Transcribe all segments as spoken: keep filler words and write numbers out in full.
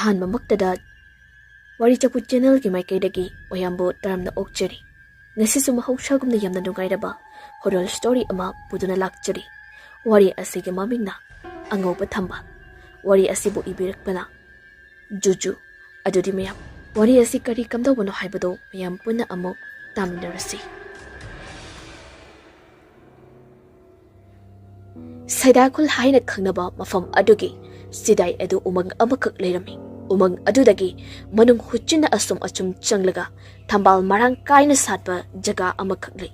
ꯑꯍꯥꯟꯕꯃꯛꯇꯗ ꯋꯥꯔꯤ ꯆꯐꯨ ꯆꯦꯅꯦꯜꯒꯤ ꯃꯥꯏꯀꯩꯗꯒꯤ ꯃꯌꯥꯝꯕꯨ ꯇꯔꯥꯝꯅ ꯑꯣꯛꯆꯔꯤ꯫ ꯉꯁꯤꯁꯨ ꯃꯍꯧꯁꯥꯒꯨꯝꯅ ꯌꯥꯝꯅ ꯅꯨꯡꯉꯥꯏꯔꯕ ꯍꯣꯔꯔ ꯁ꯭ꯇꯣꯔꯤ ꯑꯃ ꯄꯨꯗꯨꯅ ꯂꯥꯛꯆꯔꯤ꯫ ꯋꯥꯔꯤ ꯑꯁꯤꯒꯤ ꯃꯃꯤꯡꯅ ꯑꯉꯧꯕ ꯊꯝꯕꯥꯜ꯫ ꯋꯥꯔꯤ ꯑꯁꯤꯕꯨ ꯏꯕꯤꯔꯛꯄꯅ ꯖꯨꯖꯨ꯫ ꯑꯗꯨꯗꯤ ꯃꯌꯥꯝ, ꯋꯥꯔꯤ ꯑꯁꯤ ꯀꯔꯤ ꯀꯝꯗꯧꯕꯅꯣ ꯍꯥꯏꯕꯗꯨ ꯃꯌꯥꯝ ꯄꯨꯟꯅ ꯑꯃꯨꯛ ꯇꯥꯃꯤꯟꯅꯔꯁꯤ꯫ ꯁꯩꯗꯥꯈꯨꯜ ꯍꯥꯏꯅ ꯈꯪꯅꯕ ꯃꯐꯝ ꯑꯗꯨꯒꯤ ꯆꯤꯗꯥꯏ ꯑꯗꯨ ꯎꯃꯪ ꯑꯃꯈꯛ ꯂꯩꯔꯝꯃꯤ꯫ ꯎꯃꯪ ꯑꯗꯨꯗꯒꯤ ꯃꯅꯨꯡ ꯍꯨꯠꯆꯤꯟꯅ ꯑꯁꯨꯝ ꯑꯁꯨꯝ ꯆꯪꯂꯒ ꯊꯝꯕꯥꯜ ꯃꯔꯥꯡ ꯀꯥꯏꯅ ꯁꯥꯠꯄ ꯖꯒꯥ ꯑꯃꯈꯛ ꯂꯩ꯫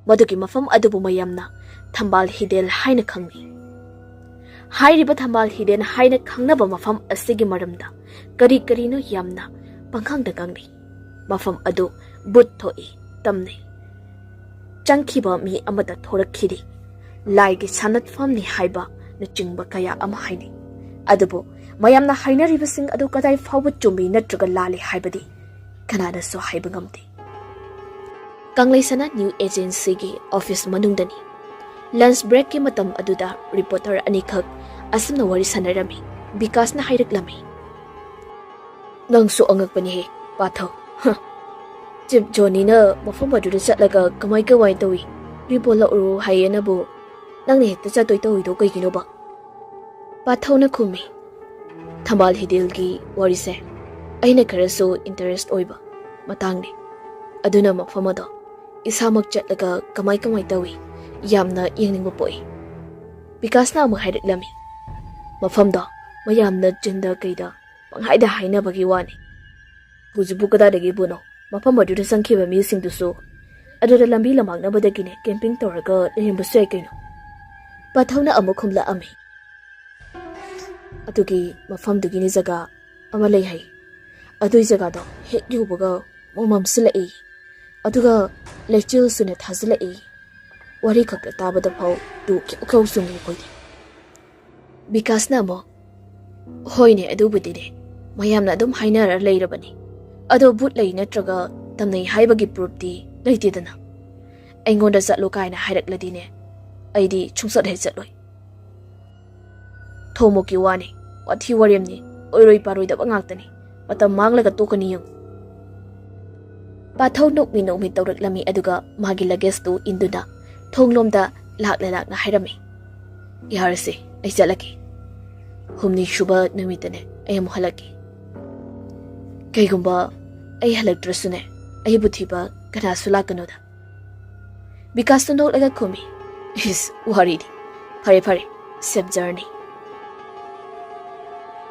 ꯃꯗꯨꯒꯤ ꯃꯐꯝ ꯑꯗꯨꯕꯨ ꯃꯌꯥꯝꯅ ꯊꯝꯕꯥꯜ ꯍꯤꯗꯦꯜ ꯍꯥꯏꯅ ꯈꯪꯅꯩ꯫ ꯍꯥꯏꯔꯤꯕ ꯊꯝꯕꯥꯜ ꯍꯤꯗꯦꯜ ꯍꯥꯏꯅ ꯈꯪꯅꯕ ꯃꯐꯝ ꯑꯁꯤꯒꯤ ꯃꯔꯝꯗ ꯀꯔꯤ ꯀꯔꯤꯅꯣ ꯌꯥꯝꯅ ꯄꯪꯈꯪꯗ ꯉꯥꯡꯅꯩ꯫ ꯃꯐꯝ ꯑꯗꯨ ꯕꯨꯠ ꯊꯣꯛꯏ ꯇꯝꯅꯩ꯫ ꯆꯪꯈꯤꯕ ꯃꯤ ꯑꯃꯠꯇ ꯊꯣꯔꯛꯈꯤꯗꯦ꯫ ꯂꯥꯏꯒꯤ ꯁꯥꯟꯅꯠꯐꯝꯅꯤ ꯍꯥꯏꯕꯅꯆꯤꯡꯕ ꯀꯌꯥ ꯑꯃ ꯍꯥꯏꯅꯩ꯫ ꯑꯗꯨꯕꯨ ꯃꯌꯥꯝꯅ ꯍꯥꯏꯅꯔꯤꯕꯁꯤꯡ ꯑꯗꯨ ꯀꯗꯥꯏ ꯐꯥꯎꯕ ꯆꯨꯝꯃꯤ ꯅꯠꯇ꯭ꯔꯒ ꯂꯥꯜꯂꯤ ꯍꯥꯏꯕꯗꯤ ꯀꯅꯥꯅꯁꯨ ꯍꯥꯏꯕ ꯉꯝꯗꯦ꯫ ꯀꯪꯂꯩꯁꯅꯥ ꯅ꯭ꯌꯨ ꯑꯦꯖꯦꯟꯁꯤꯒꯤ ꯑꯣꯐꯤꯁ ꯃꯅꯨꯡꯗꯅꯤ꯫ ꯂꯟꯆ ꯕ꯭ꯔꯦꯛꯀꯤ ꯃꯇꯝ ꯑꯗꯨꯗ ꯔꯤꯄꯣꯔꯇꯔ ꯑꯅꯤꯈꯛ ꯑꯁꯨꯝꯅ ꯋꯥꯔꯤ ꯁꯥꯟꯅꯔꯝꯃꯤ꯫ ꯕꯤꯀꯥꯁꯅ ꯍꯥꯏꯔꯛꯂꯝꯃꯤ, "ꯅꯪꯁꯨ ꯑꯉꯛꯄꯅꯤꯍꯦ, ꯄꯥꯊꯧ꯫ ꯍ, ꯆꯤꯞ ꯖꯣꯅꯤꯅ ꯃꯐꯝ ꯑꯗꯨꯗ ꯆꯠꯂꯒ ꯀꯃꯥꯏ ꯀꯃꯥꯏ ꯇꯧꯏ, ꯔꯤꯄꯣꯔꯠ ꯂꯧꯔꯨ ꯍꯥꯏꯌꯦꯅꯕꯨ ꯅꯪꯅ ꯍꯦꯛꯇ ꯆꯠꯇꯣꯏ ꯇꯧꯏꯗꯣ ꯀꯩꯒꯤꯅꯣꯕ?" ꯄꯥꯊꯧꯅ ꯈꯨꯝꯃꯤ, "ꯊꯝꯕꯥꯜ ꯍꯤꯗꯦꯜꯒꯤ ꯋꯥꯔꯤꯁꯦ ꯑꯩꯅ ꯈꯔꯁꯨ ꯏꯟꯇꯔꯦꯁ ꯑꯣꯏꯕ ꯃꯇꯥꯡꯅꯤ꯫ ꯑꯗꯨꯅ ꯃꯐꯝ ꯑꯗꯣ ꯏꯁꯥꯃꯛ ꯆꯠꯂꯒ ꯀꯃꯥꯏ ꯀꯃꯥꯏ ꯇꯧꯏ ꯌꯥꯝꯅ ꯌꯦꯡꯅꯤꯡꯕ ꯄꯣꯛꯏ꯫" ꯕꯤꯀꯥꯁꯅ ꯑꯃꯨꯛ ꯍꯥꯏꯔꯛꯂꯝꯃꯤ, "ꯃꯐꯝꯗꯣ ꯃꯌꯥꯝꯅ ꯆꯤꯟꯗ ꯀꯩꯗ ꯄꯪꯍꯥꯏꯗ ꯍꯥꯏꯅꯕꯒꯤ ꯋꯥꯅꯤ꯫ ꯍꯧꯖꯤꯛꯄꯨ ꯀꯗꯥꯏꯗꯒꯤꯕꯨꯅꯣ ꯃꯐꯝ ꯑꯗꯨꯗ ꯆꯪꯈꯤꯕ ꯃꯤꯁꯤꯡꯗꯨꯁꯨ ꯑꯗꯨꯗ ꯂꯝꯕꯤ ꯂꯝꯃꯥꯡꯅꯕꯗꯒꯤꯅꯦ ꯀꯦꯝꯄꯤꯡ ꯇꯧꯔꯒ ꯂꯩꯔꯝꯕꯁꯨ ꯌꯥꯏ ꯀꯩꯅꯣ꯫" ꯄꯥꯊꯧꯅ ꯑꯃꯨꯛ ꯈꯨꯝꯂꯛꯑꯝꯃꯤ, "ꯑꯗꯨꯒꯤ ꯃꯐꯝꯗꯨꯒꯤꯅꯤ ꯖꯒꯥ ꯑꯃ ꯂꯩ ꯍꯥꯏ꯫ ꯑꯗꯨꯏ ꯖꯒꯥꯗꯣ ꯍꯦꯛ ꯌꯧꯕꯒ ꯃꯝ ꯃꯝꯁꯤꯜꯂꯛꯏ, ꯑꯗꯨꯒ ꯂꯩꯆꯤꯜꯁꯨꯅꯦ ꯊꯥꯖꯤꯜꯂꯛꯏ꯫ ꯋꯥꯔꯤ ꯈꯛꯇ ꯇꯥꯕꯗ ꯐꯥꯎ ꯇꯨ ꯈ꯭ꯌꯧ ꯈ꯭ꯌꯧ ꯆꯨꯡꯉꯤ ꯑꯩꯈꯣꯏꯗꯤ꯫" ꯕꯤꯀꯥꯁꯅ ꯑꯃꯨꯛ, "ꯍꯣꯏꯅꯦ, ꯑꯗꯨꯕꯨꯗꯤꯅꯦ, ꯃꯌꯥꯝꯅ ꯑꯗꯨꯝ ꯍꯥꯏꯅꯔ ꯂꯩꯔꯕꯅꯤ꯫ ꯑꯗꯣ ꯚꯨꯠ ꯂꯩ ꯅꯠꯇ꯭ꯔꯒ ꯇꯝꯅꯩ ꯍꯥꯏꯕꯒꯤ ꯄ꯭ꯔꯨꯐꯇꯤ ꯂꯩꯇꯦꯗꯅ꯫ ꯑꯩꯉꯣꯟꯗ ꯆꯠꯂꯨ ꯀꯥꯏꯅ ꯍꯥꯏꯔꯛꯂꯗꯤꯅꯦ, ꯑꯩꯗꯤ ꯁꯨꯡꯆꯠ ꯍꯦꯛ ꯆꯠꯂꯣꯏ꯫ ꯊꯣꯃꯣꯛꯀꯤ ꯋꯥꯅꯤ, ꯋꯥꯊꯤ ꯋꯥꯔꯦꯝꯅꯤ꯫ ꯑꯣꯏꯔꯣꯏ ꯄꯥꯔꯣꯏꯗꯕ ꯉꯥꯛꯇꯅꯤ꯫ ꯃꯇꯝ ꯃꯥꯡꯂꯒ ꯇꯣꯛꯀꯅꯤ ꯌꯦꯡꯉꯨ꯫ ꯄꯥꯊꯧ ꯅꯣꯛꯃꯤ ꯅꯣꯛꯃꯤ ꯇꯧꯔꯛꯂꯝꯃꯤ, ꯑꯗꯨꯒ ꯃꯥꯒꯤ luggage ꯇꯨ ꯏꯟꯗꯨꯅ ꯊꯣꯡꯂꯣꯝꯗ ꯂꯥꯛꯂ ꯂꯥꯛꯅ ꯍꯥꯏꯔꯝꯃꯤ, "ꯌꯥꯔꯁꯦ, ꯑꯩ ꯆꯠꯂꯒꯦ꯫ ꯍꯨꯝꯅꯤ ꯁꯨꯕ ꯅꯨꯃꯤꯠꯇꯅꯦ ꯑꯩ ꯑꯃꯨꯛ ꯍꯜꯂꯛꯀꯦ꯫ ꯀꯩꯒꯨꯝꯕ ꯑꯩ ꯍꯜꯂꯛꯇ꯭ꯔꯁꯨꯅꯦ, ꯑꯩꯕꯨ ꯊꯤꯕ ꯀꯅꯥꯁꯨ ꯂꯥꯛꯀꯅꯨꯗ"꯫ ꯕꯤꯀꯥꯁꯇꯨ ꯅꯣꯛꯂꯒ ꯈꯨꯝꯃꯤ, "ꯏꯁ, ꯋꯥꯔꯤꯗꯤ꯫ ꯐꯔꯦ ꯐꯔꯦ, safe journey"꯫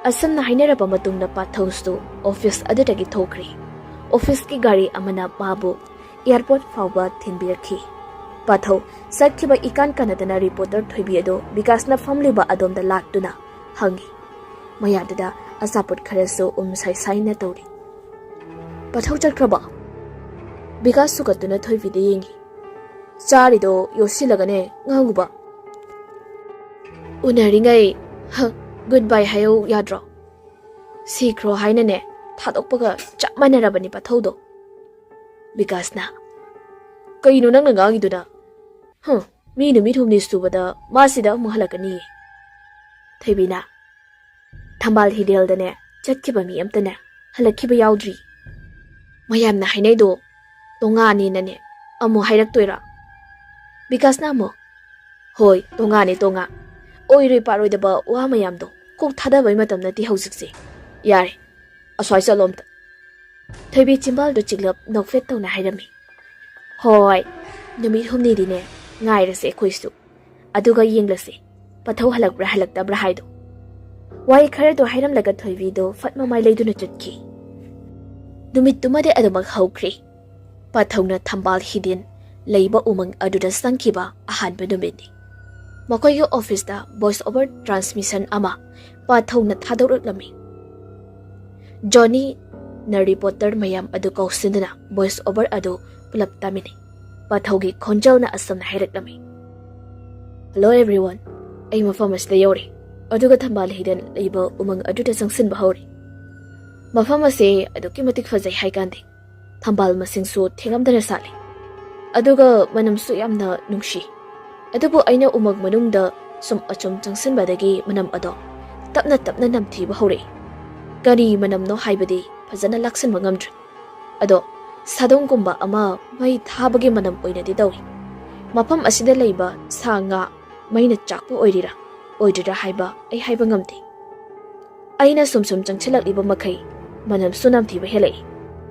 ꯑꯁꯨꯝꯅ ꯍꯥꯏꯅꯔꯕ ꯃꯇꯨꯡꯗ ꯄꯥꯊꯧꯁꯨ office ꯑꯗꯨꯗꯒꯤ ꯊꯣꯛꯈ꯭ꯔꯦ꯫ Office ꯀꯤ ꯒꯥꯔꯤ ꯑꯃꯅ ꯃꯥꯕꯨ airport ꯐꯥꯎꯕ ꯊꯤꯟꯕꯤꯔꯛꯈꯤ꯫ ꯄꯥꯊꯧ ꯆꯠꯈꯤꯕ ꯏꯀꯥꯟ ꯀꯥꯟꯅꯗꯅ reporter ꯊꯣꯏꯕꯤ ꯑꯗꯨ ꯕꯤꯀꯥꯁꯅ ꯐꯝꯂꯤꯕ ꯑꯗꯣꯝꯗ ꯂꯥꯛꯇꯨꯅ ꯍꯪꯉꯤ꯫ ꯃꯌꯥꯗꯨꯗ ꯑꯆꯥꯄꯣꯠ ꯈꯔꯁꯨ ꯎꯝ ꯁꯥꯏ ꯁꯥꯏꯅ ꯇꯧꯔꯤ꯫ "ꯄꯥꯊꯧ ꯆꯠꯈ꯭ꯔꯕꯣ?" ꯕꯤꯀꯥꯁ ꯁꯨꯒꯠꯇꯨꯅ ꯊꯣꯏꯕꯤꯗ ꯌꯦꯡꯉꯤ꯫ "ꯆꯥꯔꯤꯗꯣ ꯌꯣꯠꯁꯤꯜꯂꯒꯅꯦ ꯉꯥꯡꯉꯨꯕ꯫ ꯎꯅꯔꯤꯉꯩ, ꯍ, good bye ꯍꯥꯏꯌꯧ ꯌꯥꯗ꯭ꯔꯣ? ꯁꯤꯈ꯭ꯔꯣ ꯍꯥꯏꯅꯅꯦ ꯊꯥꯗꯣꯛꯄꯒ ꯆꯞ ꯃꯥꯟꯅꯔꯕꯅꯤ ꯄꯥꯊꯧꯗꯣ"꯫ ꯕꯤꯀꯥꯁꯅ, "ꯀꯩꯅꯣ ꯅꯪꯅ ꯉꯥꯡꯉꯤꯗꯨꯅ? ꯍ, ꯃꯤ ꯅꯨꯃꯤꯠ ꯍꯨꯝꯅꯤ ꯁꯨꯕꯗ ꯃꯥꯁꯤꯗ ꯑꯃꯨꯛ ꯍꯜꯂꯛꯀꯅꯤꯌꯦ"꯫ ꯊꯣꯏꯕꯤꯅ, "ꯊꯝꯕꯥꯜ ꯍꯤꯗꯦꯜꯗꯅꯦ ꯆꯠꯈꯤꯕ ꯃꯤ ꯑꯝꯇꯅꯦ ꯍꯜꯂꯛꯈꯤꯕ ꯌꯥꯎꯗ꯭ꯔꯤ꯫ ꯃꯌꯥꯝꯅ ꯍꯥꯏꯅꯩꯗꯣ ꯇꯣꯉꯥꯅꯦꯅꯅꯦ ꯑꯃꯨꯛ ꯍꯥꯏꯔꯛꯇꯣꯏꯔꯥ?" ꯕꯤꯀꯥꯁꯅ ꯑꯃꯨꯛ, "ꯍꯣꯏ, ꯇꯣꯉꯥꯅꯦ, ꯇꯣꯉꯥ꯫ ꯑꯣꯏꯔꯣꯏ ꯄꯥꯔꯣꯏꯗꯕ ꯋꯥ ꯃꯌꯥꯝꯗꯣ ꯀꯣꯛ ꯊꯥꯗꯕꯩ ꯃꯇꯝ ꯅꯠꯇꯦ ꯍꯧꯖꯤꯛꯁꯦ꯫ ꯌꯥꯔꯦ, ꯑꯁ꯭ꯋꯥꯏ ꯆꯠꯂꯣ ꯑꯝꯇ"꯫ ꯊꯣꯏꯕꯤ ꯆꯤꯝꯕꯥꯜꯗꯨ ꯆꯤꯛꯂꯞ ꯅꯣꯛꯐꯦꯠ ꯇꯧꯅ ꯍꯥꯏꯔꯝꯃꯤ꯫ "ꯍꯣꯏ, ꯅꯨꯃꯤꯠ ꯍꯨꯝꯅꯤꯗꯤꯅꯦ ꯉꯥꯏꯔꯁꯦ ꯑꯩꯈꯣꯏꯁꯨ꯫ ꯑꯗꯨꯒ ꯌꯦꯡꯂꯁꯤ ꯄꯥꯊꯧ ꯍꯜꯂꯛꯄ꯭ꯔꯥ ꯍꯜꯂꯛꯇꯕ꯭ꯔꯥ ꯍꯥꯏꯗꯣ"꯫ ꯋꯥꯍꯩ ꯈꯔꯗꯣ ꯍꯥꯏꯔꯝꯂꯒ ꯊꯣꯏꯕꯤꯗꯣ ꯐꯠ ꯃꯃꯥꯏ ꯂꯩꯗꯨꯅ ꯆꯠꯈꯤ꯫ ꯅꯨꯃꯤꯠꯇꯨꯃꯗꯤ ꯑꯗꯨꯃꯛ ꯍꯧꯈ꯭ꯔꯦ꯫ ꯄꯥꯊꯧꯅ ꯊꯝꯕꯥꯜ ꯍꯤꯗꯦꯟ ꯂꯩꯕ ꯎꯃꯪ ꯑꯗꯨꯗ ꯆꯪꯈꯤꯕ ꯑꯍꯥꯟꯕ ꯅꯨꯃꯤꯠꯅꯤ꯫ ꯃꯈꯣꯏꯒꯤ office ꯇ voice over transmission ꯑꯃ ꯄꯥꯊꯧꯅ ꯊꯥꯗꯣꯔꯛꯂꯝꯃꯤ꯫ ꯖꯣꯅꯤꯅ reporter ꯃꯌꯥꯝ ꯑꯗꯨ ꯀꯧꯁꯤꯟꯗꯨꯅ voice over ꯑꯗꯨ ꯄꯨꯂꯞ ꯇꯥꯃꯤꯟꯅꯩ꯫ ꯄꯥꯊꯧꯒꯤ ꯈꯣꯟꯖꯦꯜꯅ ꯑꯁꯨꯝꯅ ꯍꯥꯏꯔꯛꯂꯝꯃꯤ, "Hello everyone, ꯑꯩ ꯃꯐꯝ ꯑꯁꯤꯗ ꯌꯧꯔꯦ, ꯑꯗꯨꯒ ꯊꯝꯕꯥꯜ ꯍꯤꯗꯦꯟ ꯂꯩꯕ ꯎꯃꯪ ꯑꯗꯨꯗ ꯆꯪꯁꯤꯟꯕ ꯍꯧꯔꯦ꯫ ꯃꯐꯝ ꯑꯁꯦ ꯑꯗꯨꯛꯀꯤ ꯃꯇꯤꯛ ꯐꯖꯩ ꯍꯥꯏꯀꯥꯟꯗꯦ꯫ ꯊꯝꯕꯥꯜ ꯃꯁꯤꯡꯁꯨ ꯊꯦꯡꯉꯝꯗꯅ ꯁꯥꯠꯂꯤ, ꯑꯗꯨꯒ ꯃꯅꯝꯁꯨ ꯌꯥꯝꯅ ꯅꯨꯡꯁꯤ꯫ ꯑꯗꯨꯕꯨ ꯑꯩꯅ ꯎꯃꯪ ꯃꯅꯨꯡꯗ ꯁꯨꯝ ꯑꯆꯨꯝ ꯆꯪꯁꯤꯟꯕꯗꯒꯤ ꯃꯅꯝ ꯑꯗꯣ ꯇꯞꯅ ꯇꯞꯅ ꯅꯝꯊꯤꯕ ꯍꯧꯔꯛꯏ"꯫ ꯀꯔꯤ ꯃꯅꯝꯅꯣ ꯍꯥꯏꯕꯗꯤ ꯐꯖꯅ ꯂꯥꯛꯁꯟꯕ ꯉꯝꯗ꯭ꯔꯦ꯫ ꯑꯗꯣ ꯁꯥꯗꯣꯡꯒꯨꯝꯕ ꯑꯃ ꯃꯩ ꯊꯥꯕꯒꯤ ꯃꯅꯝ ꯑꯣꯏꯅꯗꯤ ꯇꯧꯏ꯫ ꯃꯐꯝ ꯑꯁꯤꯗ ꯂꯩꯕ ꯁꯥ ꯉꯥ ꯃꯩꯅ ꯆꯥꯛꯄ ꯑꯣꯏꯔꯤꯔꯥ ꯑꯣꯏꯗ꯭ꯔꯤꯔꯥ ꯍꯥꯏꯕ ꯑꯩ ꯍꯥꯏꯕ ꯉꯝꯗꯦ꯫ ꯑꯩꯅ ꯁꯨꯝ ꯁꯨꯝ ꯆꯪꯁꯤꯜꯂꯛꯂꯤꯕ ꯃꯈꯩ ꯃꯅꯝꯁꯨ ꯅꯝꯊꯤꯕ ꯍꯦꯜꯂꯛꯏ꯫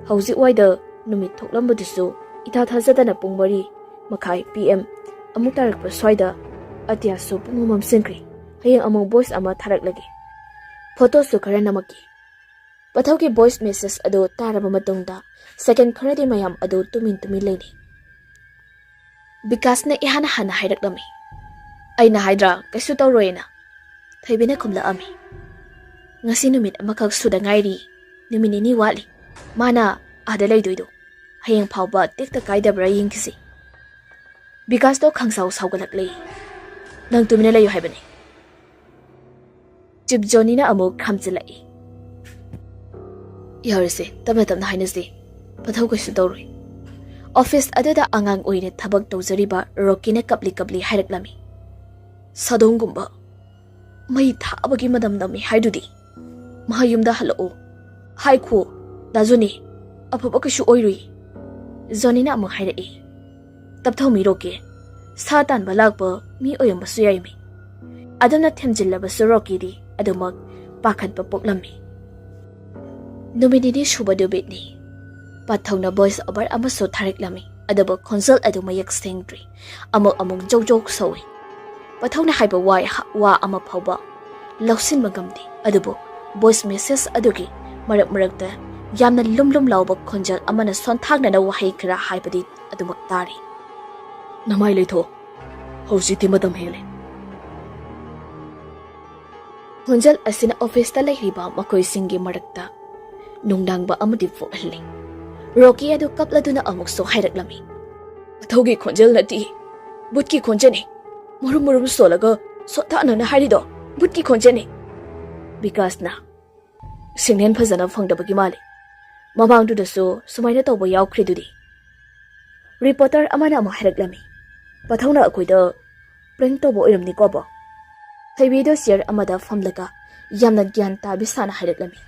ꯍꯧꯖꯤꯛ ꯋꯥꯏꯗ ꯅꯨꯃꯤꯠ ꯊꯣꯛꯂꯝꯕꯗꯨꯁꯨ ꯏꯊꯥ ꯊꯥꯖꯗꯅ ꯄꯨꯡ ꯃꯔꯤ ꯃꯈꯥꯏ P M ꯑꯃꯨꯛ ꯇꯥꯔꯛꯄ ꯁ꯭ꯋꯥꯏꯗ ꯑꯇꯤꯌꯥꯁꯨ ꯄꯨꯡꯃꯝ ꯃꯝꯁꯤꯟꯈ꯭ꯔꯦ꯫ ꯍꯌꯦꯡ ꯑꯃꯨꯛ voice ꯑꯃ ꯊꯥꯔꯛꯂꯒꯦ꯫ ꯐꯣꯇꯣꯁꯨ ꯈꯔ ꯅꯝꯃꯛꯀꯦ꯫ ꯄꯊꯧꯒꯤ voice message ꯑꯗꯨ ꯇꯥꯔꯕ ꯃꯇꯨꯡꯗ second ꯈꯔꯗꯤ ꯃꯌꯥꯝ ꯑꯗꯨ ꯇꯨꯃꯤꯟ ꯇꯨꯃꯤꯟ ꯂꯩꯅꯩ꯫ ꯕꯤꯀꯥꯁꯅ ꯏꯍꯥꯟ ꯍꯥꯟꯅ ꯍꯥꯏꯔꯛꯂꯝꯃꯤ꯫ "ꯑꯩꯅ ꯍꯥꯏꯗ꯭ꯔꯥ ꯀꯩꯁꯨ ꯇꯧꯔꯣꯏꯅ?" ꯊꯣꯏꯕꯤꯅ ꯈꯨꯝꯂꯛꯑꯝꯃꯤ꯫ "ꯉꯁꯤ ꯅꯨꯃꯤꯠ ꯑꯃꯈꯛ ꯁꯨꯗ ꯉꯥꯏꯔꯤ, ꯅꯨꯃꯤꯠ ꯅꯤꯅꯤ ꯋꯥꯠꯂꯤ꯫ ꯃꯥꯅ ꯑꯥꯗ ꯂꯩꯗꯣꯏꯗꯣ꯫ ꯍꯌꯦꯡ ꯐꯥꯎꯕ ꯇꯦꯛꯇ ꯀꯥꯏꯗꯕ꯭ꯔꯥ ꯌꯦꯡꯈꯤꯁꯤ꯫" ꯕꯤꯀꯥꯁꯇꯣ ꯈꯪꯁꯥꯎ ꯁꯥꯎꯒꯠꯂꯛꯂꯦ꯫ "ꯅꯪ ꯇꯨꯃꯤꯟꯅ ꯂꯩꯌꯨ ꯍꯥꯏꯕꯅꯤ꯫" ꯆꯤꯞ ꯖꯣꯅꯤꯅ ꯑꯃꯨꯛ ꯈꯥꯝꯖꯤꯜꯂꯛꯏ꯫ "ꯌꯥꯔꯦꯁꯦ, ꯇꯞꯅ ꯇꯞꯅ ꯍꯥꯏꯅꯁꯤ꯫ ꯄꯊꯧ ꯀꯩꯁꯨ ꯇꯧꯔꯣꯏ꯫" ꯑꯣꯐꯤꯁ ꯑꯗꯨꯗ ꯑꯉꯥꯡ ꯑꯣꯏꯅ ꯊꯕꯛ ꯇꯧꯖꯔꯤꯕ ꯔꯣꯀꯤꯅ ꯀꯞꯂꯤ ꯀꯞꯂꯤ ꯍꯥꯏꯔꯛꯂꯝꯃꯤ꯫ "ꯁꯥꯗꯣꯡꯒꯨꯝꯕ ꯃꯩ ꯊꯥꯕꯒꯤ ꯃꯅꯝ ꯅꯝꯃꯤ ꯍꯥꯏꯗꯨꯗꯤ꯫ ꯃꯍꯥ ꯌꯨꯝꯗ ꯍꯜꯂꯛꯑꯣ꯫ ꯍꯥꯏꯈꯣ, ꯗꯥ ꯖꯣꯅꯤ, ꯑꯐꯕ ꯀꯩꯁꯨ ꯑꯣꯏꯔꯨꯏ꯫" ꯖꯣꯅꯤꯅ ꯑꯃꯨꯛ ꯍꯥꯏꯔꯛꯏ꯫ "ꯇꯞꯊꯧꯃꯤ ꯔꯣꯀꯤ, ꯁꯥ ꯇꯥꯟꯕ ꯂꯥꯛꯄ ꯃꯤ ꯑꯣꯏꯔꯝꯕꯁꯨ ꯌꯥꯏꯃꯤ꯫" ꯑꯗꯨꯝꯅ ꯊꯦꯝꯖꯤꯜꯂꯕꯁꯨ ꯔꯣꯀꯤꯗꯤ ꯑꯗꯨꯃꯛ ꯄꯥꯈꯠꯄ ꯄꯣꯛꯂꯝꯃꯤ꯫ ꯅꯨꯃꯤꯠ ꯅꯤꯅꯤ ꯁꯨꯕ ꯅꯨꯃꯤꯠꯅꯤ꯫ ꯄꯥꯊꯧꯅ voice over ꯑꯃꯁꯨ ꯊꯥꯔꯛꯂꯝꯃꯤ, ꯑꯗꯨꯕꯨ ꯈꯣꯟꯖꯦꯜ ꯑꯗꯨ ꯃꯌꯦꯛ ꯁꯦꯡꯗ꯭ꯔꯤ꯫ ꯑꯃꯨꯛ ꯑꯃꯨꯛ ꯖꯧ ꯖꯧ ꯁꯧꯏ꯫ ꯄꯥꯊꯧꯅ ꯍꯥꯏꯕ ꯋꯥ, ꯋꯥ ꯑꯃ ꯐꯥꯎꯕ ꯂꯧꯁꯤꯟꯕ ꯉꯝꯗꯦ, ꯑꯗꯨꯕꯨ voice message ꯑꯗꯨꯒꯤ ꯃꯔꯛ ꯃꯔꯛꯇ ꯌꯥꯝꯅ ꯂꯨꯝ ꯂꯨꯝ ꯂꯥꯎꯕ ꯈꯣꯟꯖꯦꯜ ꯑꯃꯅ ꯁꯣꯟꯊꯥꯡꯅꯅ ꯋꯥꯍꯩ ꯈꯔ ꯍꯥꯏꯕꯗꯤ ꯑꯗꯨꯃꯛ ꯇꯥꯔꯤ꯫ "ꯅꯃꯥꯏ ꯂꯩꯊꯣꯛ, ꯍꯧꯖꯤꯛꯇꯤ ꯃꯇꯝ ꯍꯦꯜꯂꯦ꯫" ꯈꯣꯟꯖꯦꯜ ꯑꯁꯤꯅ ꯑꯣꯐꯤꯁꯇ ꯂꯩꯔꯤꯕ ꯃꯈꯣꯏꯁꯤꯡꯒꯤ ꯃꯔꯛꯇ ꯅꯨꯡꯅꯥꯡꯕ ꯑꯃꯗꯤ ꯄꯣꯛꯍꯜꯂꯤ꯫ ꯔꯣꯀꯤ ꯑꯗꯨ ꯀꯞꯂꯗꯨꯅ ꯑꯃꯨꯛꯁꯨ ꯍꯥꯏꯔꯛꯂꯝꯃꯤ꯫ "ꯄꯥꯊꯧꯒꯤ ꯈꯣꯟꯖꯦꯜ ꯅꯠꯇꯦ, ꯕꯨꯠꯀꯤ ꯈꯣꯟꯖꯦꯜꯅꯤ꯫ ꯃꯔꯨꯝ ꯃꯔꯨꯝ ꯁꯣꯜꯂꯒ ꯁꯣꯠꯊꯥꯅꯅ ꯍꯥꯏꯔꯤꯗꯣ ꯕꯨꯠꯀꯤ ꯈꯣꯟꯖꯦꯜꯅꯤ꯫" ꯕꯤꯀꯥꯁꯅ, "ꯁꯤꯒꯅꯦꯜ ꯐꯖꯅ ꯐꯪꯗꯕꯒꯤ ꯃꯥꯜꯂꯤ꯫ ꯃꯃꯥꯡꯗꯨꯗꯁꯨ ꯁꯨꯃꯥꯏꯅ ꯇꯧꯕ ꯌꯥꯎꯈ꯭ꯔꯤꯗꯨꯗꯤ꯫" ꯔꯤꯄꯣꯔꯇꯔ ꯑꯃꯅ ꯑꯃꯨꯛ ꯍꯥꯏꯔꯛꯂꯝꯃꯤ꯫ "ꯄꯥꯊꯧꯅ ꯑꯩꯈꯣꯏꯗ prank ꯇꯧꯕ ꯑꯣꯏꯔꯝꯅꯤꯀꯣ, ꯕꯣ?" ꯊꯣꯏꯕꯤꯗꯣ ꯆꯤꯌꯔ ꯑꯃꯗ ꯐꯝꯂꯒ ꯌꯥꯝꯅ ꯒ꯭ꯌꯥꯟ ꯇꯥꯕꯤ ꯁꯥꯅ ꯍꯥꯏꯔꯛꯂꯝꯃꯤ꯫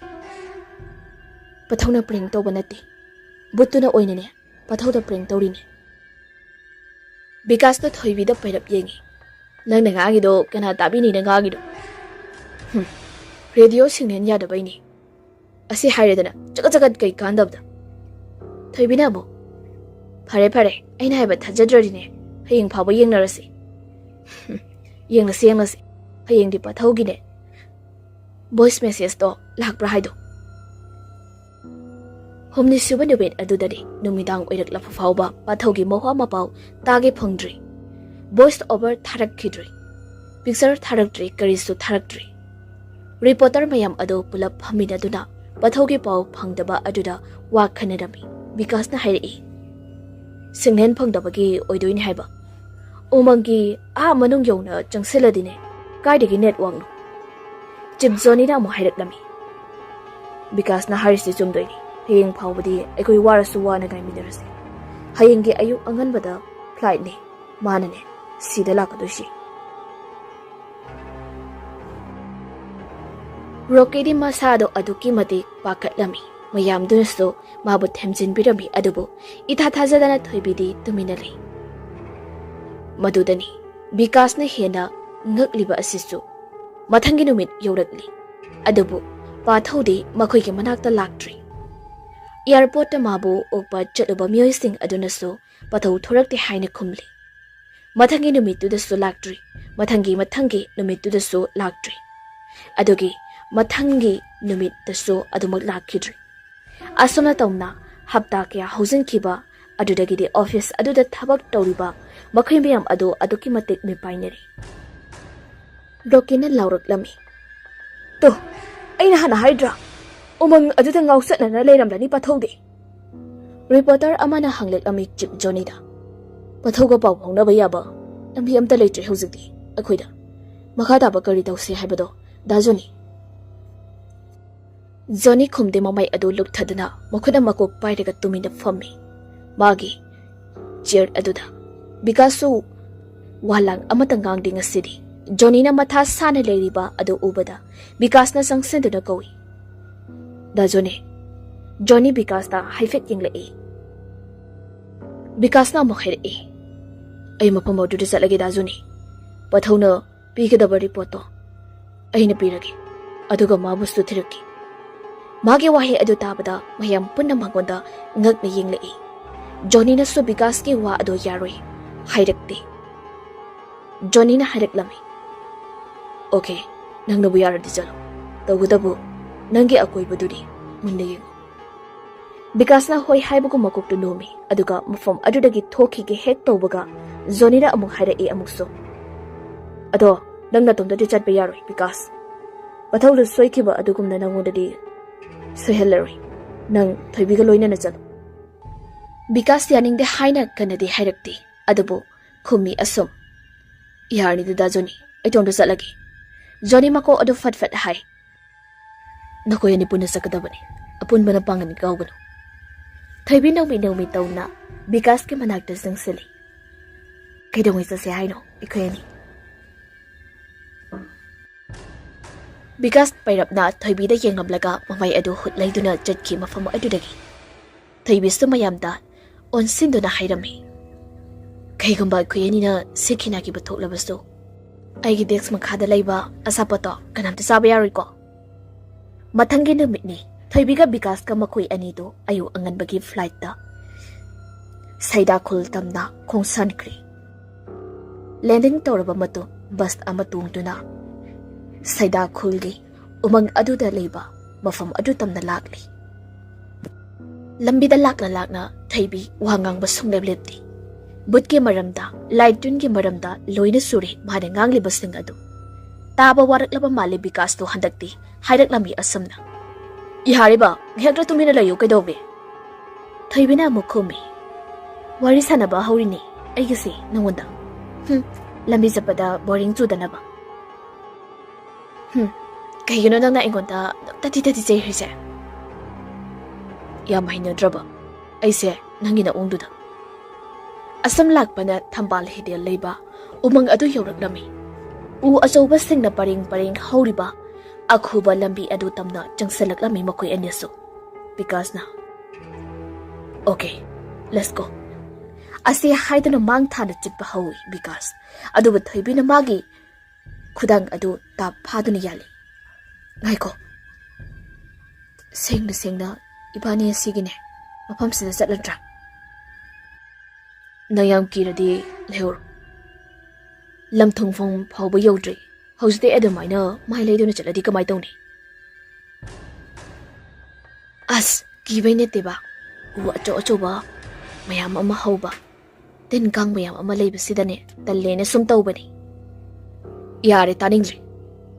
ꯄꯥꯊꯧꯅ ꯄ꯭ꯔꯦꯡ ꯇꯧꯕ ꯅꯠꯇꯦ, ꯕꯨꯠꯇꯨꯅ ꯑꯣꯏꯅꯅꯦ ꯄꯥꯊꯧꯗ ꯄ꯭ꯔꯦꯡ ꯇꯧꯔꯤꯅꯦ꯫ ꯕꯤꯀꯥꯁꯇꯣ ꯊꯣꯏꯕꯤꯗ ꯄꯩꯔꯞ ꯌꯦꯡꯉꯤ꯫ "ꯅꯪꯅ ꯉꯥꯡꯉꯤꯗꯣ ꯀꯅꯥ ꯇꯥꯕꯤꯅꯤ, ꯅꯪ ꯉꯥꯡꯉꯤꯗꯣ?" "ꯍꯨꯝ, ꯔꯦꯗꯤꯑꯣ ꯁꯤꯒꯅꯦꯜ ꯌꯥꯗꯕꯩꯅꯤ꯫ ꯑꯁꯤ ꯍꯥꯏꯔꯦꯗꯅ, ꯆꯒꯠ ꯆꯒꯠ ꯀꯩ ꯀꯥꯟꯗꯕꯗ?" ꯊꯣꯏꯕꯤꯅ ꯑꯃꯨꯛ, "ꯐꯔꯦ ꯐꯔꯦ, ꯑꯩꯅ ꯍꯥꯏꯕ ꯊꯥꯖꯗ꯭ꯔꯗꯤꯅꯦ, ꯍꯌꯦꯡ ꯐꯥꯎꯕ ꯌꯦꯡꯅꯔꯁꯤ꯫" "ꯍꯨꯝ, ꯌꯦꯡꯂꯁꯤ ꯌꯦꯡꯂꯁꯤ, ꯍꯌꯦꯡꯗꯤ ꯄꯥꯊꯧꯒꯤꯅꯦ ꯚꯣꯏꯁ ꯃꯦꯁꯦꯖꯇꯣ ꯂꯥꯛꯄ꯭ꯔꯥ ꯍꯥꯏꯗꯣ꯫" ꯍꯨꯝꯅꯤꯁꯨꯕ ꯅꯨꯃꯤꯠ ꯑꯗꯨꯗꯗꯤ ꯅꯨꯃꯤꯗꯥꯡ ꯑꯣꯏꯔꯛꯂꯕ ꯐꯥꯎꯕ ꯄꯥꯊꯧꯒꯤ ꯃꯋꯥ ꯃꯄꯥꯎ ꯇꯥꯒꯦ ꯐꯪꯗ꯭ꯔꯤ꯫ ꯚꯣꯏꯁ ꯑꯣꯚꯔ ꯊꯥꯔꯛꯈꯤꯗ꯭ꯔꯤ, ꯄꯤꯛꯆꯔ ꯊꯥꯔꯛꯇ꯭ꯔꯤ, ꯀꯔꯤꯁꯨ ꯊꯥꯔꯛꯇ꯭ꯔꯤ꯫ ꯔꯤꯄꯣꯔꯇꯔ ꯃꯌꯥꯝ ꯑꯗꯨ ꯄꯨꯂꯞ ꯐꯝꯃꯤꯟꯅꯗꯨꯅ ꯄꯥꯊꯧꯒꯤ ꯄꯥꯎ ꯐꯪꯗꯕ ꯑꯗꯨꯗ ꯋꯥ ꯈꯟꯅꯔꯝꯃꯤ꯫ ꯕꯤꯀꯥꯁꯅ ꯍꯥꯏꯔꯛꯏ, "ꯁꯤꯒꯅꯦꯜ ꯐꯪꯗꯕꯒꯤ ꯑꯣꯏꯗꯣꯏꯅꯤ ꯍꯥꯏꯕ꯫ ꯎꯃꯪꯒꯤ ꯑꯥ ꯃꯅꯨꯡ ꯌꯧꯅ ꯆꯪꯁꯤꯜꯂꯗꯤꯅꯦ, ꯀꯥꯏꯗꯒꯤ ꯅꯦꯠꯋꯥꯛꯅꯣ?" ꯆꯤꯞ ꯖꯣꯅꯤꯅ ꯑꯃꯨꯛ ꯍꯥꯏꯔꯛꯂꯝꯃꯤ, "ꯕꯤꯀꯥꯁꯅ ꯍꯥꯏꯔꯤꯁꯤ ꯆꯨꯝꯗꯣꯏꯅꯤ꯫ ꯍꯌꯦꯡ ꯐꯥꯎꯕꯗꯤ ꯑꯩꯈꯣꯏ ꯋꯥꯔꯁꯨ ꯋꯥꯅ ꯉꯥꯏꯃꯤꯟꯅꯔꯁꯤ꯫ ꯍꯌꯦꯡꯒꯤ ꯑꯌꯨꯛ ꯑꯉꯟꯕꯗ ꯐ꯭ꯂꯥꯏꯠꯅꯤ, ꯃꯥꯅꯅꯦ ꯁꯤꯗ ꯂꯥꯛꯀꯗꯣꯏꯁꯤ꯫" ꯔꯣꯀꯤꯗꯤ ꯃꯁꯥꯗꯣ ꯑꯗꯨꯛꯀꯤ ꯃꯇꯤꯛ ꯄꯥꯈꯠꯂꯝꯃꯤ꯫ ꯃꯌꯥꯝꯗꯨꯅꯁꯨ ꯃꯥꯕꯨ ꯊꯦꯝꯖꯤꯟꯕꯤꯔꯝꯃꯤ, ꯑꯗꯨꯕꯨ ꯏꯊꯥ ꯊꯥꯖꯗꯅ ꯊꯣꯏꯕꯤꯗꯤ ꯇꯨꯃꯤꯟꯅ ꯂꯩ꯫ ꯃꯗꯨꯗꯅꯤ ꯕꯤꯀꯥꯁꯅ ꯍꯦꯟꯅ ꯉꯛꯂꯤꯕ ꯑꯁꯤꯁꯨ꯫ ꯃꯊꯪꯒꯤ ꯅꯨꯃꯤꯠ ꯌꯧꯔꯛꯂꯤ, ꯑꯗꯨꯕꯨ ꯄꯥꯊꯧꯗꯤ ꯃꯈꯣꯏꯒꯤ ꯃꯅꯥꯛꯇ ꯂꯥꯛꯇ꯭ꯔꯤ꯫ ꯑꯦꯌꯥꯔꯄꯣꯔꯠꯇ ꯃꯥꯕꯨ ꯑꯣꯛꯄ ꯆꯠꯂꯨꯕ ꯃꯤꯑꯣꯏꯁꯤꯡ ꯑꯗꯨꯅꯁꯨ ꯄꯥꯊꯧ ꯊꯣꯔꯛꯇꯦ ꯍꯥꯏꯅ ꯈꯨꯝꯂꯤ꯫ ꯃꯊꯪꯒꯤ ꯅꯨꯃꯤꯠꯇꯨꯗꯁꯨ ꯂꯥꯛꯇ꯭ꯔꯤ, ꯃꯊꯪꯒꯤ ꯃꯊꯪꯒꯤ ꯅꯨꯃꯤꯠꯇꯨꯗꯁꯨ ꯂꯥꯛꯇ꯭ꯔꯤ, ꯑꯗꯨꯒꯤ ꯃꯊꯪꯒꯤ ꯅꯨꯃꯤꯠꯇꯁꯨ ꯑꯗꯨꯃꯛ ꯂꯥꯛꯈꯤꯗ꯭ꯔꯤ꯫ ꯑꯁꯨꯝꯅ ꯇꯧꯅ ꯍꯞꯇꯥ ꯀꯌꯥ ꯍꯧꯖꯤꯟꯈꯤꯕ ꯑꯗꯨꯗꯒꯤꯗꯤ ꯑꯣꯐꯤꯁ ꯑꯗꯨꯗ ꯊꯕꯛ ꯇꯧꯔꯤꯕ ꯃꯈꯣꯏ ꯃꯌꯥꯝ ꯑꯗꯨ ꯑꯗꯨꯛꯀꯤ ꯃꯇꯤꯛ ꯃꯤꯄꯥꯏꯅꯔꯤ꯫ ꯔꯣꯀꯤꯅ ꯂꯥꯎꯔꯛꯂꯝꯃꯤ, "ꯇꯣ, ꯑꯩꯅ ꯍꯥꯟꯅ ꯍꯥꯏꯗ꯭ꯔꯥ? ꯎꯃꯪ ꯑꯗꯨꯗ ꯉꯥꯎꯆꯠꯅꯅ ꯂꯩꯔꯝꯂꯅꯤ ꯄꯥꯊꯧꯗꯤ꯫" ꯔꯤꯄꯣꯔꯇꯔ ꯑꯃꯅ ꯍꯪꯂꯛꯂꯝꯃꯤ ꯆꯤꯞ ꯖꯣꯅꯤꯗ, "ꯄꯥꯊꯧꯒ ꯄꯥꯎ ꯐꯥꯎꯅꯕ ꯌꯥꯕ ꯂꯝꯕꯤ ꯑꯝꯇ ꯂꯩꯇ꯭ꯔꯦ ꯍꯧꯖꯤꯛꯇꯤ ꯑꯩꯈꯣꯏꯗ꯫ ꯃꯈꯥ ꯇꯥꯕ ꯀꯔꯤ ꯇꯧꯁꯤ ꯍꯥꯏꯕꯗꯣ, ꯗꯥ ꯖꯣꯅꯤ?" ꯖꯣꯅꯤ ꯈꯨꯝꯗꯦ, ꯃꯃꯥꯏ ꯑꯗꯨ ꯂꯨꯞꯊꯗꯨꯅ ꯃꯈꯨꯠꯅ ꯃꯀꯣꯛ ꯄꯥꯏꯔꯒ ꯇꯨꯃꯤꯟꯅ ꯐꯝꯃꯤ꯫ ꯃꯥꯒꯤ ꯆꯤꯌꯔ ꯑꯗꯨꯗ ꯕꯤꯀꯥꯁꯁꯨ ꯋꯥ ꯂꯥꯡ ꯑꯃꯠꯇ ꯉꯥꯡꯗꯦ ꯉꯁꯤꯗꯤ꯫ ꯖꯣꯅꯤꯅ ꯃꯊꯥ ꯁꯥꯅ ꯂꯩꯔꯤꯕ ꯑꯗꯨ ꯎꯕꯗ ꯕꯤꯀꯥꯁꯅ ꯆꯪꯁꯤꯟꯗꯨꯅ ꯀꯧꯏ, "ꯗꯥ ꯖꯣꯅꯤ, ꯖꯣꯅꯤ ꯕꯤꯀꯥꯁꯇ ꯍꯥꯏꯐꯦꯠ ꯌꯦꯡꯂꯛꯏ꯫ ꯕꯤꯀꯥꯁꯅ ꯑꯃꯨꯛ ꯍꯥꯏꯔꯛꯏ, "ꯑꯩ ꯃꯐꯝ ꯑꯗꯨꯗ ꯆꯠꯂꯒꯦ ꯗꯥ ꯖꯣꯅꯤ꯫ ꯄꯊꯧꯅ ꯄꯤꯒꯗꯕ ꯔꯤꯄꯣꯔꯠꯇꯣ ꯑꯩꯅ ꯄꯤꯔꯒꯦ, ꯑꯗꯨꯒ ꯃꯥꯕꯨꯁꯨ ꯊꯤꯔꯛꯀꯦ꯫" ꯃꯥꯒꯤ ꯋꯥꯍꯩ ꯑꯗꯨ ꯇꯥꯕꯗ ꯃꯌꯥꯝ ꯄꯨꯟꯅ ꯃꯉꯣꯟꯗ ꯉꯛꯅ ꯌꯦꯡꯂꯛꯏ꯫ ꯖꯣꯅꯤꯅꯁꯨ ꯕꯤꯀꯥꯁꯀꯤ ꯋꯥ ꯑꯗꯨ ꯌꯥꯔꯣꯏ ꯍꯥꯏꯔꯛꯇꯦ꯫ ꯖꯣꯅꯤꯅ ꯍꯥꯏꯔꯛꯂꯝꯃꯤ, "ꯑꯣꯀꯦ, ꯅꯪꯅꯕꯨ ꯌꯥꯔꯗꯤ ꯆꯠꯂꯣ꯫ ꯇꯧꯕꯇꯕꯨ ꯅꯪꯒꯤ ꯑꯀꯣꯏꯕꯗꯨꯗꯤ ꯃꯨꯟꯅ ꯌꯦꯡꯉꯨ꯫" ꯕꯤꯀꯥꯁꯅ ꯍꯣꯏ ꯍꯥꯏꯕꯒꯨꯝ ꯃꯀꯣꯛꯇꯨ ꯅꯣꯝꯃꯤ, ꯑꯗꯨꯒ ꯃꯐꯝ ꯑꯗꯨꯗꯒꯤ ꯊꯣꯛꯈꯤꯒꯦ ꯍꯦꯛ ꯇꯧꯕꯒ ꯖꯣꯅꯤꯅ ꯑꯃꯨꯛ ꯍꯥꯏꯔꯛꯏ ꯑꯃꯨꯛꯁꯨ, "ꯑꯗꯣ ꯅꯪ ꯅꯇꯣꯝꯇꯗꯤ ꯆꯠꯄ ꯌꯥꯔꯣꯏ ꯕꯤꯀꯥꯁ꯫ ꯃꯊꯧꯗꯨ ꯁꯣꯏꯈꯤꯕ ꯑꯗꯨꯒꯨꯝꯅ ꯅꯪꯉꯣꯟꯗꯗꯤ ꯁꯣꯏꯍꯜꯂꯔꯣꯏ꯫ ꯅꯪ ꯊꯣꯏꯕꯤꯒ ꯂꯣꯏꯅꯅ ꯆꯠꯂꯨ꯫" ꯕꯤꯀꯥꯁ ꯌꯥꯅꯤꯡꯗꯦ ꯍꯥꯏꯅ ꯀꯟꯅꯗꯤ ꯍꯥꯏꯔꯛꯇꯦ, ꯑꯗꯨꯕꯨ ꯈꯨꯝꯃꯤ ꯑꯁꯨꯝ, "ꯌꯥꯔꯅꯤ ꯗꯗꯥ ꯖꯣꯅꯤ, ꯑꯩ ꯏꯇꯣꯝꯇ ꯆꯠꯂꯒꯦ꯫" ꯖꯣꯅꯤ ꯃꯀꯣꯛ ꯑꯗꯨ ꯐꯠ ꯐꯠ ꯍꯥꯏ, "ꯅꯈꯣꯏ ꯑꯅꯤ ꯄꯨꯟꯅ ꯆꯠꯀꯗꯕꯅꯤ꯫ ꯑꯄꯨꯟꯕꯅ ꯄꯥꯡꯒꯜ ꯀꯥꯎꯒꯅꯨ꯫" ꯊꯣꯏꯕꯤ ꯅꯧꯃꯤ ꯅꯧꯃꯤ ꯇꯧꯅ ꯕꯤꯀꯥꯁꯀꯤ ꯃꯅꯥꯛꯇ ꯆꯪꯁꯤꯜꯂꯤ꯫ "ꯀꯩꯗꯧꯉꯩ ꯆꯠꯁꯦ ꯍꯥꯏꯅꯣ ꯑꯩꯈꯣꯏ ꯑꯅꯤ?" ꯕꯤꯀꯥꯁ ꯄꯩꯔꯞꯅ ꯊꯣꯏꯕꯤꯗ ꯌꯦꯡꯂꯝꯂꯒ ꯃꯃꯥꯏ ꯑꯗꯨ ꯍꯨꯠ ꯂꯩꯗꯨꯅ ꯆꯠꯈꯤ ꯃꯐꯝ ꯑꯗꯨꯗꯒꯤ꯫ ꯊꯣꯏꯕꯤꯁꯨ ꯃꯌꯥꯝꯗ ꯑꯣꯟꯁꯤꯟꯗꯨꯅ ꯍꯥꯏꯔꯝꯃꯤ, "ꯀꯩꯒꯨꯝꯕ ꯑꯩꯈꯣꯏ ꯑꯅꯤꯅ ꯁꯤꯈꯤ ꯅꯥꯈꯤꯕ ꯊꯣꯛꯂꯕꯁꯨ, ꯑꯩꯒꯤ ꯗꯦꯛꯁ ꯃꯈꯥꯗ ꯂꯩꯕ ꯑꯆꯥꯄꯣꯠꯇꯣ ꯀꯅꯥꯝꯇ ꯆꯥꯕ ꯌꯥꯔꯣꯏꯀꯣ?" ꯃꯊꯪꯒꯤ ꯅꯨꯃꯤꯠꯅꯤ꯫ ꯊꯣꯏꯕꯤꯒ ꯕꯤꯀꯥꯁꯀ ꯃꯈꯣꯏ ꯑꯅꯤꯗꯨ ꯑꯌꯨꯛ ꯑꯉꯟꯕꯒꯤ ꯐ꯭ꯂꯥꯏꯠꯇ ꯁꯩꯗꯥꯈꯨꯜ ꯇꯝꯅ ꯈꯣꯡꯁꯥꯟꯈ꯭ꯔꯦ꯫ ꯂꯦꯟꯗꯤꯡ ꯇꯧꯔꯕ ꯃꯇꯨꯡ ꯕꯁ ꯑꯃ ꯇꯣꯡꯗꯨꯅ ꯁꯩꯗꯥꯈꯨꯜꯒꯤ ꯎꯃꯪ ꯑꯗꯨꯗ ꯂꯩꯕ ꯃꯐꯝ ꯑꯗꯨ ꯇꯝꯅ ꯂꯥꯛꯂꯤ꯫ ꯂꯝꯕꯤꯗ ꯂꯥꯛꯅ ꯂꯥꯛꯅ ꯊꯣꯏꯕꯤ ꯋꯥ ꯉꯥꯡꯕ ꯁꯨꯡꯂꯦꯞ ꯂꯦꯞꯇꯦ꯫ ꯕꯨꯠꯀꯤ ꯃꯔꯝꯗ, ꯂꯥꯏꯠ ꯇꯨꯟꯒꯤ ꯃꯔꯝꯗ ꯂꯣꯏꯅ ꯁꯨꯔꯦ ꯃꯥꯅ ꯉꯥꯡꯂꯤꯕꯁꯤꯡ ꯑꯗꯨ꯫ ꯇꯥꯕ ꯋꯥꯔꯛꯂꯕ ꯃꯥꯜꯂꯦ ꯕꯤꯀꯥꯁꯇꯣ ꯍꯟꯗꯛꯇꯤ꯫ ꯍꯥꯏꯔꯛꯂꯝꯃꯤ ꯑꯁꯨꯝꯅ, "ꯌꯥꯔꯦꯕ, ꯉꯥꯏꯍꯥꯛꯇ ꯇꯨꯃꯤꯟꯅ ꯂꯩꯌꯨ, ꯀꯩꯗꯧꯒꯦ?" ꯊꯣꯏꯕꯤꯅ ꯑꯃꯨꯛ ꯈꯨꯝꯃꯤ, "ꯋꯥꯔꯤ ꯁꯥꯟꯅꯕ ꯍꯧꯔꯤꯅꯦ ꯑꯩꯒꯤꯁꯦ ꯅꯉꯣꯟꯗ꯫ ꯍꯨꯝ, ꯂꯝꯕꯤ ꯆꯠꯄꯗ ꯕꯣꯔꯤꯡ ꯆꯨꯗꯅꯕ꯫ ꯍꯨꯝ, ꯀꯩꯒꯤꯅꯣ ꯅꯪꯅ ꯑꯩꯉꯣꯟꯗ ꯇꯠꯇꯤ ꯇꯠꯇꯤ ꯆꯩꯔꯤꯁꯦ? ꯌꯥꯝ ꯍꯩꯅꯗ꯭ꯔꯕ ꯑꯩꯁꯦ ꯅꯪꯒꯤ ꯅꯑꯣꯡꯗꯨꯗ?" ꯑꯁꯝ ꯂꯥꯛꯄꯅ ꯊꯝꯕꯥꯜ ꯍꯤꯗꯦꯜ ꯂꯩꯕ ꯎꯃꯪ ꯑꯗꯨ ꯌꯧꯔꯛꯂꯝꯃꯤ꯫ ꯎ ꯑꯆꯧꯕꯁꯤꯡꯅ ꯄꯔꯦꯡ ꯄꯔꯦꯡ ꯍꯧꯔꯤꯕ ꯑꯈꯨꯕ ꯂꯝꯕꯤ ꯑꯗꯨ ꯇꯝꯅ ꯆꯪꯁꯤꯜꯂꯛꯂꯝꯃꯤ ꯃꯈꯣꯏ ꯑꯅꯤꯁꯨ꯫ ꯕꯤꯀꯥꯁꯅ꯫ "Okay, let's go." ꯑꯁꯤ ꯍꯥꯏꯗꯨꯅ ꯃꯥꯡ ꯊꯥꯅ ꯆꯠꯄ ꯍꯧꯏ ꯕꯤꯀꯥꯁ꯫ ꯑꯗꯨꯕꯨ ꯊꯣꯏꯕꯤꯅ ꯃꯥꯒꯤ ꯈꯨꯗꯥꯡ ꯑꯗꯨ ꯇꯥꯞ ꯐꯥꯗꯨꯅ ꯌꯥꯜꯂꯤ꯫ "ꯉꯥꯏꯈꯣ, ꯁꯦꯡꯅ ꯁꯦꯡꯅ ꯏꯕꯥꯅꯤ ꯑꯁꯤꯒꯤꯅꯦ ꯃꯐꯝꯁꯤꯗ ꯆꯠꯂꯗ꯭ꯔꯥ?" "ꯅꯪ ꯌꯥꯝ ꯀꯤꯔꯗꯤ ꯂꯩꯍꯧꯔꯣ꯫ ꯂꯝ ꯊꯨꯡꯐꯝ ꯐꯥꯎꯕ ꯌꯧꯗ꯭ꯔꯤ꯫ ꯍꯧꯖꯤꯛꯇꯤ ꯑꯗꯨꯃꯥꯏꯅ ꯃꯥꯏ ꯂꯩꯗꯨꯅ ꯆꯠꯂꯗꯤ ꯀꯃꯥꯏ ꯇꯧꯅꯤ?" "ꯑꯁ, ꯀꯤꯕꯩ ꯅꯠꯇꯦꯕ꯫ ꯎ ꯑꯆꯧ ꯑꯆꯧꯕ ꯃꯌꯥꯝ ꯑꯃ ꯍꯧꯕ, ꯇꯤꯟ ꯀꯥꯡ ꯃꯌꯥꯝ ꯑꯃ ꯂꯩꯕꯁꯤꯗꯅꯦ ꯇꯜꯂꯦꯅ ꯁꯨꯝ ꯇꯧꯕꯅꯤ꯫" "ꯌꯥꯔꯦ, ꯇꯥꯅꯤꯡꯗ꯭ꯔꯦ꯫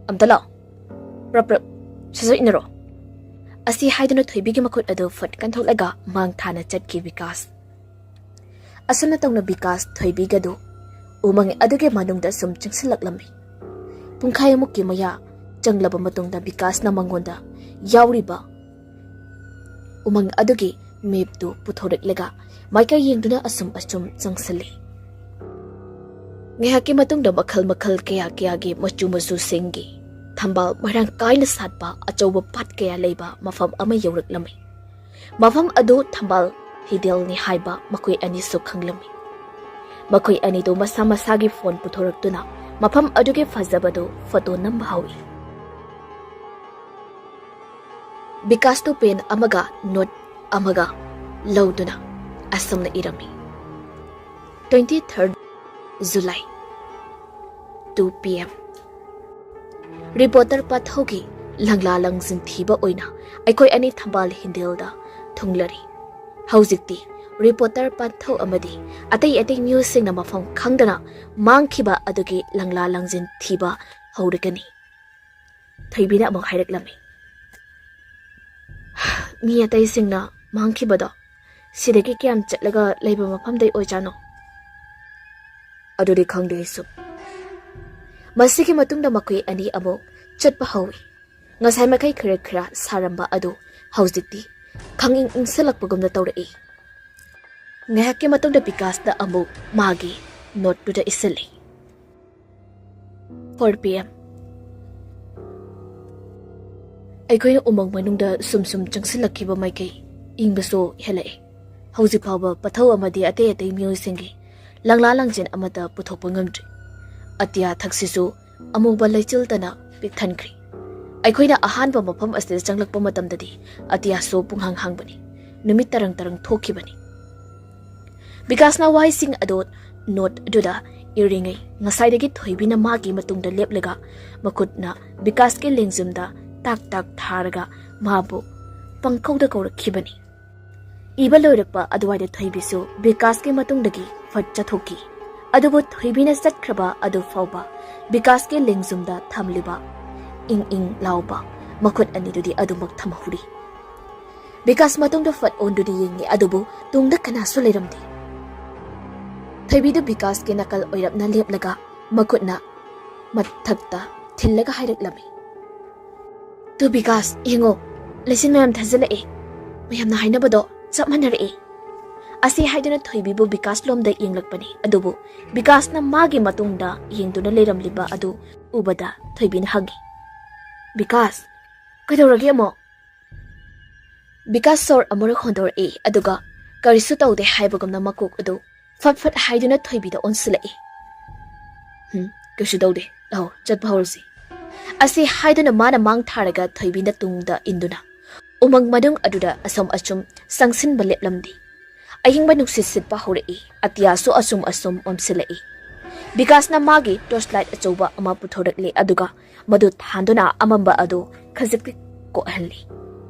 ꯑꯝꯇ ꯂꯥꯛꯑꯣ꯫ ꯄ꯭ꯔꯞ ꯄ꯭ꯔꯞ, ꯁꯠ ꯁꯠ ꯏꯟꯅꯔꯣ꯫" ꯑꯁꯤ ꯍꯥꯏꯗꯨꯅ ꯊꯣꯏꯕꯤꯒꯤ ꯃꯈꯨꯠ ꯑꯗꯨ ꯐꯠ ꯀꯟꯊꯣꯛꯂꯒ ꯃꯥꯡ ꯊꯥꯅ ꯆꯠꯈꯤ ꯕꯤꯀꯥꯁ꯫ ꯑꯁꯨꯝꯅ ꯇꯧꯅ ꯕꯤꯀꯥꯁ ꯊꯣꯏꯕꯤꯒꯗꯨ ꯎꯃꯪ ꯑꯗꯨꯒꯤ ꯃꯅꯨꯡꯗ ꯁꯨꯝ ꯆꯪꯁꯤꯜꯂꯛꯂꯝꯃꯤ꯫ ꯄꯨꯡꯈꯥꯏꯃꯨꯛꯀꯤ ꯃꯌꯥ ꯆꯪꯂꯕ ꯃꯇꯨꯡꯗ ꯕꯤꯀꯥꯁꯅ ꯃꯉꯣꯟꯗ ꯌꯥꯎꯔꯤꯕ ꯎꯃꯪ ꯑꯗꯨꯒꯤ ꯃꯦꯞꯇꯨ ꯄꯨꯊꯣꯔꯛꯂꯒ ꯃꯥꯏꯀꯩ ꯌꯦꯡꯗꯨꯅ ꯑꯁꯨꯝ ꯑꯁꯨꯝ ꯆꯪꯁꯤꯜꯂꯤ꯫ ꯉꯥꯏꯍꯥꯛꯀꯤ ꯃꯇꯨꯡꯗ ꯃꯈꯜ ꯃꯈꯜ ꯀꯌꯥ ꯀꯌꯥꯒꯤ ꯃꯆꯨ ꯃꯆꯨꯁꯤꯡꯒꯤ ꯊꯝꯕꯥꯜ ꯃꯔꯥꯡ ꯀꯥꯏꯅ ꯁꯥꯠꯄ ꯑꯆꯧꯕ ꯄꯥꯠ ꯀꯌꯥ ꯂꯩꯕ ꯃꯐꯝ ꯑꯃ ꯌꯧꯔꯛꯂꯝꯃꯤ꯫ ꯃꯐꯝ ꯑꯗꯨ ꯊꯝꯕꯥꯜ ꯍꯤꯗꯦꯜꯅꯤ ꯍꯥꯏꯕ ꯃꯈꯣꯏ ꯑꯅꯤꯁꯨ ꯈꯪꯂꯝꯃꯤ꯫ ꯃꯈꯣꯏ ꯑꯅꯤꯗꯨ ꯃꯁꯥ ꯃꯁꯥꯒꯤ ꯐꯣꯟ ꯄꯨꯊꯣꯔꯛꯇꯨꯅ ꯃꯐꯝ ꯑꯗꯨꯒꯤ ꯐꯖꯕꯗꯨ ꯐꯣꯇꯣ ꯅꯝꯕ ꯍꯧꯏ꯫ ꯕꯤꯀꯥꯁꯇꯨ ꯄꯦꯟ ꯑꯃꯒ ꯅꯣꯠ ꯑꯃꯒ ꯂꯧꯗꯨꯅ ꯑꯁꯨꯝꯅ ꯏꯔꯝꯃꯤ: "Twenty third July, two P M꯫ Reporter ꯄꯥꯟꯊꯧꯒꯤ ꯂꯪꯂꯥ ꯂꯪꯖꯤꯟ ꯊꯤꯕ ꯑꯣꯏꯅ ꯑꯩꯈꯣꯏ ꯑꯅꯤ ꯊꯝꯕꯥꯜ ꯍꯤꯟꯗꯦꯜꯗ ꯊꯨꯡꯂꯔꯤ꯫ ꯍꯧꯖꯤꯛꯇꯤ ꯔꯤꯄꯣꯔꯇꯔ ꯄꯥꯟꯊꯧ ꯑꯃꯗꯤ ꯑꯇꯩ ꯑꯇꯩ ꯃꯤꯑꯣꯏꯁꯤꯡꯅ ꯃꯐꯝ ꯈꯪꯗꯅ ꯃꯥꯡꯈꯤꯕ ꯑꯗꯨꯒꯤ ꯂꯪꯂꯥ ꯂꯪꯖꯤꯟ ꯊꯤꯕ ꯍꯧꯔꯒꯅꯤ꯫" ꯊꯣꯏꯕꯤꯅ ꯑꯃꯨꯛ ꯍꯥꯏꯔꯛꯂꯝꯃꯤ꯫ "ꯃꯤ ꯑꯇꯩꯁꯤꯡꯅ ꯃꯥꯡꯈꯤꯕꯗꯣ ꯁꯤꯗꯒꯤ ꯀꯌꯥꯝ ꯆꯠꯂꯒ ꯂꯩꯕ ꯃꯐꯝꯗꯩ ꯑꯣꯏꯖꯥꯠꯅꯣ?" "ꯑꯗꯨꯗꯤ ꯈꯪꯗꯦ ꯑꯩꯁꯨ꯫" ꯃꯁꯤꯒꯤ ꯃꯇꯨꯡꯗ ꯃꯈꯣꯏ ꯑꯅꯤ ꯑꯃꯨꯛ ꯆꯠꯄ ꯍꯧꯏ꯫ ꯉꯁꯥꯏ ꯃꯈꯩ ꯈꯔ ꯈꯔ ꯁꯥꯔꯝꯕ ꯑꯗꯨ ꯍꯧꯖꯤꯛꯇꯤ ꯈꯪꯏꯪ ꯏꯪꯁꯤꯜꯂꯛꯄꯒꯨꯝꯅ ꯇꯧꯔꯛꯏ꯫ ꯉꯥꯏꯍꯥꯛꯀꯤ ꯃꯇꯨꯡꯗ ꯕꯤꯀꯥꯁꯅ ꯑꯃꯨꯛ ꯃꯥꯒꯤ ꯅꯣꯠꯇꯨꯗ ꯏꯁꯤꯜꯂꯤ: "Four P M꯫ ꯑꯩꯈꯣꯏꯅ ꯎꯃꯪ ꯃꯅꯨꯡꯗ ꯁꯨꯝ ꯁꯨꯝ ꯆꯪꯁꯤꯜꯂꯛꯈꯤꯕ ꯃꯥꯏꯀꯩ ꯏꯪꯕꯁꯨ ꯍꯦꯜꯂꯛꯑꯦ꯫ ꯍꯧꯖꯤꯛ ꯐꯥꯎꯕ ꯄꯊꯧ ꯑꯃꯗꯤ ꯑꯇꯩ ꯑꯇꯩ ꯃꯤꯑꯣꯏꯁꯤꯡꯒꯤ ꯂꯪꯂꯥ ꯂꯪꯖꯦꯟ ꯑꯃꯠꯇ ꯄꯨꯊꯣꯛꯄ ꯉꯝꯗ꯭ꯔꯤ꯫ ꯑꯇꯤꯌꯥ ꯊꯛꯁꯤꯁꯨ ꯑꯃꯨꯕ ꯂꯩꯆꯤꯜꯇꯅ ꯄꯤꯛ ꯊꯟꯈ꯭ꯔꯦ꯫ ꯑꯩꯈꯣꯏꯅ ꯑꯍꯥꯟꯕ ꯃꯐꯝ ꯑꯁꯤꯗ ꯆꯪꯂꯛꯄ ꯃꯇꯝꯗꯗꯤ ꯑꯇꯤꯌꯥꯁꯨ ꯄꯨꯡꯍꯥꯡ ꯍꯥꯡꯕꯅꯤ꯫ ꯅꯨꯃꯤꯠ ꯇꯔꯪ ꯇꯔꯪ ꯊꯣꯛꯈꯤꯕꯅꯤ꯫ ꯕꯤꯀꯥꯁꯅ ꯋꯥꯍꯩꯁꯤꯡ ꯑꯗꯨ ꯅꯣꯠ ꯑꯗꯨꯗ ꯏꯔꯤꯉꯩ, ꯉꯁꯥꯏꯗꯒꯤ ꯊꯣꯏꯕꯤꯅ ꯃꯥꯒꯤ ꯃꯇꯨꯡꯗ ꯂꯦꯞꯂꯒ ꯃꯈꯨꯠꯅ ꯕꯤꯀꯥꯁꯀꯤ ꯂꯦꯡꯖꯨꯝꯗ ꯇꯥꯛ ꯇꯥꯛ ꯊꯥꯔꯒ ꯃꯥꯕꯨ ꯄꯪꯀꯧꯗ ꯀꯧꯔꯛꯈꯤꯕꯅꯤ꯫ ꯏꯕ ꯂꯣꯏꯔꯛꯄ ꯑꯗꯨꯋꯥꯏꯗ ꯊꯣꯏꯕꯤꯁꯨ ꯕꯤꯀꯥꯁꯀꯤ ꯃꯇꯨꯡꯗꯒꯤ ꯐꯠ ꯆꯠꯊꯣꯛꯈꯤ꯫ ꯑꯗꯨꯕꯨ ꯊꯣꯏꯕꯤꯅ ꯆꯠꯈ꯭ꯔꯕ ꯑꯗꯨ ꯐꯥꯎꯕ ꯕꯤꯀꯥꯁꯀꯤ ꯂꯦꯡꯖꯨꯝꯗ ꯊꯝꯂꯤꯕ ꯏꯪ ꯏꯪ ꯂꯥꯎꯕ ꯃꯈꯨꯠ ꯑꯅꯤꯗꯨꯗꯤ ꯑꯗꯨꯃꯛ ꯊꯝꯍꯧꯔꯤ꯫ ꯕꯤꯀꯥꯁ ꯃꯇꯨꯡꯗ ꯐꯠ ꯑꯣꯟꯗꯨꯅ ꯌꯦꯡꯉꯤ, ꯑꯗꯨꯕꯨ ꯇꯨꯡꯗ ꯀꯅꯥꯁꯨ ꯂꯩꯔꯝꯗꯦ꯫ ꯊꯣꯏꯕꯤꯗꯨ ꯕꯤꯀꯥꯁꯀꯤ ꯅꯥꯀꯜ ꯑꯣꯏꯔꯞꯅ ꯂꯦꯞꯂꯒ ꯃꯈꯨꯠꯅ ꯃꯊꯛꯇ ꯊꯤꯜꯂꯒ ꯍꯥꯏꯔꯛꯂꯝꯃꯤ, "ꯇꯨ ꯕꯤꯀꯥꯁ, ꯌꯦꯡꯉꯣ, ꯂꯩꯆꯤꯟ ꯃꯌꯥꯝ ꯊꯥꯖꯤꯜꯂꯛꯑꯦ꯫ ꯃꯌꯥꯝꯅ ꯍꯥꯏꯅꯕꯗꯣ ꯆꯞ ꯃꯥꯟꯅꯔꯛꯑꯦ"꯫ ꯑꯁꯤ ꯍꯥꯏꯗꯨꯅ ꯊꯣꯏꯕꯤꯕꯨ ꯕꯤꯀꯥꯁ ꯂꯣꯝꯗ ꯌꯦꯡꯂꯛꯄꯅꯤ, ꯑꯗꯨꯕꯨ ꯕꯤꯀꯥꯁꯅ ꯃꯥꯒꯤ ꯃꯇꯨꯡꯗ ꯌꯦꯡꯗꯨꯅ ꯂꯩꯔꯝꯂꯤꯕ ꯑꯗꯨ ꯎꯕꯗ ꯊꯣꯏꯕꯤꯅ ꯍꯪꯉꯤ, "ꯕꯤꯀꯥꯁ, ꯀꯩꯗꯧꯔꯒꯦ ꯑꯃꯨꯛ?" ꯕꯤꯀꯥꯁ ꯁꯣꯔ ꯑꯃꯨꯔꯛ ꯍꯣꯟꯗꯣꯔꯛꯏ, ꯑꯗꯨꯒ ꯀꯔꯤꯁꯨ ꯇꯧꯗꯦ ꯍꯥꯏꯕꯒꯨꯝꯅ ꯃꯀꯣꯛ ꯑꯗꯨ ꯐꯠ ꯐꯠ ꯍꯥꯏꯗꯨꯅ ꯊꯣꯏꯕꯤꯗ ꯑꯣꯟꯁꯤꯜꯂꯛꯏ꯫ "ꯎꯝ, ꯀꯩꯁꯨ ꯇꯧꯗꯦ꯫ ꯂꯥꯛꯑꯣ, ꯆꯠꯄ ꯍꯧꯔꯁꯤ"꯫ ꯑꯁꯤ ꯍꯥꯏꯗꯨꯅ ꯃꯥꯅ ꯃꯥꯡ ꯊꯥꯔꯒ ꯊꯣꯏꯕꯤꯅ ꯇꯨꯡꯗ ꯏꯟꯗꯨꯅ ꯎꯃꯪ ꯃꯅꯨꯡ ꯑꯗꯨꯗ ꯑꯁꯨꯝ ꯑꯁꯨꯝ ꯆꯪꯁꯤꯟꯕ ꯂꯦꯞꯂꯝꯗꯦ꯫ ꯑꯏꯪꯕ ꯅꯨꯡꯁꯤꯠ ꯁꯤꯠꯄ ꯍꯧꯔꯛꯏ, ꯑꯇꯤꯌꯥꯁꯨ ꯑꯁꯨꯝ ꯑꯁꯨꯝ ꯃꯝꯁꯤꯜꯂꯛꯏ꯫ ꯕꯤꯀꯥꯁꯅ ꯃꯥꯒꯤ ꯇꯣꯔꯆ ꯂꯥꯏꯠ ꯑꯆꯧꯕ ꯑꯃ ꯄꯨꯊꯣꯔꯛꯂꯦ, ꯑꯗꯨꯒ ꯃꯗꯨ ꯊꯥꯟꯗꯨꯅ ꯑꯃꯝꯕ ꯑꯗꯨ ꯈꯖꯤꯛꯇꯤ ꯀꯣꯛꯍꯜꯂꯤ꯫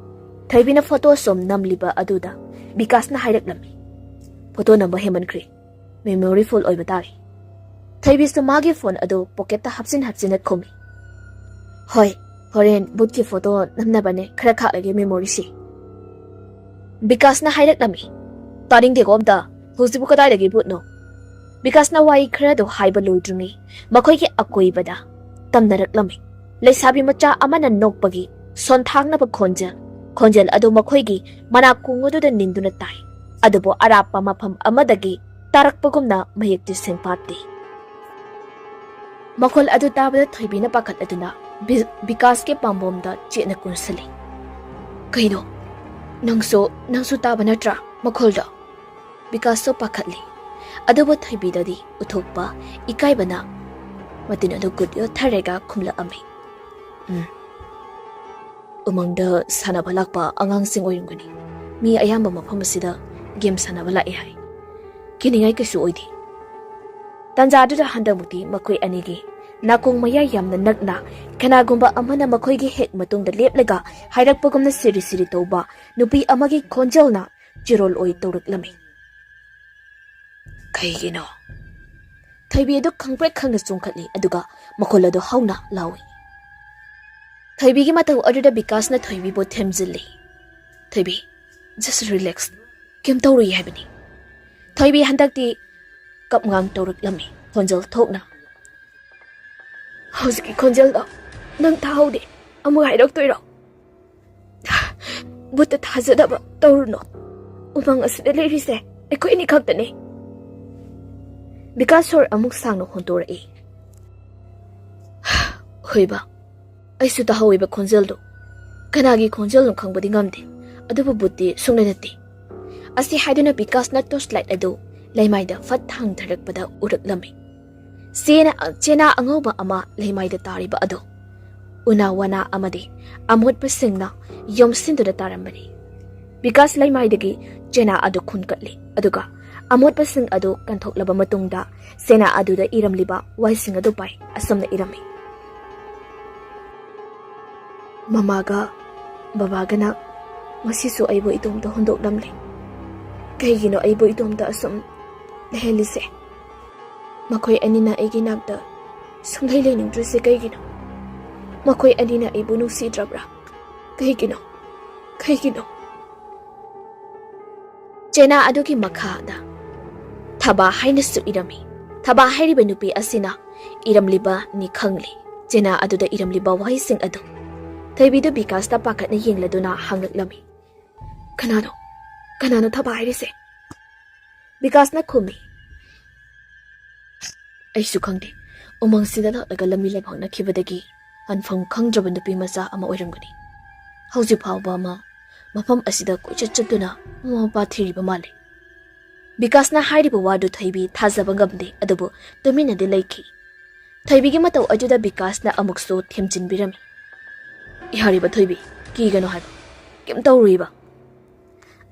ꯊꯣꯏꯕꯤꯅ ꯐꯣꯇꯣ ꯁꯨꯝ ꯅꯝꯂꯤꯕ ꯑꯗꯨꯗ ꯕꯤꯀꯥꯁꯅ ꯍꯥꯏꯔꯛꯂꯝꯃꯤ, "ꯐꯣꯇꯣ ꯅꯝꯕ ꯍꯦꯟꯃꯟꯈ꯭ꯔꯦ, ꯃꯦꯃꯣꯔꯤ ꯐꯨꯜ ꯑꯣꯏꯕ ꯇꯥꯔꯦ"꯫ ꯊꯣꯏꯕꯤꯁꯨ ꯃꯥꯒꯤ ꯐꯣꯟ ꯑꯗꯨ ꯄꯣꯀꯦꯠꯇ ꯍꯥꯞꯆꯤꯟ ꯍꯥꯞꯆꯤꯟꯅ ꯈꯨꯝꯃꯤ, "ꯍꯣꯏ, ꯍꯣꯔꯦꯟ ꯕꯨꯠꯀꯤ ꯐꯣꯇꯣ ꯅꯝꯅꯕꯅꯦ ꯈꯔ ꯈꯥꯛꯂꯒꯦ ꯃꯦꯃꯣꯔꯤꯁꯤ"꯫ ꯕꯤꯀꯥꯁꯅ ꯍꯥꯏꯔꯛꯂꯝꯃꯤ, "ꯇꯥꯅꯤꯡꯗꯦꯀꯣ ꯑꯝꯇ, ꯍꯧꯖꯤꯛꯄꯨ ꯀꯗꯥꯏꯗꯒꯤ ꯕꯨꯠꯅꯣ?" ꯕꯤꯀꯥꯁꯅ ꯋꯥꯍꯩ ꯈꯔꯗꯨ ꯍꯥꯏꯕ ꯂꯣꯏꯗ꯭ꯔꯤꯉꯩ ꯃꯈꯣꯏꯒꯤ ꯑꯀꯣꯏꯕꯗ ꯇꯝꯅꯔꯛꯂꯝꯃꯤ꯫ ꯂꯩꯁꯥꯕꯤ ꯃꯆꯥ ꯑꯃꯅ ꯅꯣꯛꯄꯒꯤ ꯁꯣꯟꯊꯥꯡꯅꯕ ꯈꯣꯟꯖꯦꯜ, ꯈꯣꯟꯖꯦꯜ ꯑꯗꯨ ꯃꯈꯣꯏꯒꯤ ꯃꯅꯥꯀꯣꯡ ꯑꯗꯨꯗ ꯅꯤꯟꯗꯨꯅ ꯇꯥꯏ꯫ ꯑꯗꯨꯕꯨ ꯑꯔꯥꯞꯄ ꯃꯐꯝ ꯑꯃꯗꯒꯤ ꯇꯥꯔꯛꯄꯒꯨꯝꯅ ꯃꯌꯦꯛꯇꯤ ꯁꯦꯡꯐꯥꯠꯇꯦ꯫ ꯃꯈꯣꯜ ꯑꯗꯨ ꯇꯥꯕꯗ ꯊꯣꯏꯕꯤꯅ ꯄꯥꯈꯠꯂꯗꯨꯅ ꯕꯤ-, ꯕꯤꯀꯥꯁꯀꯤ ꯄꯥꯝꯕꯣꯝꯗ ꯆꯦꯠꯅ ꯀꯨꯟꯁꯤꯜꯂꯤ꯫ "ꯀꯩꯅꯣ? ꯅꯪꯁꯨ, ꯅꯪꯁꯨ ꯇꯥꯕ ꯅꯠꯇ꯭ꯔꯥ ꯃꯈꯣꯜꯗꯣ?" ꯕꯤꯀꯥꯁꯁꯨ ꯄꯥꯈꯠꯂꯤ꯫ ꯑꯗꯨꯕꯨ ꯊꯣꯏꯕꯤꯗꯗꯤ ꯎꯊꯣꯛꯄ ꯏꯀꯥꯏꯕꯅ ꯃꯇꯤꯟ ꯑꯗꯨ ꯒꯨꯠ ꯌꯣꯠꯊꯔꯒ ꯈꯨꯝꯂꯛꯑꯝꯃꯤ, "ꯎꯝ, ꯎꯃꯪꯗ ꯁꯥꯟꯅꯕ ꯂꯥꯛꯄ ꯑꯉꯥꯡꯁꯤꯡ ꯑꯣꯏꯔꯝꯒꯅꯤ꯫ ꯃꯤ ꯑꯌꯥꯝꯕ ꯃꯐꯝ ꯑꯁꯤꯗ ꯒꯦꯝ ꯁꯥꯟꯅꯕ ꯂꯥꯛꯑꯦ ꯍꯥꯏ꯫ ꯀꯤꯅꯤꯡꯉꯥꯏ ꯀꯩꯁꯨ ꯑꯣꯏꯗꯦ꯫" ꯇꯥꯟꯖꯥꯗꯨꯗ ꯍꯟꯗꯛꯃꯨꯛꯇꯤ ꯃꯈꯣꯏ ꯑꯅꯤꯒꯤ ꯅꯥꯀꯣꯡ ꯃꯌꯥ ꯌꯥꯝꯅ ꯅꯛꯅ, ꯀꯅꯥꯒꯨꯝꯕ ꯑꯃꯅ ꯃꯈꯣꯏꯒꯤ ꯍꯦꯛ ꯃꯇꯨꯡꯗ ꯂꯦꯞꯂꯒ ꯍꯥꯏꯔꯛꯄꯒꯨꯝꯅ ꯁꯤꯔꯤ ꯁꯤꯔꯤ ꯇꯧꯕ ꯅꯨꯄꯤ ꯑꯃꯒꯤ ꯈꯣꯟꯖꯦꯜꯅ ꯆꯤꯔꯣꯜ ꯑꯣꯏ ꯇꯧꯔꯛꯂꯝꯃꯤ꯫ "ꯀꯩꯒꯤꯅꯣ?" ꯊꯣꯏꯕꯤ ꯑꯗꯨ ꯈꯪꯄ꯭ꯔꯦꯛ ꯈꯪꯅ ꯆꯣꯡꯈꯠꯂꯤ, ꯑꯗꯨꯒ ꯃꯈꯣꯜ ꯑꯗꯨ ꯍꯧꯅ ꯂꯥꯎꯏ꯫ ꯊꯣꯏꯕꯤꯒꯤ ꯃꯇꯧ ꯑꯗꯨꯗ ꯕꯤꯀꯥꯁꯅ ꯊꯣꯏꯕꯤꯕꯨ ꯊꯦꯝꯖꯤꯜꯂꯤ꯫ "ꯊꯣꯏꯕꯤ, just relax꯫ ꯀꯩꯝ ꯇꯧꯔꯣꯏ ꯍꯥꯏꯕꯅꯤ꯫" ꯊꯣꯏꯕꯤ ꯍꯟꯗꯛꯇꯤ ꯀꯞꯉꯥꯡ ꯇꯧꯔꯛꯂꯝꯃꯤ, ꯈꯣꯟꯖꯦꯜ ꯊꯣꯛꯅ꯫ "ꯍꯧꯖꯤꯛꯀꯤ ꯈꯣꯟꯖꯦꯜꯗꯣ ꯅꯪ ꯇꯥꯍꯧꯗꯦ꯫ ꯑꯃꯨꯛ ꯍꯥꯏꯔꯛꯇꯣꯏꯔꯣ?" "ꯕꯨꯠꯇ ꯊꯥꯖꯗꯕ ꯇꯧꯔꯨꯅꯣ꯫ ꯎꯃꯪ ꯑꯁꯤꯗ ꯂꯩꯔꯤꯁꯦ ꯑꯩꯈꯣꯏ ꯑꯅꯤ ꯈꯛꯇꯅꯦ꯫" ꯕꯤꯀꯥꯁ ꯁꯣꯔ ꯑꯃꯨꯛ ꯁꯥꯡꯅ ꯍꯣꯟꯇꯣꯔꯛꯏ꯫ "ꯍꯣꯏꯕ, ꯑꯩꯁꯨ ꯇꯥꯍꯧꯋꯦꯕ ꯈꯣꯟꯖꯦꯜꯗꯣ꯫ ꯀꯅꯥꯒꯤ ꯈꯣꯟꯖꯦꯜꯅꯣ ꯈꯪꯕꯗꯤ ꯉꯝꯗꯦ, ꯑꯗꯨꯕꯨ ꯕꯨꯠꯇꯤ ꯁꯨꯡꯅ ꯅꯠꯇꯦ꯫" ꯑꯁꯤ ꯍꯥꯏꯗꯨꯅ ꯕꯤꯀꯥꯁꯅ ꯇꯣꯔꯆ ꯂꯥꯏꯠ ꯑꯗꯨ ꯂꯩꯃꯥꯏꯗ ꯐꯠ ꯊꯥꯡꯊꯔꯛꯄꯗ ꯎꯔꯛꯂꯝꯃꯤ꯫ ꯆꯦꯅ, ꯆꯦꯅꯥ ꯑꯉꯧꯕ ꯑꯃ ꯂꯩꯃꯥꯏꯗ ꯇꯥꯔꯤꯕ ꯑꯗꯨ ꯎꯅꯥ ꯋꯥꯅꯥ ꯑꯃꯗꯤ ꯑꯃꯣꯠꯄꯁꯤꯡꯅ ꯌꯣꯝꯁꯤꯟꯗꯨꯅ ꯇꯥꯔꯝꯕꯅꯤ꯫ ꯕꯤꯀꯥꯁ ꯂꯩꯃꯥꯏꯗꯒꯤ ꯆꯦꯅꯥ ꯑꯗꯨ ꯈꯨꯟꯒꯠꯂꯤ, ꯑꯗꯨꯒ ꯑꯃꯣꯠꯄꯁꯤꯡ ꯑꯗꯨ ꯀꯟꯊꯣꯛꯂꯕ ꯃꯇꯨꯡꯗ ꯆꯦꯅꯥ ꯑꯗꯨꯗ ꯏꯔꯝꯂꯤꯕ ꯋꯥꯍꯩꯁꯤꯡ ꯑꯗꯨ ꯄꯥꯏ꯫ ꯑꯁꯨꯝꯅ ꯏꯔꯝꯃꯤ: "ꯃꯃꯥꯒ ꯕꯕꯥꯒꯅ ꯉꯁꯤꯁꯨ ꯑꯩꯕꯨ ꯏꯇꯣꯝꯇ ꯍꯨꯟꯗꯣꯛꯂꯝꯂꯦ꯫ ꯀꯩꯒꯤꯅꯣ ꯑꯩꯕꯨ ꯏꯇꯣꯝꯇ ꯑꯁꯨꯝ ꯂꯩꯍꯜꯂꯤꯁꯦ? ꯃꯈꯣꯏ ꯑꯅꯤꯅ ꯑꯩꯒꯤ ꯅꯥꯛꯇ ꯁꯨꯡꯂꯩ ꯂꯩꯅꯤꯡꯗ꯭ꯔꯤꯁꯦ ꯀꯩꯒꯤꯅꯣ? ꯃꯈꯣꯏ ꯑꯅꯤꯅ ꯑꯩꯕꯨ ꯅꯨꯡꯁꯤꯗ꯭ꯔꯕ꯭ꯔꯥ? ꯀꯩꯒꯤꯅꯣ? ꯀꯩꯒꯤꯅꯣ?" ꯆꯦꯅꯥ ꯑꯗꯨꯒꯤ ꯃꯈꯥꯗ ꯊꯕꯥ ꯍꯥꯏꯅꯁꯨ ꯏꯔꯝꯃꯤ꯫ ꯊꯕꯥ ꯍꯥꯏꯔꯤꯕ ꯅꯨꯄꯤ ꯑꯁꯤꯅ ꯏꯔꯝꯂꯤꯕꯅꯤ ꯈꯪꯂꯤ꯫ ꯆꯦꯅꯥ ꯑꯗꯨꯗ ꯏꯔꯝꯂꯤꯕ ꯋꯥꯍꯩꯁꯤꯡ ꯑꯗꯨ ꯊꯣꯏꯕꯤꯗꯨ ꯕꯤꯀꯥꯁꯇ ꯄꯥꯈꯠꯅ ꯌꯦꯡꯂꯗꯨꯅ ꯍꯪꯂꯛꯂꯝꯃꯤ, "ꯀꯅꯥꯅꯣ? ꯀꯅꯥꯅꯣ ꯊꯕꯥ ꯍꯥꯏꯔꯤꯁꯦ?" ꯕꯤꯀꯥꯁꯅ ꯈꯨꯝꯃꯤ, "ꯑꯩꯁꯨ ꯈꯪꯗꯦ꯫ ꯎꯃꯪꯁꯤꯗ ꯂꯥꯛꯂꯒ ꯂꯝꯕꯤ ꯂꯩꯃꯥꯡꯅꯈꯤꯕꯗꯒꯤ ꯍꯟꯐꯝ ꯈꯪꯗ꯭ꯔꯕ ꯅꯨꯄꯤ ꯃꯆꯥ ꯑꯃ ꯑꯣꯏꯔꯝꯒꯅꯤ꯫ ꯍꯧꯖꯤꯛ ꯐꯥꯎꯕ ꯑꯃ ꯃꯐꯝ ꯑꯁꯤꯗ ꯀꯣꯏꯆꯠ ꯆꯠꯇꯨꯅ ꯃꯃꯥ ꯃꯄꯥ ꯊꯤꯔꯤꯕ ꯃꯥꯜꯂꯤ꯫ ꯕꯤꯀꯥꯁꯅ ꯍꯥꯏꯔꯤꯕ ꯋꯥꯗꯨ ꯊꯣꯏꯕꯤ ꯊꯥꯖꯕ ꯉꯝꯗꯦ, ꯑꯗꯨꯕꯨ ꯇꯨꯃꯤꯟꯅꯗꯤ ꯂꯩꯈꯤ꯫ ꯊꯣꯏꯕꯤꯒꯤ ꯃꯇꯧ ꯑꯗꯨꯗ ꯕꯤꯀꯥꯁꯅ ꯑꯃꯨꯛꯁꯨ ꯊꯦꯝꯖꯤꯟꯕꯤꯔꯝꯃꯤ꯫ "ꯌꯥꯔꯤꯕ ꯊꯣꯏꯕꯤ, ꯀꯤꯒꯅꯨ ꯍꯥꯏꯕ, ꯀꯩꯝ ꯇꯧꯔꯨꯏꯕ"꯫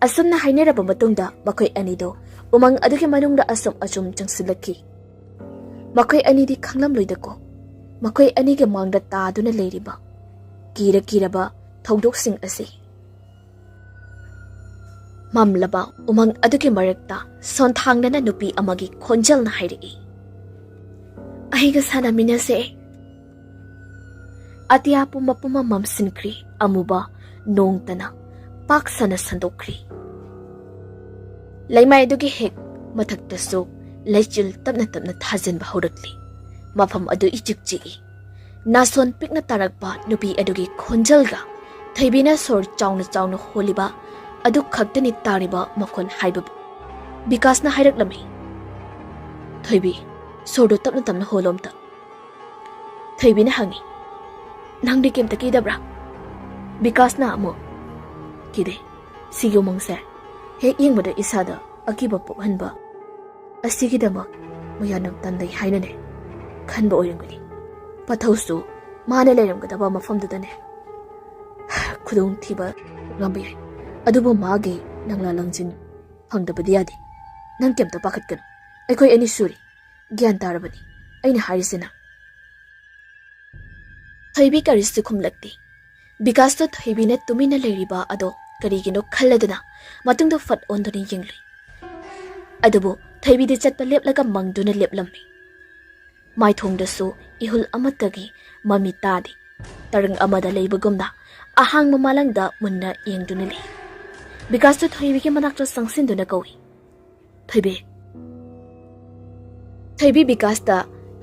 ꯑꯁꯨꯝꯅ ꯍꯥꯏꯅꯔꯕ ꯃꯇꯨꯡꯗ ꯃꯈꯣꯏ ꯑꯅꯤꯗꯣ ꯎꯃꯪ ꯑꯗꯨꯒꯤ ꯃꯅꯨꯡꯗ ꯑꯁꯨꯝ ꯑꯁꯨꯝ ꯆꯪꯁꯤꯜꯂꯛꯈꯤ꯫ ꯃꯈꯣꯏ ꯑꯅꯤꯗꯤ ꯈꯪꯂꯝꯂꯣꯏꯗꯀꯣ, ꯃꯈꯣꯏ ꯑꯅꯤꯒꯤ ꯃꯥꯡꯗ ꯇꯥꯗꯨꯅ ꯂꯩꯔꯤꯕ ꯀꯤꯔ ꯀꯤꯔꯕ ꯊꯧꯗꯣꯛꯁꯤꯡ ꯑꯁꯤ꯫ ꯃꯝꯂꯕ ꯎꯃꯪ ꯑꯗꯨꯒꯤ ꯃꯔꯛꯇ ꯁꯣꯟꯊꯥꯡꯅꯅ ꯅꯨꯄꯤ ꯑꯃꯒꯤ ꯈꯣꯟꯖꯦꯜꯅ ꯍꯥꯏꯔꯛꯏ, "ꯑꯩꯒ ꯁꯥꯟꯅꯃꯤꯟꯅꯁꯦ"꯫ ꯑꯇꯤꯌꯥ ꯄꯨꯝꯕ ꯄꯨꯝꯕ ꯃꯝꯁꯤꯟꯈ꯭ꯔꯤ, ꯑꯃꯨꯕ ꯅꯣꯡꯇꯅ ꯄꯥꯛ ꯁꯟꯅ ꯁꯟꯗꯣꯛꯈ꯭ꯔꯤ꯫ ꯂꯩꯃꯥꯏ ꯑꯗꯨꯒꯤ ꯍꯦꯛ ꯃꯊꯛꯇꯁꯨ ꯂꯩꯆꯤꯜ ꯇꯞꯅ ꯇꯞꯅ ꯊꯥꯖꯤꯟꯕ ꯍꯧꯔꯛꯂꯤ꯫ ꯃꯐꯝ ꯑꯗꯨ ꯏꯆꯤꯛ ꯆꯤꯛꯏ꯫ ꯅꯥꯁꯣꯟ ꯄꯤꯛꯅ ꯇꯥꯔꯛꯄ ꯅꯨꯄꯤ ꯑꯗꯨꯒꯤ ꯈꯣꯟꯖꯦꯜꯒ ꯊꯣꯏꯕꯤꯅ ꯁꯣꯔ ꯆꯥꯎꯅ ꯆꯥꯎꯅ ꯍꯣꯜꯂꯤꯕ ꯑꯗꯨ ꯈꯛꯇꯅꯤ ꯇꯥꯔꯤꯕ ꯃꯈꯣꯟ ꯍꯥꯏꯕꯕꯨ꯫ ꯕꯤꯀꯥꯁꯅ ꯍꯥꯏꯔꯛꯂꯝꯃꯤ꯫ "ꯊꯣꯏꯕꯤ, ꯁꯣꯔꯗꯨ ꯇꯞꯅ ꯇꯞꯅ ꯍꯣꯜꯂꯣ ꯑꯝꯇ"꯫ ꯊꯣꯏꯕꯤꯅ ꯍꯪꯉꯤ, "ꯅꯪꯗꯤ ꯀꯩꯝꯇ ꯀꯤꯗꯕ꯭ꯔꯥ?" ꯕꯤꯀꯥꯁꯅ ꯑꯃꯨꯛ, "ꯀꯤꯗꯦ꯫ ꯁꯤꯒꯤ ꯎꯃꯪꯁꯦ ꯍꯦꯛ ꯌꯦꯡꯕꯗ ꯏꯁꯥꯗ ꯑꯀꯤꯕ ꯄꯣꯛꯍꯟꯕ꯫ ꯑꯁꯤꯒꯤꯗꯃꯛ ꯃꯌꯥꯝꯅ ꯇꯟꯗꯩ ꯍꯥꯏꯅꯅꯦ ꯈꯟꯕ ꯑꯣꯏꯔꯝꯒꯅꯤ꯫ ꯄꯥꯊꯧꯁꯨ ꯃꯥꯅ ꯂꯩꯔꯝꯒꯗꯕ ꯃꯐꯝꯗꯨꯗꯅꯦ ꯈꯨꯗꯣꯡꯊꯤꯕ ꯉꯝꯕ ꯌꯥꯏ꯫ ꯑꯗꯨꯕꯨ ꯃꯥꯒꯤ ꯂꯪꯂꯥ ꯂꯪꯖꯤꯟ ꯐꯪꯗꯕꯗꯤ ꯌꯥꯗꯦ꯫ ꯅꯪ ꯀꯩꯝꯇ ꯄꯥꯈꯠꯀꯅꯨ꯫ ꯑꯩꯈꯣꯏ ꯑꯅꯤ ꯁꯨꯔꯤ꯫ ꯒ꯭ꯌꯥꯟ ꯇꯥꯔꯕꯅꯤ ꯑꯩꯅ ꯍꯥꯏꯔꯤꯁꯤꯅ"꯫ ꯊꯣꯏꯕꯤ ꯀꯔꯤꯁꯨ ꯈꯨꯝꯂꯛꯇꯦ꯫ ꯕꯤꯀꯥꯁꯇꯣ ꯊꯣꯏꯕꯤꯅ ꯇꯨꯃꯤꯟꯅ ꯂꯩꯔꯤꯕ ꯑꯗꯣ ꯀꯔꯤꯒꯤꯅꯣ ꯈꯜꯂꯗꯨꯅ ꯃꯇꯨꯡꯗ ꯐꯠ ꯑꯣꯟꯗꯨꯅ ꯌꯦꯡꯂꯨꯏ꯫ ꯑꯗꯨꯕꯨ ꯊꯣꯏꯕꯤꯗꯤ ꯆꯠꯄ ꯂꯦꯞꯂꯒ ꯃꯪꯗꯨꯅ ꯂꯦꯞꯂꯝꯃꯤ꯫ ꯃꯥꯏꯊꯣꯡꯗꯁꯨ ꯏꯍꯨꯜ ꯑꯃꯠꯇꯒꯤ ꯃꯃꯤ ꯇꯥꯗꯦ꯫ ꯇꯔꯪ ꯑꯃꯗ ꯂꯩꯕꯒꯨꯝꯅ ꯑꯍꯥꯡꯕ ꯃꯥꯂꯪꯗ ꯃꯨꯟꯅ ꯌꯦꯡꯗꯨꯅ ꯂꯩ꯫ ꯕꯤꯀꯥꯁꯇꯨ ꯊꯣꯏꯕꯤꯒꯤ ꯃꯅꯥꯛꯇ ꯆꯪꯁꯤꯟꯗꯨꯅ ꯀꯧꯏ, "ꯊꯣꯏꯕꯤ"꯫ ꯊꯣꯏꯕꯤ ꯕꯤꯀꯥꯁꯇ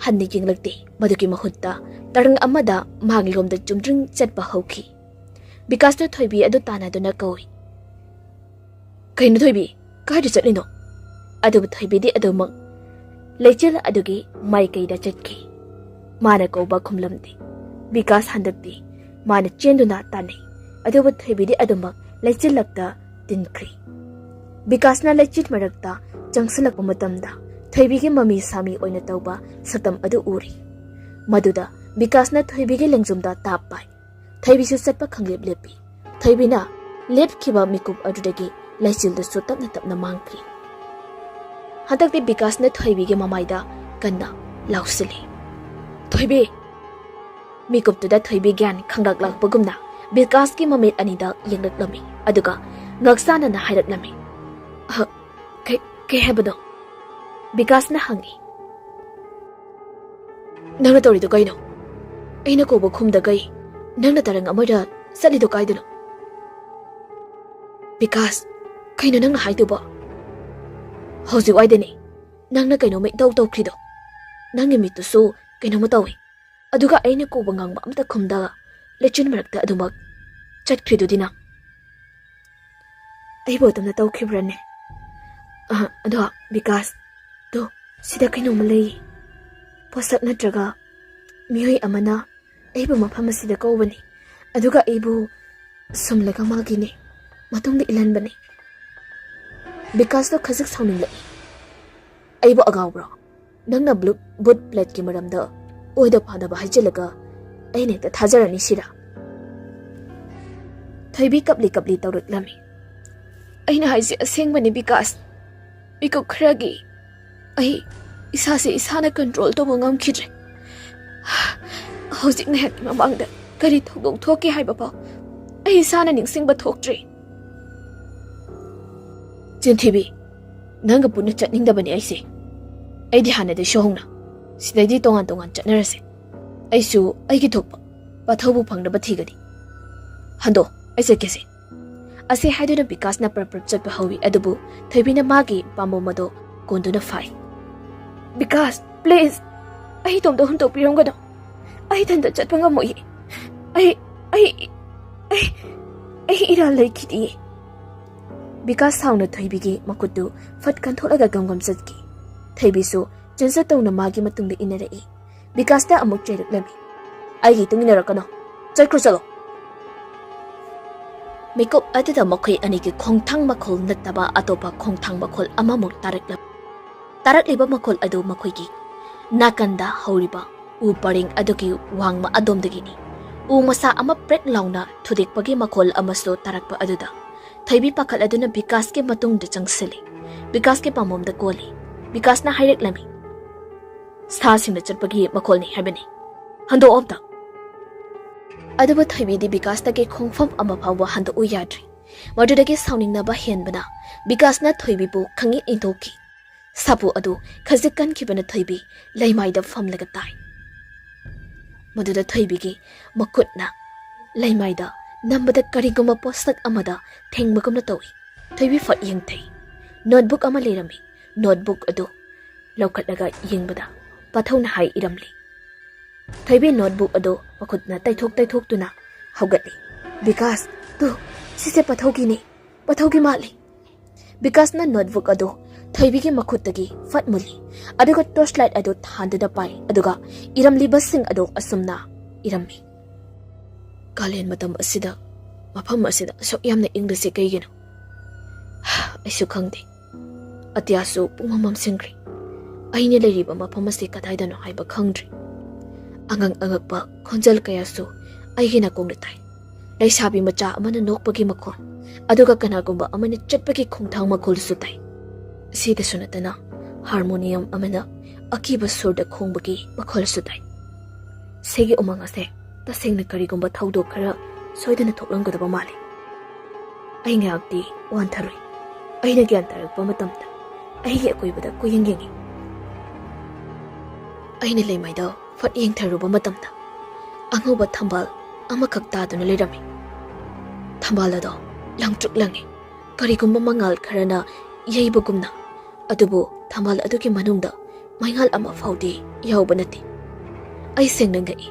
ꯍꯟꯅ ꯌꯦꯡꯂꯛꯇꯦ꯫ ꯃꯗꯨꯒꯤ ꯃꯍꯨꯠꯇ ꯇꯔꯪ ꯑꯃꯗ ꯃꯥꯒꯤ ꯂꯣꯝꯗ ꯆꯨꯝꯗ꯭ꯔꯤꯡ ꯆꯠꯄ ꯍꯧꯈꯤ꯫ ꯕꯤꯀꯥꯁꯇꯨ ꯊꯣꯏꯕꯤ ꯑꯗꯨ ꯇꯥꯟꯅꯗꯨꯅ ꯀꯧꯏ, "ꯀꯩꯅꯣ ꯊꯣꯏꯕꯤ, ꯀꯥꯏꯗ ꯆꯠꯂꯤꯅꯣ?" ꯑꯗꯨꯕꯨ ꯊꯣꯏꯕꯤꯗꯤ ꯑꯗꯨꯃꯛ ꯂꯩꯆꯤꯜ ꯑꯗꯨꯒꯤ ꯃꯥꯏꯀꯩꯗ ꯆꯠꯈꯤ꯫ ꯃꯥꯅ ꯀꯧꯕ ꯈꯨꯝꯂꯝꯗꯦ꯫ ꯕꯤꯀꯥꯁ ꯍꯟꯗꯛꯇꯤ ꯃꯥꯅ ꯆꯦꯟꯗꯨꯅ ꯇꯥꯟꯅꯩ, ꯑꯗꯨꯕꯨ ꯊꯣꯏꯕꯤꯗꯤ ꯑꯗꯨꯃꯛ ꯂꯩꯆꯤꯜꯂꯛꯇ ꯇꯤꯟꯈ꯭ꯔꯤ꯫ ꯕꯤꯀꯥꯁꯅ ꯂꯩꯆꯤꯜ ꯃꯔꯛꯇ ꯆꯪꯁꯤꯜꯂꯛꯄ ꯃꯇꯝꯗ ꯊꯣꯏꯕꯤꯒꯤ ꯃꯃꯤ ꯁꯥꯃꯤ ꯑꯣꯏꯅ ꯇꯧꯕ ꯁꯛꯇꯝ ꯑꯗꯨ ꯎꯔꯤ꯫ ꯃꯗꯨꯗ ꯕꯤꯀꯥꯁꯅ ꯊꯣꯏꯕꯤꯒꯤ ꯂꯦꯡꯖꯨꯝꯗ ꯇꯥꯞ ꯄꯥꯏ꯫ ꯊꯣꯏꯕꯤꯁꯨ ꯆꯠꯄ ꯈꯪꯂꯦꯞ ꯂꯦꯞꯄꯤ꯫ ꯊꯣꯏꯕꯤꯅ ꯂꯦꯞꯈꯤꯕ ꯃꯤꯀꯨꯞ ꯑꯗꯨꯗꯒꯤ ꯂꯩꯆꯤꯜꯗꯨꯁꯨ ꯇꯞꯅ ꯇꯞꯅ ꯃꯥꯡꯈꯤ꯫ ꯍꯟꯗꯛꯇꯤ ꯕꯤꯀꯥꯁꯅ ꯊꯣꯏꯕꯤꯒꯤ ꯃꯃꯥꯏꯗ ꯀꯟꯅ ꯂꯥꯎꯁꯤꯜꯂꯤ꯫ "ꯊꯣꯏꯕꯤ!" ꯃꯤꯀꯨꯞꯇꯨꯗ ꯊꯣꯏꯕꯤ ꯒ꯭ꯌꯥꯟ ꯈꯪꯂꯛꯂꯛꯄꯒꯨꯝꯅ ꯕꯤꯀꯥꯁꯀꯤ ꯃꯃꯤꯠ ꯑꯅꯤꯗ ꯌꯦꯡꯂꯛꯂꯝꯃꯤ, ꯑꯗꯨꯒ ꯉꯛꯁꯥꯅꯅ ꯍꯥꯏꯔꯛꯂꯝꯃꯤ, "ꯑꯍ, ꯀꯩ, ꯀꯩ ꯍꯥꯏꯕꯅꯣ?" ꯕꯤꯀꯥꯁꯅ ꯍꯪꯉꯤ꯫ "ꯅꯪꯅ ꯇꯧꯔꯤꯗꯣ ꯀꯩꯅꯣ? ꯑꯩꯅ ꯀꯧꯕ ꯈꯨꯝꯗꯈꯩ ꯅꯪꯅ ꯇꯔꯪ ꯑꯃꯗ ꯆꯠꯂꯤꯗꯣ ꯀꯥꯏꯗꯅꯣ?" "ꯕꯤꯀꯥꯁ, ꯀꯩꯅꯣ ꯅꯪꯅ ꯍꯥꯏꯗꯨꯕꯣ? ꯍꯧꯖꯤꯛ ꯋꯥꯏꯗꯅꯦ ꯅꯪꯅ ꯀꯩꯅꯣꯝꯃ ꯏꯇꯧ ꯇꯧꯈ꯭ꯔꯤꯗꯣ꯫ ꯅꯪꯒꯤ ꯃꯤꯠꯇꯨꯁꯨ ꯀꯩꯅꯣꯝꯃ ꯇꯧꯏ꯫ ꯑꯗꯨꯒ ꯑꯩꯅ ꯀꯧꯕ ꯉꯥꯡꯕ ꯑꯝꯇ ꯈꯨꯝꯗ ꯂꯩꯆꯤꯟ ꯃꯔꯛꯇ ꯑꯗꯨꯃꯛ ꯆꯠꯈ꯭ꯔꯤꯗꯨꯗꯤ ꯅꯪ꯫ ꯑꯩꯕꯨ ꯑꯗꯨꯝꯅ ꯇꯧꯈꯤꯕ꯭ꯔꯅꯦ? ꯑ, ꯑꯗꯣ ꯕꯤꯀꯥꯁ, ꯇꯣ, ꯁꯤꯗ ꯀꯩꯅꯣꯝꯃ ꯂꯩ꯫ ꯄꯣꯠꯁꯛ ꯅꯠꯇ꯭ꯔꯒ ꯃꯤꯑꯣꯏ ꯑꯃꯅ ꯑꯩꯕꯨ ꯃꯐꯝ ꯑꯁꯤꯗ ꯀꯧꯕꯅꯤ, ꯑꯗꯨꯒ ꯑꯩꯕꯨ ꯁꯨꯝꯂꯒ ꯃꯥꯒꯤꯅꯦ ꯃꯇꯨꯡꯗ ꯏꯜꯍꯟꯕꯅꯤ꯫" ꯕꯤꯀꯥꯁꯇꯣ ꯈꯖꯤꯛ ꯁꯥꯎꯅꯤꯡꯂꯛꯏ꯫ "ꯑꯩꯕꯨ ꯑꯉꯥꯎꯕ꯭ꯔꯣ? ꯅꯪꯅ ꯕ꯭ꯂꯨ-, ꯕꯨꯠ ꯄ꯭ꯂꯦꯠꯀꯤ ꯃꯔꯝꯗ ꯑꯣꯏꯗ ꯄꯥꯗꯕ ꯍꯥꯏꯖꯤꯜꯂꯒ ꯑꯩꯅ ꯍꯦꯛꯇ ꯊꯥꯖꯔꯅꯤ ꯁꯤꯔꯥ?" ꯊꯣꯏꯕꯤ ꯀꯞꯂꯤ ꯀꯞꯂꯤ ꯇꯧꯔꯛꯂꯝꯃꯤ꯫ "ꯑꯩꯅ ꯍꯥꯏꯁꯦ ꯑꯁꯦꯡꯕꯅꯤ ꯕꯤꯀꯥꯁ꯫ ꯃꯤꯀꯨꯞ ꯈꯔꯒꯤ ꯑꯩ ꯏꯁꯥꯁꯦ ꯏꯁꯥꯅ ꯀꯟꯇ꯭ꯔꯣꯜ ꯇꯧꯕ ꯉꯝꯈꯤꯗ꯭ꯔꯦ꯫ ꯍꯧꯖꯤꯛ ꯉꯥꯏꯍꯥꯛꯀꯤ ꯃꯃꯥꯡꯗ ꯀꯔꯤ ꯊꯧꯗꯣꯛ ꯊꯣꯛꯈꯤ ꯍꯥꯏꯕ ꯐꯥꯎ ꯑꯩ ꯏꯁꯥꯅ ꯅꯤꯡꯁꯤꯡꯕ ꯊꯣꯛꯇ꯭ꯔꯤ꯫" "ꯆꯤꯟꯊꯤꯕꯤ, ꯅꯪꯒ ꯄꯨꯟꯅ ꯆꯠꯅꯤꯡꯗꯕꯅꯤ ꯑꯩꯁꯦ꯫ ꯑꯩꯗꯤ ꯍꯥꯟꯅꯗꯩꯁꯨ ꯍꯧꯅ ꯁꯤꯗꯩꯗꯤ ꯇꯣꯉꯥꯟ ꯇꯣꯉꯥꯟ ꯆꯠꯅꯔꯁꯦ꯫ ꯑꯩꯁꯨ ꯑꯩꯒꯤ ꯊꯣꯛꯄ ꯄꯥꯊꯧꯕꯨ ꯐꯪꯅꯕ ꯊꯤꯒꯅꯤ꯫ ꯍꯟꯗꯣ, ꯑꯩ ꯆꯠꯀꯦꯁꯦ꯫" ꯑꯁꯤ ꯍꯥꯏꯗꯨꯅ ꯕꯤꯀꯥꯁꯅ ꯄ꯭ꯔꯞ ꯄ꯭ꯔꯞ ꯆꯠꯄ ꯍꯧꯏ, ꯑꯗꯨꯕꯨ ꯊꯣꯏꯕꯤꯅ ꯃꯥꯒꯤ ꯄꯥꯝꯕꯣꯝ ꯑꯗꯨ ꯀꯣꯟꯗꯨꯅ ꯐꯥꯏ꯫ "ꯕꯤꯀꯥꯁ, ꯄ꯭ꯂꯤꯖ, ꯑꯩ ꯏꯇꯣꯝꯇ ꯍꯨꯟꯗꯣꯛꯄꯤꯔꯝꯒꯅꯨ꯫ ꯑꯩ ꯏꯊꯟꯇ ꯆꯠꯄ ꯉꯝꯃꯣꯏꯌꯦ꯫ ꯑꯩ, ꯑꯩ, ꯑꯩ, ꯑꯩ ꯏꯔꯥꯜ ꯂꯩꯈꯤꯗꯤꯌꯦ꯫" ꯕꯤꯀꯥꯁ ꯁꯥꯎꯅ ꯊꯣꯏꯕꯤꯒꯤ ꯃꯈꯨꯠꯇꯨ ꯐꯠ ꯀꯟꯊꯣꯛꯂꯒ ꯒꯝ ꯒꯝ ꯆꯠꯈꯤ꯫ ꯊꯣꯏꯕꯤꯁꯨ ꯆꯤꯟꯖꯠ ꯇꯧꯅ ꯃꯥꯒꯤ ꯃꯇꯨꯡꯗ ꯏꯟꯅꯔꯛꯏ꯫ ꯕꯤꯀꯥꯁꯇ ꯑꯃꯨꯛ ꯆꯩꯔꯛꯂꯝꯃꯤ꯫ ꯑꯩꯒꯤ ꯏꯇꯨꯡ ꯏꯟꯅꯔꯛꯀꯅꯨ꯫ ꯆꯠꯈ꯭ꯔꯣ, ꯆꯠꯂꯣ꯫ ꯃꯤꯀꯨꯞ ꯑꯗꯨꯗ ꯃꯈꯣꯏ ꯑꯅꯤꯒꯤ ꯈꯣꯡꯊꯥꯡ ꯃꯈꯣꯜ ꯅꯠꯇꯕ ꯑꯇꯣꯞꯄ ꯈꯣꯡꯊꯥꯡ ꯃꯈꯣꯜ ꯑꯃꯃꯨꯛ ꯇꯥꯔꯛꯂꯝꯃꯤ꯫ ꯇꯥꯔꯛꯂꯤꯕ ꯃꯈꯣꯜ ꯑꯗꯨ ꯃꯈꯣꯏꯒꯤ ꯅꯥꯀꯟꯗ ꯍꯧꯔꯤꯕ ꯎ ꯄꯔꯦꯡ ꯑꯗꯨꯒꯤ ꯋꯥꯡꯃ ꯑꯗꯣꯝꯗꯒꯤꯅꯤ꯫ ꯎ ꯃꯁꯥ ꯑꯃ ꯄ꯭ꯔꯦꯠ ꯂꯥꯎꯅ ꯊꯨꯗꯦꯛꯄꯒꯤ ꯃꯈꯣꯜ ꯑꯃꯁꯨ ꯇꯥꯔꯛꯄ ꯑꯗꯨꯗ ꯊꯣꯏꯕꯤ ꯄꯥꯈꯠꯂꯗꯨꯅ ꯕꯤꯀꯥꯁꯀꯤ ꯃꯇꯨꯡꯗ ꯆꯪꯁꯤꯜꯂꯤ꯫ ꯕꯤꯀꯥꯁꯀꯤ ꯄꯥꯝꯕꯣꯝꯗ ꯀꯣꯜꯂꯤ꯫ ꯕꯤꯀꯥꯁꯅ ꯍꯥꯏꯔꯛꯂꯝꯃꯤ, "ꯁꯥꯁꯤꯡꯅ ꯆꯠꯄꯒꯤ ꯃꯈꯣꯜꯅꯤ ꯍꯥꯏꯕꯅꯤ꯫ ꯍꯟꯗꯣꯛꯑꯣ ꯑꯝꯇ!" ꯑꯗꯨꯕꯨ ꯊꯣꯏꯕꯤꯗꯤ ꯕꯤꯀꯥꯁꯇꯒꯤ ꯈꯣꯡꯐꯝ ꯑꯃ ꯐꯥꯎꯕ ꯍꯟꯗꯣꯛꯎ ꯌꯥꯗ꯭ꯔꯤ꯫ ꯃꯗꯨꯗꯒꯤ ꯁꯥꯎꯅꯤꯡꯅꯕ ꯍꯦꯟꯕꯅ ꯕꯤꯀꯥꯁꯅ ꯊꯣꯏꯕꯤꯕꯨ ꯈꯪꯏꯟ ꯏꯟꯊꯣꯛꯈꯤ꯫ ꯁꯥꯄꯨ ꯑꯗꯨ ꯈꯖꯤꯛ ꯀꯟꯈꯤꯕꯅ ꯊꯣꯏꯕꯤ ꯂꯩꯃꯥꯏꯗ ꯐꯝꯂꯒ ꯇꯥꯏ꯫ ꯃꯗꯨꯗ ꯊꯣꯏꯕꯤꯒꯤ ꯃꯈꯨꯠꯅ ꯂꯩꯃꯥꯏꯗ ꯅꯝꯕꯗ ꯀꯔꯤꯒꯨꯝꯕ ꯄꯣꯠꯁꯛ ꯑꯃꯗ ꯊꯦꯡꯕꯒꯨꯝꯅ ꯇꯧꯏ꯫ ꯊꯣꯏꯕꯤ ꯐꯠ ꯌꯦꯡꯊꯩ꯫ ꯅꯣꯠꯕꯨꯛ ꯑꯃ ꯂꯩꯔꯝꯃꯤ꯫ ꯅꯣꯠꯕꯨꯛ ꯑꯗꯨ ꯂꯧꯈꯠꯂꯒ ꯌꯦꯡꯕꯗ ꯄꯥꯊꯧꯅ ꯍꯥꯏ ꯏꯔꯝꯂꯤ꯫ ꯊꯣꯏꯕꯤ ꯅꯣꯠꯕꯨꯛ ꯑꯗꯨ ꯃꯈꯨꯠꯅ ꯇꯩꯊꯣꯛ ꯇꯩꯊꯣꯛꯇꯨꯅ ꯍꯧꯒꯠꯂꯤ꯫ "ꯕꯤꯀꯥꯁ, ꯇꯨ, ꯁꯤꯁꯦ ꯄꯥꯊꯧꯒꯤꯅꯤ꯫ ꯄꯥꯊꯧꯒꯤ ꯃꯥꯜꯂꯤ꯫" ꯕꯤꯀꯥꯁꯅ ꯅꯣꯠꯕꯨꯛ ꯑꯗꯨ ꯊꯣꯏꯕꯤꯒꯤ ꯃꯈꯨꯠꯇꯒꯤ ꯐꯠ ꯃꯨꯜꯂꯤ꯫ ꯑꯗꯨꯒ ꯇꯣꯔꯆ ꯂꯥꯏꯠ ꯑꯗꯨ ꯊꯥꯟꯗꯨꯅ ꯄꯥꯏ꯫ ꯑꯗꯨꯒ ꯏꯔꯝꯂꯤꯕꯁꯤꯡ ꯑꯗꯨ ꯑꯁꯨꯝꯅ ꯏꯔꯝꯃꯤ꯫ "ꯀꯥꯂꯦꯟ ꯃꯇꯝ ꯑꯁꯤꯗ ꯃꯐꯝ ꯑꯁꯤꯗ ꯑꯁꯨꯛ ꯌꯥꯝꯅ ꯏꯪꯂꯤꯁꯦ ꯀꯩꯒꯤꯅꯣ? ꯑꯩꯁꯨ ꯈꯪꯗꯦ꯫ ꯑꯇꯤꯌꯥꯁꯨ ꯄꯨꯡꯃꯝ ꯃꯝꯁꯤꯟꯈ꯭ꯔꯦ꯫ ꯑꯩꯅ ꯂꯩꯔꯤꯕ ꯃꯐꯝ ꯑꯁꯤ ꯀꯗꯥꯏꯗꯅꯣ ꯍꯥꯏꯕ ꯈꯪꯗ꯭ꯔꯦ꯫ ꯑꯉꯛ ꯑꯉꯛꯄ ꯈꯣꯟꯖꯦꯜ ꯀꯌꯥꯁꯨ ꯑꯩꯒꯤ ꯅꯥꯀꯣꯡꯗ ꯇꯥꯏ꯫ ꯂꯩꯁꯥꯕꯤ ꯃꯆꯥ ꯑꯃꯅ ꯅꯣꯛꯄꯒꯤ ꯃꯈꯣꯜ, ꯑꯗꯨꯒ ꯀꯅꯥꯒꯨꯝꯕ ꯑꯃꯅ ꯆꯠꯄꯒꯤ ꯈꯣꯡꯊꯥꯡ ꯃꯈꯣꯜꯁꯨ ꯇꯥꯏ꯫ ꯑꯁꯤꯗꯁꯨ ꯅꯠꯇꯅ ꯍꯥꯔꯃꯣꯅꯤꯌꯝ ꯑꯃꯅ ꯑꯀꯤꯕ ꯁꯨꯔꯗ ꯈꯣꯡꯕꯒꯤ ꯃꯈꯣꯜꯁꯨ ꯇꯥꯏ꯫ ꯁꯤꯒꯤ ꯎꯃꯪ ꯑꯁꯦ ꯇꯁꯦꯡꯅ ꯀꯔꯤꯒꯨꯝꯕ ꯊꯧꯗꯣꯛ ꯈꯔ ꯁꯣꯏꯗꯅ ꯊꯣꯛꯂꯝꯒꯗꯕ ꯃꯥꯜꯂꯤ꯫ ꯑꯩ ꯉꯥꯏꯍꯥꯛꯇꯤ ꯋꯥꯟꯊꯔꯨꯏ꯫ ꯑꯩꯅ ꯒ꯭ꯌꯥꯟ ꯇꯥꯔꯛꯄ ꯃꯇꯝꯗ ꯑꯩꯒꯤ ꯑꯀꯣꯏꯕꯗ ꯀꯣꯏꯌꯦꯡ ꯌꯦꯡꯉꯤ꯫ ꯑꯩꯅ ꯂꯩꯃꯥꯏꯗ ꯐꯠ ꯌꯦꯡꯊꯔꯨꯕ ꯃꯇꯝꯗ ꯑꯉꯧꯕ ꯊꯝꯕꯥꯜ ꯑꯃꯈꯛ ꯇꯥꯗꯨꯅ ꯂꯩꯔꯝꯃꯤ꯫ ꯊꯝꯕꯥꯜ ꯑꯗꯣ ꯂꯪꯇ꯭ꯔꯤꯛ ꯂꯪꯉꯤ, ꯀꯔꯤꯒꯨꯝꯕ ꯃꯉꯥꯜ ꯈꯔꯅ ꯌꯩꯕꯒꯨꯝꯅ꯫ ꯑꯗꯨꯕꯨ ꯊꯝꯕꯥꯜ ꯑꯗꯨꯒꯤ ꯃꯅꯨꯡꯗ ꯃꯩꯉꯥꯜ ꯑꯃ ꯐꯥꯎꯗꯤ ꯌꯥꯎꯕ ꯅꯠꯇꯦ꯫ ꯑꯩ ꯁꯦꯡꯅ ꯉꯛꯏ꯫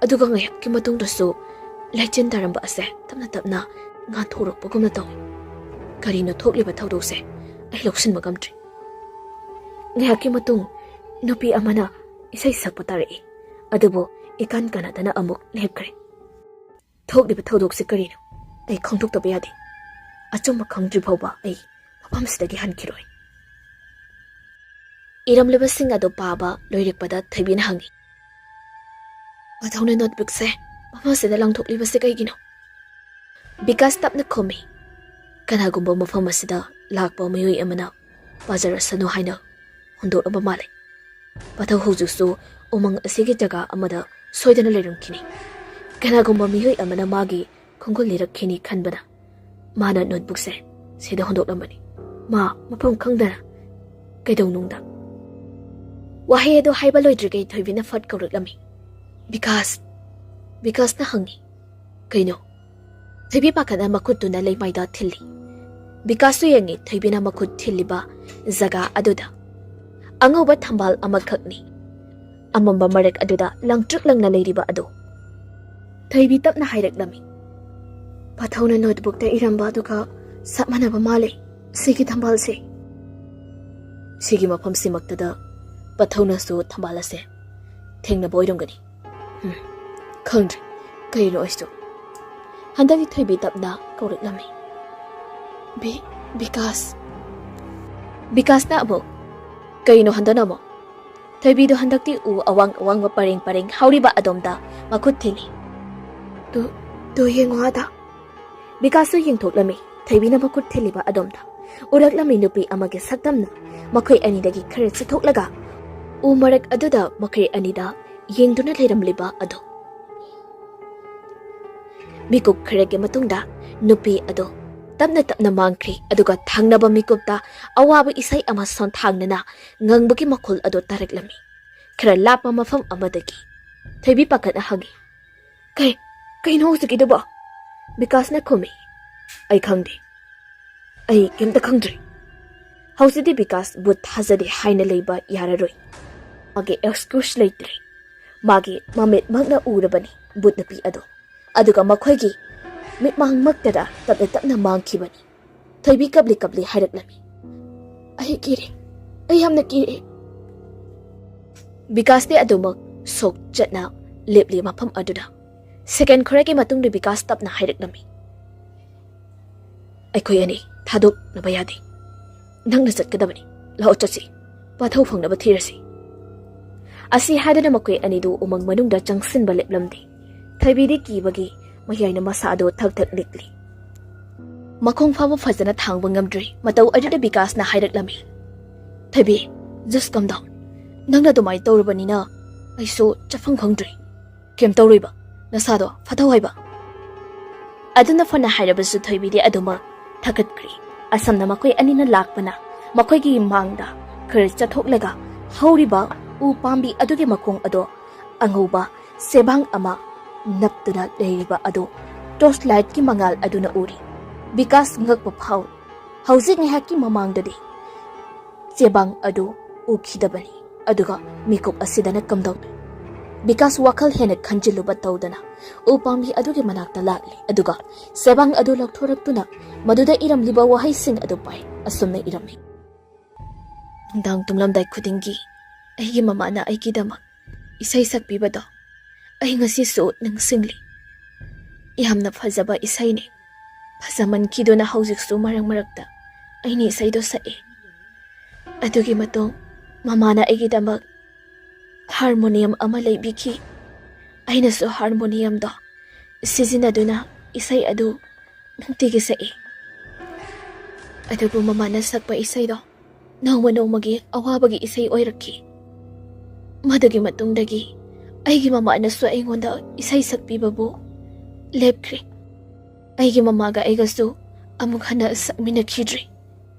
ꯑꯗꯨꯒ ꯉꯥꯏꯍꯥꯛꯀꯤ ꯃꯇꯨꯡꯗꯁꯨ ꯂꯩꯆꯤꯟ ꯇꯥꯔꯝꯕ ꯑꯁꯦ ꯇꯞꯅ ꯇꯞꯅ ꯉꯥꯟꯊꯣꯔꯛꯄꯒꯨꯝꯅ ꯇꯧꯏ꯫ ꯀꯔꯤꯅꯣ ꯊꯣꯛꯂꯤꯕ ꯊꯧꯗꯣꯛꯁꯦ? ꯑꯩ ꯂꯧꯁꯤꯟꯕ ꯉꯝꯗ꯭ꯔꯦ꯫ ꯉꯥꯏꯍꯥꯛꯀꯤ ꯃꯇꯨꯡ ꯅꯨꯄꯤ ꯑꯃꯅ ꯏꯁꯩ ꯁꯛꯄ ꯇꯥꯔꯛꯏ꯫ ꯑꯗꯨꯕꯨ ꯏꯀꯥꯟ ꯀꯥꯟꯅꯗꯅ ꯑꯃꯨꯛ ꯂꯦꯞꯈ꯭ꯔꯦ꯫ ꯊꯣꯛꯂꯤꯕ ꯊꯧꯗꯣꯛꯁꯤ ꯀꯔꯤꯅꯣ? ꯑꯩ ꯈꯪꯗꯣꯛꯇꯕ ꯌꯥꯗꯦ꯫ ꯑꯆꯨꯝꯕ ꯈꯪꯗ꯭ꯔꯤ ꯐꯥꯎꯕ ꯑꯩ ꯃꯐꯝꯁꯤꯗꯒꯤ ꯍꯟꯈꯤꯔꯣꯏ꯫ ꯏꯔꯝꯂꯤꯕꯁꯤꯡ ꯑꯗꯨ ꯄꯥꯕ ꯂꯣꯏꯔꯛꯄꯗ ꯊꯣꯏꯕꯤꯅ ꯍꯪꯉꯤ, "ꯄꯥꯊꯧꯅ ꯅꯣꯠꯕꯨꯛꯁꯦ ꯃꯐꯝꯁꯤꯗ ꯂꯪꯊꯣꯛꯂꯤꯕꯁꯦ ꯀꯩꯒꯤꯅꯣ?" ꯕꯤꯀꯥꯁ ꯇꯞꯅ ꯈꯨꯝꯃꯤ, "ꯀꯅꯥꯒꯨꯝꯕ ꯃꯐꯝ ꯑꯁꯤꯗ ꯂꯥꯛꯄ ꯃꯤꯑꯣꯏ ꯑꯃꯅ ꯄꯥꯖꯔꯁꯅꯨ ꯍꯥꯏꯅ ꯍꯨꯟꯗꯣꯛꯂꯝꯕ ꯃꯥꯜꯂꯦ꯫ ꯄꯥꯊꯧ ꯍꯧꯖꯤꯛꯁꯨ ꯎꯃꯪ ꯑꯁꯤꯒꯤ ꯖꯒꯥ ꯑꯃꯗ ꯁꯣꯏꯗꯅ ꯂꯩꯔꯝꯈꯤꯅꯤ꯫ ꯀꯅꯥꯒꯨꯝꯕ ꯃꯤꯑꯣꯏ ꯑꯃꯅ ꯃꯥꯒꯤ ꯈꯣꯡꯒꯨꯜ ꯂꯤꯔꯛꯈꯤꯅꯤ ꯈꯟꯕꯗ ꯃꯥꯅ ꯅꯣꯠꯕꯨꯛꯁꯦ ꯁꯤꯗ ꯍꯨꯟꯗꯣꯛꯂꯝꯕꯅꯤ꯫ ꯃꯥ ꯃꯐꯝ ꯈꯪꯗꯅ ꯀꯩꯗꯧꯅꯨꯡꯗ꯫" ꯋꯥꯍꯩ ꯑꯗꯨ ꯍꯥꯏꯕ ꯂꯣꯏꯗ꯭ꯔꯤꯉꯩ ꯊꯣꯏꯕꯤꯅ ꯐꯠ ꯀꯧꯔꯛꯂꯝꯃꯤ꯫ "ꯕꯤꯀꯥꯁ!" ꯕꯤꯀꯥꯁꯅ ꯍꯪꯉꯤ, "ꯀꯩꯅꯣ?" ꯊꯣꯏꯕꯤ ꯄꯥꯈꯠꯅ ꯃꯈꯨꯠꯇꯨꯅ ꯂꯩꯃꯥꯏꯗ ꯊꯤꯜꯂꯤ꯫ ꯕꯤꯀꯥꯁꯁꯨ ꯌꯦꯡꯉꯤ ꯊꯣꯏꯕꯤꯅ ꯃꯈꯨꯠ ꯊꯤꯜꯂꯤꯕ ꯖꯒꯥ ꯑꯗꯨꯗ꯫ ꯑꯉꯧꯕ ꯊꯝꯕꯥꯜ ꯑꯃꯈꯛꯅꯤ꯫ ꯑꯃꯝꯕ ꯃꯔꯛ ꯑꯗꯨꯗ ꯂꯪꯇ꯭ꯔꯤꯛ ꯂꯪꯅ ꯂꯩꯔꯤꯕ ꯑꯗꯨ꯫ ꯊꯣꯏꯕꯤ ꯇꯞꯅ ꯍꯥꯏꯔꯛꯂꯝꯃꯤ, "ꯄꯥꯊꯧꯅ ꯅꯣꯠꯕꯨꯛꯇ ꯏꯔꯝꯕ ꯑꯗꯨꯒ ꯆꯞ ꯃꯥꯟꯅꯕ ꯃꯥꯜꯂꯦ ꯁꯤꯒꯤ ꯊꯝꯕꯥꯜꯁꯦ꯫ ꯁꯤꯒꯤ ꯃꯐꯝꯁꯤꯃꯛꯇꯗ ꯄꯥꯊꯧꯅꯁꯨ ꯊꯝꯕꯥꯜ ꯑꯁꯦ ꯊꯦꯡꯅꯕ ꯑꯣꯏꯔꯝꯒꯅꯤ꯫ ꯎꯝ, ꯈꯪꯗ꯭ꯔꯦ, ꯀꯔꯤꯅꯣ ꯑꯩꯁꯨ꯫" ꯍꯟꯗꯛꯇꯤ ꯊꯣꯏꯕꯤ ꯇꯞꯅ ꯀꯧꯔꯛꯂꯝꯃꯤ, "ꯕꯤ-, ꯕꯤꯀꯥꯁ!" ꯕꯤꯀꯥꯁꯅ ꯑꯃꯨꯛ, "ꯀꯔꯤꯅꯣ ꯍꯟꯗꯛꯅ ꯑꯃꯨꯛ?" ꯊꯣꯏꯕꯤꯗꯨ ꯍꯟꯗꯛꯇꯤ ꯎ ꯑꯋꯥꯡ ꯑꯋꯥꯡꯕ ꯄꯔꯦꯡ ꯄꯔꯦꯡ ꯍꯧꯔꯤꯕ ꯑꯗꯣꯝꯗ ꯃꯈꯨꯠ ꯊꯤꯜꯂꯤ꯫ "ꯇꯨ, ꯇꯨ ꯌꯦꯡꯉꯣ ꯑꯗ꯫" ꯕꯤꯀꯥꯁꯁꯨ ꯌꯦꯡꯊꯣꯛꯂꯝꯃꯤ ꯊꯣꯏꯕꯤꯅ ꯃꯈꯨꯠ ꯊꯤꯜꯂꯤꯕ ꯑꯗꯣꯝꯗ꯫ ꯎꯔꯛꯂꯝꯃꯤ ꯅꯨꯄꯤ ꯑꯃꯒꯤ ꯁꯛꯇꯝꯅ ꯃꯈꯣꯏ ꯑꯅꯤꯗꯒꯤ ꯈꯔ ꯆꯠꯊꯣꯛꯂꯒ ꯎ ꯃꯔꯛ ꯑꯗꯨꯗ ꯃꯈꯣꯏ ꯑꯅꯤꯗ ꯌꯦꯡꯗꯨꯅ ꯂꯩꯔꯝꯂꯤꯕ ꯑꯗꯨ꯫ ꯃꯤꯀꯨꯞ ꯈꯔꯒꯤ ꯃꯇꯨꯡꯗ ꯅꯨꯄꯤ ꯑꯗꯨ ꯇꯞꯅ ꯇꯞꯅ ꯃꯥꯡꯈ꯭ꯔꯤ, ꯑꯗꯨꯒ ꯊꯪꯅꯕ ꯃꯤꯀꯨꯞꯇ ꯑꯋꯥꯕ ꯏꯁꯩ ꯑꯃ ꯁꯣꯟꯊꯥꯡꯅꯅ ꯉꯪꯕꯒꯤ ꯃꯈꯣꯜ ꯑꯗꯨ ꯇꯥꯔꯛꯂꯝꯃꯤ꯫ ꯈꯔ ꯂꯥꯞꯄ ꯃꯐꯝ ꯑꯃꯗꯒꯤ꯫ ꯊꯣꯏꯕꯤ ꯄꯥꯈꯠꯅ ꯍꯪꯉꯤ, "ꯀꯩ, ꯀꯩꯅꯣ ꯍꯧꯖꯤꯛꯀꯤꯗꯨꯕꯣ?" ꯕꯤꯀꯥꯁꯅ ꯈꯨꯝꯃꯤ, "ꯑꯩ ꯈꯪꯗꯦ꯫ ꯑꯩ ꯀꯩꯝꯇ ꯈꯪꯗ꯭ꯔꯦ꯫" ꯍꯧꯖꯤꯛꯇꯤ ꯕꯤꯀꯥꯁ ꯚꯨꯠ ꯊꯥꯖꯗꯦ ꯍꯥꯏꯅ ꯂꯩꯕ ꯌꯥꯔꯔꯣꯏ꯫ ꯃꯥꯒꯤ excuse ꯂꯩꯇ꯭ꯔꯦ꯫ ꯃꯥꯒꯤ ꯃꯃꯤꯠꯃꯛꯅ ꯎꯔꯕꯅꯤ ꯚꯨꯠ ꯅꯨꯄꯤ ꯑꯗꯨ꯫ ꯑꯗꯨꯒ ꯃꯈꯣꯏꯒꯤ ꯃꯤꯠꯃꯥꯡꯃꯛꯇꯗ ꯇꯞꯅ ꯇꯞꯅ ꯃꯥꯡꯈꯤꯕꯅꯤ꯫ ꯊꯣꯏꯕꯤ ꯀꯞꯂꯤ ꯀꯞꯂꯤ ꯍꯥꯏꯔꯛꯂꯝꯃꯤ, "ꯑꯩ ꯀꯤꯔꯦ, ꯑꯩ ꯌꯥꯝꯅ ꯀꯤꯔꯦ꯫" ꯕꯤꯀꯥꯁꯇꯤ ꯑꯗꯨꯃꯛ ꯁꯣꯛ ꯆꯠꯅ ꯂꯦꯞꯂꯤ ꯃꯐꯝ ꯑꯗꯨꯗ꯫ ꯁꯦꯀꯦꯟ ꯈꯔꯒꯤ ꯃꯇꯨꯡꯗ ꯕꯤꯀꯥꯁ ꯇꯞꯅ ꯍꯥꯏꯔꯛꯂꯝꯃꯤ, "ꯑꯩꯈꯣꯏ ꯑꯅꯤ ꯊꯥꯗꯣꯛꯅꯕ ꯌꯥꯗꯦ꯫ ꯅꯪꯅ ꯆꯠꯀꯗꯕꯅꯤ꯫ ꯂꯥꯛꯑꯣ, ꯆꯠꯁꯤ꯫ ꯄꯥꯊꯧ ꯐꯪꯅꯕ ꯊꯤꯔꯁꯤ꯫" ꯑꯁꯤ ꯍꯥꯏꯗꯨꯅ ꯃꯈꯣꯏ ꯑꯅꯤꯗꯨ ꯎꯃꯪ ꯃꯅꯨꯡꯗ ꯆꯪꯁꯤꯟꯕ ꯂꯦꯞꯂꯝꯗꯦ꯫ ꯊꯣꯏꯕꯤꯗꯤ ꯀꯤꯕꯒꯤ ꯃꯌꯥꯏꯅ ꯃꯁꯥꯗꯣ ꯊꯛ ꯊꯛ ꯅꯤꯛꯂꯤ꯫ ꯃꯈꯣꯡ ꯐꯥꯎꯕ ꯐꯖꯅ ꯊꯥꯡꯕ ꯉꯝꯗ꯭ꯔꯤ꯫ ꯃꯇꯧ ꯑꯗꯨꯗ ꯕꯤꯀꯥꯁꯅ ꯍꯥꯏꯔꯛꯂꯝꯃꯤ, "ꯊꯣꯏꯕꯤ, just calm down꯫ ꯅꯪꯅ ꯑꯗꯨꯃꯥꯏꯅ ꯇꯧꯔꯕꯅꯤꯅ ꯑꯩꯁꯨ ꯆꯠꯐꯝ ꯈꯪꯗ꯭ꯔꯤ꯫ ꯀꯩꯝ ꯇꯧꯔꯣꯏꯕ, ꯅꯁꯥꯗꯣ ꯐꯥꯊꯧ ꯍꯥꯏꯕ꯫" ꯑꯗꯨꯅ ꯐꯅ ꯍꯥꯏꯔꯕꯁꯨ ꯊꯣꯏꯕꯤꯗꯤ ꯑꯗꯨꯃꯛ ꯊꯛꯀꯠꯈ꯭ꯔꯤ꯫ ꯑꯁꯝꯅ ꯃꯈꯣꯏ ꯑꯅꯤꯅ ꯂꯥꯛꯄꯅ ꯃꯈꯣꯏꯒꯤ ꯃꯥꯡꯗ ꯈꯔ ꯆꯠꯊꯣꯛꯂꯒ ꯍꯧꯔꯤꯕ ꯎ ꯄꯥꯝꯕꯤ ꯑꯗꯨꯒꯤ ꯃꯈꯣꯡ ꯑꯗꯣ ꯑꯉꯧꯕ ꯆꯦꯕꯥꯡ ꯑꯃ ꯅꯞꯇꯨꯅ ꯂꯩꯔꯤꯕ ꯑꯗꯨ ꯇꯣꯔꯆ ꯂꯥꯏꯠꯀꯤ ꯃꯉꯥꯜ ꯑꯗꯨꯅ ꯎꯔꯤ꯫ ꯕꯤꯀꯥꯁ ꯉꯛꯄ ꯐꯥꯎꯏ꯫ ꯍꯧꯖꯤꯛ ꯉꯥꯏꯍꯥꯛꯀꯤ ꯃꯃꯥꯡꯗꯗꯤ ꯆꯦꯕꯥꯡ ꯑꯗꯨ ꯎꯈꯤꯗꯕꯅꯤ꯫ ꯑꯗꯨꯒ ꯃꯤꯀꯨꯞ ꯑꯁꯤꯗꯅ ꯀꯝꯗꯧꯏ? ꯕꯤꯀꯥꯁ ꯋꯥꯈꯜ ꯍꯦꯟꯅ ꯈꯟꯖꯤꯜꯂꯨꯕ ꯇꯧꯗꯅ ꯎ ꯄꯥꯝꯕꯤ ꯑꯗꯨꯒꯤ ꯃꯅꯥꯛꯇ ꯂꯥꯛꯂꯦ꯫ ꯑꯗꯨꯒ ꯆꯦꯕꯥꯡ ꯑꯗꯨ ꯂꯧꯊꯣꯔꯛꯇꯨꯅ ꯃꯗꯨꯗ ꯏꯔꯝꯂꯤꯕ ꯋꯥꯍꯩꯁꯤꯡ ꯑꯗꯨ ꯄꯥꯏ꯫ ꯑꯁꯨꯝꯅ ꯏꯔꯝꯃꯤ: "ꯅꯨꯡꯗꯥꯡ ꯇꯨꯝꯂꯝꯗꯥꯏ ꯈꯨꯗꯤꯡꯒꯤ ꯑꯩꯒꯤ ꯃꯃꯥꯅ ꯑꯩꯒꯤꯗꯃꯛ ꯏꯁꯩ ꯁꯛꯄꯤꯕꯗꯣ ꯑꯩ ꯉꯁꯤꯁꯨ ꯅꯤꯡꯁꯤꯡꯂꯤ꯫ ꯌꯥꯝꯅ ꯐꯖꯕ ꯏꯁꯩꯅꯤ꯫ ꯐꯖꯃꯟꯈꯤꯗꯨꯅ ꯍꯧꯖꯤꯛꯁꯨ ꯃꯔꯛ ꯃꯔꯛꯇ ꯑꯩꯅ ꯏꯁꯩꯗꯣ ꯁꯛꯏ꯫ ꯑꯗꯨꯒꯤ ꯃꯇꯨꯡ ꯃꯃꯥꯅ ꯑꯩꯒꯤꯗꯃꯛ ꯍꯥꯔꯃꯣꯅꯤꯌꯝ ꯑꯃ ꯂꯩꯕꯤꯈꯤ꯫ ꯑꯩꯅꯁꯨ ꯍꯥꯔꯃꯣꯅꯤꯌꯝꯗꯣ ꯁꯤꯖꯤꯟꯅꯗꯨꯅ ꯏꯁꯩ ꯑꯗꯨ ꯅꯨꯡꯇꯤꯒꯤ ꯁꯛꯏ꯫ ꯑꯗꯨꯕꯨ ꯃꯃꯥꯅ ꯁꯛꯄ ꯏꯁꯩꯗꯣ ꯅꯣꯡꯃ ꯅꯣꯡꯃꯒꯤ ꯑꯋꯥꯕꯒꯤ ꯏꯁꯩ ꯑꯣꯏꯔꯛꯈꯤ꯫ ꯃꯗꯨꯒꯤ ꯃꯇꯨꯡꯗꯒꯤ ꯑꯩꯒꯤ ꯃꯃꯥꯅꯁꯨ ꯑꯩꯉꯣꯟꯗ ꯏꯁꯩ ꯁꯛꯄꯤꯕꯕꯨ ꯂꯦꯞꯈ꯭ꯔꯦ꯫ ꯑꯩꯒꯤ ꯃꯃꯥꯒ ꯑꯩꯒꯁꯨ ꯑꯃꯨꯛ ꯍꯟꯅ ꯁꯛꯃꯤꯟꯅꯈꯤꯗ꯭ꯔꯤ꯫"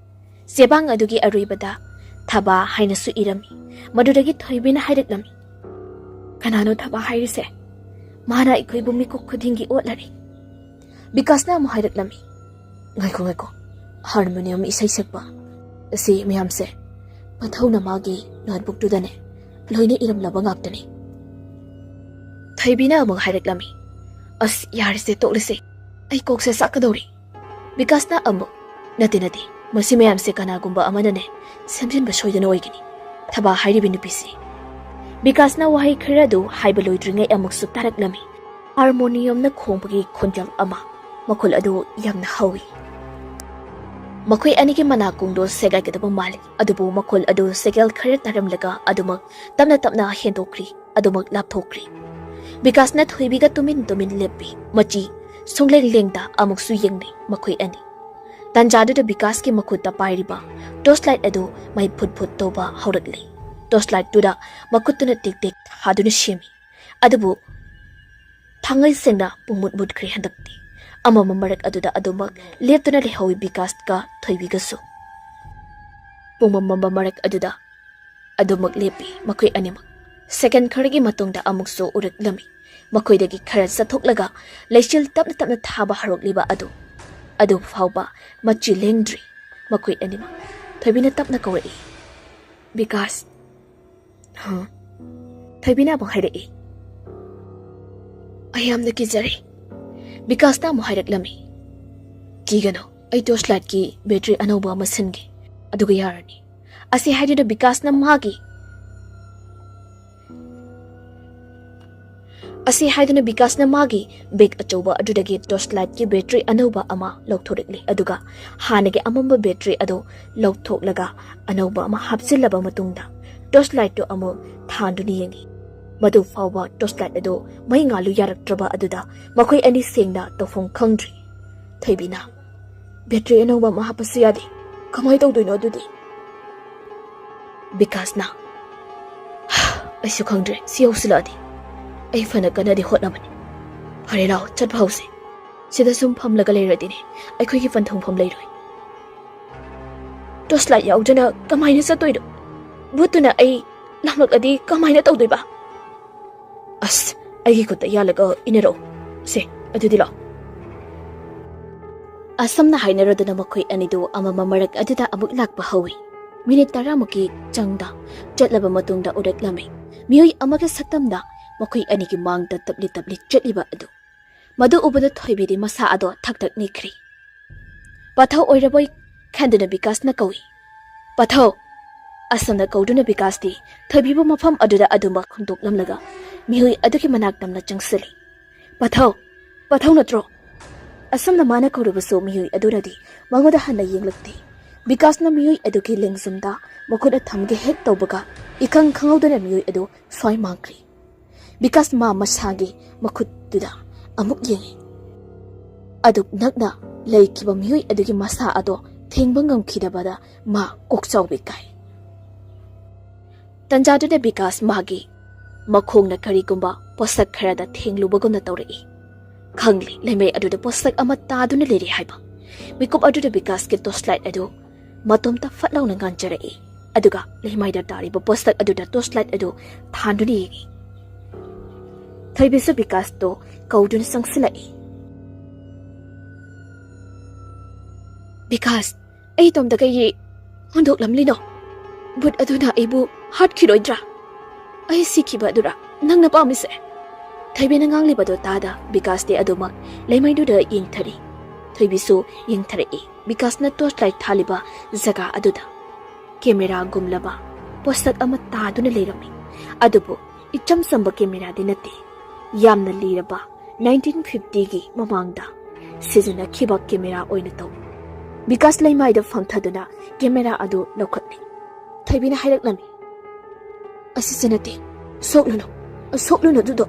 ꯆꯦꯕꯥꯡ ꯑꯗꯨꯒꯤ ꯑꯔꯣꯏꯕꯗ ꯊꯕꯥ ꯍꯥꯏꯅꯁꯨ ꯏꯔꯝꯃꯤ꯫ ꯃꯗꯨꯗꯒꯤ ꯊꯣꯏꯕꯤꯅ ꯍꯥꯏꯔꯛꯂꯝꯃꯤ, "ꯀꯅꯥꯅꯣ ꯊꯕꯥ ꯍꯥꯏꯔꯤꯁꯦ? ꯃꯥꯅ ꯑꯩꯈꯣꯏꯕꯨ ꯃꯤꯀꯨꯞ ꯈꯨꯗꯤꯡꯒꯤ ꯑꯣꯠꯂꯔꯦ꯫" ꯕꯤꯀꯥꯁꯅ ꯑꯃꯨꯛ ꯍꯥꯏꯔꯛꯂꯝꯃꯤ, "ꯉꯥꯏꯈꯣ, ꯉꯥꯏꯈꯣ, ꯍꯥꯔꯃꯣꯅꯤꯌꯝ ꯏꯁꯩ ꯁꯛꯄ ꯑꯁꯤ ꯃꯌꯥꯝꯁꯦ ꯄꯥꯊꯧꯅ ꯃꯥꯒꯤ ꯅꯣꯠꯕꯨꯛꯇꯨꯗꯅꯦ ꯂꯣꯏꯅ ꯏꯔꯝꯂꯕ ꯉꯥꯛꯇꯅꯤ꯫" ꯊꯣꯏꯕꯤꯅ ꯑꯃꯨꯛ ꯍꯥꯏꯔꯛꯂꯝꯃꯤ, "ꯑꯁ, ꯌꯥꯔꯦꯁꯦ, ꯇꯣꯛꯂꯁꯦ꯫ ꯑꯩ ꯀꯣꯛꯁꯦ ꯆꯥꯛꯀꯗꯧꯔꯤ꯫" ꯕꯤꯀꯥꯁꯅ ꯑꯃꯨꯛ, "ꯅꯠꯇꯦ, ꯅꯠꯇꯦ, ꯃꯁꯤ ꯃꯌꯥꯝꯁꯦ ꯀꯅꯥꯒꯨꯝꯕ ꯑꯃꯅꯅꯦ ꯁꯦꯝꯖꯤꯟꯕ ꯁꯣꯏꯗꯅ ꯑꯣꯏꯒꯅꯤ꯫ ꯊꯕꯥ ꯍꯥꯏꯔꯤꯕ ꯅꯨꯄꯤꯁꯤ ꯕꯤꯀꯥꯁꯅ ꯋꯥꯍꯩ ꯈꯔ ꯑꯗꯨ ꯍꯥꯏꯕ ꯂꯣꯏꯗ꯭ꯔꯤꯉꯩ ꯑꯃꯨꯛꯁꯨ ꯇꯥꯔꯛꯂꯝꯃꯤ꯫ ꯍꯥꯔꯃꯣꯅꯤꯌꯝꯅ ꯈꯣꯡꯕꯒꯤ ꯈꯣꯟꯖꯦꯜ ꯑꯃ꯫ ꯃꯈꯣꯜ ꯑꯗꯨ ꯌꯥꯝꯅ ꯍꯧꯏ꯫ ꯃꯈꯣꯏ ꯑꯅꯤꯒꯤ ꯃꯅꯥꯀꯣꯡꯗꯣ ꯁꯦꯒꯥꯏꯒꯗꯕ ꯃꯥꯜꯂꯤ, ꯑꯗꯨꯕꯨ ꯃꯈꯣꯜ ꯑꯗꯨ ꯁꯦꯀꯦꯜ ꯈꯔ ꯇꯥꯔꯝꯂꯒ ꯑꯗꯨꯃꯛ ꯇꯞꯅ ꯇꯞꯅ ꯍꯦꯟꯗꯣꯛꯈ꯭ꯔꯤ, ꯑꯗꯨꯃꯛ ꯂꯥꯞꯊꯣꯛꯈ꯭ꯔꯤ꯫ ꯕꯤꯀꯥꯁꯅ ꯊꯣꯏꯕꯤꯒ ꯇꯨꯃꯤꯟ ꯇꯨꯃꯤꯟ ꯂꯦꯞꯄꯤ꯫ ꯃꯆꯤ ꯁꯨꯡꯂꯦꯡ ꯂꯦꯡꯗ ꯑꯃꯨꯛꯁꯨ ꯌꯦꯡꯅꯩ ꯃꯈꯣꯏ ꯑꯅꯤ꯫ ꯇꯥꯟꯖꯥꯗꯨꯗ ꯕꯤꯀꯥꯁꯀꯤ ꯃꯈꯨꯠꯇ ꯄꯥꯏꯔꯤꯕ ꯇꯣꯔꯆ ꯂꯥꯏꯠ ꯑꯗꯨ ꯃꯩ ꯐꯨꯠ ꯐꯨꯠ ꯇꯧꯕ ꯍꯧꯔꯛꯂꯦ꯫ ꯇꯣꯔꯆ ꯂꯥꯏꯠꯇꯨꯗ ꯃꯈꯨꯠꯇꯨꯅ ꯇꯦꯛ ꯇꯦꯛ ꯊꯥꯗꯨꯅ ꯁꯦꯝꯃꯤ꯫ ꯑꯗꯨꯕꯨ ꯊꯥꯡꯒꯩ ꯁꯦꯡꯅ ꯄꯨꯡꯃꯨꯠ ꯃꯨꯠꯈ꯭ꯔꯦ ꯍꯟꯗꯛꯇꯤ꯫ ꯑꯃꯝꯕ ꯃꯔꯛ ꯑꯗꯨꯗ ꯑꯗꯨꯃꯛ ꯂꯦꯞꯇꯨꯅ ꯂꯩꯍꯧꯏ ꯕꯤꯀꯥꯁꯀ ꯊꯣꯏꯕꯤꯒꯁꯨ꯫ ꯄꯨꯡꯃꯝ ꯃꯝꯕ ꯃꯔꯛ ꯑꯗꯨꯗ ꯑꯗꯨꯃꯛ ꯂꯦꯞꯄꯤ ꯃꯈꯣꯏ ꯑꯅꯤꯃꯛ꯫ ꯁꯦꯀꯦꯟ ꯈꯔꯒꯤ ꯃꯇꯨꯡꯗ ꯑꯃꯨꯛꯁꯨ ꯎꯔꯛꯂꯝꯃꯤ꯫ ꯃꯈꯣꯏꯗꯒꯤ ꯈꯔ ꯆꯠꯊꯣꯛꯂꯒ ꯂꯩꯆꯤꯜ ꯇꯞꯅ ꯇꯞꯅ ꯊꯥꯕ ꯍꯧꯔꯛꯂꯤꯕ ꯑꯗꯨ, ꯑꯗꯨ ꯐꯥꯎꯕ ꯃꯆꯤ ꯂꯦꯡꯗ꯭ꯔꯤ ꯃꯈꯣꯏ ꯑꯅꯤꯃꯛ꯫ ꯊꯣꯏꯕꯤꯅ ꯇꯞꯅ ꯀꯧꯔꯛꯏ, "ꯕꯤꯀꯥꯁ!" "ꯍꯥ?" ꯊꯣꯏꯕꯤꯅ ꯑꯃꯨꯛ ꯍꯥꯏꯔꯛꯏ, "ꯑꯩ ꯌꯥꯝꯅ ꯀꯤꯖꯔꯦ꯫" ꯕꯤꯀꯥꯁꯅ ꯑꯃꯨꯛ ꯍꯥꯏꯔꯛꯂꯝꯃꯤ, "ꯀꯤꯒꯅꯨ, ꯑꯩ ꯇꯣꯔꯆ ꯂꯥꯏꯠꯀꯤ ꯕꯦꯇ꯭ꯔꯤ ꯑꯅꯧꯕ ꯑꯃ ꯁꯤꯟꯒꯦ, ꯑꯗꯨꯒ ꯌꯥꯔꯅꯤ꯫" ꯑꯁꯤ ꯍꯥꯏꯗꯨꯅ ꯕꯤꯀꯥꯁꯅ ꯃꯥꯒꯤ ꯑꯁꯤ ꯍꯥꯏꯗꯨꯅ ꯕꯤꯀꯥꯁꯅ ꯃꯥꯒꯤ ꯕꯦꯒ ꯑꯆꯧꯕ ꯑꯗꯨꯗꯒꯤ ꯇꯣꯔꯆ ꯂꯥꯏꯠꯀꯤ ꯕꯦꯇ꯭ꯔꯤ ꯑꯅꯧꯕ ꯑꯃ ꯂꯧꯊꯣꯔꯛꯂꯤ, ꯑꯗꯨꯒ ꯍꯥꯟꯅꯒꯤ ꯑꯃꯝꯕ ꯕꯦꯇ꯭ꯔꯤ ꯑꯗꯨ ꯂꯧꯊꯣꯛꯂꯒ ꯑꯅꯧꯕ ꯑꯃ ꯍꯥꯞꯆꯤꯜꯂꯕ ꯃꯇꯨꯡꯗ ꯇꯣꯔꯆ ꯂꯥꯏꯠꯇꯨ ꯑꯃꯨꯛ ꯊꯥꯟꯗꯨꯅ ꯌꯦꯡꯉꯤ꯫ ꯃꯗꯨ ꯐꯥꯎꯕ ꯇꯣꯔꯆ ꯂꯥꯏꯠ ꯑꯗꯨ ꯃꯩ ꯉꯥꯜꯂꯨ ꯌꯥꯔꯛꯇ꯭ꯔꯕ ꯑꯗꯨꯗ ꯃꯈꯣꯏ ꯑꯅꯤ ꯁꯦꯡꯅ ꯇꯧꯐꯝ ꯈꯪꯗ꯭ꯔꯤ꯫ ꯊꯣꯏꯕꯤꯅ, "ꯕꯦꯇ꯭ꯔꯤ ꯑꯅꯧꯕ ꯑꯃ ꯍꯥꯞꯄꯁꯨ ꯌꯥꯗꯦ, ꯀꯃꯥꯏꯅ ꯇꯧꯗꯣꯏꯅꯣ ꯑꯗꯨꯗꯤ?" ꯕꯤꯀꯥꯁꯅ, "ꯑꯩꯁꯨ ꯈꯪꯗ꯭ꯔꯦ, ꯁꯤ ꯌꯧꯁꯤꯜꯂꯛꯑꯗꯤ꯫ ꯑꯩ ꯐꯅ ꯀꯟꯅꯗꯤ ꯍꯣꯠꯅꯕꯅꯤ꯫ ꯐꯔꯦ, ꯂꯥꯛꯑꯣ, ꯆꯠꯄ ꯍꯧꯁꯦ꯫ ꯁꯤꯗ ꯁꯨꯝ ꯐꯝꯂꯒ ꯂꯩꯔꯗꯤꯅꯦ, ꯑꯩꯈꯣꯏꯒꯤ ꯄꯟꯊꯨꯡꯐꯝ ꯂꯩꯔꯣꯏ꯫ ꯇꯣꯔꯆ ꯂꯥꯏꯠ ꯌꯥꯎꯗꯅ ꯀꯃꯥꯏꯅ ꯆꯠꯇꯣꯏꯅꯣ? ꯚꯨꯠꯇꯨꯅ ꯑꯩ ꯂꯥꯝꯂꯛꯂꯗꯤ ꯀꯃꯥꯏꯅ ꯇꯧꯗꯣꯏꯕ? ꯑꯁ, ꯑꯩꯒꯤ ꯈꯨꯠꯇ ꯌꯥꯜꯂꯒ ꯏꯟꯅꯔꯛꯑꯣ꯫ ꯁꯦ, ꯑꯗꯨꯗꯤ ꯂꯥꯛꯑꯣ꯫" ꯑꯁꯨꯝꯅ ꯍꯥꯏꯅꯔꯗꯨꯅ ꯃꯈꯣꯏ ꯑꯅꯤꯗꯨ ꯑꯃꯝꯕ ꯃꯔꯛ ꯑꯗꯨꯗ ꯑꯃꯨꯛ ꯂꯥꯛꯄ ꯍꯧꯏ꯫ ꯃꯤꯅꯤꯠ ꯇꯔꯥꯃꯨꯛꯀꯤ ꯆꯪꯗ ꯆꯠꯂꯕ ꯃꯇꯨꯡꯗ ꯎꯔꯛꯂꯝꯃꯤ ꯃꯤꯑꯣꯏ ꯑꯃꯒꯤ ꯁꯛꯇꯝꯗ ꯃꯈꯣꯏ ꯑꯅꯤꯒꯤ ꯃꯥꯡꯗ ꯇꯞꯂꯤ ꯇꯞꯂꯤ ꯆꯠꯂꯤꯕ ꯑꯗꯨ꯫ ꯃꯗꯨ ꯎꯕꯗ ꯊꯣꯏꯕꯤꯗꯤ ꯃꯁꯥ ꯑꯗꯣ ꯊꯛ ꯊꯛ ꯅꯤꯛꯈ꯭ꯔꯤ꯫ "ꯄꯥꯊꯧ ꯑꯣꯏꯔꯕꯣꯏ ꯈꯟꯗꯨꯅ ꯕꯤꯀꯥꯁꯅ ꯀꯧꯏ, "ꯄꯥꯊꯧ!" ꯑꯁꯨꯝꯅ ꯀꯧꯗꯨꯅ ꯕꯤꯀꯥꯁꯇꯤ ꯊꯣꯏꯕꯤꯕꯨ ꯃꯐꯝ ꯑꯗꯨꯗ ꯑꯗꯨꯃꯛ ꯍꯨꯟꯗꯣꯛꯂꯝꯂꯒ ꯃꯤꯑꯣꯏ ꯑꯗꯨꯒꯤ ꯃꯅꯥꯛ ꯇꯝꯅ ꯆꯪꯁꯤꯜꯂꯤ꯫ "ꯄꯥꯊꯧ, ꯄꯥꯊꯧ ꯅꯠꯇ꯭ꯔꯣ?" ꯑꯁꯨꯝꯅ ꯃꯥꯅ ꯀꯧꯔꯕꯁꯨ ꯃꯤꯑꯣꯏ ꯑꯗꯨꯅꯗꯤ ꯃꯉꯣꯟꯗ ꯍꯟꯅ ꯌꯦꯡꯂꯛꯇꯦ꯫ ꯕꯤꯀꯥꯁꯅ ꯃꯤꯑꯣꯏ ꯑꯗꯨꯒꯤ ꯂꯦꯡꯖꯨꯝꯗ ꯃꯈꯨꯠꯅ ꯊꯝꯒꯦ ꯍꯦꯛ ꯇꯧꯕꯒ ꯏꯈꯪ ꯈꯪꯍꯧꯗꯅ ꯃꯤꯑꯣꯏ ꯑꯗꯨ ꯁ꯭ꯋꯥꯏ ꯃꯥꯡꯈ꯭ꯔꯦ꯫ ꯕꯤꯀꯥꯁ ꯃꯥ ꯃꯁꯥꯒꯤ ꯃꯈꯨꯠꯇꯨꯗ ꯑꯃꯨꯛ ꯌꯦꯡꯉꯤ꯫ ꯑꯗꯨꯛ ꯅꯛꯅ ꯂꯩꯈꯤꯕ ꯃꯤꯑꯣꯏ ꯑꯗꯨꯒꯤ ꯃꯁꯥ ꯑꯗꯣ ꯊꯦꯡꯕ ꯉꯝꯈꯤꯗꯕꯗ ꯃꯥ ꯀꯣꯛꯆꯥꯎꯕꯤ ꯀꯥꯏ꯫ ꯇꯟꯖꯥꯗꯨꯗ ꯕꯤꯀꯥꯁ ꯃꯥꯒꯤ ꯃꯈꯣꯡꯅ ꯀꯔꯤꯒꯨꯝꯕ ꯄꯣꯠꯁꯛ ꯈꯔꯗ ꯊꯦꯡꯂꯨꯕꯒꯨꯝꯅ ꯇꯧꯔꯛꯏ꯫ ꯈꯪꯂꯤ ꯂꯩꯃꯥꯏ ꯑꯗꯨꯗ ꯄꯣꯠꯁꯛ ꯑꯃ ꯇꯥꯗꯨꯅ ꯂꯩꯔꯦ ꯍꯥꯏꯕ꯫ ꯃꯤꯀꯨꯞ ꯑꯗꯨꯗ ꯕꯤꯀꯥꯁꯀꯤ ꯇꯣꯔꯆ ꯂꯥꯏꯠ ꯑꯗꯨ ꯃꯇꯣꯝꯇ ꯐꯠ ꯂꯥꯎꯅ ꯉꯥꯟꯖꯔꯛꯏ꯫ ꯑꯗꯨꯒ ꯂꯩꯃꯥꯏꯗ ꯇꯥꯔꯤꯕ ꯄꯣꯠꯁꯛ ꯑꯗꯨꯗ ꯇꯣꯔꯆ ꯂꯥꯏꯠ ꯑꯗꯨ ꯊꯥꯟꯗꯨꯅ ꯌꯦꯡꯉꯤ꯫ ꯊꯣꯏꯕꯤꯁꯨ ꯕꯤꯀꯥꯁꯇꯣ ꯀꯧꯗꯨꯅ ꯆꯪꯁꯤꯜꯂꯛꯏ꯫ "ꯕꯤꯀꯥꯁ, ꯑꯩ ꯏꯇꯣꯝꯇ ꯀꯩꯒꯤ ꯍꯨꯟꯗꯣꯛꯂꯝꯂꯤꯅꯣ? ꯚꯨꯠ ꯑꯗꯨꯅ ꯑꯩꯕꯨ ꯍꯥꯠꯈꯤꯔꯣꯏꯗ꯭ꯔꯥ? ꯑꯩ ꯁꯤꯈꯤꯕ ꯑꯗꯨꯔꯥ ꯅꯪꯅ ꯄꯥꯝꯃꯤꯁꯦ?" ꯊꯣꯏꯕꯤꯅ ꯉꯥꯡꯂꯤꯕꯗꯣ ꯇꯥꯗ ꯕꯤꯀꯥꯁꯇꯤ ꯑꯗꯨꯃꯛ ꯂꯩꯃꯥꯏꯗꯨꯗ ꯌꯦꯡꯊꯔꯤ꯫ ꯊꯣꯏꯕꯤꯁꯨ ꯌꯦꯡꯊꯔꯛꯏ꯫ ꯕꯤꯀꯥꯁꯅ ꯇꯣꯔꯆ ꯂꯥꯏꯠ ꯊꯥꯜꯂꯤꯕ ꯖꯒꯥ ꯑꯗꯨꯗ ꯀꯦꯃꯦꯔꯥꯒꯨꯝꯂꯕ ꯄꯣꯠꯁꯛ ꯑꯃ ꯇꯥꯗꯨꯅ ꯂꯩꯔꯝꯃꯤ꯫ ꯑꯗꯨꯕꯨ ꯏꯆꯝ ꯆꯝꯕ ꯀꯦꯃꯦꯔꯥꯗꯤ ꯅꯠꯇꯦ꯫ ꯌꯥꯝꯅ ꯂꯤꯔꯕ ꯅꯥꯏꯟꯇꯤꯟ ꯐꯤꯐꯇꯤꯒꯤ ꯃꯃꯥꯡꯗ ꯁꯤꯖꯤꯟꯅꯈꯤꯕ ꯀꯦꯃꯦꯔꯥ ꯑꯣꯏꯅ ꯇꯧꯏ꯫ ꯕꯤꯀꯥꯁ ꯂꯩꯃꯥꯏꯗ ꯐꯝꯊꯗꯨꯅ ꯀꯦꯃꯦꯔꯥ ꯑꯗꯨ ꯂꯧꯈꯠꯂꯤ꯫ ꯊꯣꯏꯕꯤꯅ ꯍꯥꯏꯔꯛꯂꯝꯃꯤ, "ꯑꯁꯤꯁꯦ ꯅꯠꯇꯦ, ꯁꯣꯛꯂꯨꯅꯨ, ꯁꯣꯛꯂꯨꯅꯨ ꯑꯗꯨꯗꯣ"꯫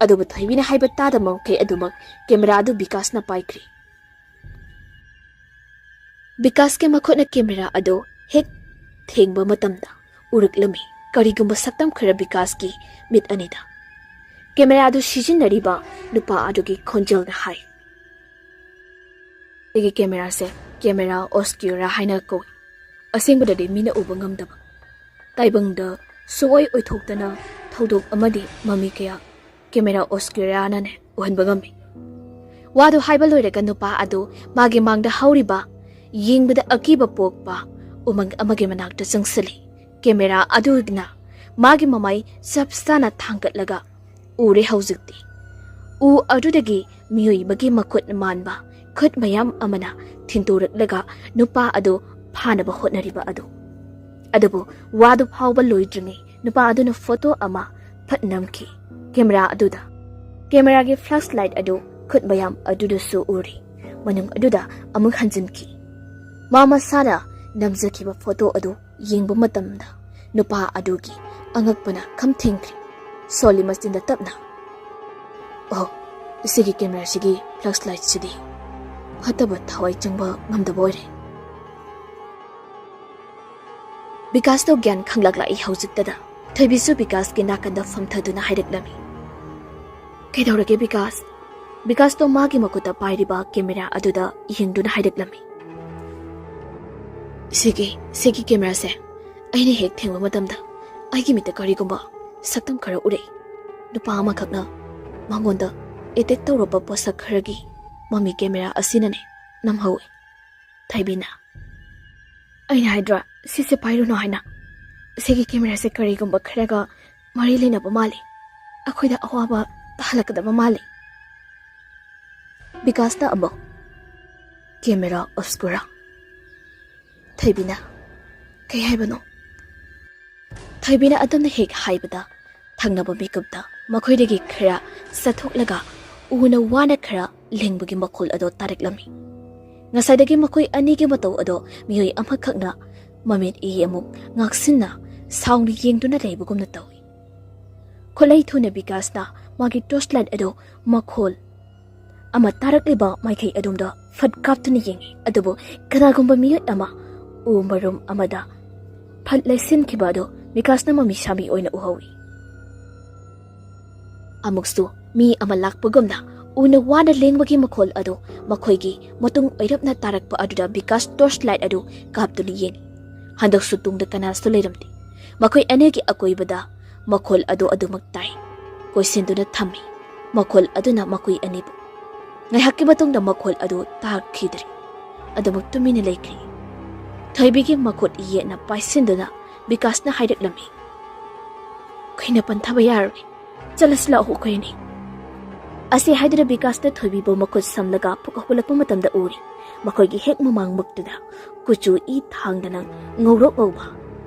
ꯑꯗꯨꯕꯨ ꯊꯣꯏꯕꯤꯅ ꯍꯥꯏꯕ ꯇꯥꯗꯕ ꯃꯈꯩ ꯑꯗꯨꯃꯛ ꯀꯦꯃꯦꯔꯥ ꯑꯗꯨ ꯕꯤꯀꯥꯁꯅ ꯄꯥꯏꯈ꯭ꯔꯤ꯫ ꯕꯤꯀꯥꯁꯀꯤ ꯃꯈꯨꯠꯅ ꯀꯦꯃꯦꯔꯥ ꯑꯗꯨ ꯍꯦꯛ ꯊꯦꯡꯕ ꯃꯇꯝꯗ ꯎꯔꯛꯂꯝꯃꯤ ꯀꯔꯤꯒꯨꯝꯕ ꯁꯛꯇꯝ ꯈꯔ ꯕꯤꯀꯥꯁꯀꯤ ꯃꯤꯠ ꯑꯅꯤꯗ꯫ ꯀꯦꯃꯦꯔꯥ ꯑꯗꯨ ꯁꯤꯖꯤꯟꯅꯔꯤꯕ ꯅꯨꯄꯥ ꯑꯗꯨꯒꯤ ꯈꯣꯟꯖꯦꯜꯅ ꯍꯥꯏ, "ꯑꯩꯒꯤ ꯀꯦꯃꯦꯔꯥꯁꯦ ꯀꯦꯃꯦꯔꯥ ꯑꯣꯁꯀ꯭ꯌꯨꯔꯥ ꯍꯥꯏꯅ ꯀꯧꯏ꯫ ꯑꯁꯦꯡꯕꯗꯗꯤ ꯃꯤꯅ ꯎꯕ ꯉꯝꯗꯕ꯫ ꯇꯥꯏꯕꯪꯗ ꯁꯨꯡꯑꯣꯏ ꯑꯣꯏꯊꯣꯛꯇꯅ ꯊꯧꯗꯣꯛ ꯑꯃꯗꯤ ꯃꯃꯤ ꯀꯌꯥ ꯀꯦꯃꯦꯔꯥ ꯑꯣꯁꯀ꯭ꯌꯨꯔꯥꯅꯅꯦ ꯎꯍꯟꯕ ꯉꯝꯃꯤ"꯫ ꯋꯥꯗꯨ ꯍꯥꯏꯕ ꯂꯣꯏꯔꯒ ꯅꯨꯄꯥ ꯑꯗꯨ ꯃꯥꯒꯤ ꯃꯥꯡꯗ ꯍꯧꯔꯤꯕ ꯌꯦꯡꯕꯗ ꯑꯀꯤꯕ ꯄꯣꯛꯄ ꯎꯃꯪ ꯑꯃꯒꯤ ꯃꯅꯥꯛꯇ ꯆꯪꯁꯤꯜꯂꯤ꯫ ꯀꯦꯃꯦꯔꯥ ꯑꯗꯨꯅ ꯃꯥꯒꯤ ꯃꯃꯥꯏ ꯆꯞ ꯆꯥꯅ ꯊꯥꯡꯒꯠꯂꯒ ꯎꯔꯦ ꯍꯧꯖꯤꯛꯇꯤ꯫ ꯎ ꯑꯗꯨꯗꯒꯤ ꯃꯤꯑꯣꯏꯕꯒꯤ ꯃꯈꯨꯠ ꯃꯥꯟꯕ ꯈꯨꯠ ꯃꯌꯥꯝ ꯑꯃꯅ ꯊꯤꯟꯗꯣꯔꯛꯂꯒ ꯅꯨꯄꯥ ꯑꯗꯨ ꯐꯥꯅꯕ ꯍꯣꯠꯅꯔꯤꯕ ꯑꯗꯨ꯫ ꯑꯗꯨꯕꯨ ꯋꯥꯗꯨ ꯐꯥꯎꯕ ꯂꯣꯏꯗ꯭ꯔꯤꯉꯩ ꯅꯨꯄꯥ ꯑꯗꯨꯅ ꯐꯣꯇꯣ ꯑꯃ ꯐꯠ ꯅꯝꯈꯤ ꯀꯦꯃꯦꯔꯥ ꯑꯗꯨꯗ꯫ ꯀꯦꯃꯦꯔꯥꯒꯤ ꯐ꯭ꯂꯥꯁ ꯂꯥꯏꯠ ꯑꯗꯨ ꯈꯨꯠ ꯃꯌꯥꯝ ꯑꯗꯨꯗꯁꯨ ꯎꯔꯤ꯫ ꯃꯅꯨꯡ ꯑꯗꯨꯗ ꯑꯃꯨꯛ ꯍꯟꯖꯤꯟꯈꯤ꯫ ꯃꯥ ꯃꯁꯥꯅ ꯅꯝꯖꯈꯤꯕ ꯐꯣꯇꯣ ꯑꯗꯨ ꯌꯦꯡꯕ ꯃꯇꯝꯗ ꯅꯨꯄꯥ ꯑꯗꯨꯒꯤ ꯑꯉꯛꯄꯅ ꯈꯝ ꯊꯦꯡꯈ꯭ꯔꯦ꯫ ꯁꯣꯂꯤ ꯃꯆꯤꯟꯗ ꯇꯞꯅ, "ꯑꯣ, ꯁꯤꯒꯤ ꯀꯦꯃꯦꯔꯥꯁꯤꯒꯤ ꯐ꯭ꯂꯥꯁ ꯂꯥꯏꯠꯁꯤꯗꯤ ꯐꯠꯇꯕ ꯊꯋꯥꯏ ꯆꯪꯕ ꯉꯝꯗꯕ ꯑꯣꯏꯔꯦ"꯫ ꯕꯤꯀꯥꯁꯇꯣ ꯒ꯭ꯌꯥꯟ ꯈꯪꯂꯛꯂꯛꯏ ꯍꯧꯖꯤꯛꯇꯗ꯫ ꯊꯣꯏꯕꯤꯁꯨ ꯕꯤꯀꯥꯁꯀꯤ ꯅꯥꯀꯟꯗ ꯐꯝꯊꯗꯨꯅ ꯍꯥꯏꯔꯛꯂꯝꯃꯤ, "ꯀꯩꯗꯧꯔꯒꯦ ꯕꯤꯀꯥꯁ?" ꯕꯤꯀꯥꯁꯇꯣ ꯃꯥꯒꯤ ꯃꯈꯨꯠꯇ ꯄꯥꯏꯔꯤꯕ ꯀꯦꯃꯦꯔꯥ ꯑꯗꯨꯗ ꯌꯦꯡꯗꯨꯅ ꯍꯥꯏꯔꯛꯂꯝꯃꯤ, "ꯁꯤꯒꯤ, ꯁꯤꯒꯤ ꯀꯦꯃꯦꯔꯥꯁꯦ ꯑꯩꯅ ꯍꯦꯛ ꯊꯦꯡꯕ ꯃꯇꯝꯗ ꯑꯩꯒꯤ ꯃꯤꯠꯇ ꯀꯔꯤꯒꯨꯝꯕ ꯁꯛꯇꯝ ꯈꯔ ꯎꯔꯛꯏ꯫ ꯅꯨꯄꯥ ꯑꯃꯈꯛꯅ ꯃꯉꯣꯟꯗ ꯑꯦꯇꯦꯛ ꯇꯧꯔꯛꯄ ꯄꯣꯠꯁꯛ ꯈꯔꯒꯤ ꯃꯃꯤ ꯀꯦꯃꯦꯔꯥ ꯑꯁꯤꯅꯅꯦ ꯅꯝꯍꯧꯏ"꯫ ꯊꯣꯏꯕꯤꯅ, "ꯑꯩꯅ ꯍꯥꯏꯗ꯭ꯔꯥ, ꯁꯤꯁꯦ ꯄꯥꯏꯔꯨꯅꯨ ꯍꯥꯏꯅ꯫ ꯁꯤꯒꯤ ꯀꯦꯃꯦꯔꯥꯁꯦ ꯀꯔꯤꯒꯨꯝꯕ ꯈꯔꯒ ꯃꯔꯤ ꯂꯩꯅꯕ ꯃꯥꯜꯂꯤ꯫ ꯑꯩꯈꯣꯏꯗ ꯑꯋꯥꯕ ꯇꯥꯍꯜꯂꯛꯀꯗꯕ ꯃꯥꯜꯂꯤ"꯫ ꯕꯤꯀꯥꯁꯇ ꯑꯃꯨꯛ, "ꯀꯦꯃꯦꯔꯥ ꯑꯣꯁꯀꯨꯔꯥ"꯫ ꯊꯣꯏꯕꯤꯅ, "ꯀꯩ ꯍꯥꯏꯕꯅꯣ?" ꯊꯣꯏꯕꯤꯅ ꯑꯗꯨꯝꯅ ꯍꯦꯛ ꯍꯥꯏꯕꯗ, ꯊꯪꯅꯕ ꯃꯤꯀꯨꯞꯇ ꯃꯈꯣꯏꯗꯒꯤ ꯈꯔ ꯆꯠꯊꯣꯛꯂꯒ ꯎꯅ ꯋꯥꯅ ꯈꯔ ꯂꯦꯡꯕꯒꯤ ꯃꯈꯣꯜ ꯑꯗꯨ ꯇꯥꯔꯛꯂꯝꯃꯤ꯫ ꯉꯁꯥꯏꯗꯒꯤ ꯃꯈꯣꯏ ꯑꯅꯤꯒꯤ ꯃꯇꯧ ꯑꯗꯨ ꯃꯤꯑꯣꯏ ꯑꯃꯈꯛꯅ ꯃꯃꯤꯠ ꯏ ꯑꯃꯨꯛ ꯉꯥꯛꯁꯤꯟꯅ ꯁꯥꯎꯅ ꯌꯦꯡꯗꯨꯅ ꯂꯩꯕꯒꯨꯝꯅ ꯇꯧꯏ꯫ ꯈꯨꯠꯂꯩ ꯊꯨꯅ ꯕꯤꯀꯥꯁꯅ ꯃꯥꯒꯤ ꯇꯣꯔꯆ ꯂꯥꯏꯠ ꯑꯗꯨ ꯃꯈꯣꯜ ꯑꯃ ꯇꯥꯔꯛꯂꯤꯕ ꯃꯥꯏꯀꯩ ꯑꯗꯣꯝꯗ ꯐꯠ ꯀꯥꯞꯇꯨꯅ ꯌꯦꯡꯏ, ꯑꯗꯨꯕꯨ ꯀꯅꯥꯒꯨꯝꯕ ꯃꯤꯑꯣꯏ ꯑꯃ ꯎ ꯃꯔꯨꯝ ꯑꯃꯗ ꯐꯠ ꯂꯩꯁꯤꯟꯈꯤꯕ ꯑꯗꯨ ꯕꯤꯀꯥꯁꯅ ꯃꯃꯤ ꯁꯥꯃꯤ ꯑꯣꯏꯅ ꯎꯍꯧꯏ꯫ ꯑꯃꯨꯛꯁꯨ ꯃꯤ ꯑꯃ ꯂꯥꯛꯄꯒꯨꯝꯅ ꯎꯅ ꯋꯥꯅ ꯂꯦꯡꯕꯒꯤ ꯃꯈꯣꯜ ꯑꯗꯨ ꯃꯈꯣꯏꯒꯤ ꯃꯇꯨꯡ ꯑꯣꯏꯔꯞꯅ ꯇꯥꯔꯛꯄ ꯑꯗꯨꯗ ꯕꯤꯀꯥꯁ ꯇꯣꯔꯆ ꯂꯥꯏꯠ ꯑꯗꯨ ꯀꯥꯞꯇꯨꯅ ꯌꯦꯡꯏ꯫ ꯍꯟꯗꯛꯁꯨ ꯇꯨꯡꯗ ꯀꯅꯥꯁꯨ ꯂꯩꯔꯝꯗꯦ꯫ ꯃꯈꯣꯏ ꯑꯅꯤꯒꯤ ꯑꯀꯣꯏꯕꯗ ꯃꯈꯣꯜ ꯑꯗꯨ ꯑꯗꯨꯃꯛ ꯇꯥꯏ꯫ ꯀꯣꯏꯁꯤꯟꯗꯨꯅ ꯊꯝꯃꯤ꯫ ꯃꯈꯣꯜ ꯑꯗꯨꯅ ꯃꯈꯣꯏ ꯑꯅꯤꯕꯨ꯫ ꯉꯥꯏꯍꯥꯛꯀꯤ ꯃꯇꯨꯡꯗ ꯃꯈꯣꯜ ꯑꯗꯨ ꯇꯥꯈꯤꯗ꯭ꯔꯦ꯫ ꯑꯗꯨꯃꯛ ꯇꯨꯃꯤꯟꯅ ꯂꯩꯈ꯭ꯔꯦ꯫ ꯊꯣꯏꯕꯤꯒꯤ ꯃꯈꯨꯠ ꯌꯦꯠꯅ ꯄꯥꯏꯁꯤꯟꯗꯨꯅ ꯕꯤꯀꯥꯁꯅ ꯍꯥꯏꯔꯛꯂꯝꯃꯤ, "ꯀꯨꯏꯅ ꯄꯟꯊꯕ ꯌꯥꯔꯣꯏ꯫ ꯆꯠꯂꯁꯤ ꯂꯥꯛꯑꯣ ꯑꯩꯈꯣꯏ ꯑꯅꯤ"꯫ ꯑꯁꯤ ꯍꯥꯏꯗꯨꯅ ꯕꯤꯀꯥꯁꯅ ꯊꯣꯏꯕꯤꯕꯨ ꯃꯈꯨꯠ ꯁꯝꯂꯒ ꯄꯨꯈꯠꯂꯛꯄ ꯃꯇꯝꯗ ꯎꯔꯤ꯫ ꯃꯈꯣꯏꯒꯤ ꯍꯦꯛ ꯃꯃꯥꯡꯃꯛꯇꯨꯗ ꯀꯨꯆꯨ ꯏ ꯊꯥꯡꯗꯅ ꯉꯧꯔꯣꯛ ꯉꯧꯕ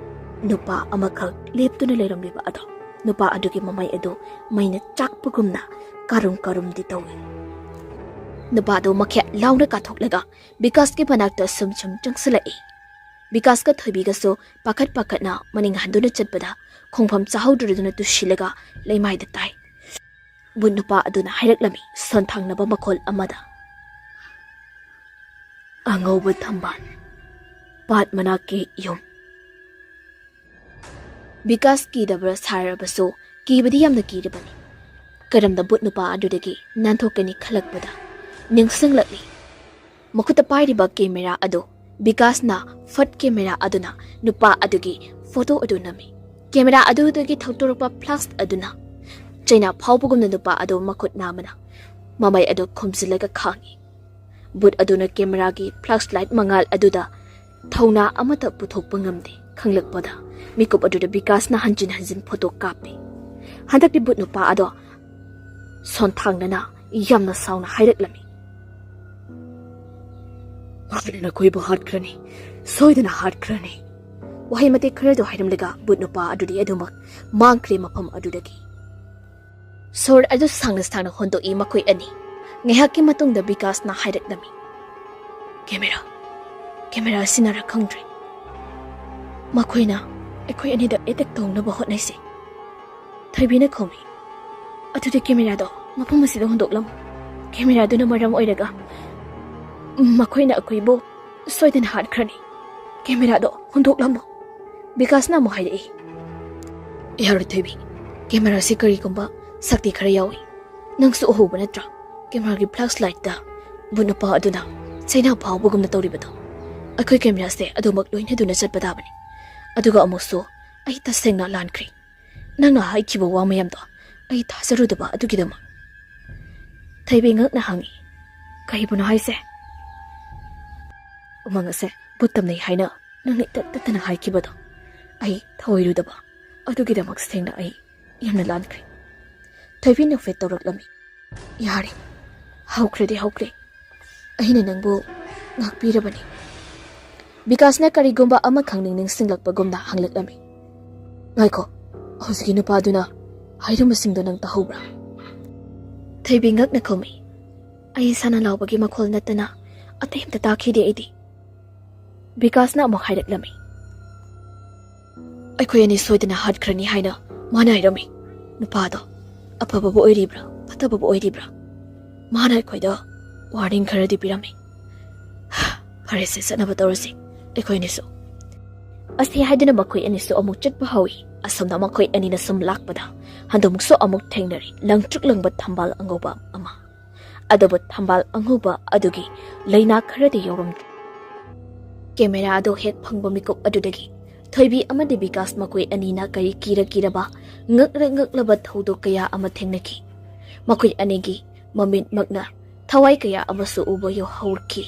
ꯅꯨꯄꯥ ꯑꯃꯈꯛ ꯂꯦꯞꯇꯨꯅ ꯂꯩꯔꯝꯂꯤꯕ ꯑꯗꯣ, ꯅꯨꯄꯥ ꯑꯗꯨꯒꯤ ꯃꯃꯩ ꯑꯗꯨ ꯃꯩꯅ ꯆꯥꯛꯄꯒꯨꯝꯅ ꯀꯥꯔꯨꯝ ꯀꯥꯔꯨꯝꯗꯤ ꯇꯧꯏ꯫ ꯅꯨꯄꯥ ꯑꯗꯨ ꯃꯈꯦꯠ ꯂꯥꯎꯅ ꯀꯥꯊꯣꯛꯂꯒ ꯕꯤꯀꯥꯁꯀꯤ ꯃꯅꯥꯛꯇ ꯁꯨꯝ ꯁꯨꯝ ꯆꯪꯁꯤꯜꯂꯛꯏ꯫ ꯕꯤꯀꯥꯁꯀ ꯊꯣꯏꯕꯤꯒꯁꯨ ꯄꯥꯈꯠ ꯄꯥꯈꯠꯅ ꯃꯅꯤꯡ ꯍꯟꯗꯨꯅ ꯆꯠꯄꯗ ꯈꯣꯡꯐꯝ ꯆꯥꯍꯧꯗ꯭ꯔꯗꯨꯅ ꯇꯨꯁꯤꯜꯂꯒ ꯂꯩꯃꯥꯏꯗ ꯇꯥꯏ꯫ ꯕꯨꯠ ꯅꯨꯄꯥ ꯑꯗꯨꯅ ꯍꯥꯏꯔꯛꯂꯝꯃꯤ ꯁꯣꯟꯊꯥꯡꯅꯕ ꯃꯈꯣꯜ ꯑꯃꯗ, "ꯑꯉꯧꯕ ꯊꯝꯕꯥꯜ, ꯄꯥꯠ ꯃꯅꯥꯛꯀꯤ ꯌꯨꯝ"꯫ ꯕꯤꯀꯥꯁ ꯀꯤꯗꯕ꯭ꯔꯥ ꯁꯥꯔꯕꯁꯨ ꯀꯤꯕꯗꯤ ꯌꯥꯝꯅ ꯀꯤꯔꯕꯅꯤ꯫ ꯀꯔꯝꯅ ꯕꯨꯠ ꯅꯨꯄꯥ ꯑꯗꯨꯗꯒꯤ ꯅꯥꯟꯊꯣꯛꯀꯅꯤ ꯈꯜꯂꯛꯄꯗ ꯅꯤꯡꯁꯤꯡꯂꯛꯂꯤ꯫ ꯃꯈꯨꯠꯇ ꯄꯥꯏꯔꯤꯕ ꯀꯦꯃꯦꯔꯥ ꯑꯗꯨ ꯕꯤꯀꯥꯁꯅ ꯐꯠ ꯀꯦꯃꯦꯔꯥ ꯑꯗꯨꯅ ꯅꯨꯄꯥ ꯑꯗꯨꯒꯤ ꯐꯣꯇꯣ ꯑꯗꯨ ꯅꯝꯃꯤ꯫ ꯀꯦꯃꯦꯔꯥ ꯑꯗꯨꯗꯒꯤ ꯊꯧꯇꯣꯔꯛꯄ ꯐ꯭ꯂꯥꯁ ꯑꯗꯨꯅ ꯆꯩꯅꯥ ꯐꯥꯎꯕꯒꯨꯝꯅ ꯅꯨꯄꯥ ꯑꯗꯨ ꯃꯈꯨꯠ ꯅꯥꯝꯃꯅ ꯃꯃꯩ ꯑꯗꯨ ꯈꯨꯝꯖꯤꯜꯂꯒ ꯈꯥꯡꯉꯤ꯫ ꯕꯨꯠ ꯑꯗꯨꯅ ꯀꯦꯃꯦꯔꯥꯒꯤ ꯐ꯭ꯂꯥꯁ ꯂꯥꯏꯠ ꯃꯉꯥꯜ ꯑꯗꯨꯗ ꯊꯧꯅꯥ ꯑꯃꯠꯇ ꯄꯨꯊꯣꯛꯄ ꯉꯝꯗꯦ ꯈꯪꯂꯛꯄꯗ ꯃꯤꯀꯨꯞ ꯑꯗꯨꯗ ꯕꯤꯀꯥꯁꯅ ꯍꯟꯖꯤꯟ ꯍꯟꯖꯤꯟ ꯐꯣꯇꯣ ꯀꯥꯞꯄꯤ꯫ ꯍꯟꯗꯛꯇꯤ ꯕꯨꯠ ꯅꯨꯄꯥ ꯑꯗꯣ ꯁꯣꯟꯊꯥꯡꯅꯅ ꯌꯥꯝꯅ ꯁꯥꯎꯅ ꯍꯥꯏꯔꯛꯂꯝꯃꯤ, "ꯃꯈꯣꯏꯅ ꯅꯈꯣꯏꯕꯨ ꯍꯥꯠꯈ꯭ꯔꯅꯤ, ꯁꯣꯏꯗꯅ ꯍꯥꯠꯈ꯭ꯔꯅꯤ"꯫ ꯋꯥꯍꯩ ꯃꯇꯦꯛ ꯈꯔꯗꯨ ꯍꯥꯏꯔꯝꯂꯒ ꯕꯨꯠ ꯅꯨꯄꯥ ꯑꯗꯨꯗꯤ ꯑꯗꯨꯃꯛ ꯃꯥꯡꯈ꯭ꯔꯦ ꯃꯐꯝ ꯑꯗꯨꯗꯒꯤ꯫ ꯁꯣꯔ ꯑꯗꯨ ꯁꯥꯡꯅ ꯁꯥꯡꯅ ꯍꯣꯟꯗꯣꯛꯏ ꯃꯈꯣꯏ ꯑꯅꯤ꯫ ꯉꯥꯏꯍꯥꯛꯀꯤ ꯃꯇꯨꯡꯗ ꯕꯤꯀꯥꯁꯅ ꯍꯥꯏꯔꯛꯂꯝꯃꯤ, "ꯀꯦꯃꯦꯔꯥ, ꯀꯦꯃꯦꯔꯥ ꯁꯤꯟꯅꯔ ꯈꯪꯗ꯭ꯔꯦ꯫ ꯃꯈꯣꯏꯅ ꯑꯩꯈꯣꯏ ꯑꯅꯤꯗ ꯑꯦꯇꯦꯛ ꯇꯧꯅꯕ ꯍꯣꯠꯅꯩꯁꯦ"꯫ ꯊꯣꯏꯕꯤꯅ ꯈꯨꯝꯃꯤ, "ꯑꯗꯨꯗꯤ ꯀꯦꯃꯦꯔꯥꯗꯣ ꯃꯐꯝ ꯑꯁꯤꯗ ꯍꯨꯟꯗꯣꯛꯂꯝꯃꯨ꯫ ꯀꯦꯃꯦꯔꯥꯗꯨꯅ ꯃꯔꯝ ꯑꯣꯏꯔꯒ ꯃꯈꯣꯏꯅ ꯑꯩꯈꯣꯏꯕꯨ ꯁꯣꯏꯗꯅ ꯍꯥꯠꯈ꯭ꯔꯅꯤ꯫ ꯀꯦꯃꯦꯔꯥꯗꯣ ꯍꯨꯟꯗꯣꯛꯂꯝꯃꯨ"꯫ ꯕꯤꯀꯥꯁꯅ ꯑꯃꯨꯛ ꯍꯥꯏꯔꯛꯏ, "ꯌꯥꯔꯣꯏ ꯊꯣꯏꯕꯤ, ꯀꯦꯃꯦꯔꯥꯁꯤ ꯀꯔꯤꯒꯨꯝꯕ ꯁꯛꯇꯤ ꯈꯔ ꯌꯥꯎꯏ꯫ ꯅꯪꯁꯨ ꯎꯍꯧꯕ ꯅꯠꯇ꯭ꯔꯥ? ꯀꯦꯃꯦꯔꯥꯒꯤ ꯐ꯭ꯂꯥꯁ ꯂꯥꯏꯠꯇ ꯕꯨꯠ ꯅꯨꯄꯥ ꯑꯗꯨꯅ ꯆꯩꯅꯥ ꯐꯥꯎꯕꯒꯨꯝꯅ ꯇꯧꯔꯤꯕꯗꯣ꯫ ꯑꯩꯈꯣꯏ ꯀꯦꯃꯦꯔꯥꯁꯦ ꯑꯗꯨꯃꯛ ꯂꯣꯏꯅꯗꯨꯅ ꯆꯠꯄ ꯇꯥꯕꯅꯤ꯫ ꯑꯗꯨꯒ ꯑꯃꯨꯛꯁꯨ ꯑꯩ ꯇꯁꯦꯡꯅ ꯂꯥꯟꯈ꯭ꯔꯦ꯫ ꯅꯪꯅ ꯍꯥꯏꯈꯤꯕ ꯋꯥ ꯃꯌꯥꯝꯗꯣ ꯑꯩ ꯊꯥꯖꯔꯨꯗꯕ ꯑꯗꯨꯒꯤꯗꯃꯛ"꯫ ꯊꯣꯏꯕꯤ ꯉꯛꯅ ꯍꯪꯉꯤ, "ꯀꯔꯤꯕꯨꯅꯣ ꯍꯥꯏꯁꯦ?" "ꯎꯃꯪ ꯑꯁꯦ ꯕꯨꯠ ꯇꯝꯅꯩ ꯍꯥꯏꯅ ꯅꯪꯅ ꯏꯇꯠ ꯇꯠꯇꯅ ꯍꯥꯏꯈꯤꯕꯗꯣ ꯑꯩ ꯊꯧꯑꯣꯏꯔꯨꯗꯕ ꯑꯗꯨꯒꯤꯗꯃꯛ ꯁꯦꯡꯅ ꯑꯩ ꯌꯥꯝꯅ ꯂꯥꯟꯈ꯭ꯔꯦ"꯫ ꯊꯣꯏꯕꯤ ꯅꯣꯛꯐꯦꯠ ꯇꯧꯔꯛꯂꯝꯃꯤ꯫ "ꯌꯥꯔꯦ, ꯍꯧꯈ꯭ꯔꯗꯤ ꯍꯧꯈ꯭ꯔꯦ꯫ ꯑꯩꯅ ꯅꯪꯕꯨ ꯉꯥꯛꯄꯤꯔꯕꯅꯤ"꯫ ꯕꯤꯀꯥꯁꯅ ꯀꯔꯤꯒꯨꯝꯕ ꯑꯃ ꯈꯪꯅꯤꯡ ꯅꯤꯡꯁꯤꯡꯂꯛꯄꯒꯨꯝꯅ ꯍꯪꯂꯛꯂꯝꯃꯤ꯫ "ꯉꯥꯏꯈꯣ, ꯍꯧꯖꯤꯛꯀꯤ ꯅꯨꯄꯥꯗꯨꯅ ꯍꯥꯏꯔꯝꯕꯁꯤꯡꯗꯣ ꯅꯪ ꯇꯥꯍꯧꯕ꯭ꯔꯥ?" ꯊꯣꯏꯕꯤ ꯉꯛꯅ ꯈꯨꯝꯃꯤ꯫ "ꯑꯩ ꯁꯥꯟꯅ ꯂꯥꯎꯕꯒꯤ ꯃꯈꯣꯜ ꯅꯠꯇꯅ ꯑꯇꯩ ꯑꯝꯇ ꯇꯥꯈꯤꯗꯦ ꯑꯩꯗꯤ꯫" ꯕꯤꯀꯥꯁꯅ ꯑꯃꯨꯛ ꯍꯥꯏꯔꯛꯂꯝꯃꯤ꯫ "ꯑꯩꯈꯣꯏ ꯑꯅꯤ ꯁꯣꯏꯗꯅ ꯍꯥꯠꯈ꯭ꯔꯅꯤ ꯍꯥꯏꯅ ꯃꯥꯅ ꯍꯥꯏꯔꯝꯃꯤ꯫ ꯅꯨꯄꯥꯗꯣ ꯑꯐꯕꯕꯨ ꯑꯣꯏꯔꯤꯕ꯭ꯔꯥ, ꯐꯠꯇꯕꯕꯨ ꯑꯣꯏꯔꯤꯕ꯭ꯔꯥ? ꯃꯥꯅ ꯑꯩꯈꯣꯏꯗ ꯋꯥꯔꯅꯤꯡ ꯈꯔꯗꯤ ꯄꯤꯔꯝꯃꯤ꯫ ꯐꯔꯦꯁꯦ, ꯆꯠꯅꯕ ꯇꯧꯔꯁꯤ ꯑꯩꯈꯣꯏ ꯑꯅꯤꯁꯨ꯫" ꯑꯁꯤ ꯍꯥꯏꯗꯨꯅ ꯃꯈꯣꯏ ꯑꯅꯤꯁꯨ ꯑꯃꯨꯛ ꯆꯠꯄ ꯍꯧꯏ꯫ ꯑꯁꯣꯝꯗ ꯃꯈꯣꯏ ꯑꯅꯤꯅ ꯁꯨꯝ ꯂꯥꯛꯄꯗ ꯍꯟꯗꯛꯃꯨꯛꯁꯨ ꯑꯃꯨꯛ ꯊꯦꯡꯅꯔꯤ ꯂꯪꯇ꯭ꯔꯤꯛ ꯂꯪꯕ ꯊꯝꯕꯥꯜ ꯑꯉꯧꯕ ꯑꯃ꯫ ꯑꯗꯨꯕꯨ ꯊꯝꯕꯥꯜ ꯑꯉꯧꯕ ꯑꯗꯨꯒꯤ ꯂꯩꯅꯥ ꯈꯔꯗꯤ ꯌꯥꯎꯔꯝꯗ꯭ꯔꯦ꯫ ꯀꯦꯃꯦꯔꯥ ꯑꯗꯨ ꯍꯦꯛ ꯐꯪꯕ ꯃꯤꯀꯨꯞ ꯑꯗꯨꯗꯒꯤ ꯊꯣꯏꯕꯤ ꯑꯃꯗꯤ ꯕꯤꯀꯥꯁ ꯃꯈꯣꯏ ꯑꯅꯤꯅ ꯀꯔꯤ ꯀꯤꯔ ꯀꯤꯔꯕ, ꯉꯛꯂ ꯉꯛꯂꯕ ꯊꯧꯗꯣꯛ ꯀꯌꯥ ꯑꯃ ꯊꯦꯡꯅꯈꯤ꯫ ꯃꯈꯣꯏ ꯑꯅꯤꯒꯤ ꯃꯃꯤꯠꯃꯛꯅ ꯊꯋꯥꯏ ꯀꯌꯥ ꯑꯃꯁꯨ ꯎꯕ ꯍꯧꯔꯛꯈꯤ꯫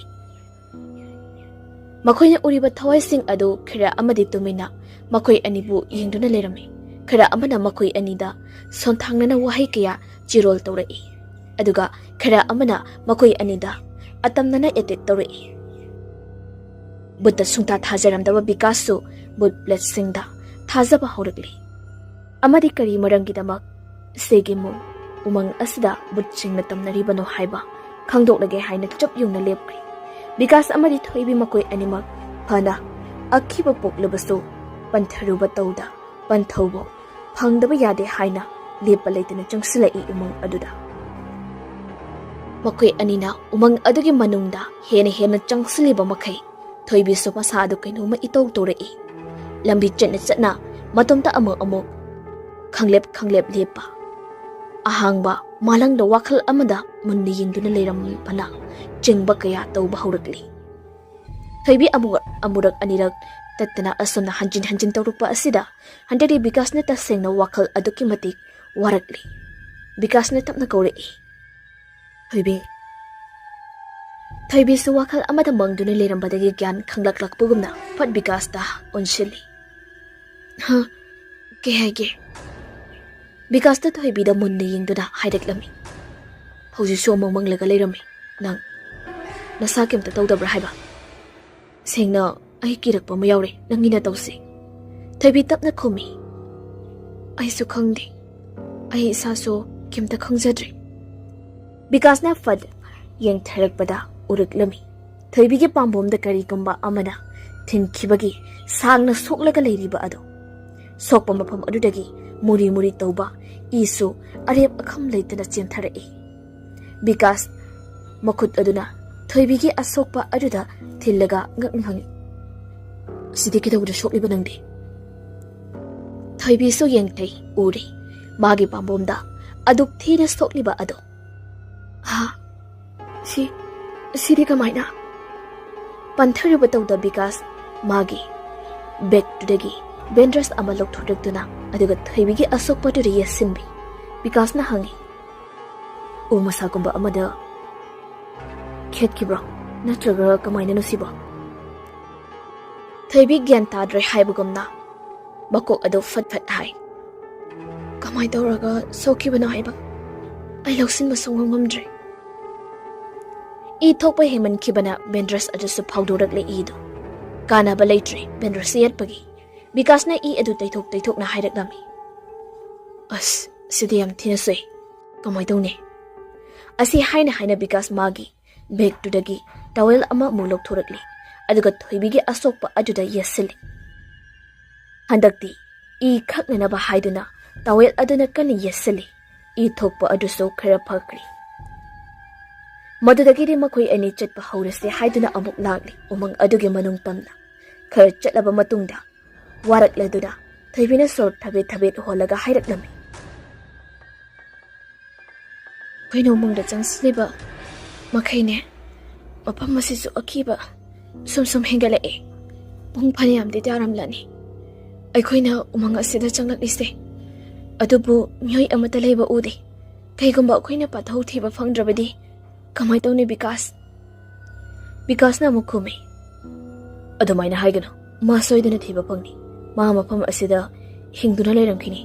ꯃꯈꯣꯏꯅ ꯎꯔꯤꯕ ꯊꯋꯥꯏꯁꯤꯡ ꯑꯗꯨ ꯈꯔ ꯑꯃꯗꯤ ꯇꯨꯃꯤꯟꯅ ꯃꯈꯣꯏ ꯑꯅꯤꯕꯨ ꯌꯦꯡꯗꯨꯅ ꯂꯩꯔꯝꯃꯤ꯫ ꯈꯔ ꯑꯃꯅ ꯃꯈꯣꯏ ꯑꯅꯤꯗ ꯁꯣꯟꯊꯥꯡꯅꯅ ꯋꯥꯍꯩ ꯀꯌꯥ ꯆꯤꯔꯣꯜ ꯇꯧꯔꯛꯏ, ꯑꯗꯨꯒ ꯈꯔ ꯑꯃꯅ ꯃꯈꯣꯏ ꯑꯅꯤꯗ ꯑꯇꯝꯅꯅ ꯑꯦꯇꯦꯛ ꯇꯧꯔꯛꯏ꯫ ꯕꯨꯠꯇ ꯁꯨꯡꯊꯥ ꯊꯥꯖꯔꯝꯗꯕ ꯕꯤꯀꯥꯁꯁꯨ ꯕꯨꯠ ꯄ꯭ꯂꯦꯠꯁꯤꯡꯗ ꯊꯥꯖꯕ ꯍꯧꯔꯛꯂꯤ꯫ ꯑꯃꯗꯤ ꯀꯔꯤ ꯃꯔꯝꯒꯤꯗꯃꯛ ꯁꯤꯒꯤ ꯃꯨ-, ꯎꯃꯪ ꯑꯁꯤꯗ ꯕꯨꯠꯁꯤꯡꯅ ꯇꯝꯅꯔꯤꯕꯅꯣ ꯍꯥꯏꯕ ꯈꯪꯗꯣꯛꯂꯒꯦ ꯍꯥꯏꯅ ꯆꯞ ꯌꯨꯡꯅ ꯂꯦꯞꯈ꯭ꯔꯦ꯫ ꯕꯤꯀꯥꯁ ꯑꯃꯗꯤ ꯊꯣꯏꯕꯤ ꯃꯈꯣꯏ ꯑꯅꯤꯃꯛ ꯐꯅ ꯑꯀꯤꯕ ꯄꯣꯛꯂꯕꯁꯨ ꯄꯟꯊꯔꯨꯕ ꯇꯧꯗ ꯄꯟꯊꯧꯕ ꯐꯪꯗꯕ ꯌꯥꯗꯦ ꯍꯥꯏꯅ ꯂꯦꯞꯄ ꯂꯩꯇꯅ ꯆꯪꯁꯤꯜꯂꯛꯏ ꯎꯃꯪ ꯑꯗꯨꯗ꯫ ꯃꯈꯣꯏ ꯑꯅꯤꯅ ꯎꯃꯪ ꯑꯗꯨꯒꯤ ꯃꯅꯨꯡꯗ ꯍꯦꯟꯅ ꯍꯦꯟꯅ ꯆꯪꯁꯤꯜꯂꯤꯕ ꯃꯈꯩ ꯊꯣꯏꯕꯤꯁꯨ ꯃꯁꯥ ꯑꯗꯨ ꯀꯩꯅꯣꯝꯃ ꯏꯇꯧ ꯇꯧꯔꯛꯏ꯫ ꯂꯝꯕꯤ ꯆꯠꯅ ꯆꯠꯅ ꯃꯇꯣꯝꯇ ꯑꯃꯨꯛ ꯑꯃꯨꯛ ꯈꯪꯂꯦꯞ ꯈꯪꯂꯦꯞ ꯂꯦꯞꯄ, ꯑꯍꯥꯡꯕ ꯃꯥꯂꯪꯗ ꯋꯥꯈꯜ ꯑꯃꯗ ꯃꯨꯟꯅ ꯌꯦꯡꯗꯨꯅ ꯂꯩꯔꯝꯕꯅ ꯆꯤꯡꯕ ꯀꯌꯥ ꯇꯧꯕ ꯍꯧꯔꯛꯂꯤ꯫ ꯊꯣꯏꯕꯤ ꯑꯃꯨꯛ ꯑꯃꯨꯔꯛ ꯑꯅꯤꯔꯛ ꯇꯠꯇꯅ ꯑꯁꯨꯝꯅ ꯍꯟꯖꯤꯟ ꯍꯟꯖꯤꯟ ꯇꯧꯔꯛꯄ ꯑꯁꯤꯗ ꯍꯟꯗꯛꯇꯤ ꯕꯤꯀꯥꯁꯅ ꯇꯁꯦꯡꯅ ꯋꯥꯈꯜ ꯑꯗꯨꯛꯀꯤ ꯃꯇꯤꯛ ꯋꯥꯔꯛꯂꯤ꯫ ꯕꯤꯀꯥꯁꯅ ꯇꯞꯅ ꯀꯧꯔꯛꯏ, "ꯊꯣꯏꯕꯤ꯫" ꯊꯣꯏꯕꯤꯁꯨ ꯋꯥꯈꯜ ꯑꯃꯗ ꯃꯪꯗꯨꯅ ꯂꯩꯔꯝꯕꯗꯒꯤ ꯒ꯭ꯌꯥꯟ ꯈꯪꯂꯛꯂꯛꯄꯒꯨꯝꯅ ꯐꯠ ꯕꯤꯀꯥꯁꯇ ꯑꯣꯟꯁꯤꯜꯂꯤ꯫ "ꯍꯥ? ꯀꯩ ꯍꯥꯏꯒꯦ?" ꯕꯤꯀꯥꯁꯇ ꯊꯣꯏꯕꯤꯗ ꯃꯨꯟꯅ ꯌꯦꯡꯗꯨꯅ ꯍꯥꯏꯔꯛꯂꯝꯃꯤ, "ꯍꯧꯖꯤꯛꯁꯨ ꯑꯃꯨꯛ ꯃꯪꯂꯒ ꯂꯩꯔꯝꯃꯤ꯫ ꯅꯪ ꯅꯁꯥ ꯀꯩꯝꯇ ꯇꯧꯗꯕ꯭ꯔꯥ ꯍꯥꯏꯕ? ꯁꯦꯡꯅ ꯑꯩ ꯀꯤꯔꯛꯄ ꯑꯃ ꯌꯥꯎꯔꯦ ꯅꯪꯒꯤ ꯅꯇꯧꯁꯦ꯫ ꯊꯣꯏꯕꯤ ꯇꯞꯅ ꯈꯨꯝꯃꯤ꯫ ꯑꯩꯁꯨ ꯈꯪꯗꯦ꯫ ꯑꯩ ꯏꯁꯥꯁꯨ ꯀꯩꯝꯇ ꯈꯪꯖꯗ꯭ꯔꯦ꯫ ꯕꯤꯀꯥꯁꯅ ꯐꯠ ꯌꯦꯡꯊꯔꯛꯄꯗ ꯎꯔꯛꯂꯝꯃꯤ꯫ ꯊꯣꯏꯕꯤꯒꯤ ꯄꯥꯝꯕꯣꯝꯗ ꯀꯔꯤꯒꯨꯝꯕ ꯑꯃꯅ ꯊꯤꯟꯈꯤꯕꯒꯤ ꯁꯥꯡꯅ ꯁꯣꯛꯂꯒ ꯂꯩꯔꯤꯕ ꯑꯗꯨ꯫ ꯁꯣꯛꯄ ꯃꯐꯝ ꯑꯗꯨꯗꯒꯤ ꯃꯨꯔꯤ ꯃꯨꯔꯤ ꯇꯧꯕ ꯏꯁꯨ ꯑꯔꯦꯞ ꯑꯈꯝ ꯂꯩꯇꯅ ꯆꯦꯟꯊꯔꯛꯏ꯫ ꯕꯤꯀꯥꯁ ꯃꯈꯨꯠ ꯑꯗꯨꯅ ꯊꯣꯏꯕꯤꯒꯤ ꯑꯁꯣꯛꯄ ꯑꯗꯨꯗ ꯊꯤꯜꯂꯒ ꯉꯛꯅ ꯍꯪꯉꯤ, "ꯁꯤꯗꯤ ꯀꯩꯗꯧꯕꯗ ꯁꯣꯛꯂꯤꯕ ꯅꯪꯗꯤ?" ꯊꯣꯏꯕꯤꯁꯨ ꯌꯦꯡꯊꯩ ꯎꯔꯤ꯫ ꯃꯥꯒꯤ ꯄꯥꯝꯕꯣꯝꯗ ꯑꯗꯨꯛ ꯊꯤꯅ ꯁꯣꯛꯂꯤꯕ ꯑꯗꯣ꯫ "ꯍꯥ? ꯁꯤ, ꯁꯤꯗꯤ ꯀꯃꯥꯏꯅ?" ꯄꯟꯊꯔꯨꯕ ꯇꯧꯗ ꯕꯤꯀꯥꯁ ꯃꯥꯒꯤ ꯕꯦꯒꯇꯨꯗꯒꯤ ꯕꯦꯟꯗ꯭ꯔꯦꯁ ꯑꯃ ꯂꯧꯊꯣꯔꯛꯇꯨꯅ ꯑꯗꯨꯒ ꯊꯣꯏꯕꯤꯒꯤ ꯑꯁꯣꯛꯄꯗꯨꯗ ꯌꯦꯠꯁꯤꯟꯕꯤ꯫ ꯕꯤꯀꯥꯁꯅ ꯍꯪꯉꯤ, "ꯎ ꯃꯁꯥꯒꯨꯝꯕ ꯑꯃꯗ ꯈꯦꯠꯈꯤꯕ꯭ꯔꯣ? ꯅꯠꯇ꯭ꯔꯒ ꯀꯃꯥꯏꯅꯅꯣ ꯁꯤꯕꯣ?" ꯊꯣꯏꯕꯤ ꯒ꯭ꯌꯥꯟ ꯇꯥꯗ꯭ꯔꯦ ꯍꯥꯏꯕꯒꯨꯝꯅ ꯃꯀꯣꯛ ꯑꯗꯨ ꯐꯠ ꯐꯠ ꯍꯥꯏ꯫ "ꯀꯃꯥꯏꯅ ꯇꯧꯔꯒ ꯁꯣꯛꯈꯤꯕꯅꯣ ꯍꯥꯏꯕ ꯑꯩ ꯂꯧꯁꯤꯟꯕ ꯁꯨꯡꯉꯝ ꯉꯝꯗ꯭ꯔꯦ꯫" ꯏ ꯊꯣꯛꯄ ꯍꯦꯟꯃꯟꯈꯤꯕꯅ ꯕꯦꯟꯗ꯭ꯔꯦꯁ ꯑꯗꯨꯁꯨ ꯐꯥꯎꯗꯣꯔꯛꯂꯦ ꯏꯗꯨ꯫ ꯀꯥꯟꯅꯕ ꯂꯩꯇ꯭ꯔꯦ ꯕꯦꯟꯗ꯭ꯔꯦꯁ ꯌꯦꯠꯄꯒꯤ꯫ ꯕꯤꯀꯥꯁꯅ ꯏ ꯑꯗꯨ ꯇꯩꯊꯣꯛ ꯇꯩꯊꯣꯛꯅ ꯍꯥꯏꯔꯛꯂꯝꯃꯤ꯫ "ꯑꯁ, ꯁꯤꯗꯤ ꯌꯥꯝ ꯊꯤꯅ ꯁꯣꯛꯏ꯫ ꯀꯃꯥꯏ ꯇꯧꯅꯤ?" ꯑꯁꯤ ꯍꯥꯏꯅ ꯍꯥꯏꯅ ꯕꯤꯀꯥꯁ ꯃꯥꯒꯤ ꯕꯦꯒꯇꯨꯗꯒꯤ ꯇꯋꯦꯜ ꯑꯃ ꯑꯃꯨꯛ ꯂꯧꯊꯣꯔꯛꯂꯤ꯫ ꯑꯗꯨꯒ ꯊꯣꯏꯕꯤꯒꯤ ꯑꯁꯣꯛꯄ ꯑꯗꯨꯗ ꯌꯦꯠꯁꯤꯜꯂꯤ꯫ ꯍꯟꯗꯛꯇꯤ ꯏ ꯈꯛꯅꯅꯕ ꯍꯥꯏꯗꯨꯅ ꯇꯋꯦꯜ ꯑꯗꯨꯅ ꯀꯟꯅ ꯌꯦꯠꯁꯤꯜꯂꯤ꯫ ꯏ ꯊꯣꯛꯄ ꯑꯗꯨꯁꯨ ꯈꯔ ꯐꯈ꯭ꯔꯦ꯫ ꯃꯗꯨꯗꯒꯤꯗꯤ ꯃꯈꯣꯏ ꯑꯅꯤ ꯆꯠꯄ ꯍꯧꯔꯁꯦ ꯍꯥꯏꯗꯨꯅ ꯑꯃꯨꯛ ꯂꯥꯛꯂꯤ ꯎꯃꯪ ꯑꯗꯨꯒꯤ ꯃꯅꯨꯡ ꯇꯝꯅ꯫ ꯈꯔ ꯆꯠꯂꯕ ꯃꯇꯨꯡꯗ ꯋꯥꯔꯛꯂꯗꯨꯅ ꯊꯣꯏꯕꯤꯅ ꯁꯣꯔ ꯊꯕꯦꯠ ꯊꯕꯦꯠ ꯍꯣꯜꯂꯒ ꯍꯥꯏꯔꯛꯂꯝꯃꯤ꯫ ꯑꯩꯈꯣꯏꯅ ꯎꯃꯪꯗ ꯆꯪꯁꯤꯜꯂꯤꯕ ꯃꯈꯩꯅꯦ, ꯃꯐꯝ ꯑꯁꯤꯁꯨ ꯑꯀꯤꯕ ꯁꯨꯝ ꯁꯨꯝ ꯍꯦꯟꯒꯠꯂꯛꯑꯦ꯫ ꯄꯨꯡ ꯐꯅꯌꯥꯝꯗꯤ ꯇꯥꯔꯝꯂꯅꯤ ꯑꯩꯈꯣꯏꯅ ꯎꯃꯪ ꯑꯁꯤꯗ ꯆꯪꯂꯛꯂꯤꯁꯦ꯫ ꯑꯗꯨꯕꯨ ꯃꯤꯑꯣꯏ ꯑꯃꯠꯇ ꯂꯩꯕ ꯎꯗꯦ꯫ ꯀꯩꯒꯨꯝꯕ ꯑꯩꯈꯣꯏꯅ ꯄꯥꯊꯧ ꯊꯤꯕ ꯐꯪꯗ꯭ꯔꯕꯗꯤ ꯀꯃꯥꯏ ꯇꯧꯅꯤ ꯕꯤꯀꯥꯁ? ꯕꯤꯀꯥꯁꯅ ꯑꯃꯨꯛ ꯈꯨꯝꯃꯤ, "ꯑꯗꯨꯃꯥꯏꯅ ꯍꯥꯏꯒꯅꯨ꯫ ꯃꯥ ꯁꯣꯏꯗꯅ ꯊꯤꯕ ꯐꯪꯅꯤ꯫ ꯃꯥ ꯃꯐꯝ ꯑꯁꯤꯗ ꯍꯤꯡꯗꯨꯅ ꯂꯩꯔꯝꯈꯤꯅꯤ꯫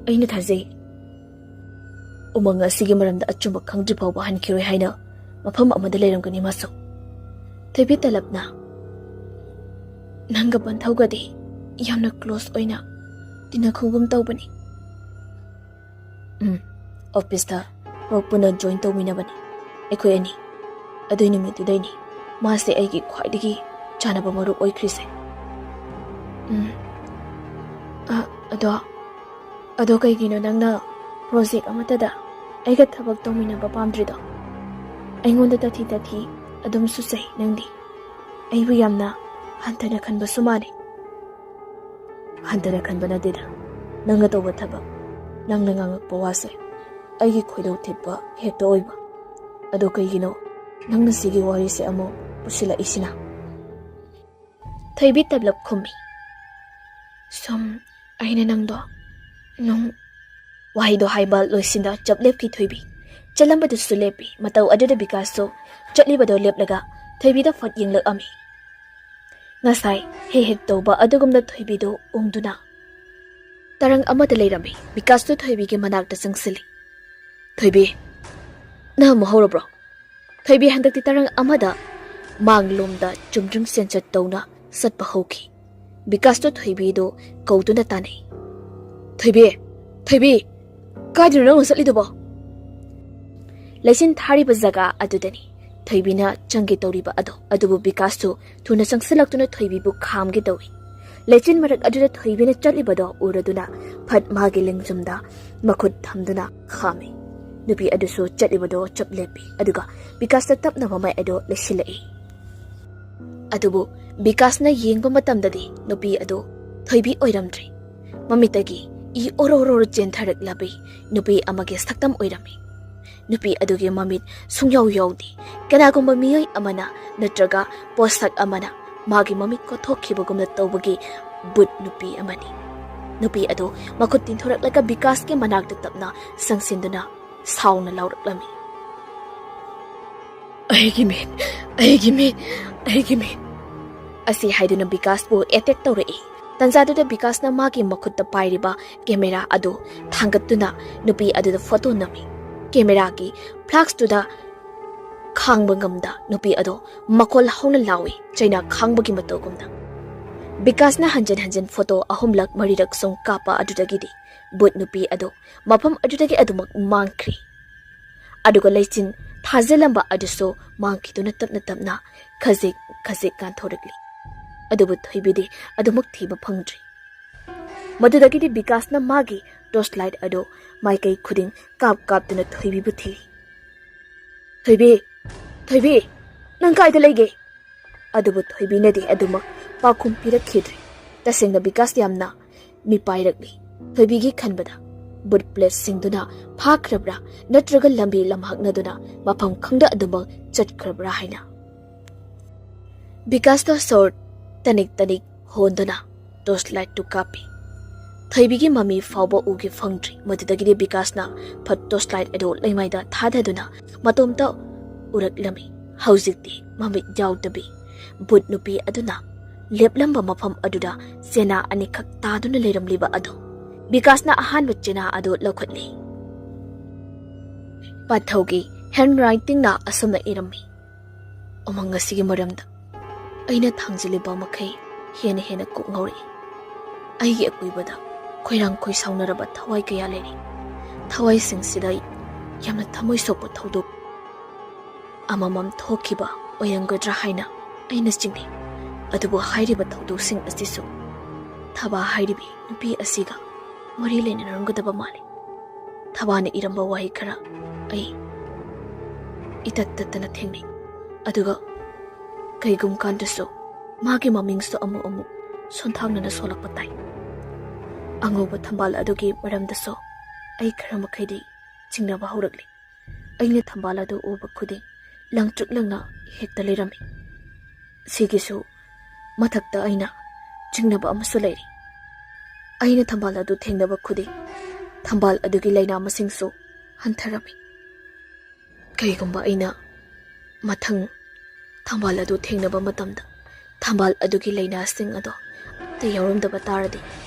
ꯑꯩꯅ ꯊꯥꯖꯩ꯫ ꯎꯃꯪ ꯑꯁꯤꯒꯤ ꯃꯔꯝꯗ ꯑꯆꯨꯝꯕ ꯈꯪꯗ꯭ꯔꯤ ꯐꯥꯎꯕ ꯍꯟꯈꯤꯔꯣꯏ ꯍꯥꯏꯅ ꯃꯐꯝ ꯑꯃꯗ ꯂꯩꯔꯝꯒꯅꯤ ꯃꯥꯁꯨ꯫" ꯊꯣꯏꯕꯤ ꯇꯂꯞꯅ, ꯅꯪꯒ ꯄꯟꯊꯧꯒꯗꯤ ꯌꯥꯝꯅ ꯀ꯭ꯂꯣꯁ ꯑꯣꯏꯅ ꯇꯤꯟꯅꯈꯤꯒꯨꯝ ꯇꯧꯕꯅꯤ꯫ ꯎꯝ, ꯑꯣꯐꯤꯁꯇ ꯄꯨꯟꯅ ꯖꯣꯏꯟ ꯇꯧꯃꯤꯟꯅꯕꯅꯤ ꯑꯩꯈꯣꯏ ꯑꯅꯤ꯫ ꯑꯗꯨꯏ ꯅꯨꯃꯤꯠꯇꯨꯗꯩꯅꯤ ꯃꯥꯁꯦ ꯑꯩꯒꯤ ꯈ꯭ꯋꯥꯏꯗꯒꯤ ꯆꯥꯟꯅꯕ ꯃꯔꯨꯞ ꯑꯣꯏꯈ꯭ꯔꯤꯁꯦ꯫ ꯎꯝ, ꯑ, ꯑꯗꯣ ꯑꯗꯣ ꯀꯩꯒꯤꯅꯣ ꯅꯪꯅ ꯄ꯭ꯔꯣꯖꯦꯛ ꯑꯃꯠꯇꯗ ꯑꯩꯒ ꯊꯕꯛ ꯇꯧꯃꯤꯟꯅꯕ ꯄꯥꯝꯗ꯭ꯔꯤꯗꯣ? ꯑꯩꯉꯣꯟꯗ ꯇꯥꯊꯤ ꯇꯥꯊꯤ ꯑꯗꯨꯝ ꯁꯨꯆꯩ ꯅꯪꯗꯤ꯫ ꯑꯩꯕꯨ ꯌꯥꯝꯅ ꯍꯟꯊꯅ ꯈꯟꯕꯁꯨ ꯃꯥꯜꯂꯤ꯫ ꯍꯟꯊꯅ ꯈꯟꯕ ꯅꯠꯇꯦꯗ, ꯅꯪꯅ ꯇꯧꯕ ꯊꯕꯛ, ꯅꯪꯅ ꯉꯥꯡꯉꯛꯄ ꯋꯥꯁꯦ ꯑꯩꯒꯤ ꯈꯣꯏꯗꯧ ꯊꯤꯠꯄ ꯍꯦꯛꯇ ꯑꯣꯏꯕ꯫ ꯑꯗꯣ ꯀꯩꯒꯤꯅꯣ ꯅꯪꯅ ꯁꯤꯒꯤ ꯋꯥꯔꯤꯁꯦ ꯑꯃꯨꯛ ꯄꯨꯁꯤꯜꯂꯛꯏꯁꯤꯅ? ꯊꯣꯏꯕꯤ ꯇꯞꯂꯞ ꯈꯨꯝꯃꯤ꯫ ꯁꯨꯝ ꯑꯩꯅ ꯅꯪꯗꯣ ꯅꯨꯡ- ꯋꯥꯍꯩꯗꯣ ꯍꯥꯏꯕ ꯂꯣꯏꯁꯤꯟꯗ ꯆꯞ ꯂꯦꯞꯈꯤ ꯊꯣꯏꯕꯤ꯫ ꯆꯠꯂꯝꯕꯗꯨꯁꯨ ꯂꯦꯞꯄꯤ꯫ ꯃꯇꯧ ꯑꯗꯨꯗ ꯕꯤꯀꯥꯁꯁꯨ ꯆꯠꯂꯤꯕꯗꯣ ꯂꯦꯞꯂꯒ ꯊꯣꯏꯕꯤꯗ ꯐꯠ ꯌꯦꯡꯂꯛꯑꯝꯃꯤ꯫ ꯉꯁꯥꯏ ꯍꯦꯛ ꯍꯦꯛ ꯇꯧꯕ ꯑꯗꯨꯒꯨꯝꯅ ꯊꯣꯏꯕꯤꯗꯨ ꯎꯪꯗꯨꯅ ꯇꯔꯪ ꯑꯃꯗ ꯂꯩꯔꯝꯃꯤ꯫ ꯕꯤꯀꯥꯁꯇꯨ ꯊꯣꯏꯕꯤꯒꯤ ꯃꯅꯥꯛꯇ ꯆꯪꯁꯤꯜꯂꯤ꯫ "ꯊꯣꯏꯕꯤ, ꯅꯪ ꯑꯃꯨꯛ ꯍꯧꯔꯕ꯭ꯔꯣ?" ꯊꯣꯏꯕꯤ ꯍꯟꯗꯛꯇꯤ ꯇꯔꯪ ꯑꯃꯗ ꯃꯥꯡꯂꯣꯝꯗ ꯆꯨꯝꯗ꯭ꯔꯤꯡ ꯆꯦꯟꯆꯠ ꯇꯧꯅ ꯆꯠꯄ ꯍꯧꯈꯤ꯫ ꯕꯤꯀꯥꯁꯇꯣ ꯊꯣꯏꯕꯤꯗꯨ ꯀꯧꯗꯨꯅ ꯇꯥꯟꯅꯩ꯫ "ꯊꯣꯏꯕꯤ! ꯊꯣꯏꯕꯤ! ꯀꯥꯏꯗꯅꯣ ꯅꯪꯅ ꯆꯠꯂꯤꯗꯨꯕꯣ?" ꯂꯩꯆꯤꯟ ꯊꯥꯔꯤꯕ ꯖꯒꯥ ꯑꯗꯨꯗꯅꯤ ꯊꯣꯏꯕꯤꯅ ꯆꯪꯒꯦ ꯇꯧꯔꯤꯕ ꯑꯗꯣ꯫ ꯑꯗꯨꯕꯨ ꯕꯤꯀꯥꯁꯇꯨ ꯊꯨꯅ ꯆꯪꯁꯤꯜꯂꯛꯇꯨꯅ ꯊꯣꯏꯕꯤꯕꯨ ꯈꯥꯝꯒꯦ ꯇꯧꯏ꯫ ꯂꯩꯆꯤꯟ ꯃꯔꯛ ꯑꯗꯨꯗ ꯊꯣꯏꯕꯤꯅ ꯆꯠꯂꯤꯕꯗꯣ ꯎꯔꯗꯨꯅ ꯐꯠ ꯃꯥꯒꯤ ꯂꯦꯡꯖꯨꯝꯗ ꯃꯈꯨꯠ ꯊꯝꯗꯨꯅ ꯈꯥꯝꯃꯤ꯫ ꯅꯨꯄꯤ ꯑꯗꯨꯁꯨ ꯆꯠꯂꯤꯕꯗꯣ ꯆꯞ ꯂꯦꯞꯄꯤ꯫ ꯑꯗꯨꯒ ꯕꯤꯀꯥꯁꯇ ꯇꯞꯅ ꯃꯃꯥꯏ ꯑꯗꯨ ꯂꯩꯁꯤꯜꯂꯛꯏ꯫ ꯑꯗꯨꯕꯨ ꯕꯤꯀꯥꯁꯅ ꯌꯦꯡꯕ ꯃꯇꯝꯗꯗꯤ ꯅꯨꯄꯤ ꯑꯗꯨ ꯊꯣꯏꯕꯤ ꯑꯣꯏꯔꯝꯗ꯭ꯔꯦ꯫ ꯃꯃꯤꯠꯇꯒꯤ ꯏ ꯑꯣꯔꯣ ꯑꯣꯔꯣ ꯆꯦꯟꯊꯔꯛꯂꯕꯤ ꯅꯨꯄꯤ ꯑꯃꯒꯤ ꯁꯛꯇꯝ ꯑꯣꯏꯔꯝꯃꯤ꯫ ꯅꯨꯄꯤ ꯑꯗꯨꯒꯤ ꯃꯃꯤꯠ ꯁꯨꯡꯌꯥꯎ ꯌꯥꯎꯗꯦ꯫ ꯀꯅꯥꯒꯨꯝꯕ ꯃꯤꯑꯣꯏ ꯑꯃꯅ ꯅꯠꯇ꯭ꯔꯒ ꯄꯣꯠꯁꯛ ꯑꯃꯅ ꯃꯥꯒꯤ ꯃꯃꯤꯠ ꯀꯣꯠꯊꯣꯛꯈꯤꯕꯒꯨꯝꯅ ꯇꯧꯕꯒꯤ ꯕꯨꯠ ꯅꯨꯄꯤ ꯑꯃꯅꯤ꯫ ꯅꯨꯄꯤ ꯑꯗꯨ ꯃꯈꯨꯠ ꯇꯤꯡꯊꯣꯔꯛꯂꯒ ꯕꯤꯀꯥꯁꯀꯤ ꯃꯅꯥꯛꯇ ꯇꯞꯅ ꯆꯪꯁꯤꯟꯗꯨꯅ ꯁꯥꯎꯅ ꯂꯥꯎꯔꯛꯂꯝꯃꯤ꯫ "ꯑꯩꯒꯤ ꯃꯤꯠ, ꯑꯩꯒꯤ ꯃꯤꯠ, ꯑꯩꯒꯤ ꯃꯤꯠ!" ꯑꯁꯤ ꯍꯥꯏꯗꯨꯅ ꯕꯤꯀꯥꯁꯄꯨ ꯑꯦꯇꯦꯛ ꯇꯧꯔꯛꯏ꯫ ꯇꯟꯖꯥꯗꯨꯗ ꯕꯤꯀꯥꯁꯅ ꯃꯥꯒꯤ ꯃꯈꯨꯠꯇ ꯄꯥꯏꯔꯤꯕ ꯀꯦꯃꯦꯔꯥ ꯑꯗꯨ ꯊꯥꯡꯒꯠꯇꯨꯅ ꯅꯨꯄꯤ ꯑꯗꯨꯗ ꯐꯣꯇꯣ ꯅꯝꯃꯤ꯫ ꯀꯦꯃꯦꯔꯥꯒꯤ ꯐ꯭ꯂꯥꯁꯇꯨꯗ ꯈꯥꯡꯕ ꯉꯝꯗ ꯅꯨꯄꯤ ꯑꯗꯨ ꯃꯈꯣꯜ ꯍꯧꯅ ꯂꯥꯎꯏ, ꯆꯩꯅꯥ ꯈꯥꯡꯕꯒꯤ ꯃꯇꯧꯒꯨꯝꯅ꯫ ꯕꯤꯀꯥꯁꯅ ꯍꯟꯖꯤꯟ ꯍꯟꯖꯤꯟ ꯐꯣꯇꯣ ꯑꯍꯨꯝꯂꯛ ꯃꯔꯤꯔꯛ ꯁꯨꯝ ꯀꯥꯞꯄ ꯑꯗꯨꯗꯒꯤꯗꯤ ꯕꯨꯠ ꯅꯨꯄꯤ ꯑꯗꯨ ꯃꯐꯝ ꯑꯗꯨꯗꯒꯤ ꯑꯗꯨꯃꯛ ꯃꯥꯡꯈ꯭ꯔꯦ꯫ ꯑꯗꯨꯒ ꯂꯩꯆꯤꯟ ꯊꯥꯖꯤꯜꯂꯝꯕ ꯑꯗꯨꯁꯨ ꯃꯥꯡꯈꯤꯗꯨꯅ ꯇꯞꯅ ꯇꯞꯅ ꯈꯖꯤꯛ ꯈꯖꯤꯛ ꯀꯥꯟꯊꯣꯔꯛꯂꯤ꯫ ꯑꯗꯨꯕꯨ ꯊꯣꯏꯕꯤꯗꯤ ꯑꯗꯨꯃꯛ ꯊꯤꯕ ꯐꯪꯗ꯭ꯔꯤ꯫ ꯃꯗꯨꯗꯒꯤꯗꯤ ꯕꯤꯀꯥꯁꯅ ꯃꯥꯒꯤ ꯇꯣꯔꯆ ꯂꯥꯏꯠ ꯑꯗꯨ ꯃꯥꯏꯀꯩ ꯈꯨꯗꯤꯡ ꯀꯥꯞ ꯀꯥꯞꯇꯨꯅ ꯊꯣꯏꯕꯤꯕꯨ ꯊꯤꯔꯤ꯫ "ꯊꯣꯏꯕꯤ, ꯊꯣꯏꯕꯤ, ꯅꯪ ꯀꯥꯏꯗ ꯂꯩꯒꯦ?" ꯑꯗꯨꯕꯨ ꯊꯣꯏꯕꯤꯅꯗꯤ ꯑꯗꯨꯃꯛ ꯄꯥꯎꯈꯨꯝ ꯄꯤꯔꯛꯈꯤꯗ꯭ꯔꯦ꯫ ꯇꯁꯦꯡꯅ ꯕꯤꯀꯥꯁ ꯌꯥꯝꯅ ꯃꯤꯄꯥꯏꯔꯛꯂꯤ꯫ ꯊꯣꯏꯕꯤꯒꯤ ꯈꯟꯕꯗ ꯕꯨꯠ ꯄ꯭ꯂꯦꯠꯁꯤꯡꯗꯨꯅ ꯐꯥꯈ꯭ꯔꯕ꯭ꯔꯥ, ꯅꯠꯇ꯭ꯔꯒ ꯂꯝꯕꯤ ꯂꯝꯍꯥꯛꯅꯗꯨꯅ ꯃꯐꯝ ꯈꯪꯗ ꯑꯗꯨꯃꯛ ꯆꯠꯈ꯭ꯔꯕ꯭ꯔꯥ ꯍꯥꯏꯅ꯫ ꯕꯤꯀꯥꯁꯇꯣ ꯁꯣꯔ ꯇꯅꯤꯛ ꯇꯅꯤꯛ ꯍꯣꯟꯗꯨꯅ ꯇꯣꯔꯆ ꯂꯥꯏꯠꯇꯨ ꯀꯥꯞꯄꯤ꯫ ꯊꯣꯏꯕꯤꯒꯤ ꯃꯃꯤ ꯐꯥꯎꯕ ꯎꯒꯦ ꯐꯪꯗ꯭ꯔꯤ꯫ ꯃꯗꯨꯗꯒꯤꯗꯤ ꯕꯤꯀꯥꯁꯅ ꯐꯠ ꯇꯣꯔꯆ ꯂꯥꯏꯠ ꯑꯗꯨ ꯂꯩꯃꯥꯏꯗ ꯊꯥꯗꯗꯨꯅ ꯃꯇꯣꯝꯇ ꯎꯔꯛꯂꯝꯃꯤ꯫ ꯍꯧꯖꯤꯛꯇꯤ ꯃꯃꯤꯠ ꯌꯥꯎꯗꯕꯤ ꯕꯨꯠ ꯅꯨꯄꯤ ꯑꯗꯨꯅ ꯂꯦꯞꯂꯝꯕ ꯃꯐꯝ ꯑꯗꯨꯗ ꯆꯦꯅꯥ ꯑꯅꯤꯈꯛ ꯇꯥꯗꯨꯅ ꯂꯩꯔꯝꯂꯤꯕ ꯑꯗꯨ꯫ ꯕꯤꯀꯥꯁꯅ ꯑꯍꯥꯟꯕ ꯆꯦꯅꯥ ꯑꯗꯨ ꯂꯧꯈꯠꯂꯤ꯫ ꯄꯥꯊꯧꯒꯤ ꯍꯦꯟ ꯔꯥꯏꯇꯤꯡꯅ ꯑꯁꯨꯝꯅ ꯏꯔꯝꯃꯤ: "ꯎꯃꯪ ꯑꯁꯤꯒꯤ ꯃꯔꯝꯗ ꯑꯩꯅ ꯊꯥꯡꯖꯤꯜꯂꯤꯕ ꯃꯈꯩ ꯍꯦꯟꯅ ꯍꯦꯟꯅ ꯀꯣꯛ ꯉꯥꯎꯔꯛꯏ꯫ ꯑꯩꯒꯤ ꯑꯀꯣꯏꯕꯗ ꯈꯣꯏꯔꯥꯡ ꯈꯣꯏꯁꯥꯎꯅꯔꯕ ꯊꯋꯥꯏ ꯀꯌꯥ ꯂꯩꯔꯤ꯫ ꯊꯋꯥꯏꯁꯤꯡꯁꯤꯗ ꯌꯥꯝꯅ ꯊꯃꯣꯏ ꯁꯣꯛꯄ ꯊꯧꯗꯣꯛ ꯑꯃꯃꯝ ꯊꯣꯛꯈꯤꯕ ꯑꯣꯏꯔꯝꯒꯗ꯭ꯔꯥ ꯍꯥꯏꯅ ꯑꯩꯅ ꯆꯤꯡꯅꯩ꯫ ꯑꯗꯨꯕꯨ ꯍꯥꯏꯔꯤꯕ ꯊꯧꯗꯣꯛꯁꯤꯡ ꯑꯁꯤꯁꯨ ꯊꯕꯥ ꯍꯥꯏꯔꯤꯕꯤ ꯅꯨꯄꯤ ꯑꯁꯤꯒ ꯃꯔꯤ ꯂꯩꯅꯔꯝꯒꯗꯕ ꯃꯥꯜꯂꯤ꯫ ꯊꯕꯥꯅ ꯏꯔꯝꯕ ꯋꯥꯍꯩ ꯈꯔ ꯑꯩ ꯏꯇꯠ ꯇꯠꯇꯅ ꯊꯦꯡꯅꯩ꯫ ꯑꯗꯨꯒ ꯀꯩꯒꯨꯝ ꯀꯥꯟꯗꯁꯨ ꯃꯥꯒꯤ ꯃꯃꯤꯡꯁꯨ ꯑꯃꯨꯛ ꯑꯃꯨꯛ ꯁꯣꯟꯊꯥꯡꯅꯅ ꯁꯣꯜꯂꯛꯄ ꯇꯥꯏ꯫ ꯑꯉꯧꯕ ꯊꯝꯕꯥꯜ ꯑꯗꯨꯒꯤ ꯃꯔꯝꯗꯁꯨ ꯑꯩ ꯈꯔ ꯃꯈꯩꯗꯤ ꯆꯤꯡꯅꯕ ꯍꯧꯔꯛꯂꯤ꯫ ꯑꯩꯅ ꯊꯝꯕꯥꯜ ꯑꯗꯨ ꯎꯕ ꯈꯨꯗꯤꯡ ꯂꯪꯇ꯭ꯔꯤꯛ ꯂꯪꯅ ꯍꯦꯛꯇ ꯂꯩꯔꯝꯃꯤ꯫ ꯁꯤꯒꯤꯁꯨ ꯃꯊꯛꯇ ꯑꯩꯅ ꯆꯤꯡꯅꯕ ꯑꯃꯁꯨ ꯂꯩꯔꯤ꯫ ꯑꯩꯅ ꯊꯝꯕꯥꯜ ꯑꯗꯨ ꯊꯦꯡꯅꯕ ꯈꯨꯗꯤꯡ ꯊꯝꯕꯥꯜ ꯑꯗꯨꯒꯤ ꯂꯥꯏꯅꯥ ꯃꯁꯤꯡꯁꯨ ꯍꯟꯊꯔꯝꯃꯤ꯫ ꯀꯔꯤꯒꯨꯝꯕ ꯑꯩꯅ ꯃꯊꯪ ꯊꯝꯕꯥꯜ ꯑꯗꯨ ꯊꯦꯡꯅꯕ ꯃꯇꯝꯗ ꯊꯝꯕꯥꯜ ꯑꯗꯨꯒꯤ ꯂꯥꯏꯅꯥꯁꯤꯡ ꯑꯗꯣ ꯑꯝꯇ ꯌꯥꯎꯔꯝꯗꯕ ꯇꯥꯔꯗꯤ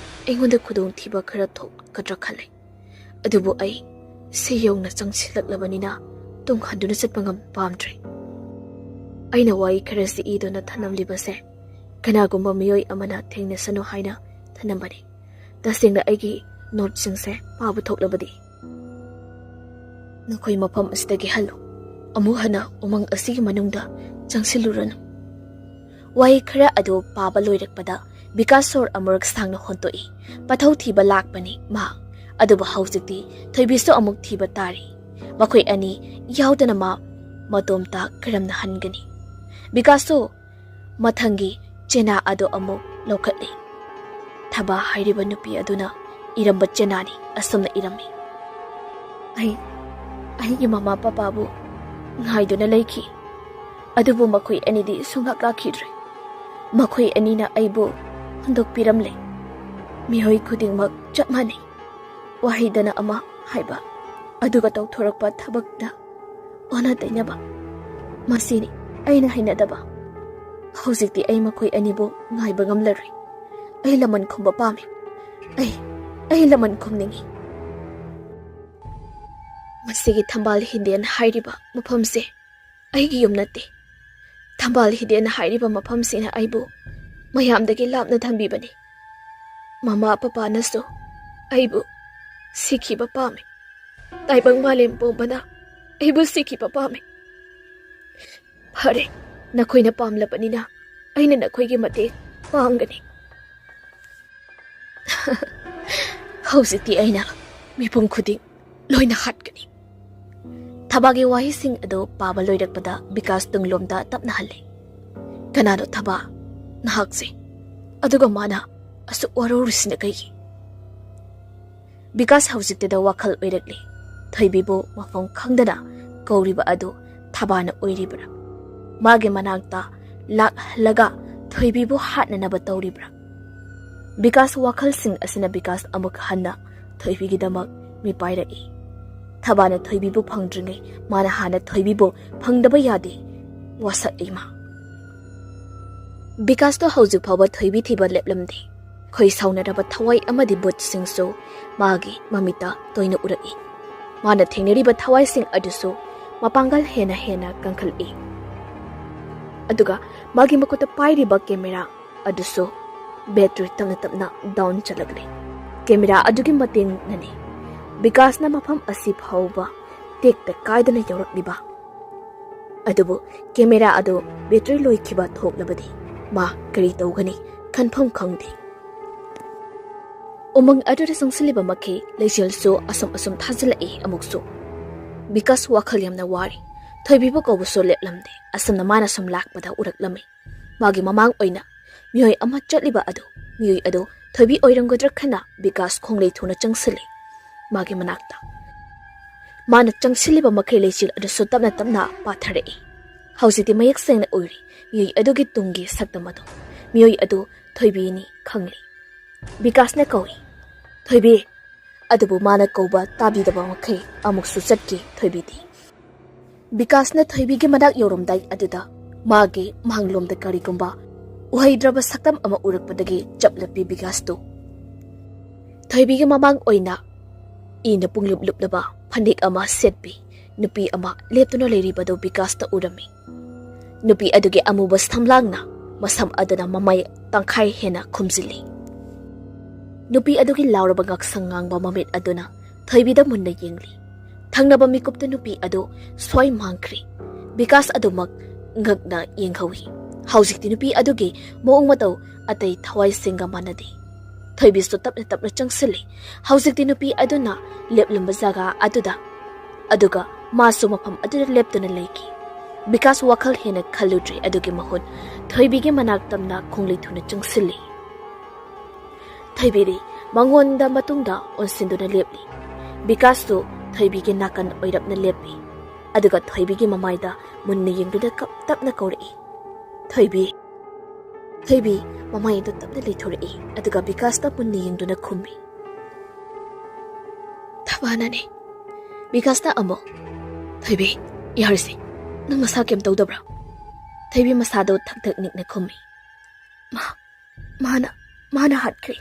ꯑꯩꯉꯣꯟꯗ ꯈꯨꯗꯣꯡꯊꯤꯕ ꯈꯔ ꯊꯣꯛꯀꯗ꯭ꯔꯥ ꯈꯜꯂꯦ꯫ ꯑꯗꯨꯕꯨ ꯑꯩ ꯁꯤ ꯌꯧꯅ ꯆꯪꯁꯤꯜꯂꯛꯂꯕꯅꯤꯅ ꯇꯨꯡ ꯍꯟꯗꯨꯅ ꯆꯠꯄ ꯉꯝ ꯄꯥꯝꯗ꯭ꯔꯦ꯫ ꯑꯩꯅ ꯋꯥꯔꯤ ꯈꯔꯁꯤ ꯏꯗꯨꯅ ꯊꯝꯂꯝꯂꯤꯕꯁꯦ ꯀꯅꯥꯒꯨꯝꯕ ꯃꯤꯑꯣꯏ ꯑꯃꯅ ꯊꯦꯡꯅꯁꯅꯨ ꯍꯥꯏꯅ ꯊꯅꯝꯕꯅꯤ꯫ ꯇꯁꯦꯡꯅ ꯑꯩꯒꯤ ꯅꯣꯠꯁꯤꯡꯁꯦ ꯄꯥꯕ ꯊꯣꯛꯂꯕꯗꯤ꯫ ꯅꯈꯣꯏ ꯃꯐꯝ ꯑꯁꯤꯗꯒꯤ ꯍꯜꯂꯨ꯫ ꯑꯃꯨꯛ ꯍꯟꯅ ꯎꯃꯪ ꯑꯁꯤꯒꯤ ꯃꯅꯨꯡꯗ ꯆꯪꯁꯤꯜꯂꯨꯔꯅꯨ꯫ ꯋꯥꯍꯩ ꯈꯔ ꯑꯗꯨ ꯄꯥꯕ ꯂꯣꯏꯔꯛꯄꯗ ꯕꯤꯀꯥꯁ ꯁꯣꯔ ꯑꯃꯨꯔꯛ ꯁꯥꯡꯅ ꯍꯣꯟꯇꯣꯛꯏ꯫ ꯃꯊꯧ ꯊꯤꯕ ꯂꯥꯛꯄꯅꯤ ꯃꯍꯥꯛ꯫ ꯑꯗꯨꯕꯨ ꯍꯧꯖꯤꯛꯇꯤ ꯊꯣꯏꯕꯤꯁꯨ ꯑꯃꯨꯛ ꯊꯤꯕ ꯇꯥꯔꯤ꯫ ꯃꯈꯣꯏ ꯑꯅꯤ ꯌꯥꯎꯗꯅ ꯃꯥ ꯃꯇꯣꯝꯇ ꯀꯔꯝꯅ ꯍꯟꯒꯅꯤ? ꯕꯤꯀꯥꯁꯁꯨ ꯃꯊꯪꯒꯤ ꯆꯦꯅꯥ ꯑꯗꯨ ꯑꯃꯨꯛ ꯂꯧꯈꯠꯂꯤ꯫ ꯊꯕꯥ ꯍꯥꯏꯔꯤꯕ ꯅꯨꯄꯤ ꯑꯗꯨꯅ ꯏꯔꯝꯕ ꯆꯦꯅꯥꯅꯤ꯫ ꯑꯁꯨꯝꯅ ꯏꯔꯝꯃꯤ: "ꯑꯩ ꯑꯩꯒꯤ ꯃꯃꯥ ꯄꯄꯥꯕꯨ ꯉꯥꯏꯗꯨꯅ ꯂꯩꯈꯤ, ꯑꯗꯨꯕꯨ ꯃꯈꯣꯏ ꯑꯅꯤꯗꯤ ꯁꯨꯡꯂꯥꯛ ꯂꯥꯛꯈꯤꯗ꯭ꯔꯦ꯫ ꯃꯈꯣꯏ ꯑꯅꯤꯅ ꯑꯩꯕꯨ ꯍꯨꯟꯗꯣꯛꯄꯤꯔꯝꯂꯦ꯫ ꯃꯤꯑꯣꯏ ꯈꯨꯗꯤꯡꯃꯛ ꯆꯞ ꯃꯥꯟꯅꯩ꯫ ꯋꯥꯍꯩꯗꯅ ꯑꯃ ꯍꯥꯏꯕ, ꯑꯗꯨꯒ ꯇꯧꯊꯣꯔꯛꯄ ꯊꯕꯛꯇ ꯑꯣꯟꯅ ꯇꯩꯅꯕ꯫ ꯃꯁꯤꯅꯤ ꯑꯩꯅ ꯍꯩꯅꯗꯕ꯫ ꯍꯧꯖꯤꯛꯇꯤ ꯑꯩ ꯃꯈꯣꯏ ꯑꯅꯤꯕꯨ ꯉꯥꯏꯕ ꯉꯝꯂꯔꯣꯏ꯫ ꯑꯩ ꯂꯃꯟ ꯈꯨꯝꯕ ꯄꯥꯝꯃꯤ꯫ ꯑꯩ, ꯑꯩ ꯂꯃꯟ ꯈꯨꯝꯅꯤꯡꯉꯤ꯫ ꯃꯁꯤꯒꯤ ꯊꯝꯕꯥꯜ ꯍꯤꯗꯦꯟ ꯍꯥꯏꯔꯤꯕ ꯃꯐꯝꯁꯦ ꯑꯩꯒꯤ ꯌꯨꯝ ꯅꯠꯇꯦ꯫ ꯊꯝꯕꯥꯜ ꯍꯤꯗꯦꯟ ꯍꯥꯏꯔꯤꯕ ꯃꯐꯝꯁꯤꯅ ꯑꯩꯕꯨ ꯃꯌꯥꯝꯗꯒꯤ ꯂꯥꯞꯅ ꯊꯝꯕꯤꯕꯅꯤ꯫ ꯃꯃꯥ ꯄꯄꯥꯅꯁꯨ ꯑꯩꯕꯨ ꯁꯤꯈꯤꯕ ꯄꯥꯝꯃꯤ꯫ ꯇꯥꯏꯕꯪ ꯃꯥꯂꯦꯝ ꯄꯨꯝꯕꯅ ꯑꯩꯕꯨ ꯁꯤꯈꯤꯕ ꯄꯥꯝꯃꯤ꯫ ꯐꯔꯦ, ꯅꯈꯣꯏꯅ ꯄꯥꯝꯂꯕꯅꯤꯅ ꯑꯩꯅ ꯅꯈꯣꯏꯒꯤ ꯃꯇꯦꯡ ꯄꯥꯡꯒꯅꯤ꯫ ꯍꯧꯖꯤꯛꯇꯤ ꯑꯩꯅ ꯃꯤꯄꯨꯝ ꯈꯨꯗꯤꯡ ꯂꯣꯏꯅ ꯍꯥꯠꯀꯅꯤ꯫" ꯊꯕꯥꯒꯤ ꯋꯥꯍꯩꯁꯤꯡ ꯑꯗꯨ ꯄꯥꯕ ꯂꯣꯏꯔꯛꯄꯗ ꯕꯤꯀꯥꯁ ꯇꯨꯡꯂꯣꯝꯗ ꯇꯞꯅ ꯍꯜꯂꯦ꯫ "ꯀꯅꯥꯅꯣ ꯊꯕꯥ? ꯅꯍꯥꯛꯁꯦ? ꯑꯗꯨꯒ ꯃꯥꯅ ꯑꯁꯨꯛ ꯋꯥꯔꯧꯔꯤꯁꯤꯅ ꯀꯩꯒꯤ?" ꯕꯤꯀꯥꯁ ꯍꯧꯖꯤꯛꯇꯗ ꯋꯥꯈꯜ ꯑꯣꯏꯔꯛꯂꯦ꯫ ꯊꯣꯏꯕꯤꯕꯨ ꯃꯐꯝ ꯈꯪꯗꯅ ꯀꯧꯔꯤꯕ ꯑꯗꯨ ꯊꯕꯥꯅ ꯑꯣꯏꯔꯤꯕ꯭ꯔꯥ? ꯃꯥꯒꯤ ꯃꯅꯥꯛꯇ ꯂꯥꯛꯍꯜꯂꯒ ꯊꯣꯏꯕꯤꯕꯨ ꯍꯥꯠꯅꯅꯕ ꯇꯧꯔꯤꯕ꯭ꯔꯥ? ꯕꯤꯀꯥꯁ ꯋꯥꯈꯜꯁꯤꯡ ꯑꯁꯤꯅ ꯕꯤꯀꯥꯁ ꯑꯃꯨꯛ ꯍꯟꯅ ꯊꯣꯏꯕꯤꯒꯤꯗꯃꯛ ꯃꯤꯄꯥꯏꯔꯛꯏ꯫ ꯊꯕꯥꯅ ꯊꯣꯏꯕꯤꯕꯨ ꯐꯪꯗ꯭ꯔꯤꯉꯩ ꯃꯥꯅ ꯍꯥꯟꯅ ꯊꯣꯏꯕꯤꯕꯨ ꯐꯪꯗꯕ ꯌꯥꯗꯦ꯫ ꯋꯥꯁꯛꯂꯤ ꯃꯥ꯫ ꯕꯤꯀꯥꯁꯇꯣ ꯍꯧꯖꯤꯛ ꯐꯥꯎꯕ ꯊꯣꯏꯕꯤ ꯊꯤꯕ ꯂꯦꯞꯂꯝꯗꯦ꯫ ꯈꯣꯏ ꯁꯥꯎꯅꯔꯕ ꯊꯋꯥꯏ ꯑꯃꯗꯤ ꯕꯨꯠꯁꯤꯡꯁꯨ ꯃꯥꯒꯤ ꯃꯃꯤꯠꯇ ꯇꯣꯏꯅ ꯎꯔꯛꯏ꯫ ꯃꯥꯅ ꯊꯦꯡꯅꯔꯤꯕ ꯊꯋꯥꯏꯁꯤꯡ ꯑꯗꯨꯁꯨ ꯃꯄꯥꯡꯒꯜ ꯍꯦꯟꯅ ꯍꯦꯟꯅ ꯀꯟꯈꯠꯂꯛꯏ꯫ ꯑꯗꯨꯒ ꯃꯥꯒꯤ ꯃꯈꯨꯠꯇ ꯄꯥꯏꯔꯤꯕ ꯀꯦꯃꯦꯔꯥ ꯑꯗꯨꯁꯨ ꯕꯦꯇ꯭ꯔꯤ ꯇꯞꯅ ꯇꯞꯅ ꯗꯥꯎꯟ ꯆꯠꯂꯛꯂꯦ꯫ ꯀꯦꯃꯦꯔꯥ ꯑꯗꯨꯒꯤ ꯃꯇꯦꯡꯅꯅꯤ ꯕꯤꯀꯥꯁꯅ ꯃꯐꯝ ꯑꯁꯤ ꯐꯥꯎꯕ ꯇꯦꯛꯇ ꯀꯥꯏꯗꯅ ꯌꯧꯔꯛꯂꯤꯕ꯫ ꯑꯗꯨꯕꯨ ꯀꯦꯃꯦꯔꯥ ꯑꯗꯨ ꯕꯦꯇ꯭ꯔꯤ ꯂꯣꯏꯈꯤꯕ ꯊꯣꯛꯂꯕꯗꯤ ꯃꯥ ꯀꯔꯤ ꯇꯧꯒꯅꯤ ꯈꯟꯐꯝ ꯈꯪꯗꯦ꯫ ꯎꯃꯪ ꯑꯗꯨꯗ ꯆꯪꯁꯤꯜꯂꯤꯕ ꯃꯈꯩ ꯂꯩꯆꯤꯜꯁꯨ ꯑꯁꯨꯝ ꯑꯁꯨꯝ ꯊꯥꯖꯤꯜꯂꯛꯏ꯫ ꯑꯃꯨꯛꯁꯨ ꯕꯤꯀꯥꯁ ꯋꯥꯈꯜ ꯌꯥꯝꯅ ꯋꯥꯔꯤ꯫ ꯊꯣꯏꯕꯤꯕꯨ ꯀꯧꯕꯁꯨ ꯂꯦꯞꯂꯝꯗꯦ꯫ ꯑꯁꯨꯝꯅ ꯃꯥꯅ ꯁꯨꯝ ꯂꯥꯛꯄꯗ ꯎꯔꯛꯂꯝꯃꯤ꯫ ꯃꯥꯒꯤ ꯃꯃꯥꯡ ꯑꯣꯏꯅ ꯃꯤꯑꯣꯏ ꯑꯃ ꯆꯠꯂꯤꯕ ꯑꯗꯨ, ꯃꯤꯑꯣꯏ ꯑꯗꯨ ꯊꯣꯏꯕꯤ ꯑꯣꯏꯔꯝꯒꯗ꯭ꯔꯥ ꯈꯟꯅ ꯕꯤꯀꯥꯁ ꯈꯣꯡꯂꯩ ꯊꯨꯅ ꯆꯪꯁꯤꯜꯂꯤ ꯃꯥꯒꯤ ꯃꯅꯥꯛꯇ꯫ ꯃꯥꯅ ꯆꯪꯁꯤꯜꯂꯤꯕ ꯃꯈꯩ ꯂꯩꯆꯤꯜ ꯑꯗꯨꯁꯨ ꯇꯞꯅ ꯇꯞꯅ ꯄꯥꯊꯔꯛꯏ꯫ ꯍꯧꯖꯤꯛꯇꯤ ꯃꯌꯦꯛ ꯁꯦꯡꯅ ꯎꯔꯤ ꯃꯤꯑꯣꯏ ꯑꯗꯨꯒꯤ ꯇꯨꯡꯒꯤ ꯁꯛꯇꯝ ꯑꯗꯨ꯫ ꯃꯤꯑꯣꯏ ꯑꯗꯨ ꯊꯣꯏꯕꯤꯅꯤ ꯈꯪꯂꯤ꯫ ꯕꯤꯀꯥꯁꯅ ꯀꯧꯏ, "ꯊꯣꯏꯕꯤ!" ꯑꯗꯨꯕꯨ ꯃꯥꯅ ꯀꯧꯕ ꯇꯥꯕꯤꯗꯕ ꯃꯈꯩ ꯑꯃꯨꯛꯁꯨ ꯆꯠꯈꯤ ꯊꯣꯏꯕꯤꯗꯤ꯫ ꯕꯤꯀꯥꯁꯅ ꯊꯣꯏꯕꯤꯒꯤ ꯃꯅꯥꯛ ꯌꯧꯔꯝꯗꯥꯏ ꯑꯗꯨꯗ ꯃꯥꯒꯤ ꯃꯥꯡꯂꯣꯝꯗ ꯀꯔꯤꯒꯨꯝꯕ ꯎꯍꯩꯗ꯭ꯔꯕ ꯁꯛꯇꯝ ꯑꯃ ꯎꯔꯛꯄꯗꯒꯤ ꯆꯞ ꯂꯦꯞꯄꯤ ꯕꯤꯀꯥꯁꯇꯨ꯫ ꯊꯣꯏꯕꯤꯒꯤ ꯃꯃꯥꯡ ꯑꯣꯏꯅ ꯏꯅ ꯄꯨꯡꯂꯨꯞ ꯂꯨꯞꯂꯕ ꯐꯅꯦꯛ ꯑꯃ ꯁꯦꯠꯄꯤ ꯅꯨꯄꯤ ꯑꯃ ꯂꯦꯞꯇꯨꯅ ꯂꯩꯔꯤꯕꯗꯨ ꯕꯤꯀꯥꯁꯇ ꯎꯔꯝꯃꯤ꯫ ꯅꯨꯄꯤ ꯑꯗꯨꯒꯤ ꯑꯃꯨꯕ ꯁꯝꯂꯥꯡꯅ ꯃꯁꯝ ꯑꯗꯨꯅ ꯃꯃꯥꯏ ꯇꯪꯈꯥꯏ ꯍꯦꯟꯅ ꯈꯨꯝꯖꯤꯜꯂꯤ꯫ ꯅꯨꯄꯤ ꯑꯗꯨꯒꯤ ꯂꯥꯎꯔꯕ ꯉꯛꯁꯪ ꯉꯥꯡꯕ ꯃꯃꯤꯠ ꯑꯗꯨꯅ ꯊꯣꯏꯕꯤꯗ ꯃꯨꯟꯅ ꯌꯦꯡꯂꯤ꯫ ꯊꯪꯅꯕ ꯃꯤꯀꯨꯞꯇ ꯅꯨꯄꯤ ꯑꯗꯨ ꯁ꯭ꯋꯥꯏ ꯃꯥꯡꯈ꯭ꯔꯦ꯫ ꯕꯤꯀꯥꯁ ꯑꯗꯨꯃꯛ ꯉꯛꯅ ꯌꯦꯡꯍꯧꯏ꯫ ꯍꯧꯖꯤꯛꯇꯤ ꯅꯨꯄꯤ ꯑꯗꯨꯒꯤ ꯃꯑꯣꯡ ꯃꯇꯧ ꯑꯇꯩ ꯊꯋꯥꯏꯁꯤꯡꯒ ꯃꯥꯟꯅꯗꯦ꯫ ꯊꯣꯏꯕꯤꯁꯨ ꯇꯞꯅ ꯇꯞꯅ ꯆꯪꯁꯤꯜꯂꯤ꯫ ꯍꯧꯖꯤꯛꯇꯤ ꯅꯨꯄꯤ ꯑꯗꯨꯅ ꯂꯦꯞꯂꯝꯕ ꯖꯒꯥ ꯑꯗꯨꯗ, ꯑꯗꯨꯒ ꯃꯥꯁꯨ ꯃꯐꯝ ꯑꯗꯨꯗ ꯂꯦꯞꯇꯨꯅ ꯂꯩꯈꯤ꯫ ꯕꯤꯀꯥꯁ ꯋꯥꯈꯜ ꯍꯦꯟꯅ ꯈꯜꯂꯨꯗ꯭ꯔꯦ꯫ ꯑꯗꯨꯒꯤ ꯃꯍꯨꯠ ꯊꯣꯏꯕꯤꯒꯤ ꯃꯅꯥꯛ ꯇꯝꯅ ꯈꯣꯡꯂꯩ ꯊꯨꯅ ꯆꯪꯁꯤꯜꯂꯤ꯫ ꯊꯣꯏꯕꯤꯗꯤ ꯃꯉꯣꯟꯗ ꯃꯇꯨꯡꯗ ꯑꯣꯟꯁꯤꯟꯗꯨꯅ ꯂꯦꯞꯂꯤ꯫ ꯕꯤꯀꯥꯁꯁꯨ ꯊꯣꯏꯕꯤꯒꯤ ꯅꯥꯀꯟ ꯑꯣꯏꯔꯞꯅ ꯂꯦꯞꯄꯤ꯫ ꯑꯗꯨꯒ ꯊꯣꯏꯕꯤꯒꯤ ꯃꯃꯥꯏꯗ ꯃꯨꯟꯅ ꯌꯦꯡꯗꯨꯅ ꯀꯞ ꯇꯞꯅ ꯀꯧꯔꯛꯏ, "ꯊꯣꯏꯕꯤ!" ꯊꯣꯏꯕꯤ ꯃꯃꯥꯏ ꯑꯗꯨ ꯇꯞꯅ ꯂꯩꯊꯣꯔꯛꯏ꯫ ꯑꯗꯨꯒ ꯕꯤꯀꯥꯁꯇ ꯃꯨꯟꯅ ꯌꯦꯡꯗꯨꯅ ꯈꯨꯝꯃꯤ, "ꯊꯕꯥꯅꯅꯦ꯫" ꯕꯤꯀꯥꯁꯇ ꯑꯃꯨꯛ, "ꯊꯣꯏꯕꯤ, ꯌꯥꯔꯁꯦ꯫ ꯅꯪ ꯅꯁꯥ ꯀꯩꯝ ꯇꯧꯗꯕ꯭ꯔꯥ?" ꯊꯣꯏꯕꯤ ꯃꯁꯥꯗꯣ ꯊꯛ ꯊꯛ ꯅꯤꯛꯅ ꯈꯨꯝꯃꯤ, "ꯃꯥ, ꯃꯥꯅ, ꯃꯥꯅ ꯍꯥꯠꯈ꯭ꯔꯦ꯫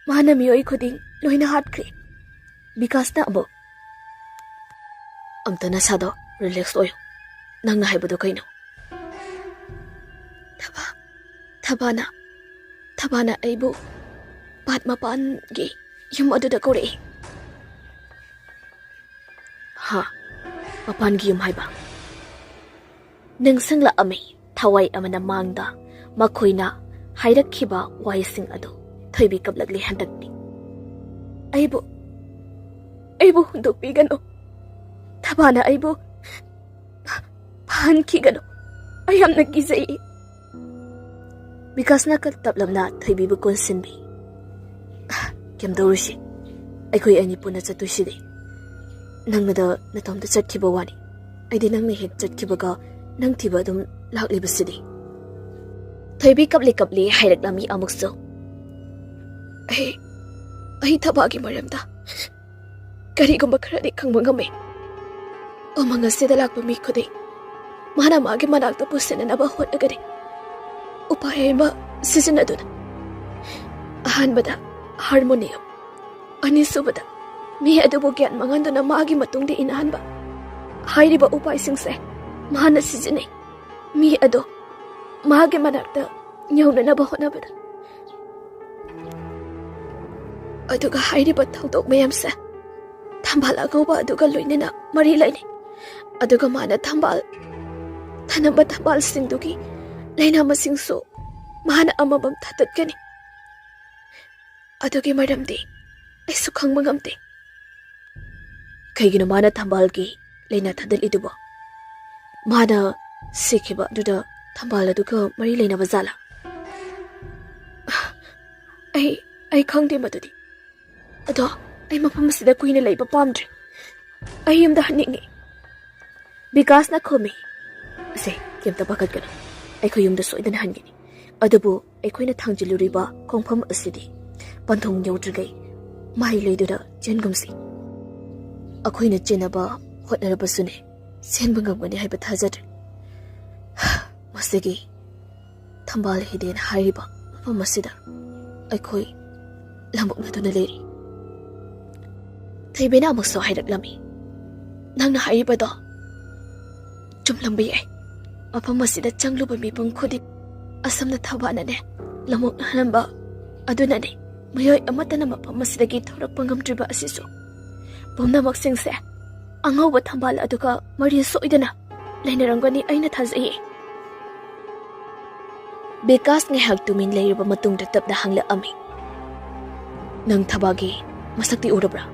ꯃꯥꯅ ꯃꯤꯑꯣꯏ ꯈꯨꯗꯤꯡ ꯂꯣꯏꯅ ꯍꯥꯠꯈ꯭ꯔꯦ꯫" ꯕꯤꯀꯥꯁꯅ ꯑꯃꯨꯛ, "ꯑꯝꯇ ꯅꯁꯥꯗꯣ ꯔꯤꯂꯦꯛꯁ ꯑꯣꯏꯌꯨ꯫ ꯅꯪꯅ ꯍꯥꯏꯕꯗꯣ ꯀꯩꯅꯣ?" ꯊꯕꯥ ꯊꯕꯥꯅ ꯊꯕꯥꯅ ꯑꯩꯕꯨ ꯄꯥꯠ ꯃꯄꯥꯟꯒꯤ ꯌꯨꯝ ꯑꯗꯨꯗ ꯀꯧꯔꯛꯏ꯫ ꯍꯥ? ꯃꯄꯥꯟꯒꯤ ꯌꯨꯝ ꯍꯥꯏꯕ? ꯅꯤꯡꯁꯤꯡꯂꯛꯑꯝꯃꯤ ꯊꯋꯥꯏ ꯑꯃꯅ ꯃꯥꯡꯗ ꯃꯈꯣꯏꯅ ꯍꯥꯏꯔꯛꯈꯤꯕ ꯋꯥꯍꯩꯁꯤꯡ ꯑꯗꯨ꯫ ꯊꯣꯏꯕꯤ ꯀꯞꯂꯛꯂꯤ ꯍꯟꯗꯛꯇꯤ꯫ "ꯑꯩꯕꯨ ꯑꯩꯕꯨ ꯍꯨꯟꯗꯣꯛꯄꯤꯒꯅꯨ꯫ ꯊꯕꯥꯅ ꯑꯩꯕꯨ ꯐꯍꯟꯈꯤꯒꯅꯨ꯫ ꯑꯩ ꯌꯥꯝꯅ ꯀꯤꯖꯩ꯫" ꯕꯤꯀꯥꯁꯅ ꯀ-, ꯇꯞꯂꯞꯅ ꯊꯣꯏꯕꯤꯕꯨ ꯀꯣꯟꯁꯤꯟꯕꯤ꯫ "ꯀꯩꯝ ꯇꯧꯔꯣꯏꯁꯤ꯫ ꯑꯩꯈꯣꯏ ꯑꯅꯤ ꯄꯨꯟꯅ ꯆꯠꯇꯣꯏꯁꯤꯗꯤ꯫ ꯅꯪꯅꯗ ꯅꯇꯣꯝꯇ ꯆꯠꯈꯤꯕ ꯋꯥꯅꯤ꯫ ꯑꯩꯗꯤ ꯅꯪꯅ ꯍꯦꯛ ꯆꯠꯈꯤꯕꯒ ꯅꯪ ꯊꯤꯕ ꯑꯗꯨꯝ ꯂꯥꯛꯂꯤꯕꯁꯤꯗꯤ꯫" ꯊꯣꯏꯕꯤ ꯀꯞꯂꯤ ꯀꯞꯂꯤ ꯍꯥꯏꯔꯛꯂꯝꯃꯤ ꯑꯃꯨꯛꯁꯨ꯫ "ꯑꯩ, ꯑꯩ ꯊꯕꯥꯒꯤ ꯃꯔꯝꯗ ꯀꯔꯤꯒꯨꯝꯕ ꯈꯔꯗꯤ ꯈꯪꯕ ꯉꯝꯃꯤ꯫ ꯎꯃꯪ ꯑꯁꯤꯗ ꯂꯥꯛꯄ ꯃꯤ ꯈꯨꯗꯤꯡ ꯃꯥꯅ ꯃꯥꯒꯤ ꯃꯅꯥꯛꯇ ꯄꯨꯁꯤꯟꯅꯅꯕ ꯍꯣꯠꯅꯒꯅꯤ꯫ ꯎꯄꯥꯏ ꯑꯃ ꯁꯤꯖꯤꯟꯅꯗꯨꯅ꯫ ꯑꯍꯥꯟꯕꯗ ꯍꯥꯔꯃꯣꯅꯤꯌꯝ, ꯑꯅꯤꯁꯨꯕꯗ ꯃꯤ ꯑꯗꯨꯕꯨ ꯒ꯭ꯌꯥꯟ ꯃꯥꯡꯍꯟꯗꯨꯅ ꯃꯥꯒꯤ ꯃꯇꯨꯡꯗ ꯏꯟꯅꯍꯟꯕ꯫ ꯍꯥꯏꯔꯤꯕ ꯎꯄꯥꯏꯁꯤꯡꯁꯦ ꯃꯥꯅ ꯁꯤꯖꯤꯟꯅꯩ꯫ ꯃꯤ ꯑꯗꯣ ꯃꯥꯒꯤ ꯃꯅꯥꯛꯇ ꯌꯧꯅꯅꯕ ꯍꯣꯠꯅꯕꯗ꯫ ꯑꯗꯨꯒ ꯍꯥꯏꯔꯤꯕ ꯊꯧꯗꯣꯛ ꯃꯌꯥꯝꯁꯦ ꯊꯝꯕꯥꯜ ꯑꯉꯧꯕ ꯑꯗꯨꯒ ꯂꯣꯏꯅꯅ ꯃꯔꯤ ꯂꯩꯅꯩ꯫ ꯑꯗꯨꯒ ꯃꯥꯅ ꯊꯝꯕꯥꯜ ꯊꯅꯝꯕ ꯊꯝꯕꯥꯜꯁꯤꯡꯗꯨꯒꯤ ꯂꯥꯏꯅꯥ ꯃꯁꯤꯡꯁꯨ ꯃꯥꯅ ꯑꯃꯃꯝ ꯊꯥꯗꯠꯀꯅꯤ꯫ ꯑꯗꯨꯒꯤ ꯃꯔꯝꯗꯤ ꯑꯩꯁꯨ ꯈꯪꯕ ꯉꯝꯗꯦ꯫" "ꯀꯩꯒꯤꯅꯣ ꯃꯥꯅ ꯊꯝꯕꯥꯜꯒꯤ ꯂꯥꯏꯅꯥ ꯊꯥꯗꯠꯂꯤꯗꯨꯕꯣ? ꯃꯥꯅ ꯁꯤꯈꯤꯕ ꯑꯗꯨꯗ ꯊꯝꯕꯥꯜ ꯑꯗꯨꯒ ꯃꯔꯤ ꯂꯩꯅꯕ ꯖꯥꯠꯂꯥ?" "ꯑꯩ, ꯑꯩ ꯈꯪꯗꯦ ꯃꯗꯨꯗꯤ꯫ ꯑꯗꯣ ꯑꯩ ꯃꯐꯝ ꯑꯁꯤꯗ ꯀꯨꯏꯅ ꯂꯩꯕ ꯄꯥꯝꯗ꯭ꯔꯦ꯫ ꯑꯩ ꯌꯨꯝꯗ ꯍꯟꯅꯤꯡꯉꯤ꯫" ꯕꯤꯀꯥꯁꯅ ꯈꯨꯝꯃꯤ꯫ "ꯁꯦ, ꯀꯩꯝꯇ ꯄꯥꯈꯠꯀꯅꯨ꯫ ꯑꯩꯈꯣꯏ ꯌꯨꯝꯗ ꯁꯣꯏꯗꯅ ꯍꯟꯒꯅꯤ꯫ ꯑꯗꯨꯕꯨ ꯑꯩꯈꯣꯏꯅ ꯊꯥꯡꯖꯤꯜꯂꯨꯔꯤꯕ ꯈꯣꯡꯐꯝ ꯑꯁꯤꯗꯤ ꯄꯟꯊꯨꯡ ꯌꯧꯗ꯭ꯔꯤꯉꯩ ꯃꯍꯩ ꯂꯩꯗꯨꯅ ꯆꯦꯟꯒꯨꯝꯁꯤ꯫ ꯑꯩꯈꯣꯏꯅ ꯆꯦꯟꯅꯕ ꯍꯣꯠꯅꯔꯕꯁꯨꯅꯦ, ꯆꯦꯟꯕ ꯉꯝꯒꯅꯤ ꯍꯥꯏꯕ ꯊꯥꯖꯗ꯭ꯔꯦ꯫ ꯃꯁꯤꯒꯤ ꯊꯝꯕꯥꯜ ꯍꯤꯗꯦꯟ ꯍꯥꯏꯔꯤꯕ ꯃꯐꯝ ꯑꯁꯤꯗ ꯑꯩꯈꯣꯏ ꯂꯥꯡꯕꯣꯛꯅꯗꯨꯅ ꯂꯩꯔꯤ꯫" ꯊꯣꯏꯕꯤꯅ ꯑꯃꯨꯛꯁꯨ ꯍꯥꯏꯔꯛꯂꯝꯃꯤ꯫ "ꯅꯪꯅ ꯍꯥꯏꯔꯤꯕꯗꯣ ꯆꯨꯝꯂꯝꯕ ꯌꯥꯏ꯫ ꯃꯐꯝ ꯑꯁꯤꯗ ꯆꯪꯂꯨꯕ ꯃꯤꯄꯨꯝ ꯈꯨꯗꯤꯡ ꯑꯁꯣꯝꯗ ꯊꯕꯥꯅꯅꯦ ꯂꯃꯣꯛꯅꯍꯜꯂꯝꯕ ꯑꯗꯨꯅꯅꯦ ꯃꯤꯑꯣꯏ ꯑꯃꯠꯇꯅ ꯃꯐꯝ ꯑꯁꯤꯗꯒꯤ ꯊꯣꯔꯛꯄ ꯉꯝꯗ꯭ꯔꯤꯕ ꯑꯁꯤꯁꯨ꯫ ꯄꯨꯝꯅꯃꯛꯁꯤꯡꯁꯦ ꯑꯉꯧꯕ ꯊꯝꯕꯥꯜ ꯑꯗꯨꯒ ꯃꯔꯤ ꯁꯣꯏꯗꯅ ꯂꯩꯅꯔꯝꯒꯅꯤ ꯑꯩꯅ ꯊꯥꯖꯩꯌꯦ꯫ ꯕꯤꯀꯥꯁ ꯉꯥꯏꯍꯥꯛ ꯇꯨꯃꯤꯟ ꯂꯩꯔꯕ ꯃꯇꯨꯡꯗ ꯇꯞꯅ ꯍꯪꯂꯛꯑꯝꯃꯤ, "ꯅꯪ ꯊꯕꯥꯒꯤ ꯃꯁꯛꯇꯤ ꯎꯔꯕ꯭ꯔꯥ?"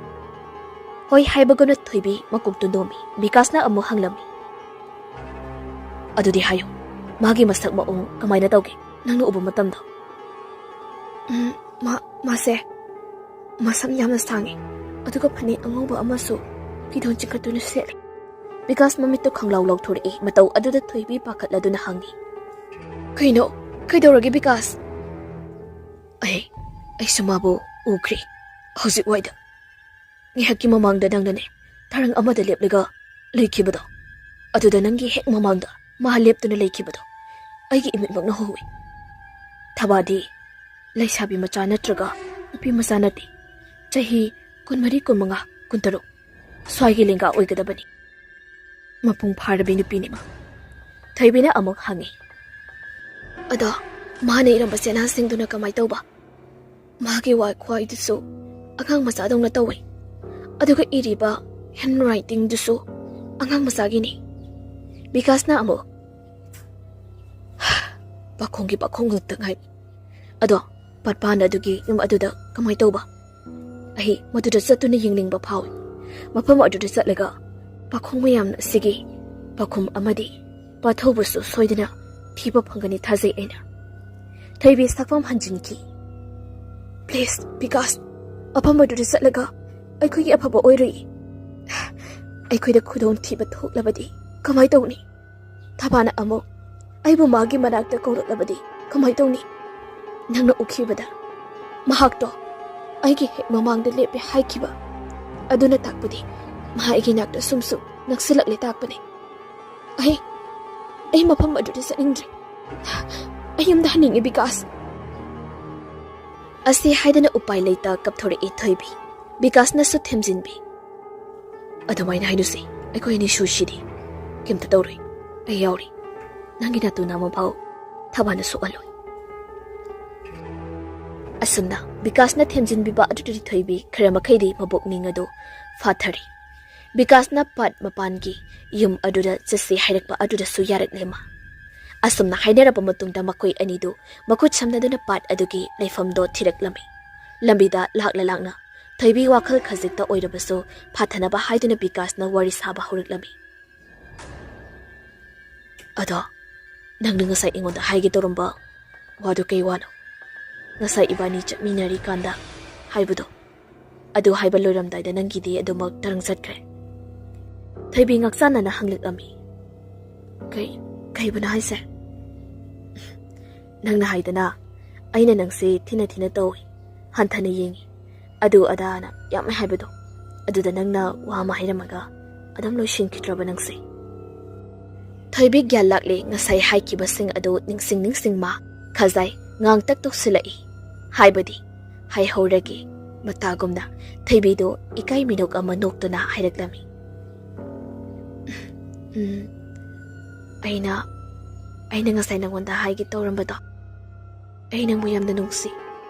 ꯍꯣꯏ ꯍꯥꯏꯕꯒꯨꯝꯅ ꯊꯣꯏꯕꯤ ꯃꯀꯣꯛꯇꯨ ꯅꯣꯝꯃꯤ꯫ ꯕꯤꯀꯥꯁꯅ ꯑꯃꯨꯛ ꯍꯪꯂꯝꯃꯤ, "ꯑꯗꯨꯗꯤ ꯍꯥꯏꯌꯨ, ꯃꯥꯒꯤ ꯃꯁꯛ ꯃꯑꯣꯡ ꯀꯃꯥꯏꯅ ꯇꯧꯒꯦ ꯅꯪꯅ ꯎꯕ ꯃꯇꯝꯗ?" "ꯎꯝ, ꯃꯥ, ꯃꯥꯁꯦ ꯃꯁꯝ ꯌꯥꯝꯅ ꯁꯥꯡꯉꯤ, ꯑꯗꯨꯒ ꯐꯅꯦꯛ ꯑꯉꯧꯕ ꯑꯃꯁꯨ ꯐꯤꯗꯣꯟ ꯆꯤꯡꯈꯠꯇꯨꯅ ꯁꯦꯠꯂꯤ꯫" ꯕꯤꯀꯥꯁ ꯃꯃꯤꯠꯇꯨ ꯈꯪꯂꯥꯎ ꯂꯥꯎꯊꯣꯔꯛꯏ꯫ ꯃꯇꯧ ꯑꯗꯨꯗ ꯊꯣꯏꯕꯤ ꯄꯥꯈꯠꯂꯗꯨꯅ ꯍꯪꯉꯤ, "ꯀꯩꯅꯣ? ꯀꯩꯗꯧꯔꯒꯦ ꯕꯤꯀꯥꯁ?" "ꯑꯩ, ꯑꯩꯁꯨ ꯃꯥꯕꯨ ꯎꯈ꯭ꯔꯦ ꯍꯧꯖꯤꯛ ꯋꯥꯏꯗ꯫ ꯉꯥꯏꯍꯥꯛꯀꯤ ꯃꯃꯥꯡꯗ ꯅꯪꯅꯅꯦ ꯊꯔꯪ ꯑꯃꯗ ꯂꯦꯞꯂꯒ ꯂꯩꯈꯤꯕꯗꯣ, ꯑꯗꯨꯗ ꯅꯪꯒꯤ ꯍꯦꯛ ꯃꯃꯥꯡꯗ ꯃꯥ ꯂꯦꯞꯇꯨꯅ ꯂꯩꯈꯤꯕꯗꯣ ꯑꯩꯒꯤ ꯏꯃꯤꯠꯃꯛꯅ ꯎꯍꯧꯏ꯫ ꯊꯕꯥꯗꯤ ꯂꯩꯁꯥꯕꯤ ꯃꯆꯥ ꯅꯠꯇ꯭ꯔꯒ ꯅꯨꯄꯤ ꯃꯆꯥ ꯅꯠꯇꯦ꯫ ꯆꯍꯤ ꯀꯨꯟꯃꯔꯤ, ꯀꯨꯟꯃꯉꯥ, ꯀꯨꯟꯇꯔꯨꯛ ꯁ꯭ꯋꯥꯏꯒꯤ ꯂꯦꯡꯒꯥ ꯑꯣꯏꯒꯗꯕꯅꯤ꯫" "ꯃꯄꯨꯡ ꯐꯥꯔꯕꯤ ꯅꯨꯄꯤꯅꯤ ꯃꯥ꯫" ꯊꯣꯏꯕꯤꯅ ꯑꯃꯨꯛ ꯍꯪꯉꯤ, "ꯑꯗꯣ ꯃꯥꯅ ꯏꯔꯝꯕ ꯆꯦꯅꯥꯁꯤꯡꯗꯨꯅ ꯀꯃꯥꯏ ꯇꯧꯕ?" "ꯃꯥꯒꯤ ꯋꯥꯈ꯭ꯋꯥꯏꯗꯨꯁꯨ ꯑꯉꯥꯡ ꯃꯆꯥꯗꯧꯅ ꯇꯧꯏ, ꯑꯗꯨꯒ ꯏꯔꯤꯕ ꯍꯦꯟ ꯔꯥꯏꯇꯤꯡꯗꯨꯁꯨ ꯑꯉꯥꯡ ꯃꯆꯥꯒꯤꯅꯤ꯫" ꯕꯤꯀꯥꯁꯅ ꯑꯃꯨꯛ, "ꯄꯥꯈꯣꯡꯒꯤ ꯄꯥꯈꯣꯡ ꯉꯥꯛꯇ ꯉꯥꯏ꯫ ꯑꯗꯣ ꯄꯥꯠꯄꯥꯟ ꯑꯗꯨꯒꯤ ꯌꯨꯝ ꯑꯗꯨꯗ ꯀꯃꯥꯏ ꯇꯧꯕ? ꯑꯩ ꯃꯗꯨꯗ ꯆꯠꯇꯨꯅ ꯌꯦꯡꯅꯤꯡꯕ ꯐꯥꯎꯏ꯫ ꯃꯐꯝ ꯑꯗꯨꯗ ꯆꯠꯂꯒ ꯄꯥꯈꯣꯡ ꯃꯌꯥꯝ ꯑꯁꯤꯒꯤ ꯄꯥꯎꯈꯨꯝ ꯑꯃꯗꯤ ꯄꯥꯊꯧꯕꯁꯨ ꯁꯣꯏꯗꯅ ꯊꯤꯕ ꯐꯪꯒꯅꯤ ꯊꯥꯖꯩ ꯑꯩꯅ꯫" ꯊꯣꯏꯕꯤ ꯁꯛꯐꯝ ꯍꯟꯖꯤꯟꯈꯤ꯫ "Please ꯕꯤꯀꯥꯁ, ꯃꯐꯝ ꯑꯗꯨꯗ ꯆꯠꯂꯒ ꯑꯩꯈꯣꯏꯒꯤ ꯑꯐꯕ ꯑꯣꯏꯔꯣꯏ꯫ ꯑꯩꯈꯣꯏꯗ ꯈꯨꯗꯣꯡꯊꯤꯕ ꯊꯣꯛꯂꯕꯗꯤ ꯀꯃꯥꯏ ꯇꯧꯅꯤ? ꯊꯕꯥꯅ ꯑꯃꯨꯛ ꯑꯩꯕꯨ ꯃꯥꯒꯤ ꯃꯅꯥꯛꯇ ꯀꯧꯔꯛꯂꯕꯗꯤ ꯀꯃꯥꯏ ꯇꯧꯅꯤ? ꯅꯪꯅ ꯎꯈꯤꯕꯗ ꯃꯍꯥꯛꯇꯣ ꯑꯩꯒꯤ ꯍꯦꯛ ꯃꯃꯥꯡꯗ ꯂꯦꯞꯄꯦ ꯍꯥꯏꯈꯤꯕ ꯑꯗꯨꯅ ꯇꯥꯛꯄꯗꯤ ꯃꯥ ꯑꯩꯒꯤ ꯅꯥꯛꯇ ꯁꯨꯝ ꯁꯨꯝ ꯅꯛꯁꯤꯜꯂꯛꯂꯦ ꯇꯥꯛꯄꯅꯤ꯫ ꯑꯩ, ꯑꯩ ꯃꯐꯝ ꯑꯗꯨꯗ ꯆꯠꯅꯤꯡꯗ꯭ꯔꯦ꯫ ꯑꯩ ꯌꯨꯝꯗ ꯍꯟꯅꯤꯡꯉꯦ ꯕꯤꯀꯥꯁ꯫" ꯑꯁꯤ ꯍꯥꯏꯗꯅ ꯎꯄꯥꯏ ꯂꯩꯇ ꯀꯞꯊꯣꯔꯛꯏ ꯊꯣꯏꯕꯤ꯫ ꯕꯤꯀꯥꯁꯅꯁꯨ ꯊꯦꯝꯖꯤꯟꯕꯤ, "ꯑꯗꯨꯃꯥꯏꯅ ꯍꯥꯏꯅꯨꯁꯦ, ꯑꯩꯈꯣꯏ ꯑꯅꯤ ꯁꯨꯁꯤꯗꯤ꯫ ꯀꯩꯝꯇ ꯇꯧꯔꯣꯏ, ꯑꯩ ꯌꯥꯎꯔꯤ꯫ ꯅꯪꯒꯤ ꯅꯥꯇꯣꯟ ꯑꯃ ꯐꯥꯎ ꯊꯋꯥꯅ ꯁꯣꯛꯍꯜꯂꯣꯏ꯫ ꯑꯁꯨꯝꯅ ꯕꯤꯀꯥꯁꯅ ꯊꯦꯝꯖꯤꯟꯕꯤꯕ ꯑꯗꯨꯗꯗꯤ ꯊꯣꯏꯕꯤ ꯈꯔ ꯃꯈꯩꯗꯤ ꯃꯕꯣꯛ ꯅꯤꯡ ꯑꯗꯨ ꯐꯥꯊꯔꯤ꯫ ꯕꯤꯀꯥꯁꯅ ꯄꯥꯠ ꯃꯄꯥꯟꯒꯤ ꯌꯨꯝ ꯑꯗꯨꯗ ꯆꯠꯁꯤ ꯍꯥꯏꯔꯛꯄ ꯑꯗꯨꯗꯁꯨ ꯌꯥꯔꯛꯂꯦ ꯃꯥ꯫ ꯑꯁꯨꯝꯅ ꯍꯥꯏꯅꯔꯕ ꯃꯇꯨꯡꯗ ꯃꯈꯣꯏ ꯑꯅꯤꯗꯨ ꯃꯈꯨꯠ ꯁꯝꯅꯗꯨꯅ ꯄꯥꯠ ꯑꯗꯨꯒꯤ ꯂꯩꯐꯝꯗꯣ ꯊꯤꯔꯛꯂꯝꯃꯤ꯫ ꯂꯝꯕꯤꯗ ꯂꯥꯛꯂ ꯂꯥꯛꯅ ꯊꯣꯏꯕꯤ ꯋꯥꯈꯜ ꯈꯖꯤꯛꯇ ꯑꯣꯏꯔꯕꯁꯨ ꯐꯥꯊꯅꯕ ꯍꯥꯏꯗꯨꯅ ꯕꯤꯀꯥꯁꯅ ꯋꯥꯔꯤ ꯁꯥꯕ ꯍꯧꯔꯛꯂꯝꯃꯤ꯫ "ꯑꯗꯣ ꯅꯪꯅ ꯉꯁꯥꯏ ꯑꯩꯉꯣꯟꯗ ꯍꯥꯏꯒꯦ ꯇꯧꯔꯝꯕ ꯋꯥꯗꯨ ꯀꯩ ꯋꯥꯅꯣ? ꯉꯁꯥꯏ ꯏꯕꯥꯅꯤ ꯆꯠꯃꯤꯟꯅꯔꯤꯀꯥꯟꯗ ꯍꯥꯏꯕꯗꯣ, ꯑꯗꯨ ꯍꯥꯏꯕ ꯂꯣꯏꯔꯝꯗꯥꯏꯗ ꯅꯪꯒꯤꯗꯤ ꯑꯗꯨꯃꯛ ꯇꯔꯪ ꯆꯠꯈ꯭ꯔꯦ꯫" ꯊꯣꯏꯕꯤ ꯉꯛꯆꯥꯟꯅꯅ ꯍꯪꯂꯛꯂꯝꯃꯤ꯫ "ꯀꯩ, ꯀꯩꯕꯨꯅꯣ ꯍꯥꯏꯁꯦ?" "ꯅꯪꯅ ꯍꯥꯏꯗꯅ ꯑꯩꯅ ꯅꯪꯁꯦ ꯊꯤꯅ ꯊꯤꯅ ꯇꯧꯏ, ꯍꯟꯊꯅ ꯌꯦꯡꯏ, ꯑꯗꯨ ꯑꯗꯥꯅ ꯌꯥꯝ ꯍꯥꯏꯕꯗꯣ, ꯑꯗꯨꯗ ꯅꯪꯅ ꯋꯥ ꯑꯃ ꯍꯥꯏꯔꯝꯃꯒ ꯑꯗꯨꯝ ꯂꯣꯏꯁꯤꯟꯈꯤꯗ꯭ꯔꯕ ꯅꯪꯁꯦ꯫" ꯊꯣꯏꯕꯤ ꯒ꯭ꯌꯥꯟ ꯂꯥꯛꯂꯦ꯫ ꯉꯁꯥꯏ ꯍꯥꯏꯈꯤꯕꯁꯤꯡ ꯑꯗꯨ ꯅꯤꯡꯁꯤꯡ ꯅꯤꯡꯁꯤꯡ ꯃꯥ ꯈꯖꯥꯏ ꯉꯥꯡꯇꯛ ꯇꯧꯁꯤꯜꯂꯛꯏ꯫ ꯍꯥꯏꯕꯗꯤ ꯍꯥꯏꯍꯧꯔꯒꯦ ꯃꯇꯥꯒꯨꯝꯅ ꯊꯣꯏꯕꯤꯗꯨ ꯏꯀꯥꯏ ꯃꯤꯅꯣꯛ ꯑꯃ ꯅꯣꯛꯇꯨꯅ ꯍꯥꯏꯔꯛꯂꯝꯃꯤ꯫ "ꯎꯝ, ꯑꯩꯅ, ꯑꯩꯅ ꯉꯁꯥꯏ ꯅꯉꯣꯟꯗ ꯍꯥꯏꯒꯦ ꯇꯧꯔꯝꯕꯗꯣ, ꯑꯩ ꯅꯪꯕꯨ ꯌꯥꯝꯅ ꯅꯨꯡꯁꯤ,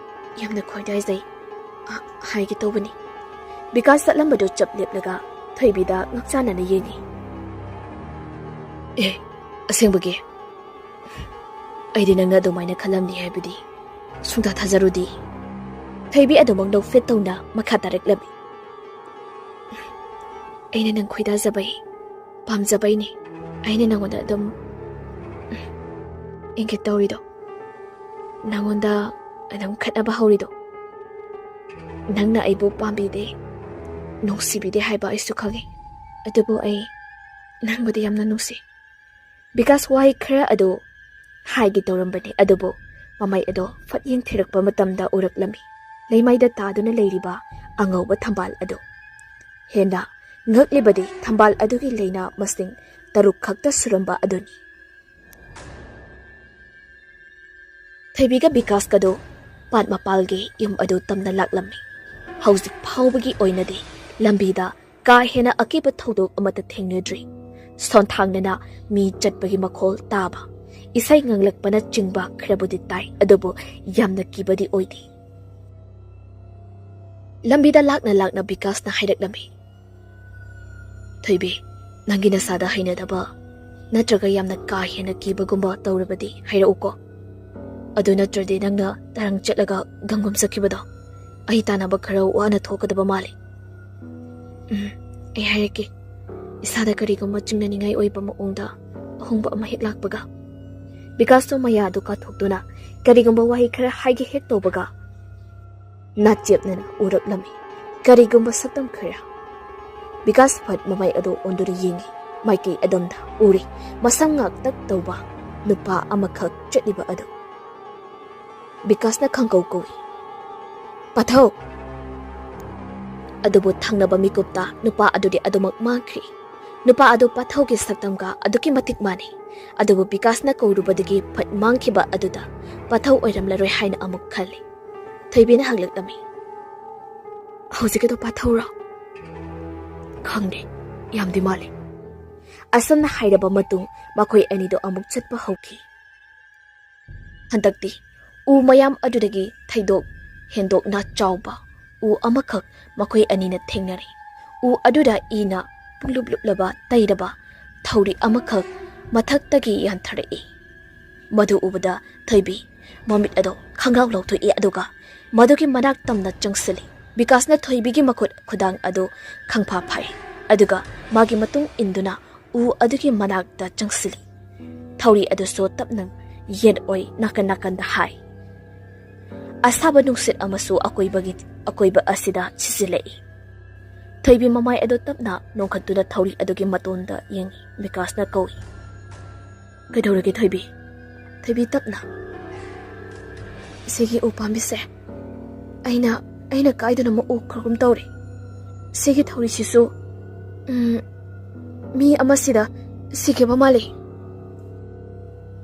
ꯌꯥꯝꯅ ꯈꯣꯏꯗꯥꯖꯩ ꯍꯥꯏꯒꯦ ꯇꯧꯕꯅꯤ꯫" ꯕꯤꯀꯥꯁ ꯆꯠꯂꯝꯕꯗꯨ ꯆꯞ ꯂꯦꯞꯂꯒ ꯊꯣꯏꯕꯤꯗ ꯉꯛꯆꯥꯟꯅꯅ ꯌꯦꯡꯏ꯫ "ꯑꯦ, ꯑꯁꯦꯡꯕꯒꯤ? ꯑꯩꯗꯤ ꯅꯪꯅ ꯑꯗꯨꯃꯥꯏꯅ ꯈꯜꯂꯝꯅꯤ ꯍꯥꯏꯕꯗꯤ ꯁꯨꯡꯊꯥ ꯊꯥꯖꯔꯨꯗꯦ꯫" ꯊꯣꯏꯕꯤ ꯑꯗꯨꯃꯛ ꯅꯣꯛꯐꯦꯠ ꯇꯧꯅ ꯃꯈꯥ ꯇꯥꯔꯛꯂꯝꯃꯤ꯫ "ꯑꯩꯅ ꯅꯪ ꯈꯣꯏꯗꯥꯖꯕꯩ, ꯄꯥꯝꯖꯕꯩꯅꯤ꯫ ꯑꯩꯅ ꯅꯪꯉꯣꯟꯗ ꯑꯗꯨꯝ ꯏꯪꯒꯤꯠ ꯇꯧꯔꯤꯗꯣ, ꯅꯪꯉꯣꯟꯗ ꯑꯗꯨꯝ ꯈꯠꯅꯕ ꯍꯧꯔꯤꯗꯣ꯫ ꯅꯪꯅ ꯑꯩꯕꯨ ꯄꯥꯝꯕꯤꯗꯦ, ꯅꯨꯡꯁꯤꯕꯤꯗꯦ ꯍꯥꯏꯕ ꯑꯩꯁꯨ ꯈꯪꯉꯤ꯫ ꯑꯗꯨꯕꯨ ꯑꯩ ꯅꯪꯕꯨꯗꯤ ꯌꯥꯝꯅ ꯅꯨꯡꯁꯤ꯫" ꯕꯤꯀꯥꯁ ꯋꯥꯍꯩ ꯈꯔ ꯑꯗꯨ ꯍꯥꯏꯒꯦ ꯇꯧꯔꯝꯕꯅꯤ, ꯑꯗꯨꯕꯨ ꯃꯃꯥꯏ ꯑꯗꯣ ꯐꯠ ꯌꯦꯡꯊꯤꯔꯛꯄ ꯃꯇꯝꯗ ꯎꯔꯛꯂꯝꯃꯤ ꯂꯩꯃꯥꯏꯗ ꯇꯥꯗꯨꯅ ꯂꯩꯔꯤꯕ ꯑꯉꯧꯕ ꯊꯝꯕꯥꯜ ꯑꯗꯨ꯫ ꯍꯦꯟꯅ ꯉꯛꯂꯤꯕꯗꯤ ꯊꯝꯕꯥꯜ ꯑꯗꯨꯒꯤ ꯂꯩꯅ ꯃꯁꯤꯡ ꯇꯔꯨꯛ ꯈꯛꯇ ꯁꯨꯔꯝꯕ ꯑꯗꯨꯅꯤ꯫ ꯊꯣꯏꯕꯤꯒ ꯕꯤꯀꯥꯁꯀꯗꯨ ꯄꯥꯠ ꯃꯄꯥꯜꯒꯤ ꯌꯨꯝ ꯑꯗꯨ ꯇꯝꯅ ꯂꯥꯛꯂꯝꯃꯤ꯫ ꯍꯧꯖꯤꯛ ꯐꯥꯎꯕꯒꯤ ꯑꯣꯏꯅꯗꯤ ꯂꯝꯕꯤꯗ ꯀꯥ ꯍꯦꯟꯅ ꯑꯀꯤꯕ ꯊꯧꯗꯣꯛ ꯑꯃꯠꯇ ꯊꯦꯡꯅꯗ꯭ꯔꯤ꯫ ꯁꯣꯟꯊꯥꯡꯅꯅ ꯃꯤ ꯆꯠꯄꯒꯤ ꯃꯈꯣꯜ ꯇꯥꯕ, ꯏꯁꯩ ꯉꯪꯂꯛꯄꯅꯆꯤꯡꯕ ꯈꯔꯕꯨꯗꯤ ꯇꯥꯏ, ꯑꯗꯨꯕꯨ ꯌꯥꯝꯅ ꯀꯤꯕꯗꯤ ꯑꯣꯏꯗꯦ꯫ ꯂꯝꯕꯤꯗ ꯂꯥꯛꯅ ꯂꯥꯛꯅ ꯕꯤꯀꯥꯁꯅ ꯍꯥꯏꯔꯛꯂꯝꯃꯤ, "ꯊꯣꯏꯕꯤ, ꯅꯪꯒꯤ ꯅꯁꯥꯗ ꯍꯩꯅꯗꯕ ꯅꯠꯇ꯭ꯔꯒ ꯌꯥꯝꯅ ꯀꯥ ꯍꯦꯟꯅ ꯀꯤꯕꯒꯨꯝꯕ ꯇꯧꯔꯕꯗꯤ ꯍꯥꯏꯔꯛꯎꯀꯣ꯫ ꯑꯗꯨ ꯅꯠꯇ꯭ꯔꯗꯤ ꯅꯪꯅ ꯇꯔꯪ ꯆꯠꯂꯒ ꯒꯪꯒꯝ ꯆꯠꯈꯤꯕꯗꯣ, ꯑꯩ ꯇꯥꯟꯅꯕ ꯈꯔ ꯋꯥꯅ ꯊꯣꯛꯀꯗꯕ ꯃꯥꯜꯂꯤ꯫" "ꯎꯝ, ꯑꯩ ꯍꯥꯏꯔꯛꯀꯦ, ꯏꯁꯥꯗ ꯀꯔꯤꯒꯨꯝꯕ ꯆꯤꯡꯅꯅꯤꯡꯉꯥꯏ ꯑꯣꯏꯕ ꯃꯑꯣꯡꯗ ꯑꯍꯣꯡꯕ ꯑꯃ ꯍꯦꯛ ꯂꯥꯛꯄꯒ꯫" ꯕꯤꯀꯥꯁꯇꯣ ꯃꯌꯥꯗꯨ ꯀꯥꯊꯣꯛꯇꯨꯅ ꯀꯔꯤꯒꯨꯝꯕ ꯋꯥꯍꯩ ꯈꯔ ꯍꯥꯏꯒꯦ ꯍꯦꯛ ꯇꯧꯕꯒ, ꯅꯥꯆꯦꯞꯅꯅ ꯎꯔꯛꯂꯝꯃꯤ ꯀꯔꯤꯒꯨꯝꯕ ꯁꯛꯇꯝ ꯈꯔ꯫ ꯕꯤꯀꯥꯁ ꯐꯠ ꯃꯃꯥꯏ ꯑꯗꯨ ꯑꯣꯟꯗꯨꯅ ꯌꯦꯡꯉꯤ꯫ ꯃꯥꯏꯀꯩ ꯑꯗꯣꯝꯗ ꯎꯔꯤ ꯃꯁꯝ ꯉꯥꯛꯇꯛ ꯇꯧꯕ ꯅꯨꯄꯥ ꯑꯃꯈꯛ ꯆꯠꯂꯤꯕ ꯑꯗꯨ꯫ ꯕꯤꯀꯥꯁꯅ ꯈꯪꯀꯧ ꯀꯧꯏ, "ꯄꯥꯊꯧ!" ꯑꯗꯨꯕꯨ ꯊꯪꯅꯕ ꯃꯤꯀꯨꯞꯇ ꯅꯨꯄꯥ ꯑꯗꯨꯗꯤ ꯑꯗꯨꯃꯛ ꯃꯥꯡꯈ꯭ꯔꯤ꯫ ꯅꯨꯄꯥ ꯑꯗꯨ ꯄꯥꯊꯧꯒꯤ ꯁꯛꯇꯝꯒ ꯑꯗꯨꯛꯀꯤ ꯃꯇꯤꯛ ꯃꯥꯟꯅꯩ꯫ ꯑꯗꯨꯕꯨ ꯕꯤꯀꯥꯁꯅ ꯀꯧꯔꯨꯕꯗꯒꯤ ꯐꯠ ꯃꯥꯡꯈꯤꯕ ꯑꯗꯨꯗ ꯄꯥꯊꯧ ꯑꯣꯏꯔꯝꯂꯔꯣꯏ ꯍꯥꯏꯅ ꯑꯃꯨꯛ ꯈꯜꯂꯤ꯫ ꯊꯣꯏꯕꯤꯅ ꯍꯪꯂꯛꯂꯝꯃꯤ, "ꯍꯧꯖꯤꯛꯀꯤꯗꯣ ꯄꯥꯊꯧꯔꯣ?" "ꯈꯪꯗꯦ, ꯌꯥꯝꯗꯤ ꯃꯥꯜꯂꯤ꯫" ꯑꯁꯨꯝꯅ ꯍꯥꯏꯔꯕ ꯃꯇꯨꯡ ꯃꯈꯣꯏ ꯑꯅꯤꯗꯣ ꯑꯃꯨꯛ ꯆꯠꯄ ꯍꯧꯈꯤ꯫ ꯍꯟꯗꯛꯇꯤ ꯎ ꯃꯌꯥꯝ ꯑꯗꯨꯗꯒꯤ ꯊꯩꯗꯣꯛ ꯍꯦꯟꯗꯣꯛꯅ ꯆꯥꯎꯕ ꯎ ꯑꯃꯈꯛ ꯃꯈꯣꯏ ꯑꯅꯤꯅ ꯊꯦꯡꯅꯔꯦ꯫ ꯎ ꯑꯗꯨꯗ ꯏꯅ ꯄꯨꯡꯂꯨꯞ ꯂꯨꯞꯂꯕ ꯇꯩꯔꯕ ꯊꯧꯔꯤ ꯑꯃꯈꯛ ꯃꯊꯛꯇꯒꯤ ꯌꯥꯟꯊꯔꯛꯏ꯫ ꯃꯗꯨ ꯎꯕꯗ ꯊꯣꯏꯕꯤ ꯃꯃꯤꯠ ꯑꯗꯣ ꯈꯪꯒꯥꯎ ꯂꯧꯊꯣꯛꯏ, ꯑꯗꯨꯒ ꯃꯗꯨꯒꯤ ꯃꯅꯥꯛ ꯇꯝꯅ ꯆꯪꯁꯤꯜꯂꯤ꯫ ꯕꯤꯀꯥꯁꯅ ꯊꯣꯏꯕꯤꯒꯤ ꯃꯈꯨꯠ ꯈꯨꯗꯥꯡ ꯑꯗꯨ ꯈꯪꯐꯥ ꯐꯥꯏ, ꯑꯗꯨꯒ ꯃꯥꯒꯤ ꯃꯇꯨꯡ ꯏꯟꯗꯨꯅ ꯎ ꯑꯗꯨꯒꯤ ꯃꯅꯥꯛꯇ ꯆꯪꯁꯤꯜꯂꯤ꯫ ꯊꯧꯔꯤ ꯑꯗꯨꯁꯨ ꯇꯞꯅ ꯌꯦꯠ ꯑꯣꯏ ꯅꯥꯀꯟ ꯅꯥꯀꯟꯗ ꯍꯥꯏ꯫ ꯑꯁꯥꯕ ꯅꯨꯡꯁꯤꯠ ꯑꯃꯁꯨ ꯑꯀꯣꯏꯕꯒꯤ, ꯑꯀꯣꯏꯕ ꯑꯁꯤꯗ ꯁꯤꯖꯤꯜꯂꯛꯏ꯫ ꯊꯣꯏꯕꯤ ꯃꯃꯥꯏ ꯑꯗꯨ ꯇꯞꯅ ꯅꯣꯡꯈꯠꯇꯨꯅ ꯊꯧꯔꯤ ꯑꯗꯨꯒꯤ ꯃꯇꯣꯟꯗ ꯌꯦꯡꯏ꯫ ꯕꯤꯀꯥꯁꯅ ꯀꯧꯏ, "ꯀꯩꯗꯧꯔꯒꯦ ꯊꯣꯏꯕꯤ?" ꯊꯣꯏꯕꯤ ꯇꯞꯅ, "ꯁꯤꯒꯤ ꯎ ꯄꯥꯝꯕꯤꯁꯦ ꯑꯩꯅ, ꯑꯩꯅ ꯀꯥꯏꯗꯅ ꯑꯃ ꯎꯈ꯭ꯔꯒꯨꯝ ꯇꯧꯔꯦ꯫ ꯁꯤꯒꯤ ꯊꯧꯔꯤꯁꯤꯁꯨ, ꯎꯝ, ꯃꯤ ꯑꯃꯁꯤꯗ ꯁꯤꯈꯤꯕ ꯃꯥꯜꯂꯤ꯫"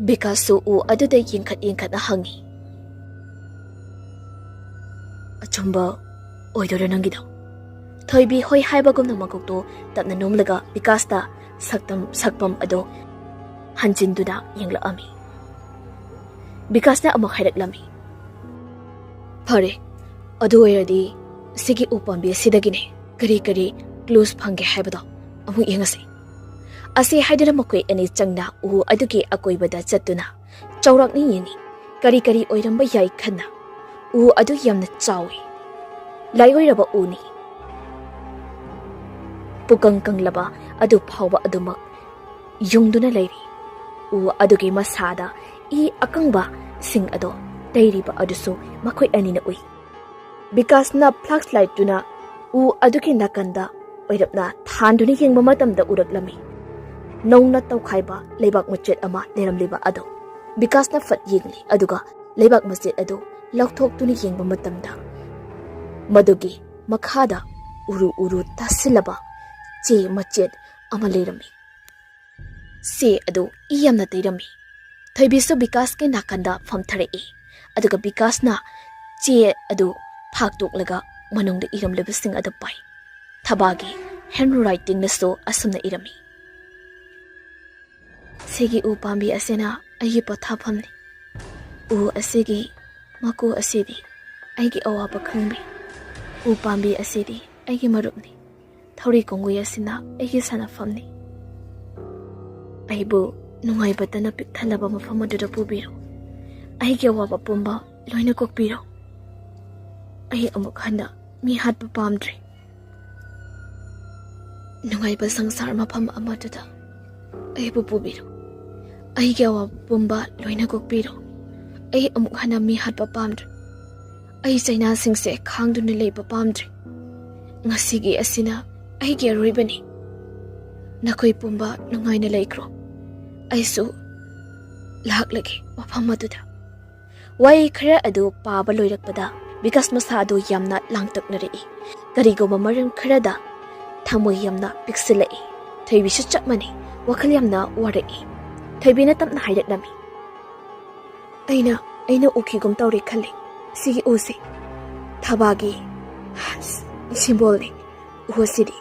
ꯕꯤꯀꯥꯁꯁꯨ ꯎ ꯑꯗꯨꯗ ꯌꯦꯡꯈꯠ ꯌꯦꯡꯈꯠꯅ ꯍꯪꯏ, "ꯑꯆꯨꯝꯕ ꯑꯣꯏꯗꯣꯏꯔꯥ ꯅꯪꯒꯤꯗꯣ?" ꯊꯣꯏꯕꯤ ꯍꯣꯏ ꯍꯥꯏꯕꯒꯨꯝꯅ ꯃꯀꯣꯛꯇꯣ ꯇꯞꯅ ꯅꯣꯝꯂꯒ ꯕꯤꯀꯥꯁꯇ ꯁꯛꯇꯝ, ꯁꯛꯐꯝ ꯑꯗꯣ ꯍꯟꯖꯤꯟꯗꯨꯅ ꯌꯦꯡꯂꯛꯑꯝꯃꯤ꯫ ꯕꯤꯀꯥꯁꯅ ꯑꯃꯨꯛ ꯍꯥꯏꯔꯛꯂꯝꯃꯤ꯫ "ꯐꯔꯦ, ꯑꯗꯨ ꯑꯣꯏꯔꯗꯤ ꯁꯤꯒꯤ ꯎ ꯄꯥꯝꯕꯤ ꯑꯁꯤꯗꯒꯤꯅꯦ ꯀꯔꯤ ꯀꯔꯤ clues ꯐꯪꯒꯦ ꯍꯥꯏꯕꯗꯣ ꯑꯃꯨꯛ ꯌꯦꯡꯉꯁꯤ꯫" ꯑꯁꯤ ꯍꯥꯏꯗꯨꯅ ꯃꯈꯣꯏ ꯑꯅꯤ ꯆꯪꯅ ꯎ ꯑꯗꯨꯒꯤ ꯑꯀꯣꯏꯕꯗ ꯆꯠꯇꯨꯅ ꯆꯥꯎꯔꯥꯛꯅ ꯌꯦꯡꯉꯤ꯫ ꯀꯔꯤ ꯀꯔꯤ ꯑꯣꯏꯔꯝꯕ ꯌꯥꯏ ꯈꯟꯅ꯫ ꯎ ꯑꯗꯨ ꯌꯥꯝꯅ ꯆꯥꯎꯏ꯫ ꯂꯥꯏꯑꯣꯏꯔꯕ ꯎꯅꯤ꯫ ꯄꯨꯀꯪ ꯀꯪꯂꯕ ꯑꯗꯨ ꯐꯥꯎꯕ ꯑꯗꯨꯃꯛ ꯌꯨꯡꯗꯨꯅ ꯂꯩꯔꯤ꯫ ꯎ ꯑꯗꯨꯒꯤ ꯃꯁꯥꯗ ꯏ ꯑꯀꯪꯕꯁꯤꯡ ꯑꯗꯣ ꯇꯩꯔꯤꯕ ꯑꯗꯨꯁꯨ ꯃꯈꯣꯏ ꯑꯅꯤꯅ ꯎꯏ꯫ ꯕꯤꯀꯥꯁꯅ flashlightꯇꯨꯅ ꯎ ꯑꯗꯨꯒꯤ ꯅꯥꯀꯟꯗ ꯑꯣꯏꯔꯞꯅ ꯊꯥꯟꯗꯨꯅ ꯌꯦꯡꯕ ꯃꯇꯝꯗ ꯎꯔꯛꯂꯝꯃꯤ꯫ ꯅꯧꯅ ꯇꯧꯈꯥꯏꯕ ꯂꯩꯕꯥꯛ ꯃꯆꯦꯠ ꯑꯃ ꯂꯩꯔꯝꯂꯤꯕ ꯑꯗꯨ꯫ ꯕꯤꯀꯥꯁꯅ ꯐꯠ ꯌꯦꯡꯂꯤ, ꯑꯗꯨꯒ ꯂꯩꯕꯥꯛ ꯃꯆꯦꯠ ꯑꯗꯨ ꯂꯧꯊꯣꯛꯇꯨꯅ ꯌꯦꯡꯕ ꯃꯇꯝꯗ ꯃꯗꯨꯒꯤ ꯃꯈꯥꯗ ꯎꯔꯨ ꯎꯔꯨ ꯇꯥꯁꯤꯜꯂꯕ ꯆꯦ ꯃꯆꯦꯠ ꯑꯃ ꯂꯩꯔꯝꯃꯤ꯫ ꯆꯦ ꯑꯗꯨ ꯏ ꯌꯥꯝꯅ ꯇꯩꯔꯝꯃꯤ꯫ ꯊꯣꯏꯕꯤꯁꯨ ꯕꯤꯀꯥꯁꯀꯤ ꯅꯥꯀꯟꯗ ꯐꯝꯊꯔꯛꯏ, ꯑꯗꯨꯒ ꯕꯤꯀꯥꯁꯅ ꯆꯦ ꯑꯗꯨ ꯐꯥꯛꯇꯣꯛꯂꯒ ꯃꯅꯨꯡꯗ ꯏꯔꯝꯂꯤꯕꯁꯤꯡ ꯑꯗꯨ ꯄꯥꯏ꯫ ꯊꯕꯥꯒꯤ handwritingꯅꯁꯨ ꯑꯁꯨꯝꯅ ꯏꯔꯝꯃꯤ: "ꯁꯤꯒꯤ ꯎ ꯄꯥꯝꯕꯤ ꯑꯁꯤꯅ ꯑꯩꯒꯤ ꯄꯣꯊꯥꯐꯝꯅꯤ꯫ ꯎ ꯑꯁꯤꯒꯤ ꯃꯀꯨ ꯑꯁꯤꯗꯤ ꯑꯩꯒꯤ ꯑꯋꯥꯕ ꯈꯪꯕꯤ꯫ ꯎ ꯄꯥꯝꯕꯤ ꯑꯁꯤꯗꯤ ꯑꯩꯒꯤ ꯃꯔꯨꯞꯅꯤ꯫ ꯊꯧꯔꯤ ꯀꯣꯡꯒꯨꯏ ꯑꯁꯤꯅ ꯑꯩꯒꯤ ꯁꯥꯟꯅꯐꯝꯅꯤ꯫ ꯑꯩꯕꯨ ꯅꯨꯡꯉꯥꯏꯕꯇꯅ ꯄꯤꯛ ꯊꯜꯂꯕ ꯃꯐꯝ ꯑꯗꯨꯗ ꯄꯨꯕꯤꯔꯣ꯫ ꯑꯩꯒꯤ ꯑꯋꯥꯕ ꯄꯨꯝꯕ ꯂꯣꯏꯅ ꯀꯣꯛꯄꯤꯔꯣ꯫ ꯑꯩ ꯑꯃꯨꯛ ꯍꯟꯅ ꯃꯤ ꯍꯥꯠꯄ ꯄꯥꯝꯗ꯭ꯔꯦ꯫ ꯅꯨꯡꯉꯥꯏꯕ ꯁꯪꯁꯥꯔ ꯃꯐꯝ ꯑꯃꯗꯨꯗ ꯑꯩꯕꯨ ꯄꯨꯕꯤꯔꯣ꯫ ꯑꯩꯒꯤ ꯑꯋꯥꯕ ꯄꯨꯝꯕ ꯂꯣꯏꯅ ꯀꯣꯛꯄꯤꯔꯣ꯫ ꯑꯩ ꯑꯃꯨꯛ ꯍꯟꯅ ꯃꯤ ꯍꯥꯠꯄ ꯄꯥꯝꯗ꯭ꯔꯦ꯫ ꯑꯩ ꯆꯩꯅꯥꯁꯤꯡꯁꯦ ꯈꯥꯡꯗꯨꯅ ꯂꯩꯕ ꯄꯥꯝꯗ꯭ꯔꯦ꯫ ꯉꯁꯤꯒꯤ ꯑꯁꯤꯅ ꯑꯩꯒꯤ ꯑꯔꯣꯏꯕꯅꯤ꯫ ꯅꯈꯣꯏ ꯄꯨꯝꯕ ꯅꯨꯡꯉꯥꯏꯅ ꯂꯩꯈ꯭ꯔꯣ꯫ ꯑꯩꯁꯨ ꯂꯥꯛꯂꯒꯦ ꯃꯐꯝ ꯑꯗꯨꯗ꯫" ꯋꯥꯍꯩ ꯈꯔ ꯑꯗꯨ ꯄꯥꯕ ꯂꯣꯏꯔꯛꯄꯗ ꯕꯤꯀꯥꯁ ꯃꯁꯥ ꯑꯗꯨ ꯌꯥꯝꯅ ꯂꯥꯡꯇꯛꯅꯔꯛꯏ꯫ ꯀꯔꯤꯒꯨꯝꯕ ꯃꯔꯝ ꯈꯔꯗ ꯊꯃꯣꯏ ꯌꯥꯝꯅ ꯄꯤꯛꯁꯤꯜꯂꯛꯏ꯫ ꯊꯣꯏꯕꯤꯁꯨ ꯆꯞ ꯃꯥꯟꯅꯩ, ꯋꯥꯈꯜ ꯌꯥꯝꯅ ꯋꯥꯔꯛꯏ꯫ ꯊꯣꯏꯕꯤꯅ ꯇꯞꯅ ꯍꯥꯏꯔꯛꯂꯝꯃꯤ: "ꯑꯩꯅ, ꯑꯩꯅ ꯎꯈꯤꯒꯨꯝ ꯇꯧꯔꯦ ꯈꯜꯂꯤ꯫ ꯁꯤꯒꯤ ꯎꯁꯦ ꯊꯕꯥꯒꯤ symbolꯅꯤ꯫ ꯎ ꯑꯁꯤꯗꯤ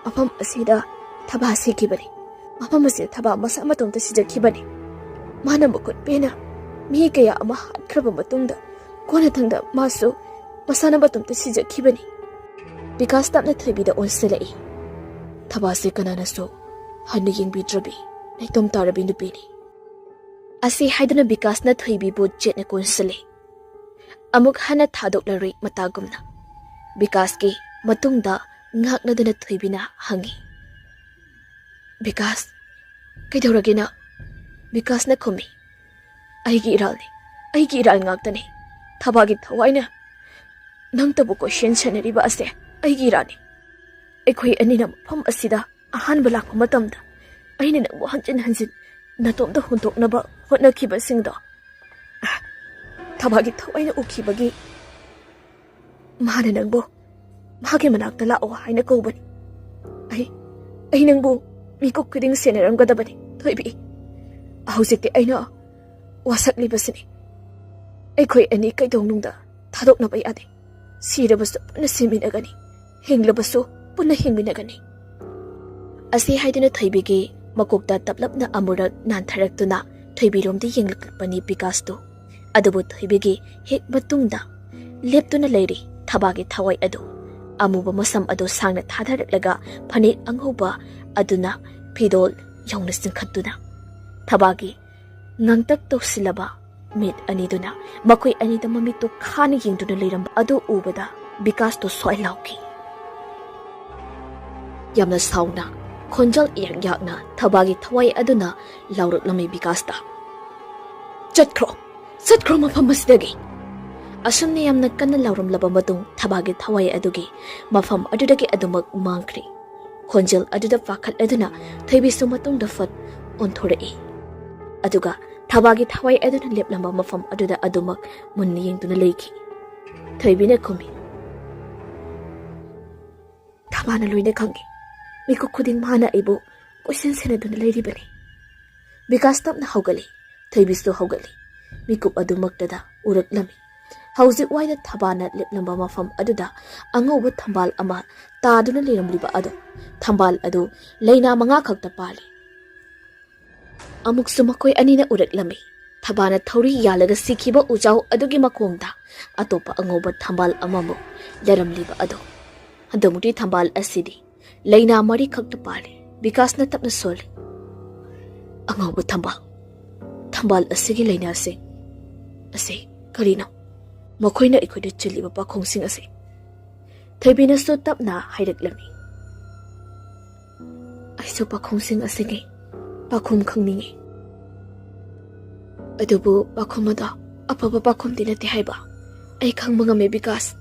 ꯃꯐꯝ ꯑꯁꯤꯗ ꯊꯕꯥ ꯁꯤꯈꯤꯕꯅꯤ꯫ ꯃꯐꯝ ꯑꯁꯤꯗ ꯊꯕꯥ ꯃꯁꯥ ꯃꯇꯣꯝꯇ ꯁꯤꯖꯈꯤꯕꯅꯤ꯫ ꯃꯥꯅ ꯃꯈꯨꯠ ꯄꯦꯟꯅ ꯃꯤ ꯀꯌꯥ ꯑꯃ ꯍꯥꯠꯈ꯭ꯔꯕ ꯃꯇꯨꯡꯗ ꯀꯣꯟꯅꯊꯪꯗ ꯃꯥꯁꯨ ꯃꯁꯥꯅ ꯃꯇꯣꯝꯇ ꯁꯤꯖꯈꯤꯕꯅꯤ꯫ ꯕꯤꯀꯥꯁ ꯇꯞꯅ ꯊꯣꯏꯕꯤꯗ ꯑꯣꯟꯁꯤꯜꯂꯛꯏ꯫ "ꯊꯕꯥꯁꯦ ꯀꯅꯥꯅꯁꯨ ꯍꯟꯅ ꯌꯦꯡꯕꯤꯗ꯭ꯔꯕꯤ ꯅꯥꯏꯇꯣꯝ ꯇꯥꯔꯕꯤ ꯅꯨꯄꯤꯅꯤ"꯫ ꯑꯁꯤ ꯍꯥꯏꯗꯨꯅ ꯕꯤꯀꯥꯁꯅ ꯊꯣꯏꯕꯤꯕꯨ ꯆꯦꯠꯅ ꯀꯣꯟꯁꯤꯜꯂꯤ꯫ ꯑꯃꯨꯛ ꯍꯟꯅ ꯊꯥꯗꯣꯛꯂꯔꯣꯏ ꯃꯇꯥꯒꯨꯝꯅ꯫ ꯕꯤꯀꯥꯁꯀꯤ ꯃꯇꯨꯡꯗ ꯉꯥꯛꯅꯗꯨꯅ ꯊꯣꯏꯕꯤꯅ ꯍꯪꯉꯤ, "ꯕꯤꯀꯥꯁ, ꯀꯩꯗꯧꯔꯒꯦ ꯅꯪ?" ꯕꯤꯀꯥꯁꯅ ꯈꯨꯝꯃꯤ, "ꯑꯩꯒꯤ ꯏꯔꯥꯜꯅꯤ, ꯑꯩꯒꯤ ꯏꯔꯥꯜ ꯉꯥꯛꯇꯅꯤ꯫ ꯊꯕꯥꯒꯤ ꯊꯋꯥꯏꯅ ꯅꯪꯇꯕꯨ ꯀꯣꯏꯁꯦꯟ ꯁꯦꯟꯅꯔꯤꯕ ꯑꯁꯦ ꯑꯩꯒꯤ ꯏꯔꯥꯜꯅꯤ꯫ ꯑꯩꯈꯣꯏ ꯑꯅꯤꯅ ꯃꯐꯝ ꯑꯁꯤꯗ ꯑꯍꯥꯟꯕ ꯂꯥꯛꯄ ꯃꯇꯝꯗ ꯑꯩꯅ ꯅꯪꯕꯨ ꯍꯟꯖꯤꯟ ꯍꯟꯖꯤꯟ ꯅꯇꯣꯝꯇ ꯍꯨꯟꯗꯣꯛꯅꯕ ꯍꯣꯠꯅꯈꯤꯕꯁꯤꯡꯗꯣ, ꯊꯕꯥꯒꯤ ꯊꯋꯥꯏꯅ ꯎꯈꯤꯕꯒꯤ ꯃꯥꯅ ꯅꯪꯕꯨ ꯃꯥꯒꯤ ꯃꯅꯥꯛꯇ ꯂꯥꯛꯑꯣ ꯍꯥꯏꯅ ꯀꯧꯕꯅꯤ꯫ ꯑꯩ, ꯑꯩ ꯅꯪꯕꯨ ꯃꯤꯀꯨꯞ ꯈꯨꯗꯤꯡ ꯁꯦꯟꯅꯔꯝꯒꯗꯕꯅꯤ, ꯊꯣꯏꯕꯤ꯫ ꯍꯧꯖꯤꯛꯇꯤ ꯑꯩꯅ ꯋꯥꯁꯛꯂꯤꯕꯁꯤꯅꯤ꯫ ꯑꯩꯈꯣꯏ ꯑꯅꯤ ꯀꯩꯗꯧꯅꯨꯡꯗ ꯊꯥꯗꯣꯛꯅꯕ ꯌꯥꯗꯦ꯫ ꯁꯤꯔꯕꯁꯨ ꯄꯨꯟꯅ ꯁꯤꯃꯤꯟꯅꯒꯅꯤ, ꯍꯤꯡꯂꯕꯁꯨ ꯄꯨꯟꯅ ꯍꯤꯡꯃꯤꯟꯅꯒꯅꯤ"꯫ ꯑꯁꯤ ꯍꯥꯏꯗꯨꯅ ꯊꯣꯏꯕꯤꯒꯤ ꯃꯀꯣꯛꯇ ꯇꯞꯂꯞꯅ ꯑꯃꯨꯔꯛ ꯅꯥꯟꯊꯔꯛꯇꯨꯅ ꯊꯣꯏꯕꯤꯔꯣꯝꯗ ꯌꯦꯡꯂꯛꯄꯅꯤ ꯕꯤꯀꯥꯁꯇꯨ꯫ ꯑꯗꯨꯕꯨ ꯊꯣꯏꯕꯤꯒꯤ ꯍꯦꯛ ꯃꯇꯨꯡꯗ ꯂꯦꯞꯇꯨꯅ ꯂꯩꯔꯤ ꯊꯕꯥꯒꯤ ꯊꯋꯥꯏ ꯑꯗꯨ꯫ ꯑꯃꯨꯕ ꯃꯁꯝ ꯑꯗꯨ ꯁꯥꯡꯅ ꯊꯥꯗꯔꯛꯂꯒ ꯐꯅꯦꯛ ꯑꯉꯧꯕ ꯑꯗꯨꯅ ꯐꯤꯗꯣꯜ ꯌꯧꯅ ꯆꯤꯡꯈꯠꯇꯨꯅ ꯊꯕꯥꯒꯤ ꯉꯥꯡꯇꯛ ꯇꯧꯁꯤꯜꯂꯕ ꯃꯤꯠ ꯑꯅꯤꯗꯨꯅ ꯃꯈꯣꯏ ꯑꯅꯤꯗ ꯃꯃꯤꯠꯇꯨ ꯈꯥꯅ ꯌꯦꯡꯗꯨꯅ ꯂꯩꯔꯝꯕ ꯑꯗꯨ ꯎꯕꯗ ꯕꯤꯀꯥꯁꯇꯨ ꯁ꯭ꯋꯥꯏ ꯂꯥꯎꯈꯤ꯫ ꯌꯥꯝꯅ ꯁꯥꯎꯅ ꯈꯣꯟꯖꯦꯜ ꯏꯌꯥꯛ ꯌꯥꯛꯅ ꯊꯕꯥꯒꯤ ꯊꯋꯥꯏ ꯑꯗꯨꯅ ꯂꯥꯎꯔꯛꯂꯝꯃꯤ ꯕꯤꯀꯥꯁꯇ, "ꯆꯠꯈ꯭ꯔꯣ, ꯆꯠꯈ꯭ꯔꯣ ꯃꯐꯝ ꯑꯁꯤꯗꯒꯤ!" ꯑꯁꯨꯝꯅ ꯌꯥꯝꯅ ꯀꯟꯅ ꯂꯥꯎꯔꯝꯂꯕ ꯃꯇꯨꯡ ꯊꯕꯥꯒꯤ ꯊꯋꯥꯏ ꯑꯗꯨꯒꯤ ꯃꯐꯝ ꯑꯗꯨꯗꯒꯤ ꯑꯗꯨꯃꯛ ꯃꯥꯡꯈ꯭ꯔꯦ꯫ ꯈꯣꯟꯖꯦꯜ ꯑꯗꯨꯗ ꯄꯥꯈꯠꯂꯗꯨꯅ ꯊꯣꯏꯕꯤꯁꯨ ꯃꯇꯨꯡꯗ ꯐꯠ ꯑꯣꯟꯊꯣꯔꯛꯏ꯫ ꯑꯗꯨꯒ ꯊꯕꯥꯒꯤ ꯊꯋꯥꯏ ꯑꯗꯨꯅ ꯂꯦꯞꯂꯝꯕ ꯃꯐꯝ ꯑꯗꯨꯗ ꯑꯗꯨꯃꯛ ꯃꯨꯟꯅ ꯌꯦꯡꯗꯨꯅ ꯂꯩꯈꯤ꯫ ꯊꯣꯏꯕꯤꯅ ꯈꯨꯝꯃꯤ, "ꯊꯕꯥꯅ ꯂꯣꯏꯅ ꯈꯪꯏ꯫ ꯃꯤꯀꯨꯞ ꯈꯨꯗꯤꯡ ꯃꯥꯅ ꯑꯩꯕꯨ ꯀꯣꯏꯁꯦꯟ ꯁꯦꯟꯅꯗꯨꯅ ꯂꯩꯔꯤꯕꯅꯤ"꯫ ꯕꯤꯀꯥꯁ ꯇꯞꯅ ꯍꯧꯒꯠꯂꯤ꯫ ꯊꯣꯏꯕꯤꯁꯨ ꯍꯧꯒꯠꯂꯤ꯫ ꯃꯤꯀꯨꯞ ꯑꯗꯨꯃꯛꯇꯗ ꯎꯔꯛꯂꯝꯃꯤ꯫ ꯍꯧꯖꯤꯛ ꯋꯥꯏꯗ ꯊꯕꯥꯅ ꯂꯦꯞꯂꯝꯕ ꯃꯐꯝ ꯑꯗꯨꯗ ꯑꯉꯧꯕ ꯊꯝꯕꯥꯜ ꯑꯃ ꯇꯥꯗꯨꯅ ꯂꯩꯔꯝꯂꯤꯕ ꯑꯗꯨ, ꯊꯝꯕꯥꯜ ꯑꯗꯨ ꯂꯩꯅꯥ ꯃꯉꯥ ꯈꯛꯇ ꯄꯥꯜꯂꯤ꯫ ꯑꯃꯨꯛꯁꯨ ꯃꯈꯣꯏ ꯑꯅꯤꯅ ꯎꯔꯛꯂꯝꯃꯤ꯫ ꯊꯕꯥꯅ ꯊꯧꯔꯤ ꯌꯥꯜꯂꯒ ꯁꯤꯈꯤꯕ ꯎꯖꯥꯎ ꯑꯗꯨꯒꯤ ꯃꯈꯣꯡꯗ ꯑꯇꯣꯞꯄ ꯑꯉꯧꯕ ꯊꯝꯕꯥꯜ ꯑꯃꯃꯨꯛ ꯂꯩꯔꯝꯂꯤꯕ ꯑꯗꯣ, ꯍꯟꯗꯛꯃꯨꯛꯇꯤ ꯊꯝꯕꯥꯜ ꯑꯁꯤꯗꯤ ꯂꯥꯏꯅꯥ ꯃꯔꯤ ꯈꯛꯇ ꯄꯥꯜꯂꯤ꯫ ꯕꯤꯀꯥꯁꯅ ꯇꯞꯅ ꯁꯣꯜꯂꯤ, "ꯑꯉꯧꯕ ꯊꯝꯕꯥꯜ, ꯊꯝꯕꯥꯜ ꯑꯁꯤꯒꯤ ꯂꯥꯏꯅꯥꯁꯤꯡ ꯑꯁꯤ ꯀꯔꯤꯅꯣ? ꯃꯈꯣꯏꯅ ꯑꯩꯈꯣꯏꯗ ꯆꯤꯜꯂꯤꯕ ꯄꯥꯈꯣꯡꯁꯤꯡ ꯑꯁꯤ?" ꯊꯣꯏꯕꯤꯅꯁꯨ ꯇꯞꯅ ꯍꯥꯏꯔꯛꯂꯝꯃꯤ, "ꯑꯩꯁꯨ ꯄꯥꯈꯣꯡꯁꯤꯡ ꯑꯁꯤꯒꯤ ꯄꯥꯈꯨꯝ ꯈꯪꯅꯤꯡꯏ꯫ ꯑꯗꯨꯕꯨ ꯄꯥꯈꯨꯝ ꯑꯗꯣ ꯑꯐꯕ ꯄꯥꯈꯨꯝꯗꯤ ꯅꯠꯇꯦ ꯍꯥꯏꯕ ꯑꯩ ꯈꯪꯕ ꯉꯝꯃꯦ, ꯕꯤꯀꯥꯁ꯫"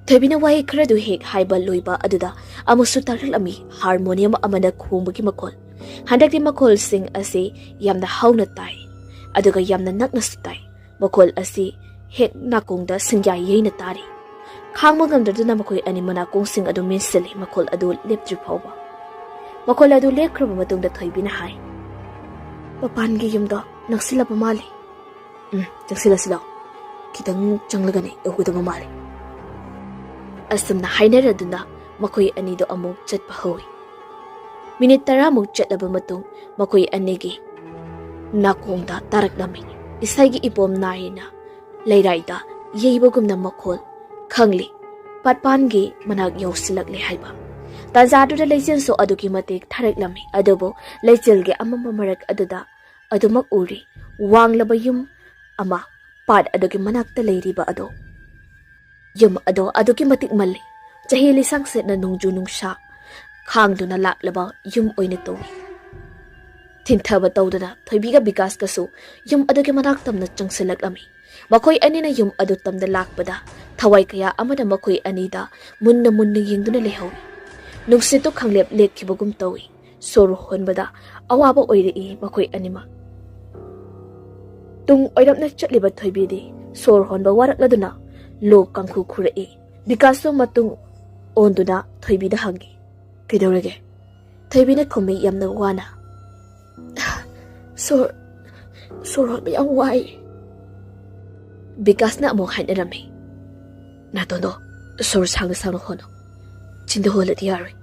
ꯊꯣꯏꯕꯤꯅ ꯋꯥꯍꯩ ꯈꯔꯗꯨ ꯍꯦꯛ ꯍꯥꯏꯕ ꯂꯣꯏꯕ ꯑꯗꯨꯗ ꯑꯃꯨꯛꯁꯨ ꯇꯥꯔꯛꯂꯝꯃꯤ ꯍꯥꯔꯃꯣꯅꯤꯌꯝ ꯑꯃꯅ ꯈꯣꯡꯕꯒꯤ ꯃꯈꯣꯜ꯫ ꯍꯟꯗꯛꯇꯤ ꯃꯈꯣꯜꯁꯤꯡ ꯑꯁꯤ ꯌꯥꯝꯅ ꯍꯧꯅ ꯇꯥꯏ, ꯑꯗꯨꯒ ꯌꯥꯝꯅ ꯅꯛꯅꯁꯨ ꯇꯥꯏ꯫ ꯃꯈꯣꯜ ꯑꯁꯤ ꯍꯦꯛ ꯅꯥꯀꯣꯡꯗ ꯁꯤꯡꯌꯥ ꯌꯩꯅ ꯇꯥꯔꯤ꯫ ꯈꯥꯡꯕ ꯉꯝꯗꯗꯨꯅ ꯃꯈꯣꯏ ꯑꯅꯤ ꯃꯅꯥꯀꯣꯡꯁꯤꯡ ꯑꯗꯨ ꯃꯦꯟꯁꯤꯜꯂꯤ, ꯃꯈꯣꯜ ꯑꯗꯨ ꯂꯦꯞꯇ꯭ꯔꯤ ꯐꯥꯎꯕ꯫ ꯃꯈꯣꯜ ꯑꯗꯨ ꯂꯦꯞꯈ꯭ꯔꯕ ꯃꯇꯨꯡꯗ ꯊꯣꯏꯕꯤꯅ ꯍꯥꯏ, "ꯃꯄꯥꯟꯒꯤ ꯌꯨꯝꯗꯣ ꯅꯛꯁꯤꯜꯂꯕ ꯃꯥꯜꯂꯤ꯫ ꯎꯝ, ꯆꯪꯁꯤꯜꯂꯁꯤ ꯂꯥꯎ꯫ ꯈꯤꯇꯪ ꯆꯪꯂꯒꯅꯤ ꯌꯧꯒꯗꯕ ꯃꯥꯜꯂꯤ꯫" ꯑꯁꯨꯝꯅ ꯍꯥꯏꯅꯔꯗꯨꯅ ꯃꯈꯣꯏ ꯑꯅꯤꯗꯣ ꯑꯃꯨꯛ ꯆꯠꯄ ꯍꯧꯏ꯫ ꯃꯤꯅꯤꯠ ꯇꯔꯥꯃꯨꯛ ꯆꯠꯂꯕ ꯃꯇꯨꯡ ꯃꯈꯣꯏ ꯑꯅꯤꯒꯤ ꯅꯥꯀꯣꯡꯗ ꯇꯥꯔꯛꯂꯝꯃꯤ ꯏꯁꯩꯒꯤ ꯏꯄꯣꯝ ꯅꯥꯏꯅ ꯂꯩꯔꯥꯏꯗ ꯌꯩꯕꯒꯨꯝꯅ ꯃꯈꯣꯜ꯫ ꯈꯪꯂꯤ, ꯄꯥꯠꯄꯥꯟꯒꯤ ꯃꯅꯥꯛ ꯌꯧꯁꯤꯜꯂꯛꯂꯦ ꯍꯥꯏꯕ꯫ ꯇꯥꯟꯖꯥꯗꯨꯗ ꯂꯩꯆꯤꯜꯁꯨ ꯑꯗꯨꯛꯀꯤ ꯃꯇꯤꯛ ꯊꯥꯔꯛꯂꯝꯃꯤ, ꯑꯗꯨꯕꯨ ꯂꯩꯆꯤꯜꯒꯤ ꯑꯃꯝꯕ ꯃꯔꯛ ꯑꯗꯨꯗ ꯑꯗꯨꯃꯛ ꯎꯔꯤ, ꯋꯥꯡꯂꯕ ꯌꯨꯝ ꯑꯃ ꯄꯥꯠ ꯑꯗꯨꯒꯤ ꯃꯅꯥꯛꯇ ꯂꯩꯔꯤꯕ ꯑꯗꯣ꯫ ꯌꯨꯝ ꯑꯗꯣ ꯑꯗꯨꯛꯀꯤ ꯃꯇꯤꯛ ꯃꯜꯂꯤ꯫ ꯆꯍꯤ ꯂꯤꯁꯥꯡ ꯁꯦꯠꯅ ꯅꯣꯡꯖꯨ ꯅꯨꯡꯁꯥ ꯈꯥꯡꯗꯨꯅ ꯂꯥꯛꯂꯕ ꯌꯨꯝ ꯑꯣꯏꯅ ꯇꯧꯏ꯫ ꯊꯤꯟꯊꯕ ꯇꯧꯗꯅ ꯊꯣꯏꯕꯤꯒ ꯕꯤꯀꯥꯁꯀꯁꯨ ꯌꯨꯝ ꯑꯗꯨꯒꯤ ꯃꯅꯥꯛ ꯇꯝꯅ ꯆꯪꯁꯤꯜꯂꯛꯂꯝꯃꯤ꯫ ꯃꯈꯣꯏ ꯑꯅꯤꯅ ꯌꯨꯝ ꯑꯗꯨ ꯇꯝꯗ ꯂꯥꯛꯄꯗ ꯊꯋꯥꯏ ꯀꯌꯥ ꯑꯃꯅ ꯃꯈꯣꯏ ꯑꯅꯤꯗ ꯃꯨꯟꯅ ꯃꯨꯟꯅ ꯌꯦꯡꯗꯨꯅ ꯂꯩꯍꯧꯏ꯫ ꯅꯨꯡꯁꯤꯠꯇꯨ ꯈꯪꯂꯦꯞ ꯂꯦꯞꯈꯤꯕꯒꯨꯝ ꯇꯧꯏ꯫ ꯁꯣꯔ ꯍꯣꯟꯕꯗ ꯑꯋꯥꯕ ꯑꯣꯏꯔꯛꯏ ꯃꯈꯣꯏ ꯑꯅꯤꯃꯛ꯫ ꯇꯨꯡ ꯑꯣꯏꯔꯞꯅ ꯆꯠꯂꯤꯕ ꯊꯣꯏꯕꯤꯗꯤ ꯁꯣꯔ ꯍꯣꯟꯕ ꯋꯥꯔꯛꯂꯗꯨꯅ ꯂꯣꯛ ꯀꯥꯡꯈꯨ ꯈꯨꯔꯛꯏ꯫ ꯕꯤꯀꯥꯁꯁꯨ ꯃꯇꯨꯡ ꯑꯣꯟꯗꯨꯅ ꯊꯣꯏꯕꯤꯗ ꯍꯪꯉꯤ, "ꯀꯩꯗꯧꯔꯒꯦ?" ꯊꯣꯏꯕꯤꯅ ꯈꯨꯝꯃꯤ ꯌꯥꯝꯅ ꯋꯥꯅ, "ꯁꯣꯔ, ꯁꯣꯔ ꯍꯣꯟꯕ ꯌꯥꯝ ꯋꯥꯏ꯫" ꯕꯤꯀꯥꯁꯅ ꯑꯃꯨꯛ ꯍꯥꯏꯅꯔꯝꯃꯤ, "ꯅꯥꯇꯣꯟꯗꯣ ꯁꯣꯔ ꯁꯥꯡꯅ ꯁꯥꯡꯅ ꯍꯣꯟꯅꯣ꯫ ꯆꯤꯟꯗ ꯍꯣꯜꯂꯗꯤ ꯌꯥꯔꯣꯏ꯫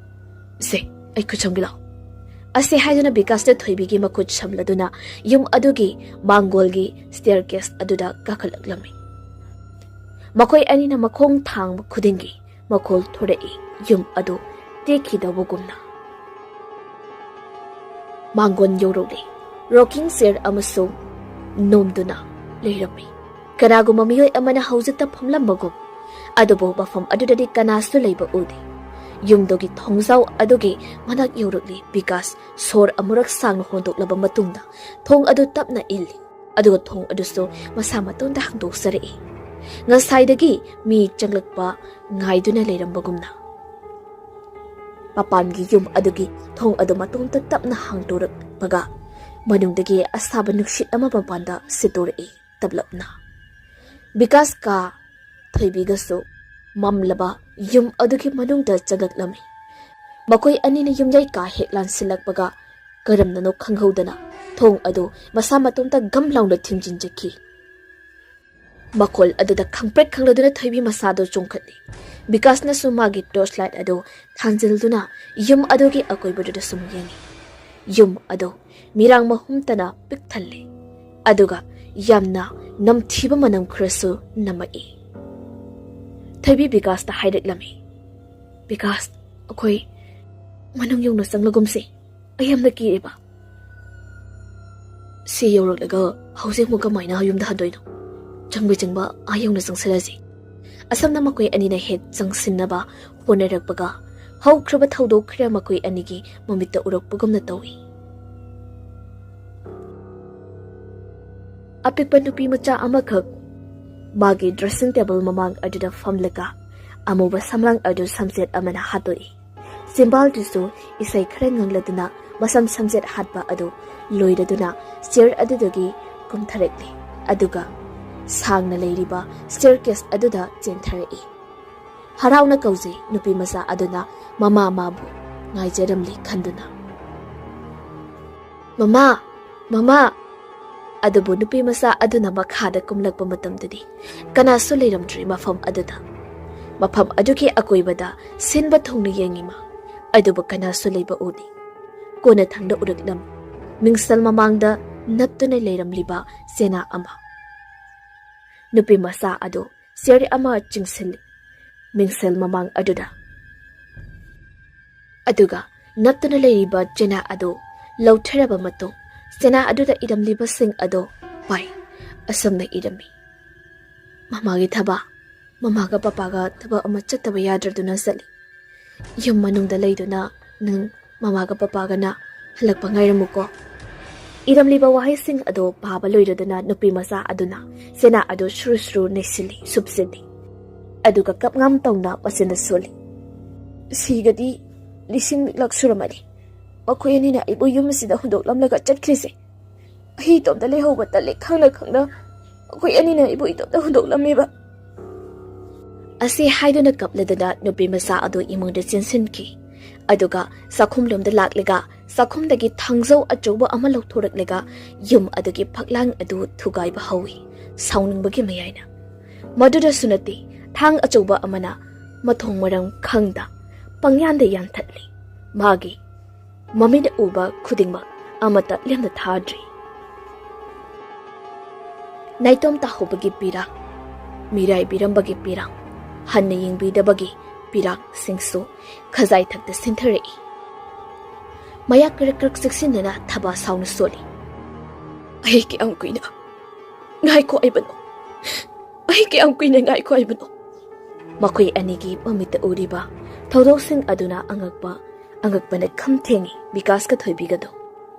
ꯁꯦ, ꯑꯩ ꯈꯨꯠ ꯆꯝꯒꯦ ꯂꯥꯎ꯫" ꯑꯁꯤ ꯍꯥꯏꯗꯨꯅ ꯕꯤꯀꯥꯁꯅ ꯊꯣꯏꯕꯤꯒꯤ ꯃꯈꯨꯠ ꯁꯝꯂꯗꯨꯅ ꯌꯨꯝ ꯑꯗꯨꯒꯤ ꯃꯥꯡꯒꯣꯜꯒꯤ staircase ꯑꯗꯨꯗ ꯀꯥꯈꯠꯂꯛꯂꯝꯃꯤ꯫ ꯃꯈꯣꯏ ꯑꯅꯤꯅ ꯃꯈꯣꯡ ꯊꯥꯡꯕ ꯈꯨꯗꯤꯡꯒꯤ ꯃꯈꯣꯜ ꯊꯣꯔꯛꯏ, ꯌꯨꯝ ꯑꯗꯨ ꯇꯦꯛꯈꯤꯗꯧꯕꯒꯨꯝꯅ꯫ ꯃꯥꯡꯒꯣꯟ ꯌꯧꯔꯛꯂꯦ꯫ Rocking chair ꯑꯃꯁꯨ ꯅꯣꯝꯗꯨꯅ ꯂꯩꯔꯝꯃꯤ꯫ ꯀꯅꯥꯒꯨꯝꯕ ꯃꯤꯑꯣꯏ ꯑꯃꯅ ꯍꯧꯖꯤꯛꯇ ꯐꯝꯂꯝꯕꯒꯨꯝ꯫ ꯑꯗꯨꯕꯨ ꯃꯐꯝ ꯑꯗꯨꯗꯗꯤ ꯀꯅꯥꯁꯨ ꯂꯩꯕ ꯎꯗꯦ꯫ ꯌꯨꯝꯗꯨꯒꯤ ꯊꯣꯡꯖꯥꯎ ꯑꯗꯨꯒꯤ ꯃꯅꯥꯛ ꯌꯧꯔꯛꯂꯤ꯫ ꯕꯤꯀꯥꯁ ꯁꯣꯔ ꯑꯃꯨꯔꯛ ꯁꯥꯡꯅ ꯍꯣꯟꯗꯣꯛꯂꯕ ꯃꯇꯨꯡꯗ ꯊꯣꯡ ꯑꯗꯨ ꯇꯞꯅ ꯏꯜꯂꯤ꯫ ꯑꯗꯨꯒ ꯊꯣꯡ ꯑꯗꯨꯁꯨ ꯃꯁꯥ ꯃꯇꯣꯟꯗ ꯍꯥꯡꯗꯣꯛꯆꯔꯛꯏ꯫ ꯉꯁꯥꯏꯗꯒꯤ ꯃꯤ ꯆꯪꯂꯛꯄ ꯉꯥꯏꯗꯨꯅ ꯂꯩꯔꯝꯕꯒꯨꯝꯅ꯫ ꯃꯄꯥꯟꯒꯤ ꯌꯨꯝ ꯑꯗꯨꯒꯤ ꯊꯣꯡ ꯑꯗꯨ ꯃꯇꯣꯝꯇ ꯇꯞꯅ ꯍꯥꯡꯗꯣꯔꯛꯄꯒ ꯃꯅꯨꯡꯗꯒꯤ ꯑꯁꯥꯕ ꯅꯨꯡꯁꯤꯠ ꯑꯃ ꯃꯄꯥꯟꯗ ꯁꯤꯠꯇꯣꯔꯛꯏ ꯇꯞꯂꯞꯅ꯫ ꯕꯤꯀꯥꯁ ꯀꯥ ꯊꯣꯏꯕꯤꯒꯁꯨ ꯃꯝꯂꯕ ꯌꯨꯝ ꯑꯗꯨꯒꯤ ꯃꯅꯨꯡꯗ ꯆꯪꯂꯛꯂꯝꯃꯤ꯫ ꯃꯈꯣꯏ ꯑꯅꯤꯅ ꯌꯨꯝꯌꯥꯏ ꯀꯥ ꯍꯦꯛ ꯂꯥꯟꯁꯤꯜꯂꯛꯄꯒ ꯀꯔꯝꯅꯅꯣ ꯈꯪꯍꯧꯗꯅ ꯊꯣꯡ ꯑꯗꯨ ꯃꯁꯥ ꯃꯇꯣꯝꯇ ꯒꯝ ꯂꯥꯎꯅ ꯊꯤꯡꯖꯤꯟꯖꯈꯤ꯫ ꯃꯈꯣꯜ ꯑꯗꯨꯗ ꯈꯪꯄ꯭ꯔꯦꯛ ꯈꯪꯂꯗꯨꯅ ꯊꯣꯏꯕꯤ ꯃꯁꯥꯗꯨ ꯆꯣꯡꯈꯠꯂꯤ꯫ ꯕꯤꯀꯥꯁꯅꯁꯨ ꯃꯥꯒꯤ torch light ꯑꯗꯨ ꯊꯥꯟꯖꯤꯜꯗꯨꯅ ꯌꯨꯝ ꯑꯗꯨꯒꯤ ꯑꯀꯣꯏꯕꯗꯨꯗ ꯁꯨꯝ ꯌꯦꯡꯉꯤ꯫ ꯌꯨꯝ ꯑꯗꯨ ꯃꯤꯔꯥꯡ ꯃꯍꯨꯝꯇꯅ ꯄꯤꯛ ꯊꯜꯂꯤ꯫ ꯑꯗꯨꯒ ꯌꯥꯝꯅ ꯅꯝꯊꯤꯕ ꯃꯅꯝ ꯈꯔꯁꯨ ꯅꯝꯃꯛꯏ꯫ ꯊꯣꯏꯕꯤ ꯕꯤꯀꯥꯁꯇ ꯍꯥꯏꯔꯛꯂꯝꯃꯤ, "ꯕꯤꯀꯥꯁ, ꯑꯩꯈꯣꯏ ꯃꯅꯨꯡ ꯌꯧꯅ ꯆꯪꯂꯒꯨꯝꯁꯤ꯫ ꯑꯩ ꯌꯥꯝꯅ ꯀꯤꯔꯦꯕ꯫ ꯁꯤ ꯌꯧꯔꯛꯂꯒ ꯍꯧꯖꯤꯛ ꯑꯃꯨꯛ ꯀꯃꯥꯏꯅ ꯌꯨꯝꯗ ꯍꯟꯗꯣꯏꯅꯣ? ꯆꯪꯕꯩ ꯆꯪꯕ ꯑꯥ ꯌꯧꯅ ꯆꯪꯁꯤꯜꯂꯁꯤ꯫" ꯑꯁꯨꯝꯅ ꯃꯈꯣꯏ ꯑꯅꯤꯅ ꯍꯦꯛ ꯆꯪꯁꯤꯟꯅꯕ ꯍꯣꯠꯅꯔꯛꯄꯒ ꯍꯧꯈ꯭ꯔꯕ ꯊꯧꯗꯣꯛ ꯈꯔ ꯃꯈꯣꯏ ꯑꯅꯤꯒꯤ ꯃꯃꯤꯠꯇ ꯎꯔꯛꯄꯒꯨꯝꯅ ꯇꯧꯏ꯫ ꯑꯄꯤꯛꯄ ꯅꯨꯄꯤ ꯃꯆꯥ ꯑꯃꯈꯛ ꯃꯥꯒꯤ dressing table ꯃꯃꯥꯡ ꯑꯗꯨꯗ ꯐꯝꯂꯒ ꯑꯃꯨꯕ ꯁꯝꯂꯥꯡ ꯑꯗꯨ ꯁꯝꯖꯦꯠ ꯑꯃꯅ ꯍꯥꯠꯇꯣꯛꯏ꯫ ꯆꯤꯝꯕꯥꯜꯗꯨꯁꯨ ꯏꯁꯩ ꯈꯔ ꯉꯪꯂꯗꯨꯅ ꯃꯁꯝ ꯁꯝꯖꯦꯠ ꯍꯥꯠꯄ ꯑꯗꯨ ꯂꯣꯏꯔꯗꯨꯅ chair ꯑꯗꯨꯗꯒꯤ ꯀꯨꯝꯊꯔꯛꯂꯤ꯫ ꯑꯗꯨꯒ ꯁꯥꯡꯅ ꯂꯩꯔꯤꯕ staircase ꯑꯗꯨꯗ ꯆꯦꯟꯊꯔꯛꯏ꯫ ꯍꯔꯥꯎꯅ ꯀꯧꯖꯩ ꯅꯨꯄꯤ ꯃꯆꯥ ꯑꯗꯨꯅ ꯃꯃꯥ ꯃꯥꯕꯨ ꯉꯥꯏꯖꯔꯝꯂꯤ ꯈꯟꯗꯨꯅ꯫ "ꯃꯃꯥ! ꯃꯃꯥ!" ꯑꯗꯨꯕꯨ ꯅꯨꯄꯤ ꯃꯆꯥ ꯑꯗꯨꯅ ꯃꯈꯥꯗ ꯀꯨꯝꯂꯛꯄ ꯃꯇꯝꯗꯗꯤ ꯀꯅꯥꯁꯨ ꯂꯩꯔꯝꯗ꯭ꯔꯤ ꯃꯐꯝ ꯑꯗꯨꯗ꯫ ꯃꯐꯝ ꯑꯗꯨꯒꯤ ꯑꯀꯣꯏꯕꯗ ꯁꯤꯟꯕ ꯊꯨꯡꯅ ꯌꯦꯡꯉꯤ ꯃꯥ, ꯑꯗꯨꯕꯨ ꯀꯅꯥꯁꯨ ꯂꯩꯕ ꯎꯗꯦ꯫ ꯀꯣꯟꯅꯊꯪꯗ ꯎꯔꯛꯂꯝꯃꯤ꯫ ꯃꯤꯡꯁꯦꯜ ꯃꯃꯥꯡꯗ ꯅꯞꯇꯨꯅ ꯂꯩꯔꯝꯂꯤꯕ ꯆꯦꯅꯥ ꯑꯃ꯫ ꯅꯨꯄꯤ ꯃꯆꯥ ꯑꯗꯨ ꯆꯦꯔꯤ ꯑꯃ ꯆꯤꯡꯁꯤꯜꯂꯤ꯫ ꯃꯤꯡꯁꯦꯜ ꯃꯃꯥꯡ ꯑꯗꯨꯗ꯫ ꯑꯗꯨꯒ ꯅꯞꯇꯨꯅ ꯂꯩꯔꯤꯕ ꯆꯦꯅꯥ ꯑꯗꯨ ꯂꯧꯊꯔꯕ ꯃꯇꯨꯡ, ꯆꯦꯅꯥ ꯑꯗꯨꯗ ꯏꯔꯝꯂꯤꯕꯁꯤꯡ ꯑꯗꯨ ꯄꯥꯏ꯫ ꯑꯁꯨꯝꯅ ꯏꯔꯝꯃꯤ: "ꯃꯃꯥꯒꯤ ꯊꯕꯛ, ꯃꯃꯥꯒ ꯄꯄꯥꯒ ꯊꯕꯛ ꯑꯃ ꯆꯠꯇꯕ ꯌꯥꯗ꯭ꯔꯗꯨꯅ ꯆꯠꯂꯤ꯫ ꯌꯨꯝ ꯃꯅꯨꯡꯗ ꯂꯩꯗꯨꯅ ꯅꯪ ꯃꯃꯥꯒ ꯄꯄꯥꯒꯅ ꯍꯜꯂꯛꯄ ꯉꯥꯏꯔꯝꯃꯨꯀꯣ"꯫ ꯏꯔꯝꯂꯤꯕ ꯋꯥꯍꯩꯁꯤꯡ ꯑꯗꯨ ꯄꯥꯕ ꯂꯣꯏꯔꯗꯨꯅ ꯅꯨꯄꯤ ꯃꯆꯥ ꯑꯗꯨꯅ ꯆꯦꯅꯥ ꯑꯗꯨ ꯁꯨꯔꯨ ꯁꯨꯔꯨ ꯅꯩꯁꯤꯜꯂꯤ, ꯁꯨꯞꯆꯤꯜꯂꯤ꯫ ꯑꯗꯨꯒ ꯀꯞꯉꯥꯝ ꯇꯧꯅ ꯃꯆꯤꯟꯗ ꯁꯣꯜꯂꯤ: "ꯁꯤꯒꯗꯤ ꯂꯤꯁꯤꯡ ꯂꯛ ꯁꯨꯔꯝꯃꯅꯤ꯫ ꯃꯈꯣꯏ ꯑꯅꯤꯅ ꯑꯩꯕꯨ ꯌꯨꯝ ꯑꯁꯤꯗ ꯍꯨꯟꯗꯣꯛꯂꯝꯂꯒ ꯆꯠꯈ꯭ꯔꯤꯁꯦ꯫ ꯑꯩ ꯏꯇꯣꯝꯇ ꯂꯩꯍꯧꯕ ꯇꯜꯂꯦ ꯈꯪꯅ ꯈꯪꯅ꯫ ꯃꯈꯣꯏ ꯑꯅꯤꯅ ꯑꯩꯕꯨ ꯏꯇꯣꯝꯇ ꯍꯨꯟꯗꯣꯛꯂꯝꯃꯦꯕ"꯫ ꯑꯁꯤ ꯍꯥꯏꯗꯨꯅ ꯀꯞꯂꯗꯨꯅ ꯅꯨꯄꯤ ꯃꯆꯥ ꯑꯗꯨ ꯏꯃꯨꯡꯗ ꯆꯦꯟꯁꯤꯟꯈꯤ꯫ ꯑꯗꯨꯒ ꯆꯥꯛꯈꯨꯝꯂꯣꯝꯗ ꯂꯥꯛꯂꯒ ꯆꯥꯛꯈꯨꯝꯗꯒꯤ ꯊꯥꯡꯖꯧ ꯑꯆꯧꯕ ꯑꯃ ꯂꯧꯊꯣꯔꯛꯂꯒ ꯌꯨꯝ ꯑꯗꯨꯒꯤ ꯐꯛꯂꯥꯡ ꯑꯗꯨ ꯊꯨꯒꯥꯏꯕ ꯍꯧꯏ, ꯁꯥꯎꯅꯤꯡꯕꯒꯤ ꯃꯌꯥꯏꯅ꯫ ꯃꯗꯨꯗꯁꯨ ꯅꯠꯇꯦ, ꯊꯥꯡ ꯑꯆꯧꯕ ꯑꯃꯅ ꯃꯊꯣꯡ ꯃꯔꯝ ꯈꯪꯗ ꯄꯪꯌꯥꯟꯗ ꯌꯥꯟꯊꯠꯂꯤ꯫ ꯃꯥꯒꯤ ꯃꯃꯤꯠꯅ ꯎꯕ ꯈꯨꯗꯤꯡꯃꯛ ꯑꯃꯠꯇ ꯂꯦꯝꯅ ꯊꯥꯗ꯭ꯔꯤ꯫ ꯅꯥꯏꯇꯣꯝ ꯇꯥꯍꯧꯕꯒꯤ ꯄꯤꯔꯥꯡ, ꯃꯤꯔꯥꯏꯕꯤꯔꯝꯕꯒꯤ ꯄꯤꯔꯥꯡ, ꯍꯟꯅ ꯌꯦꯡꯕꯤꯗꯕꯒꯤ ꯄꯤꯔꯥꯡꯁꯤꯡꯁꯨ ꯈꯖꯥꯏ ꯊꯛꯇ ꯁꯤꯟꯊꯔꯛꯏ꯫ ꯃꯌꯥ ꯀꯔꯛ ꯀꯔꯛ ꯆꯦꯛꯁꯤꯟꯅꯅ ꯊꯕꯥ ꯁꯥꯎꯅ ꯁꯣꯜꯂꯤ: "ꯑꯩ ꯀꯌꯥꯝ ꯀꯨꯏꯅ ꯉꯥꯏꯈꯣ ꯍꯥꯏꯕꯅꯣ? ꯑꯩ ꯀꯌꯥꯝ ꯀꯨꯏꯅ ꯉꯥꯏꯈꯣ ꯍꯥꯏꯕꯅꯣ?" ꯃꯈꯣꯏ ꯑꯅꯤꯒꯤ ꯃꯃꯤꯠꯇ ꯎꯔꯤꯕ ꯊꯧꯗꯣꯛꯁꯤꯡ ꯑꯗꯨꯅ ꯑꯉꯛꯄ, ꯑꯉꯛꯄꯅ ꯈꯝ ꯊꯦꯡꯉꯤ ꯕꯤꯀꯥꯁꯀ ꯊꯣꯏꯕꯤꯒꯗꯣ꯫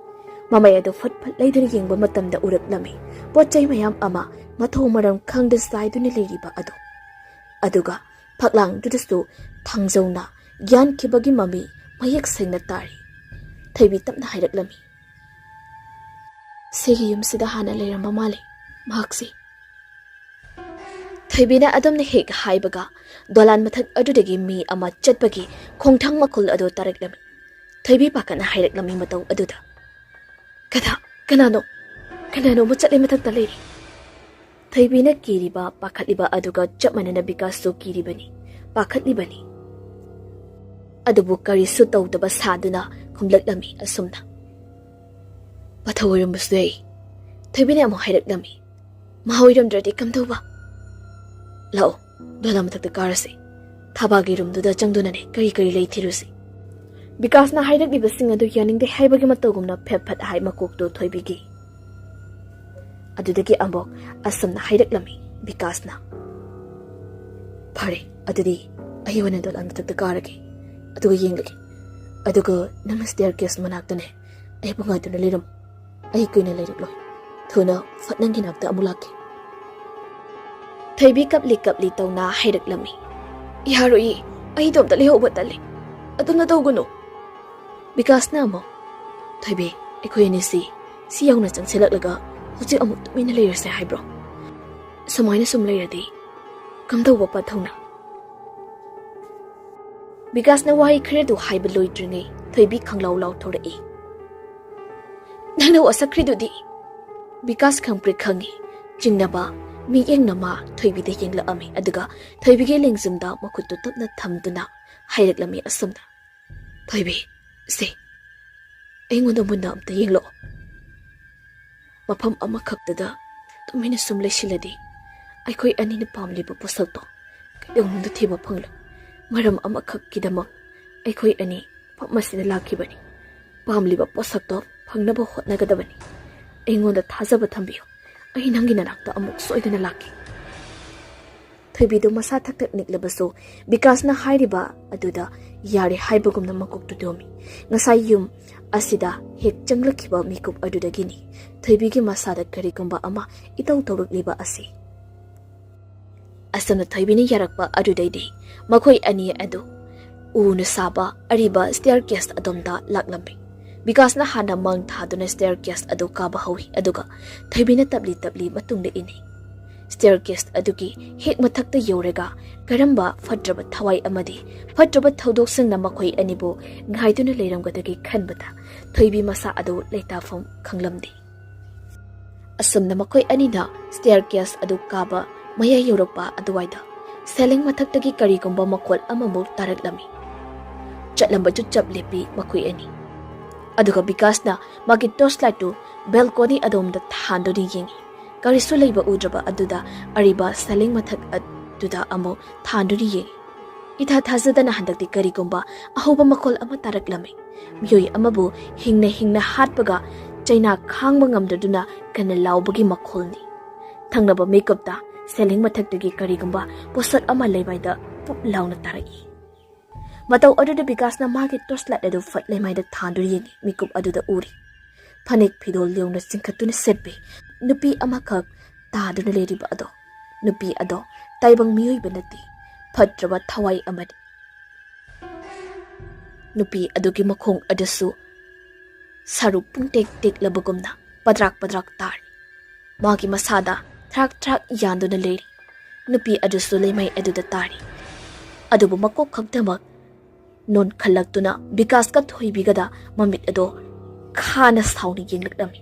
ꯃꯃꯩ ꯑꯗꯨ ꯐꯠ ꯐꯠ ꯂꯩꯗꯨꯅ ꯌꯦꯡꯕ ꯃꯇꯝꯗ ꯎꯔꯛꯂꯝꯃꯤ ꯄꯣꯠ ꯆꯩ ꯃꯌꯥꯝ ꯑꯃ ꯃꯊꯣꯡ ꯃꯔꯝ ꯈꯪꯗ ꯆꯥꯏꯗꯨꯅ ꯂꯩꯔꯤꯕ ꯑꯗꯨ꯫ ꯑꯗꯨꯒ ꯐꯛꯂꯥꯡꯗꯨꯗꯁꯨ ꯊꯥꯡꯖꯧꯅ ꯌꯥꯟꯈꯤꯕꯒꯤ ꯃꯃꯤ ꯃꯌꯦꯛ ꯁꯦꯡꯅ ꯇꯥꯔꯤ꯫ ꯊꯣꯏꯕꯤ ꯇꯞꯅ ꯍꯥꯏꯔꯛꯂꯝꯃꯤ: "ꯁꯤꯒꯤ ꯌꯨꯝꯁꯤꯗ ꯍꯥꯟꯅ ꯂꯩꯔꯝꯕ ꯃꯥꯜꯂꯤ ꯃꯍꯥꯛꯁꯤ"꯫ ꯊꯣꯏꯕꯤꯅ ꯑꯗꯨꯝꯅ ꯍꯦꯛ ꯍꯥꯏꯕꯒ ꯗꯣꯂꯥꯟ ꯃꯊꯛ ꯑꯗꯨꯗꯒꯤ ꯃꯤ ꯑꯃ ꯆꯠꯄꯒꯤ ꯈꯣꯡꯊꯥꯡ ꯃꯈꯣꯜ ꯑꯗꯨ ꯇꯥꯔꯛꯂꯝꯃꯤ꯫ ꯊꯣꯏꯕꯤ ꯄꯥꯈꯠꯅ ꯍꯥꯏꯔꯛꯂꯝꯃꯤ ꯃꯇꯧ ꯑꯗꯨꯗ: "ꯀꯅꯥ, ꯀꯅꯥꯅꯣ? ꯀꯅꯥꯅꯣ ꯑꯃ ꯆꯠꯂꯦ ꯃꯊꯛꯇ ꯂꯩꯔꯤ"꯫ ꯊꯣꯏꯕꯤꯅ ꯀꯤꯔꯤꯕ, ꯄꯥꯈꯠꯂꯤꯕ ꯑꯗꯨꯒ ꯆꯞ ꯃꯥꯟꯅꯅ ꯕꯤꯀꯥꯁꯁꯨ ꯀꯤꯔꯤꯕꯅꯤ, ꯄꯥꯈꯠꯂꯤꯕꯅꯤ꯫ ꯑꯗꯨꯕꯨ ꯀꯔꯤꯁꯨ ꯇꯧꯗꯕ ꯁꯥꯗꯨꯅ ꯈꯨꯝꯂꯛꯂꯝꯃꯤ ꯑꯁꯨꯝꯅ꯫ "ꯄꯥꯊꯧ ꯑꯣꯏꯔꯝꯕꯁꯨ ꯌꯥꯏ꯫" ꯊꯣꯏꯕꯤꯅ ꯑꯃꯨꯛ ꯍꯥꯏꯔꯛꯂꯝꯃꯤ꯫ "ꯃꯍꯥ ꯑꯣꯏꯔꯝꯗ꯭ꯔꯗꯤ ꯀꯝꯗꯧꯕ? ꯂꯥꯛꯑꯣ, ꯗꯣꯂꯥ ꯃꯊꯛꯇ ꯀꯥꯔꯁꯤ꯫ ꯊꯥꯕꯥꯒꯤ ꯔꯨꯝꯗꯨꯗ ꯆꯪꯗꯨꯅꯅꯦ ꯀꯔꯤ ꯀꯔꯤ ꯂꯩ ꯊꯤꯔꯨꯁꯤ꯫" ꯕꯤꯀꯥꯁꯅ ꯍꯥꯏꯔꯛꯂꯤꯕꯁꯤꯡ ꯑꯗꯨ ꯌꯥꯅꯤꯡꯗꯦ ꯍꯥꯏꯕꯒꯤ ꯃꯇꯧꯒꯨꯝꯅ ꯐꯦꯠ ꯐꯠ ꯍꯥꯏ ꯃꯀꯣꯛꯇꯨ ꯊꯣꯏꯕꯤꯒꯤ꯫ ꯑꯗꯨꯗꯒꯤ ꯑꯃꯨꯛ ꯑꯁꯨꯝꯅ ꯍꯥꯏꯔꯛꯂꯝꯃꯤ ꯕꯤꯀꯥꯁꯅ꯫ "ꯐꯔꯦ, ꯑꯗꯨꯗꯤ ꯑꯩ ꯑꯣꯏꯅ ꯗꯣꯂꯥꯟ ꯃꯊꯛꯇ ꯀꯥꯔꯒꯦ꯫ ꯑꯗꯨꯒ ꯌꯦꯡꯂꯒꯦ꯫ ꯑꯗꯨꯒ ꯅꯪꯅ ꯁ꯭ꯇꯦꯌꯔ ꯀꯦꯁ ꯃꯅꯥꯛꯇꯅꯦ ꯑꯩꯕꯨ ꯉꯥꯏꯗꯨꯅ ꯂꯩꯔꯝꯃꯨ꯫ ꯑꯩ ꯀꯨꯏꯅ ꯂꯩꯔꯛꯂꯣꯏ꯫ ꯊꯨꯅ ꯐꯠ ꯅꯪꯒꯤ ꯅꯥꯛꯇ ꯑꯃꯨꯛ ꯂꯥꯛꯀꯦ꯫" ꯊꯣꯏꯕꯤ ꯀꯞꯂꯤ ꯀꯞꯂꯤ ꯇꯧꯅ ꯍꯥꯏꯔꯛꯂꯝꯃꯤ꯫ "ꯌꯥꯔꯣꯏꯌꯦ, ꯑꯩꯗꯣ ꯑꯝꯇ ꯂꯩꯍꯧꯕ ꯇꯜꯂꯦ꯫ ꯑꯗꯨꯝꯅ ꯇꯧꯒꯅꯨ꯫" ꯕꯤꯀꯥꯁꯅ ꯑꯃꯨꯛ, "ꯊꯣꯏꯕꯤ, ꯑꯩꯈꯣꯏ ꯑꯅꯤꯁꯤ ꯁꯤ ꯌꯧꯅ ꯆꯪꯁꯤꯜꯂꯛꯂꯒ ꯍꯧꯖꯤꯛ ꯑꯃꯨꯛ ꯇꯨꯃꯤꯟꯅ ꯂꯩꯔꯁꯦ ꯍꯥꯏꯕ꯭ꯔꯣ? ꯁꯨꯃꯥꯏꯅ ꯁꯨꯝ ꯂꯩꯔꯗꯤ ꯀꯝꯗꯧꯕ ꯄꯥꯊꯧꯅ?" ꯕꯤꯀꯥꯁꯅ ꯋꯥꯍꯩ ꯈꯔꯗꯨ ꯍꯥꯏꯕ ꯂꯣꯏꯗ꯭ꯔꯤꯉꯩ ꯊꯣꯏꯕꯤ ꯈꯪꯂꯥꯎ ꯂꯥꯎꯊꯣꯔꯛꯏ꯫ "ꯅꯪꯅ ꯋꯥꯁꯛꯈ꯭ꯔꯤꯗꯨꯗꯤ?" ꯕꯤꯀꯥꯁ ꯈꯪꯄ꯭ꯔꯦꯛ ꯈꯪꯉꯤ꯫ ꯆꯤꯡꯅꯕ ꯃꯤꯠꯌꯦꯡꯅ ꯃꯥ ꯊꯣꯏꯕꯤꯗ ꯌꯦꯡꯂꯛꯑꯝꯃꯤ, ꯑꯗꯨꯒ ꯊꯣꯏꯕꯤꯒꯤ ꯂꯦꯡꯖꯨꯝꯗ ꯃꯈꯨꯠꯇꯨ ꯇꯞꯅ ꯊꯝꯗꯨꯅ ꯍꯥꯏꯔꯛꯂꯝꯃꯤ ꯑꯁꯨꯝꯅ, "ꯊꯣꯏꯕꯤ, ꯁꯦ, ꯑꯩꯉꯣꯟꯗ ꯃꯨꯟꯅ ꯑꯝꯇ ꯌꯦꯡꯂꯛꯑꯣ꯫ ꯃꯐꯝ ꯑꯃꯈꯛꯇꯗ ꯇꯨꯃꯤꯟꯅ ꯁꯨꯝ ꯂꯩꯁꯤꯜꯂꯗꯤ ꯑꯩꯈꯣꯏ ꯑꯅꯤꯅ ꯄꯥꯝꯂꯤꯕ ꯄꯣꯠꯁꯛꯇꯣ ꯀꯩꯗꯧꯅꯨꯡꯗ ꯊꯤꯕ ꯐꯪꯂꯣꯏ꯫ ꯃꯔꯝ ꯑꯃꯈꯛꯀꯤꯗꯃꯛ ꯑꯩꯈꯣꯏ ꯑꯅꯤ ꯃꯐꯝ ꯑꯁꯤꯗ ꯂꯥꯛꯈꯤꯕꯅꯤ꯫ ꯄꯥꯝꯂꯤꯕ ꯄꯣꯠꯁꯛꯇꯣ ꯐꯪꯅꯕ ꯍꯣꯠꯅꯒꯗꯕꯅꯤ꯫ ꯑꯩꯉꯣꯟꯗ ꯊꯥꯖꯕ ꯊꯝꯕꯤꯌꯨ꯫ ꯑꯩ ꯅꯪꯒꯤ ꯅꯅꯥꯛꯇ ꯑꯃꯨꯛ ꯁꯣꯏꯗꯅ ꯂꯥꯛꯀꯦ꯫" ꯊꯣꯏꯕꯤꯗꯨ ꯃꯁꯥ ꯊꯛ ꯊꯛ ꯅꯤꯛꯂꯕꯁꯨ ꯕꯤꯀꯥꯁꯅ ꯍꯥꯏꯔꯤꯕ ꯑꯗꯨꯗ ꯌꯥꯔꯦ ꯍꯥꯏꯕꯒꯨꯝꯅ ꯃꯀꯣꯛꯇꯨ ꯇꯨꯝꯃꯤ꯫ ꯉꯁꯥꯏ ꯌꯨꯝ ꯑꯁꯤꯗ ꯍꯦꯛ ꯆꯪꯂꯛꯈꯤꯕ ꯃꯤꯀꯨꯞ ꯑꯗꯨꯗꯒꯤꯅꯤ ꯊꯣꯏꯕꯤꯒꯤ ꯃꯁꯥꯗ ꯀꯔꯤꯒꯨꯝꯕ ꯑꯃ ꯏꯇꯧ ꯇꯧꯔꯛꯂꯤꯕ ꯑꯁꯤ꯫ ꯑꯁꯨꯝꯅ ꯊꯣꯏꯕꯤꯅ ꯌꯥꯔꯛꯄ ꯑꯗꯨꯗꯩꯗꯤ ꯃꯈꯣꯏ ꯑꯅꯤ ꯑꯗꯨ ꯎꯅ ꯁꯥꯕ ꯑꯔꯤꯕ ꯁ꯭ꯇꯦꯌꯔ ꯀꯦꯁ ꯑꯗꯣꯝꯗ ꯂꯥꯛꯂꯝꯃꯤ꯫ ꯕꯤꯀꯥꯁꯅ ꯍꯥꯟꯅ ꯃꯥꯡ ꯊꯥꯗꯨꯅ ꯁ꯭ꯇꯦꯌꯔ ꯀꯦꯁ ꯑꯗꯨ ꯀꯥꯕ ꯍꯧꯏ, ꯑꯗꯨꯒ ꯊꯣꯏꯕꯤꯅ ꯇꯞꯂꯤ ꯇꯞꯂꯤ ꯃꯇꯨꯡꯗ ꯏꯟꯅꯩ꯫ ꯁ꯭ꯇꯦꯌꯔ ꯀꯦꯁ ꯑꯗꯨꯒꯤ ꯍꯦꯛ ꯃꯊꯛꯇ ꯌꯧꯔꯒ ꯀꯔꯝꯕ ꯐꯠꯇ꯭ꯔꯕ ꯊꯋꯥꯏ ꯑꯃꯗꯤ ꯐꯠꯇ꯭ꯔꯕ ꯊꯧꯗꯣꯛꯁꯤꯡꯅ ꯃꯈꯣꯏ ꯑꯅꯤꯕꯨ ꯉꯥꯏꯗꯨꯅ ꯂꯩꯔꯝꯒꯗꯒꯦ ꯈꯟꯕꯗ ꯊꯣꯏꯕꯤ ꯃꯁꯥ ꯑꯗꯨ ꯂꯩꯇꯥꯐꯝ ꯈꯪꯂꯝꯗꯦ꯫ ꯑꯁꯨꯝꯅ ꯃꯈꯣꯏ ꯑꯅꯤꯅ ꯁ꯭ꯇꯦꯌꯔ ꯀꯦꯁ ꯑꯗꯨ ꯀꯥꯕ ꯃꯌꯥꯏ ꯌꯧꯔꯛꯄ ꯑꯗꯨꯋꯥꯏꯗ ꯁꯦꯂꯤꯡ ꯃꯊꯛꯇꯒꯤ ꯀꯔꯤꯒꯨꯝꯕ ꯃꯈꯣꯜ ꯑꯃꯃꯨꯛ ꯇꯥꯔꯛꯂꯝꯃꯤ꯫ ꯆꯠꯂꯝꯕ ꯆꯨꯞ ꯆꯞ ꯂꯦꯞꯄꯤ ꯃꯈꯣꯏ ꯑꯅꯤ꯫ ꯑꯗꯨꯒ ꯕꯤꯀꯥꯁꯅ ꯃꯥꯒꯤ ꯇꯣꯔꯆ ꯂꯥꯏꯠꯇꯨ ꯕꯦꯜꯀꯣꯅꯤ ꯑꯗꯣꯝꯗ ꯊꯥꯟꯗꯨꯅ ꯌꯦꯡꯉꯤ꯫ ꯀꯔꯤꯁꯨ ꯂꯩꯕ ꯎꯗ꯭ꯔꯕ ꯑꯗꯨꯗ ꯑꯔꯤꯕ ꯁꯦꯂꯤꯡ ꯃꯊꯛ ꯑꯗꯨꯗ ꯑꯃꯨꯛ ꯊꯥꯟꯗꯨꯅ ꯌꯦꯡꯉꯤ꯫ ꯏꯊꯥ ꯊꯥꯖꯗꯅ ꯍꯟꯗꯛꯇꯤ ꯀꯔꯤꯒꯨꯝꯕ ꯑꯍꯧꯕ ꯃꯈꯣꯜ ꯑꯃ ꯇꯥꯔꯛꯂꯝꯃꯤ꯫ ꯃꯤꯑꯣꯏ ꯑꯃꯕꯨ ꯍꯤꯡꯅ ꯍꯤꯡꯅ ꯍꯥꯠꯄꯒ ꯆꯩꯅꯥ ꯈꯥꯡꯕ ꯉꯝꯗꯗꯨꯅ ꯀꯟꯅ ꯂꯥꯎꯕꯒꯤ ꯃꯈꯣꯜꯅꯤ꯫ ꯊꯪꯅꯕ ꯃꯤꯀꯨꯞꯇ ꯁꯦꯂꯤꯡ ꯃꯊꯛꯇꯒꯤ ꯀꯔꯤꯒꯨꯝꯕ ꯄꯣꯠꯁꯛ ꯑꯃ ꯂꯩꯃꯥꯏꯗ ꯄꯨꯞ ꯂꯥꯎꯅ ꯇꯥꯔꯛꯏ꯫ ꯃꯇꯧ ꯑꯗꯨꯗ ꯕꯤꯀꯥꯁꯅ ꯃꯥꯒꯤ ꯇꯣꯔꯆ ꯂꯥꯏꯠ ꯑꯗꯨ ꯐꯠ ꯂꯩꯃꯥꯏꯗ ꯊꯥꯟꯗꯨꯅ ꯌꯦꯡꯉꯤ꯫ ꯃꯤꯀꯨꯞ ꯑꯗꯨꯗ ꯎꯔꯤ ꯐꯅꯦꯛ ꯐꯤꯗꯣꯜ ꯂꯦꯡꯅ ꯆꯤꯡꯈꯠꯇꯨꯅ ꯁꯦꯠꯄꯤ ꯅꯨꯄꯤ ꯑꯃꯈꯛ ꯇꯥꯗꯨꯅ ꯂꯩꯔꯤꯕ ꯑꯗꯣ꯫ ꯅꯨꯄꯤ ꯑꯗꯣ ꯇꯥꯏꯕꯪ ꯃꯤꯑꯣꯏꯕ ꯅꯠꯇꯦ, ꯐꯠꯇ꯭ꯔꯕ ꯊꯋꯥꯏ ꯑꯃꯅꯤ꯫ ꯅꯨꯄꯤ ꯑꯗꯨꯒꯤ ꯃꯈꯣꯡ ꯑꯗꯨꯁꯨ ꯁꯔꯨ ꯄꯨꯡꯇꯦꯛ ꯇꯦꯛꯂꯕꯒꯨꯝꯅ ꯄꯗ꯭ꯔꯥꯛ ꯄꯗ꯭ꯔꯥꯛ ꯇꯥꯔꯤ꯫ ꯃꯥꯒꯤ ꯃꯁꯥꯗ ꯊ꯭ꯔꯥꯛ ꯊ꯭ꯔꯥꯛ ꯌꯥꯟꯗꯨꯅ ꯂꯩꯔꯤ꯫ ꯅꯨꯄꯤ ꯑꯗꯨꯁꯨ ꯂꯩꯃꯥꯏ ꯑꯗꯨꯗ ꯇꯥꯔꯤ꯫ ꯑꯗꯨꯕꯨ ꯃꯀꯣꯛ ꯈꯛꯇꯃꯛ ꯅꯣꯟꯈꯠꯂꯛꯇꯨꯅ ꯕꯤꯀꯥꯁꯀ ꯊꯣꯏꯕꯤꯒꯗ ꯃꯃꯤꯠ ꯑꯗꯣ ꯈꯥꯅ ꯁꯥꯎꯅ ꯌꯦꯡꯂꯛꯂꯝꯃꯤ꯫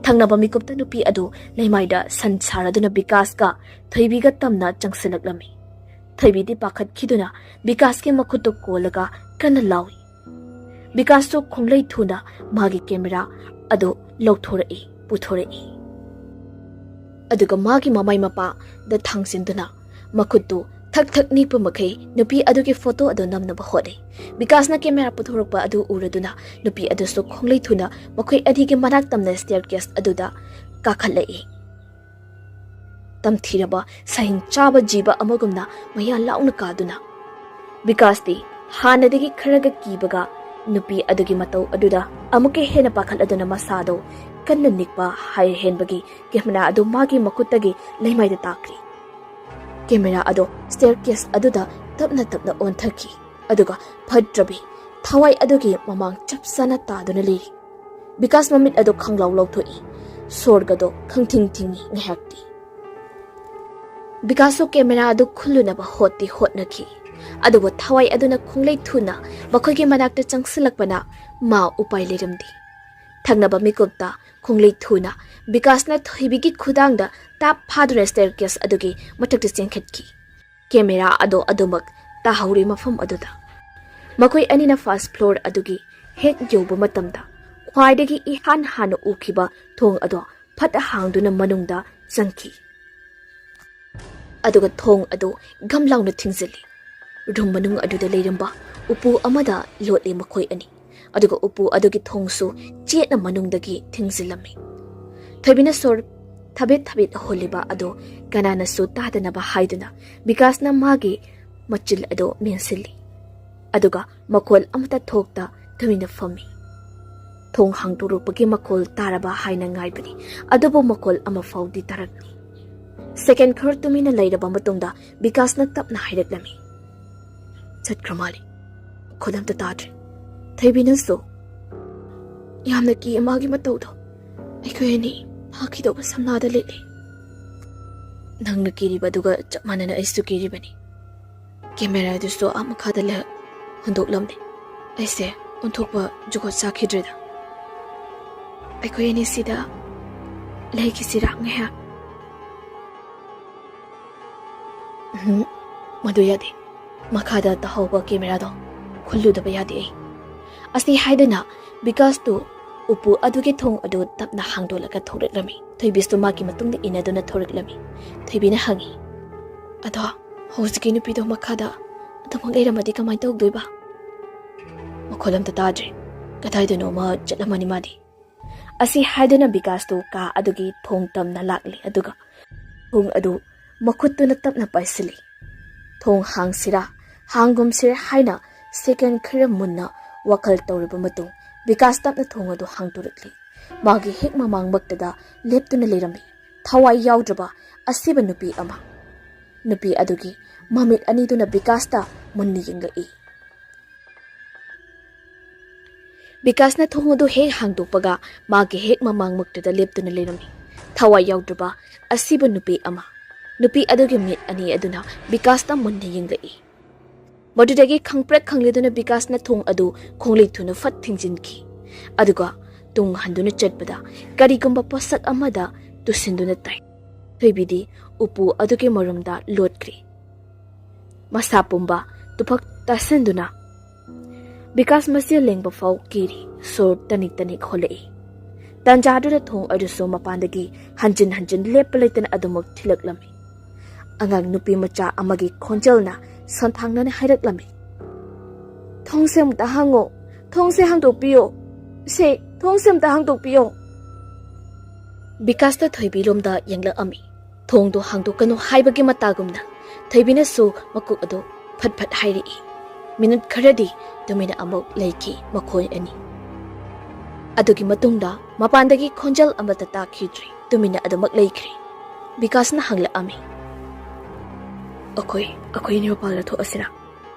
ꯊꯪꯅꯕ ꯃꯤꯀꯨꯞꯇ ꯅꯨꯄꯤ ꯑꯗꯨ ꯂꯩꯃꯥꯏꯗ ꯁꯟ ꯁꯥꯔꯗꯨꯅ ꯕꯤꯀꯥꯁꯀ ꯊꯣꯏꯕꯤꯒ ꯇꯝꯅ ꯆꯪꯁꯤꯜꯂꯛꯂꯝꯃꯤ꯫ ꯊꯣꯏꯕꯤꯗꯤ ꯄꯥꯈꯠꯈꯤꯗꯨꯅ ꯕꯤꯀꯥꯁꯀꯤ ꯃꯈꯨꯠꯇꯨ ꯀꯣꯜꯂꯒ ꯀꯟꯅ ꯂꯥꯎꯏ꯫ ꯕꯤꯀꯥꯁꯇꯨ ꯈꯣꯡꯂꯩ ꯊꯨꯅ ꯃꯥꯒꯤ ꯀꯦꯃꯦꯔꯥ ꯑꯗꯨ ꯂꯧꯊꯣꯔꯛꯏ, ꯄꯨꯊꯣꯔꯛꯏ꯫ ꯑꯗꯨꯒ ꯃꯥꯒꯤ ꯃꯃꯥꯏ ꯃꯄꯥꯗ ꯊꯥꯡꯖꯤꯟꯗꯨꯅ ꯃꯈꯨꯠꯇꯨ ꯊꯛ ꯊꯛ ꯅꯤꯛꯄ ꯃꯈꯩ ꯅꯨꯄꯤ ꯑꯗꯨꯒꯤ ꯐꯣꯇꯣ ꯑꯗꯨ ꯅꯝꯅꯕ ꯍꯣꯠꯅꯩ꯫ ꯕꯤꯀꯥꯁꯅ ꯀꯦꯃꯦꯔꯥ ꯄꯨꯊꯣꯔꯛꯄ ꯑꯗꯨ ꯎꯔꯗꯨꯅ ꯅꯨꯄꯤ ꯑꯗꯨꯁꯨ ꯈꯣꯡꯂꯩ ꯊꯨꯅ ꯃꯈꯣꯏ ꯑꯅꯤꯒꯤ ꯃꯅꯥꯛ ꯇꯝꯅ ꯁ꯭ꯇꯦꯌꯔ ꯀꯦꯁ ꯑꯗꯨꯗ ꯀꯥꯈꯠꯂꯛꯏ꯫ ꯇꯝꯊꯤꯔꯕ ꯁꯍꯤꯡ ꯆꯥꯕ ꯖꯤꯕ ꯑꯃꯒꯨꯝꯅ ꯃꯌꯥ ꯂꯥꯎꯅ ꯀꯥꯗꯨꯅ ꯕꯤꯀꯥꯁꯇꯤ ꯍꯥꯟꯅꯗꯒꯤ ꯈꯔꯒ ꯀꯤꯕꯒ ꯅꯨꯄꯤ ꯑꯗꯨꯒꯤ ꯃꯇꯧ ꯑꯗꯨꯗ ꯑꯃꯨꯛꯀ ꯍꯦꯟꯅ ꯄꯥꯈꯠꯂꯗꯨꯅ ꯃꯁꯥꯗꯣ ꯀꯟꯅ ꯅꯤꯛꯄ ꯍꯥꯏꯍꯦꯟꯕꯒꯤ ꯀꯦꯃꯦꯔꯥ ꯑꯗꯨ ꯃꯥꯒꯤ ꯃꯈꯨꯠꯇꯒꯤ ꯂꯩꯃꯥꯏꯗ ꯇꯥꯈ꯭ꯔꯤ꯫ ꯀꯦꯃꯦꯔꯥ ꯑꯗꯣ ꯁ꯭ꯇꯦꯌꯔ ꯀꯦꯁ ꯑꯗꯨꯗ ꯇꯞꯅ ꯇꯞꯅ ꯑꯣꯟꯊꯈꯤ꯫ ꯑꯗꯨꯒ ꯐꯠꯇ꯭ꯔꯕꯤ ꯊꯋꯥꯏ ꯑꯗꯨꯒꯤ ꯃꯃꯥꯡ ꯆꯞ ꯆꯥꯅ ꯇꯥꯗꯨꯅ ꯂꯩꯔꯤ꯫ ꯕꯤꯀꯥꯁ ꯃꯃꯤꯠ ꯑꯗꯨ ꯈꯪꯂꯥꯎ ꯂꯥꯎꯊꯣꯛꯏ꯫ ꯁꯣꯔꯒꯗꯣ ꯈꯪꯊꯤꯡ ꯊꯤꯡꯏ ꯉꯥꯏꯍꯥꯛꯇꯤ꯫ ꯕꯤꯀꯥꯁꯁꯨ ꯀꯦꯃꯦꯔꯥ ꯑꯗꯨ ꯈꯨꯜꯂꯨꯅꯕ ꯍꯣꯠꯇꯤ ꯍꯣꯠꯅꯈꯤ꯫ ꯑꯗꯨꯕꯨ ꯊꯋꯥꯏ ꯑꯗꯨꯅ ꯈꯣꯡꯂꯩ ꯊꯨꯅ ꯃꯈꯣꯏꯒꯤ ꯃꯅꯥꯛꯇ ꯆꯪꯁꯤꯜꯂꯛꯄꯅ ꯃꯥ ꯎꯄꯥꯏ ꯂꯩꯔꯝꯗꯦ꯫ ꯊꯪꯅꯕ ꯃꯤꯀꯨꯞꯇ ꯈꯣꯡꯂꯩ ꯊꯨꯅ ꯕꯤꯀꯥꯁꯅ ꯊꯣꯏꯕꯤꯒꯤ ꯈꯨꯗꯥꯡꯗ ꯇꯥꯞ ꯐꯥꯗꯨꯅ ꯁ꯭ꯇꯦꯌꯔ ꯀꯦꯁ ꯑꯗꯨꯒꯤ ꯃꯊꯛꯇ ꯆꯦꯟꯈꯠꯈꯤ꯫ ꯀꯦꯃꯦꯔꯥ ꯑꯗꯣ ꯑꯗꯨꯃꯛ ꯇꯥꯍꯧꯔꯤ ꯃꯐꯝ ꯑꯗꯨꯗ꯫ ꯃꯈꯣꯏ ꯑꯅꯤꯅ ꯐꯥꯔꯁ ꯐ꯭ꯂꯣꯔ ꯑꯗꯨꯒꯤ ꯍꯦꯛ ꯌꯧꯕ ꯃꯇꯝꯗ, ꯈ꯭ꯋꯥꯏꯗꯒꯤ ꯏꯍꯥꯟ ꯍꯥꯟꯅ ꯎꯈꯤꯕ ꯊꯣꯡ ꯑꯗꯣ ꯐꯠ ꯍꯥꯡꯗꯨꯅ ꯃꯅꯨꯡꯗ ꯆꯪꯈꯤ꯫ ꯑꯗꯨꯒ ꯊꯣꯡ ꯑꯗꯨ ꯒꯝ ꯂꯥꯎꯅ ꯊꯤꯡꯖꯤꯜꯂꯤ꯫ ꯔꯨꯝ ꯃꯅꯨꯡ ꯑꯗꯨꯗ ꯂꯩꯔꯝꯕ ꯎꯄꯨ ꯑꯃꯗ ꯂꯣꯠꯂꯤ ꯃꯈꯣꯏ ꯑꯅꯤ꯫ ꯑꯗꯨꯒ ꯎꯄꯨ ꯑꯗꯨꯒꯤ ꯊꯣꯡꯁꯨ ꯆꯦꯠꯅ ꯃꯅꯨꯡꯗꯒꯤ ꯊꯤꯡꯖꯤꯜꯂꯝꯃꯤ꯫ ꯊꯣꯏꯕꯤꯅ ꯁꯣꯔ ꯊꯕꯦꯠ ꯊꯕꯦꯠ ꯍꯣꯜꯂꯤꯕ ꯑꯗꯨ ꯀꯅꯥꯅꯁꯨ ꯇꯥꯗꯅꯕ ꯍꯥꯏꯗꯨꯅ ꯕꯤꯀꯥꯁꯅ ꯃꯥꯒꯤ ꯃꯆꯤꯜ ꯑꯗꯨ ꯃꯦꯟꯁꯤꯜꯂꯤ꯫ ꯑꯗꯨꯒ ꯃꯈꯣꯜ ꯑꯃꯠꯇ ꯊꯣꯛꯇ ꯇꯨꯃꯤꯟꯅ ꯐꯝꯃꯤ꯫ ꯊꯣꯡ ꯍꯥꯡꯗꯣꯔꯛꯄꯒꯤ ꯃꯈꯣꯜ ꯇꯥꯔꯕ ꯍꯥꯏꯅ ꯉꯥꯏꯕꯅꯤ, ꯑꯗꯨꯕꯨ ꯃꯈꯣꯜ ꯑꯃ ꯐꯥꯎꯗꯤ ꯇꯥꯔꯛꯇꯦ꯫ ꯁꯦꯀꯦꯟ ꯈꯔ ꯇꯨꯃꯤꯟꯅ ꯂꯩꯔꯕ ꯃꯇꯨꯡꯗ ꯕꯤꯀꯥꯁꯅ ꯇꯞꯅ ꯍꯥꯏꯔꯛꯂꯝꯃꯤ, "ꯆꯠꯈ꯭ꯔ ꯃꯥꯜꯂꯦ꯫ ꯃꯈꯣꯜ ꯑꯝꯇ ꯇꯥꯗ꯭ꯔꯦ꯫ ꯊꯣꯏꯕꯤꯅꯁꯨ ꯌꯥꯝꯅ ꯀꯤ ꯃꯥꯒꯤ ꯃꯇꯧꯗꯣ꯫ ꯑꯩꯈꯣꯏ ꯑꯅꯤ ꯐꯥꯈꯤꯗꯧꯕ ꯁꯝꯅꯥꯗ ꯂꯤꯠꯂꯤ꯫ ꯅꯪꯅ ꯀꯤꯔꯤꯕ ꯑꯗꯨꯒ ꯆꯞ ꯃꯥꯟꯅꯅ ꯑꯩꯁꯨ ꯀꯤꯔꯤꯕꯅꯤ꯫ ꯀꯦꯃꯦꯔꯥꯗꯨꯁꯨ ꯑꯥ ꯃꯈꯥꯗ ꯂꯩ-, ꯍꯨꯟꯗꯣꯛꯂꯝꯅꯦ꯫ ꯑꯩꯁꯦ ꯑꯣꯟꯊꯣꯛꯄ ꯖꯨꯒꯣꯠ ꯆꯥꯈꯤꯗ꯭ꯔꯦꯗ꯫ ꯑꯩꯈꯣꯏ ꯑꯅꯤ ꯁꯤꯗ ꯂꯩꯈꯤꯁꯤꯔꯥ ꯉꯥꯏꯍꯥꯛ?" "ꯎꯝ, ꯃꯗꯨ ꯌꯥꯗꯦ꯫ ꯃꯈꯥꯗ ꯇꯥꯍꯧꯕ ꯀꯦꯃꯦꯔꯥꯗꯣ ꯈꯨꯜꯂꯨꯗꯕ ꯌꯥꯗꯦ ꯑꯩ꯫" ꯑꯁꯤ ꯍꯥꯏꯗꯨꯅ ꯕꯤꯀꯥꯁꯇꯨ ꯎꯄꯨ ꯑꯗꯨꯒꯤ ꯊꯣꯡ ꯑꯗꯨ ꯇꯞꯅ ꯍꯥꯡꯗꯣꯛꯂꯒ ꯊꯣꯔꯛꯂꯝꯃꯤ꯫ ꯊꯣꯏꯕꯤꯁꯨ ꯃꯥꯒꯤ ꯃꯇꯨꯡꯗ ꯏꯟꯅꯗꯨꯅ ꯊꯣꯔꯛꯂꯝꯃꯤ꯫ ꯊꯣꯏꯕꯤꯅ ꯍꯪꯉꯤ, "ꯑꯗꯣ ꯍꯧꯖꯤꯛꯀꯤ ꯅꯨꯄꯤꯗꯣ ꯃꯈꯥꯗ ꯑꯗꯨꯃꯛ ꯂꯩꯔꯝꯃꯗꯤ ꯀꯃꯥꯏꯅ ꯇꯧꯗꯣꯏꯕ?" "ꯃꯈꯣꯜ ꯑꯝꯇ ꯇꯥꯗ꯭ꯔꯦ꯫ ꯀꯗꯥꯏꯗꯅꯣꯃ ꯆꯠꯂꯝꯃꯅꯤ ꯃꯥꯗꯤ꯫" ꯑꯁꯤ ꯍꯥꯏꯗꯨꯅ ꯕꯤꯀꯥꯁꯇꯨ ꯀꯥ ꯑꯗꯨꯒꯤ ꯊꯣꯡ ꯇꯝꯅ ꯂꯥꯛꯂꯤ, ꯑꯗꯨꯒ ꯊꯣꯡ ꯑꯗꯨ ꯃꯈꯨꯠꯇꯨꯅ ꯇꯞꯅ ꯄꯥꯏꯁꯤꯜꯂꯤ꯫ ꯊꯣꯡ ꯍꯥꯡꯁꯤꯔꯥ ꯍꯥꯡꯒꯨꯝꯁꯤꯔꯥ ꯍꯥꯏꯅ ꯁꯦꯀꯦꯟ ꯈꯔ ꯃꯨꯟꯅ ꯋꯥꯈꯜ ꯇꯧꯔꯕ ꯃꯇꯨꯡ ꯕꯤꯀꯥꯁ ꯇꯞꯅ ꯊꯣꯡ ꯑꯗꯨ ꯍꯥꯡꯗꯣꯔꯛꯂꯤ꯫ ꯃꯥꯒꯤ ꯍꯦꯛ ꯃꯃꯥꯡꯃꯛꯇꯗ ꯂꯦꯞꯇꯨꯅ ꯂꯩꯔꯝꯃꯤ ꯊꯋꯥꯏ ꯌꯥꯎꯗ꯭ꯔꯕ ꯑꯁꯤꯕ ꯅꯨꯄꯤ ꯑꯃ꯫ ꯅꯨꯄꯤ ꯑꯗꯨꯒꯤ ꯃꯃꯤꯠ ꯑꯅꯤꯗꯨꯅ ꯕꯤꯀꯥꯁꯇ ꯃꯨꯟꯅ ꯌꯦꯡꯂꯛꯏ꯫ ꯕꯤꯀꯥꯁꯅ ꯊꯣꯡ ꯑꯗꯨ ꯍꯦꯛ ꯍꯥꯡꯗꯣꯛꯄꯒ ꯃꯥꯒꯤ ꯍꯦꯛ ꯃꯃꯥꯡꯃꯛꯇꯨꯗ ꯂꯦꯞꯇꯨꯅ ꯂꯩꯔꯝꯃꯤ ꯊꯋꯥꯏ ꯌꯥꯎꯗ꯭ꯔꯕ ꯑꯁꯤꯕ ꯅꯨꯄꯤ ꯑꯃ꯫ ꯅꯨꯄꯤ ꯑꯗꯨꯒꯤ ꯃꯤꯠ ꯑꯅꯤ ꯑꯗꯨꯅ ꯕꯤꯀꯥꯁꯇ ꯃꯨꯟꯅ ꯌꯦꯡꯂꯛꯏ꯫ ꯃꯗꯨꯗꯒꯤ ꯈꯪꯄ꯭ꯔꯦꯛ ꯈꯪꯂꯦꯗꯨꯅ ꯕꯤꯀꯥꯁꯅ ꯊꯣꯡ ꯑꯗꯨ ꯈꯣꯡꯂꯩ ꯊꯨꯅ ꯐꯠ ꯊꯤꯡꯖꯤꯟꯈꯤ꯫ ꯑꯗꯨꯒ ꯇꯨꯡ ꯍꯟꯗꯨꯅ ꯆꯠꯄꯗ ꯀꯔꯤꯒꯨꯝꯕ ꯄꯣꯠꯁꯛ ꯑꯃꯗ ꯇꯨꯁꯤꯟꯗꯨꯅ ꯇꯥꯏ꯫ ꯊꯣꯏꯕꯤꯗꯤ ꯎꯄꯨ ꯑꯗꯨꯒꯤ ꯃꯔꯨꯝꯗ ꯂꯣꯠꯈ꯭ꯔꯦ꯫ ꯃꯁꯥ ꯄꯨꯝꯕ ꯇꯨꯐꯛ ꯇꯥꯁꯤꯟꯗꯨꯅ ꯕꯤꯀꯥꯁ ꯃꯆꯦ ꯂꯦꯡꯕ ꯐꯥꯎ ꯀꯤꯔꯤ꯫ ꯁꯣꯔ ꯇꯅꯤꯛ ꯇꯅꯤꯛ ꯍꯣꯜꯂꯛꯏ꯫ ꯇꯥꯟꯖꯥꯗꯨꯗ ꯊꯣꯡ ꯑꯗꯨꯁꯨ ꯃꯄꯥꯟꯗꯒꯤ ꯍꯟꯖꯤꯟ ꯍꯟꯖꯤꯟ ꯂꯦꯞꯄ ꯂꯩꯇꯅ ꯑꯗꯨꯃꯛ ꯊꯤꯜꯂꯛꯂꯝꯃꯤ꯫ ꯑꯉꯥꯡ ꯅꯨꯄꯤ ꯃꯆꯥ ꯑꯃꯒꯤ ꯈꯣꯟꯖꯦꯜꯅ ꯁꯣꯟꯊꯥꯡꯅꯅ ꯍꯥꯏꯔꯛꯂꯝꯃꯤ, "ꯊꯣꯡꯁꯦ ꯑꯃꯨꯛꯇ ꯍꯥꯡꯉꯣ, ꯊꯣꯡꯁꯦ ꯍꯥꯡꯗꯣꯛꯄꯤꯌꯣ, ꯁꯦ, ꯊꯣꯡꯁꯦ ꯑꯃꯨꯛꯇ ꯍꯥꯡꯗꯣꯛꯄꯤꯌꯣ"꯫ ꯕꯤꯀꯥꯁꯇ ꯊꯣꯏꯕꯤꯔꯣꯝꯗ ꯌꯦꯡꯂꯛꯑꯝꯃꯤ꯫ ꯊꯣꯡꯗꯣ ꯍꯥꯡꯗꯣꯛꯀꯅꯨ ꯍꯥꯏꯕꯒꯤ ꯃꯇꯥꯒꯨꯝꯅ ꯊꯣꯏꯕꯤꯅꯁꯨ ꯃꯀꯣꯛ ꯑꯗꯨ ꯐꯠ ꯐꯠ ꯍꯥꯏꯔꯛꯏ꯫ ꯃꯤꯅꯤꯠ ꯈꯔꯗꯤ ꯇꯨꯃꯤꯟꯅ ꯑꯃꯨꯛ ꯂꯩꯈꯤ ꯃꯈꯣꯏ ꯑꯅꯤ꯫ ꯑꯗꯨꯒꯤ ꯃꯇꯨꯡꯗ ꯃꯄꯥꯟꯗꯒꯤ ꯈꯣꯟꯖꯦꯜ ꯑꯃꯠꯇ ꯇꯥꯈꯤꯗ꯭ꯔꯦ꯫ ꯇꯨꯃꯤꯟꯅ ꯑꯗꯨꯃꯛ ꯂꯩꯈ꯭ꯔꯦ꯫ ꯕꯤꯀꯥꯁꯅ ꯍꯪꯂꯛꯑꯝꯃꯤ, "ꯑꯩꯈꯣꯏ, ꯑꯩꯈꯣꯏ ꯑꯅꯤ ꯃꯄꯥꯟꯗ ꯊꯣꯛꯑꯁꯤꯔꯥ?"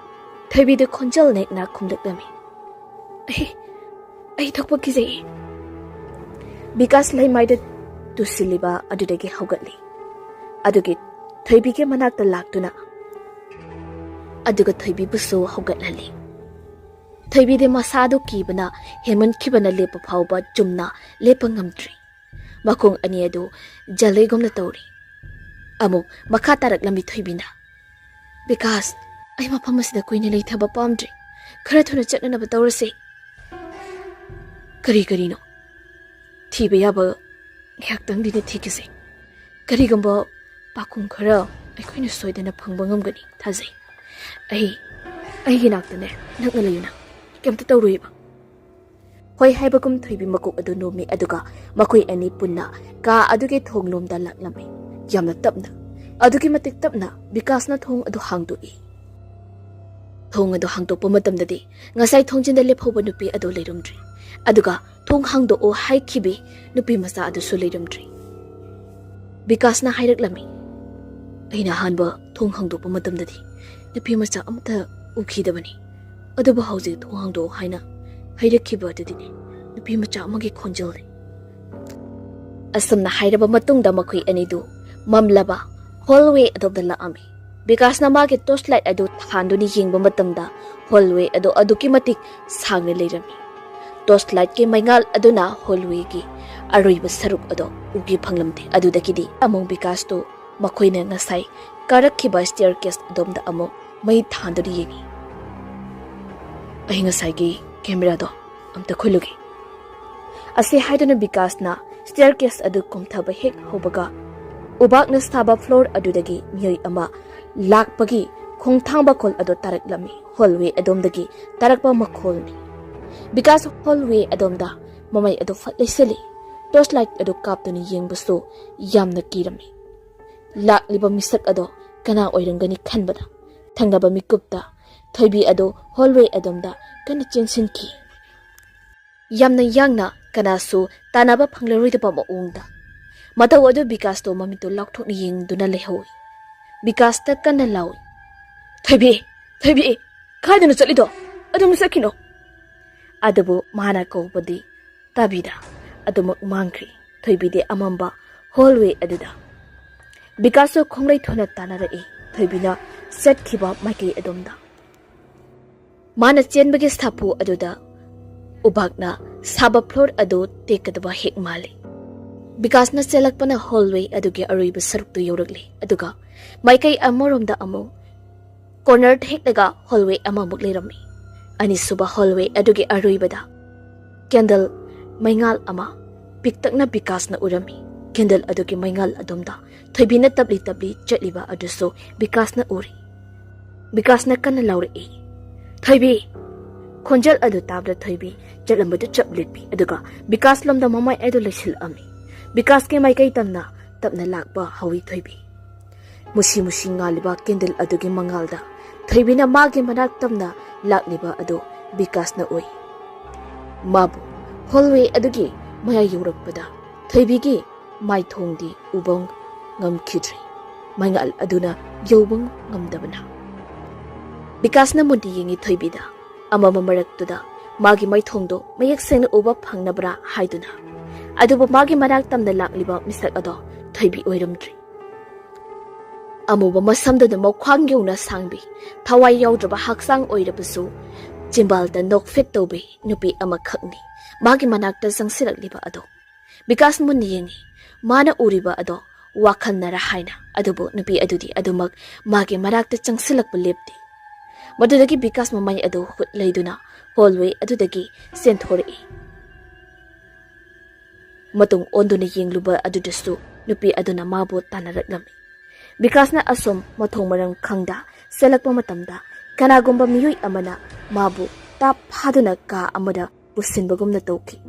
ꯊꯣꯏꯕꯤꯗ ꯈꯣꯟꯖꯦꯜ ꯅꯦꯛꯅ ꯈꯨꯝꯂꯛꯂꯝꯃꯤ, "ꯑꯩ, ꯑꯩ ꯊꯣꯛꯄ ꯀꯤꯖꯩꯌꯦ"꯫ ꯕꯤꯀꯥꯁ ꯂꯩꯃꯥꯏꯗ ꯇꯨꯁꯤꯜꯂꯤꯕ ꯑꯗꯨꯗꯒꯤ ꯍꯧꯒꯠꯂꯤ꯫ ꯑꯗꯨꯒꯤ ꯊꯣꯏꯕꯤꯒꯤ ꯃꯅꯥꯛꯇ ꯂꯥꯛꯇꯨꯅ ꯑꯗꯨꯒ ꯊꯣꯏꯕꯤꯕꯨꯁꯨ ꯍꯧꯒꯠꯍꯜꯂꯤ꯫ ꯊꯣꯏꯕꯤꯗꯤ ꯃꯁꯥꯗꯨ ꯀꯤꯕꯅ ꯍꯦꯟꯃꯟꯈꯤꯕꯅ ꯂꯦꯞꯄ ꯐꯥꯎꯕ ꯆꯨꯝꯅ ꯂꯦꯞꯄ ꯉꯝꯗ꯭ꯔꯤ꯫ ꯃꯈꯣꯡ ꯑꯅꯤ ꯑꯗꯨ ꯖꯂꯩꯒꯨꯝꯅ ꯇꯧꯔꯤ꯫ ꯑꯃꯨꯛ ꯃꯈꯥ ꯇꯥꯔꯛꯂꯝꯃꯤ ꯊꯣꯏꯕꯤꯅ, "ꯕꯤꯀꯥꯁ, ꯑꯩ ꯃꯐꯝ ꯑꯁꯤꯗ ꯀꯨꯏꯅ ꯂꯩꯊꯕ ꯄꯥꯝꯗ꯭ꯔꯦ꯫ ꯈꯔ ꯊꯨꯅ ꯆꯠꯅꯅꯕ ꯇꯧꯔꯁꯦ"꯫ "ꯀꯔꯤ ꯀꯔꯤꯅꯣ? ꯊꯤꯕ ꯌꯥꯕ ꯉꯥꯏꯍꯥꯛꯇꯪꯗꯤ ꯊꯤꯈꯤꯁꯦ꯫ ꯀꯔꯤꯒꯨꯝꯕ ꯄꯥꯎꯈꯨꯝ ꯈꯔ ꯑꯩꯈꯣꯏꯅ ꯁꯣꯏꯗꯅ ꯐꯪꯕ ꯉꯝꯒꯅꯤ ꯊꯥꯖꯩ꯫ ꯑꯩ, ꯑꯩꯒꯤ ꯅꯥꯛꯇꯅꯦ, ꯅꯛꯅ ꯂꯩꯌꯨ ꯅꯪ꯫ ꯀꯩꯝꯇ ꯇꯧꯔꯣꯏꯕ"꯫ ꯍꯣꯏ ꯍꯥꯏꯕꯒꯨꯝ ꯊꯣꯏꯕꯤ ꯃꯀꯣꯛ ꯑꯗꯨ ꯅꯣꯝꯃꯤ, ꯑꯗꯨꯒ ꯃꯈꯣꯏ ꯑꯅꯤ ꯄꯨꯟꯅ ꯀꯥ ꯑꯗꯨꯒꯤ ꯊꯣꯡ ꯂꯣꯝꯗ ꯂꯥꯛꯂꯝꯃꯤ꯫ ꯌꯥꯝꯅ ꯇꯞꯅ, ꯑꯗꯨꯛꯀꯤ ꯃꯇꯤꯛ ꯇꯞꯅ ꯕꯤꯀꯥꯁꯅ ꯊꯣꯡ ꯑꯗꯨ ꯍꯥꯡꯗꯣꯛꯏ꯫ ꯊꯣꯡ ꯑꯗꯨ ꯍꯥꯡꯗꯣꯛꯄ ꯃꯇꯝꯗꯗꯤ ꯉꯁꯥꯏ ꯊꯣꯡꯖꯤꯟꯗ ꯂꯦꯞꯍꯧꯕ ꯅꯨꯄꯤ ꯑꯗꯨ ꯂꯩꯔꯝꯗ꯭ꯔꯤ꯫ ꯑꯗꯨꯒ ꯊꯣꯡ ꯍꯥꯡꯗꯣꯛꯑꯣ ꯍꯥꯏꯈꯤꯕꯤ ꯅꯨꯄꯤ ꯃꯆꯥ ꯑꯗꯨꯁꯨ ꯂꯩꯔꯝꯗ꯭ꯔꯤ꯫ ꯕꯤꯀꯥꯁꯅ ꯍꯥꯏꯔꯛꯂꯝꯃꯤ, "ꯑꯩꯅ ꯑꯍꯥꯟꯕ ꯊꯣꯡ ꯍꯥꯡꯗꯣꯛꯄ ꯃꯇꯝꯗꯗꯤ ꯅꯨꯄꯤ ꯃꯆꯥ ꯑꯃꯠꯇ ꯎꯈꯤꯗꯕꯅꯤ꯫ ꯑꯗꯨꯕꯨ ꯍꯧꯖꯤꯛ ꯊꯣꯡ ꯍꯥꯡꯗꯣꯛꯑꯣ ꯍꯥꯏꯅ ꯍꯥꯏꯔꯛꯈꯤꯕ ꯑꯗꯨꯗꯤꯅꯦ ꯅꯨꯄꯤ ꯃꯆꯥ ꯑꯃꯒꯤ ꯈꯣꯟꯖꯦꯜꯅꯤ"꯫ ꯑꯁꯨꯝꯅ ꯍꯥꯏꯔꯕ ꯃꯇꯨꯡꯗ ꯃꯈꯣꯏ ꯑꯅꯤꯗꯨ ꯃꯝꯂꯕ ꯍꯣꯜꯋꯦ ꯑꯗꯣꯝꯗ ꯂꯥꯛꯑꯝꯃꯤ꯫ ꯕꯤꯀꯥꯁꯅ ꯃꯥꯒꯤ ꯇꯣꯔꯆ ꯂꯥꯏꯠ ꯑꯗꯨ ꯊꯥꯟꯗꯨꯅ ꯌꯦꯡꯕ ꯃꯇꯝꯗ ꯍꯣꯜꯋꯦ ꯑꯗꯨ ꯑꯗꯨꯛꯀꯤ ꯃꯇꯤꯛ ꯁꯥꯡꯅ ꯂꯩꯔꯝꯃꯤ꯫ ꯇꯣꯔꯆ ꯂꯥꯏꯠꯀꯤ ꯃꯩꯉꯥꯜ ꯑꯗꯨꯅ ꯍꯣꯜꯋꯦꯒꯤ ꯑꯔꯣꯏꯕ ꯁꯔꯨꯛ ꯑꯗꯨ ꯎꯒꯦ ꯐꯪꯂꯝꯗꯦ꯫ ꯑꯗꯨꯗꯒꯤꯗꯤ ꯑꯃꯨꯛ ꯕꯤꯀꯥꯁꯇꯨ ꯃꯈꯣꯏꯅ ꯉꯁꯥꯏ ꯀꯥꯔꯛꯈꯤꯕ ꯁ꯭ꯇꯦꯌꯔ ꯀꯦꯁ ꯑꯗꯣꯝꯗ ꯑꯃꯨꯛ ꯃꯩ ꯊꯥꯟꯗꯨꯅ ꯌꯦꯡꯉꯤ꯫ ꯑꯩ ꯉꯁꯥꯏꯒꯤ ꯀꯦꯃꯦꯔꯥꯗꯣ ꯑꯝꯇ ꯈꯨꯜꯂꯨꯒꯦ꯫ ꯑꯁꯤ ꯍꯥꯏꯗꯨꯅ ꯕꯤꯀꯥꯁꯅ ꯁ꯭ꯇꯦꯌꯔ ꯀꯦꯁ ꯑꯗꯨ ꯀꯨꯝꯊꯕ ꯍꯦꯛ ꯍꯧꯕꯒ, ꯎꯕꯥꯛꯅ ꯁꯥꯕ ꯐ꯭ꯂꯣꯔ ꯑꯗꯨꯗꯒꯤ ꯃꯤꯑꯣꯏ ꯑꯃ ꯂꯥꯛꯄꯒꯤ ꯈꯣꯡꯊꯥꯡ ꯃꯈꯣꯜ ꯑꯗꯨ ꯇꯥꯔꯛꯂꯝꯃꯤ꯫ ꯍꯣꯜꯋꯦ ꯑꯗꯣꯝꯗꯒꯤ ꯇꯥꯔꯛꯄ ꯃꯈꯣꯜꯅꯤ꯫ ꯕꯤꯀꯥꯁ ꯍꯣꯜꯋꯦ ꯑꯗꯣꯝꯗ ꯃꯃꯩ ꯑꯗꯨ ꯐꯠ ꯂꯩꯁꯤꯜꯂꯤ꯫ ꯇꯣꯔꯆ ꯂꯥꯏꯠ ꯑꯗꯨ ꯀꯥꯞꯇꯨꯅ ꯌꯦꯡꯕꯁꯨ ꯌꯥꯝꯅ ꯀꯤꯔꯝꯃꯤ꯫ ꯂꯥꯛꯂꯤꯕ ꯃꯤꯁꯛ ꯑꯗꯣ ꯀꯅꯥ ꯑꯣꯏꯔꯝꯒꯅꯤ ꯈꯟꯕꯗ, ꯊꯪꯅꯕ ꯃꯤꯀꯨꯞꯇ ꯊꯣꯏꯕꯤ ꯑꯗꯨ ꯍꯣꯜꯋꯦ ꯑꯗꯣꯝꯗ ꯀꯟꯅ ꯆꯦꯟꯁꯤꯟꯈꯤ꯫ ꯌꯥꯝꯅ ꯌꯥꯡꯅ, ꯀꯅꯥꯁꯨ ꯇꯥꯟꯅꯕ ꯐꯪꯂꯔꯣꯏꯗꯕ ꯃꯑꯣꯡꯗ꯫ ꯃꯇꯧ ꯑꯗꯨ ꯕꯤꯀꯥꯁꯇꯣ ꯃꯃꯤꯠꯇꯨ ꯂꯥꯎꯊꯣꯛꯅ ꯌꯦꯡꯗꯨꯅ ꯂꯩꯍꯧꯏ꯫ ꯕꯤꯀꯥꯁꯇ ꯀꯟꯅ ꯂꯥꯎꯏ, "ꯊꯣꯏꯕꯤ, ꯊꯣꯏꯕꯤ, ꯀꯥꯏꯗꯅꯣ ꯆꯠꯂꯤꯗꯣ? ꯑꯗꯨꯝ ꯆꯠꯈꯤꯅꯣ!" ꯑꯗꯨꯕꯨ ꯃꯥꯅ ꯀꯧꯕꯗꯤ ꯇꯥꯕꯤꯗ ꯑꯗꯨꯃꯛ ꯃꯥꯡꯈ꯭ꯔꯤ꯫ ꯊꯣꯏꯕꯤꯗꯤ ꯑꯃꯝꯕ ꯍꯣꯜꯋꯦ ꯑꯗꯨꯗ꯫ ꯕꯤꯀꯥꯁꯁꯨ ꯈꯣꯡꯂꯩ ꯊꯨꯅ ꯇꯥꯟꯅꯔꯛꯏ꯫ ꯊꯣꯏꯕꯤꯅ ꯆꯠꯈꯤꯕ ꯃꯥꯏꯀꯩ ꯑꯗꯣꯝꯗ꯫ ꯃꯥꯅ ꯆꯦꯟꯕꯒꯤ ꯁꯥꯐꯨ ꯑꯗꯨꯗ ꯎꯕꯥꯛꯅ ꯁꯥꯕ ꯐ꯭ꯂꯣꯔ ꯑꯗꯨ ꯇꯦꯛꯀꯗꯕ ꯍꯦꯛ ꯃꯥꯜꯂꯤ꯫ ꯕꯤꯀꯥꯁꯅ ꯆꯦꯜꯂꯛꯄꯅ ꯍꯣꯜꯋꯦ ꯑꯗꯨꯒꯤ ꯑꯔꯣꯏꯕ ꯁꯔꯨꯛꯇꯨ ꯌꯧꯔꯛꯂꯤ, ꯑꯗꯨꯒ ꯃꯥꯏꯀꯩ ꯑꯃꯔꯣꯝꯗ ꯑꯃꯨꯛ ꯀꯣꯔꯅꯔ ꯊꯦꯛꯂꯒ ꯍꯣꯜꯋꯦ ꯑꯃꯃꯨꯛ ꯂꯩꯔꯝꯃꯤ꯫ ꯑꯅꯤꯁꯨꯕ ꯍꯣꯜꯋꯦ ꯑꯗꯨꯒꯤ ꯑꯔꯣꯏꯕꯗ ꯀꯦꯟꯗꯜ ꯃꯩꯉꯥꯜ ꯑꯃ ꯄꯤꯛꯇꯛꯅ ꯕꯤꯀꯥꯁꯅ ꯎꯔꯝꯃꯤ꯫ ꯀꯦꯟꯗꯜ ꯑꯗꯨꯒꯤ ꯃꯩꯉꯥꯜ ꯑꯗꯣꯝꯗ ꯊꯣꯏꯕꯤꯅ ꯇꯞꯂꯤ ꯇꯞꯂꯤ ꯆꯠꯂꯤꯕ ꯑꯗꯨꯁꯨ ꯕꯤꯀꯥꯁꯅ ꯎꯔꯤ꯫ ꯕꯤꯀꯥꯁꯅ ꯀꯟꯅ ꯂꯥꯎꯔꯛꯏ, "ꯊꯣꯏꯕꯤ!" ꯈꯣꯟꯖꯦꯜ ꯑꯗꯨ ꯇꯥꯕꯗ ꯊꯣꯏꯕꯤ ꯆꯠꯂꯝꯕꯗꯨ ꯆꯞ ꯂꯦꯞꯄꯤ, ꯑꯗꯨꯒ ꯕꯤꯀꯥꯁ ꯂꯣꯝꯗ ꯃꯃꯥꯏ ꯑꯗꯨ ꯂꯩꯁꯤꯜꯂꯛꯑꯝꯃꯤ꯫ ꯕꯤꯀꯥꯁꯀꯤ ꯃꯥꯏꯀꯩ ꯇꯝꯅ ꯇꯞꯅ ꯂꯥꯛꯄ ꯍꯧꯏ ꯊꯣꯏꯕꯤ꯫ ꯃꯨꯁꯤ ꯃꯨꯁꯤ ꯉꯥꯜꯂꯤꯕ ꯀꯦꯟꯗꯜ ꯑꯗꯨꯒꯤ ꯃꯉꯥꯜꯗ ꯊꯣꯏꯕꯤꯅ ꯃꯥꯒꯤ ꯃꯅꯥꯛ ꯇꯝꯅ ꯂꯥꯛꯂꯤꯕ ꯑꯗꯨ ꯕꯤꯀꯥꯁꯅ ꯎꯏ꯫ ꯃꯥꯕꯨ ꯍꯣꯜꯋꯦ ꯑꯗꯨꯒꯤ ꯃꯌꯥꯏ ꯌꯧꯔꯛꯄꯗ ꯊꯣꯏꯕꯤꯒꯤ ꯃꯥꯏꯊꯣꯡꯗꯤ ꯎꯕ ꯉꯝꯈꯤꯗ꯭ꯔꯦ, ꯃꯉꯥꯜ ꯑꯗꯨꯅ ꯌꯧꯕ ꯉꯝꯗꯕꯅ꯫ ꯕꯤꯀꯥꯁꯅ ꯃꯨꯟꯅ ꯌꯦꯡꯉꯤ ꯊꯣꯏꯕꯤꯗ꯫ ꯑꯃꯝꯕ ꯃꯔꯛꯇꯨꯗ ꯃꯥꯒꯤ ꯃꯥꯏꯊꯣꯡꯗꯣ ꯃꯌꯦꯛ ꯁꯦꯡꯅ ꯎꯕ ꯐꯪꯅꯕ꯭ꯔꯥ ꯍꯥꯏꯗꯨꯅ꯫ ꯑꯗꯨꯕꯨ ꯃꯥꯒꯤ ꯃꯅꯥꯛ ꯇꯝꯅ ꯂꯥꯛꯂꯤꯕ ꯃꯤꯁꯛ ꯑꯗꯣ ꯊꯣꯏꯕꯤ ꯑꯣꯏꯔꯝꯗ꯭ꯔꯤ꯫ ꯑꯃꯨꯕ ꯃꯁꯝꯗꯨꯅ ꯃꯈ꯭ꯋꯥꯡ ꯌꯧꯅ ꯁꯥꯡꯕꯤ, ꯊꯋꯥꯏ ꯌꯥꯎꯗ꯭ꯔꯕ ꯍꯛꯆꯥꯡ ꯑꯣꯏꯔꯕꯁꯨ ꯆꯤꯝꯕꯥꯜꯗ ꯅꯣꯛꯐꯦꯠ ꯇꯧꯕꯤ ꯅꯨꯄꯤ ꯑꯃꯈꯛꯅꯤ ꯃꯥꯒꯤ ꯃꯅꯥꯛꯇ ꯆꯪꯁꯤꯜꯂꯛꯂꯤꯕ ꯑꯗꯣ꯫ ꯕꯤꯀꯥꯁ ꯃꯨꯟꯅ ꯌꯦꯡꯉꯤ꯫ ꯃꯥꯅ ꯎꯔꯤꯕ ꯑꯗꯣ ꯋꯥꯈꯜꯅꯔ ꯍꯥꯏꯅ, ꯑꯗꯨꯕꯨ ꯅꯨꯄꯤ ꯑꯗꯨꯗꯤ ꯑꯗꯨꯃꯛ ꯃꯥꯒꯤ ꯃꯅꯥꯛꯇ ꯆꯪꯁꯤꯜꯂꯛꯄ ꯂꯦꯞꯇꯦ꯫ ꯃꯗꯨꯗꯒꯤ ꯕꯤꯀꯥꯁ ꯃꯃꯥꯏ ꯑꯗꯨ ꯍꯨꯠ ꯂꯩꯗꯨꯅ ꯍꯣꯜꯋꯦ ꯑꯗꯨꯗꯒꯤ ꯆꯦꯟꯊꯣꯔꯛꯏ꯫ ꯃꯇꯨꯡ ꯑꯣꯟꯗꯨꯅ ꯌꯦꯡꯂꯨꯕ ꯑꯗꯨꯗꯁꯨ ꯅꯨꯄꯤ ꯑꯗꯨꯅ ꯃꯥꯕꯨ ꯇꯥꯟꯅꯔꯛꯂꯝꯃꯤ꯫ ꯕꯤꯀꯥꯁꯅ ꯑꯁꯣꯝ ꯃꯊꯣꯡ ꯃꯔꯝ ꯈꯪꯗ ꯆꯦꯜꯂꯛꯄ ꯃꯇꯝꯗ ꯀꯅꯥꯒꯨꯝꯕ ꯃꯤꯑꯣꯏ ꯑꯃꯅ ꯃꯥꯕꯨ ꯇꯥꯞ ꯐꯥꯗꯨꯅ ꯀꯥ ꯑꯃꯗ ꯄꯨꯁꯤꯟꯕꯒꯨꯝꯅ ꯇꯧꯈꯤ꯫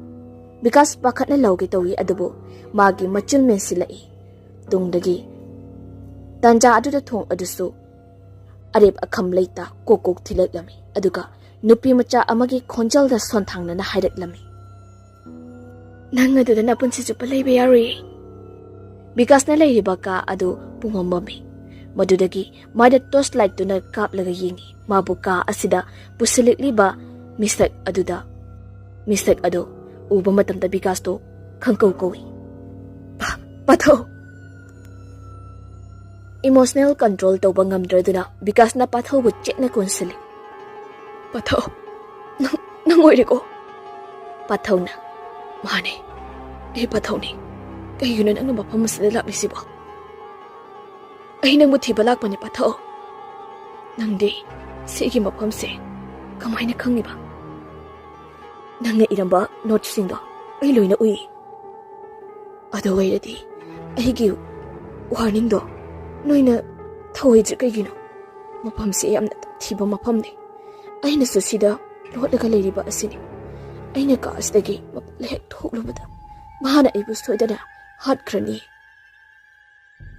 ꯕꯤꯀꯥꯁ ꯄꯥꯈꯠꯅ ꯂꯧꯒꯦ ꯇꯧꯏ, ꯑꯗꯨꯕꯨ ꯃꯥꯒꯤ ꯃꯆꯤꯟ ꯃꯦꯟꯁꯤꯜꯂꯛꯏ꯫ ꯇꯨꯡꯗꯒꯤ ꯇꯥꯟꯖꯥ ꯑꯗꯨꯗ ꯊꯣꯡ ꯑꯗꯨꯁꯨ ꯑꯔꯦꯞ ꯑꯈꯝ ꯂꯩꯇ ꯀꯣꯛ ꯀꯣꯛ ꯊꯤꯜꯂꯛꯂꯝꯃꯤ, ꯑꯗꯨꯒ ꯅꯨꯄꯤ ꯃꯆꯥ ꯑꯃꯒꯤ ꯈꯣꯟꯖꯦꯜꯗ ꯁꯣꯟꯊꯥꯡꯅꯅ ꯍꯥꯏꯔꯛꯂꯝꯃꯤ, "ꯅꯪ ꯑꯗꯨꯗ ꯅꯄꯨꯟꯁꯤ ꯆꯨꯞꯄ ꯂꯩꯕ ꯌꯥꯔꯣꯏꯌꯦ꯫" ꯕꯤꯀꯥꯁꯅ ꯂꯩꯔꯤꯕ ꯀꯥ ꯑꯗꯨ ꯄꯨꯡꯃꯝ ꯃꯝꯃꯤ꯫ ꯃꯗꯨꯗꯒꯤ ꯃꯥꯏꯗ ꯇꯣꯔꯆ ꯂꯥꯏꯠꯇꯨꯅ ꯀꯥꯞꯂꯒ ꯌꯦꯡꯉꯤ꯫ ꯃꯥꯕꯨ ꯀꯥ ꯑꯁꯤꯗ ꯄꯨꯁꯤꯜꯂꯛꯂꯤꯕ ꯃꯤꯁꯛ ꯑꯗꯨꯗ, ꯃꯤꯁꯛ ꯑꯗꯨ ꯎꯕ ꯃꯇꯝꯗ ꯕꯤꯀꯥꯁꯇꯨ ꯈꯪꯀꯧ ꯀꯧꯏ, "ꯄꯥ-, ꯄꯥꯊꯧ!" ꯏꯃꯣꯁꯅꯦꯜ ꯀꯟꯇ꯭ꯔꯣꯜ ꯇꯧꯕ ꯉꯝꯗ꯭ꯔꯗꯨꯅ ꯕꯤꯀꯥꯁꯅ ꯄꯥꯊꯧꯕꯨ ꯆꯦꯠꯅ ꯀꯣꯟꯁꯤꯜꯂꯤ꯫ "ꯄꯥꯊꯧ, ꯅꯪ, ꯅꯪ ꯑꯣꯏꯔꯦꯀꯣ?" ꯄꯥꯊꯧꯅ, "ꯃꯥꯅꯦ, ꯑꯩ ꯄꯥꯊꯧꯅꯤ꯫ ꯀꯩꯒꯤꯅꯣ ꯅꯪꯅ ꯃꯐꯝ ꯑꯁꯤꯗ ꯂꯥꯛꯂꯤꯁꯤꯕꯣ?" "ꯑꯩ ꯅꯪꯕꯨ ꯊꯤꯕ ꯂꯥꯛꯄꯅꯦ, ꯄꯥꯊꯧ꯫ ꯅꯪꯗꯤ ꯁꯤꯒꯤ ꯃꯐꯝꯁꯦ ꯀꯃꯥꯏꯅ ꯈꯪꯉꯤꯕ?" "ꯅꯪꯅ ꯏꯔꯝꯕ ꯅꯣꯠꯁꯤꯡꯗꯣ ꯑꯩ ꯂꯣꯏꯅ ꯎꯏ꯫ ꯑꯗꯨ ꯑꯣꯏꯔꯗꯤ ꯑꯩꯒꯤ ꯋꯥꯔꯅꯤꯡꯗꯣ ꯅꯣꯏꯅ ꯊꯧꯑꯣꯏꯗ꯭ꯔꯤ ꯀꯩꯒꯤꯅꯣ? ꯃꯐꯝꯁꯦ ꯌꯥꯝꯅ ꯊꯤꯕ ꯃꯐꯝꯅꯤ꯫ ꯑꯩꯅꯁꯨ ꯁꯤꯗ ꯂꯣꯠꯂꯒ ꯂꯩꯔꯤꯕ ꯑꯁꯤꯅꯤ꯫ ꯑꯩꯅ ꯀꯥ ꯑꯁꯤꯗꯒꯤ ꯃꯄꯥꯟ ꯍꯦꯛ ꯊꯣꯛꯂꯨꯕꯗ ꯃꯍꯥꯛꯅ ꯑꯩꯕꯨ ꯁꯣꯏꯗꯅ ꯍꯥꯠꯈ꯭ꯔꯅꯤ꯫"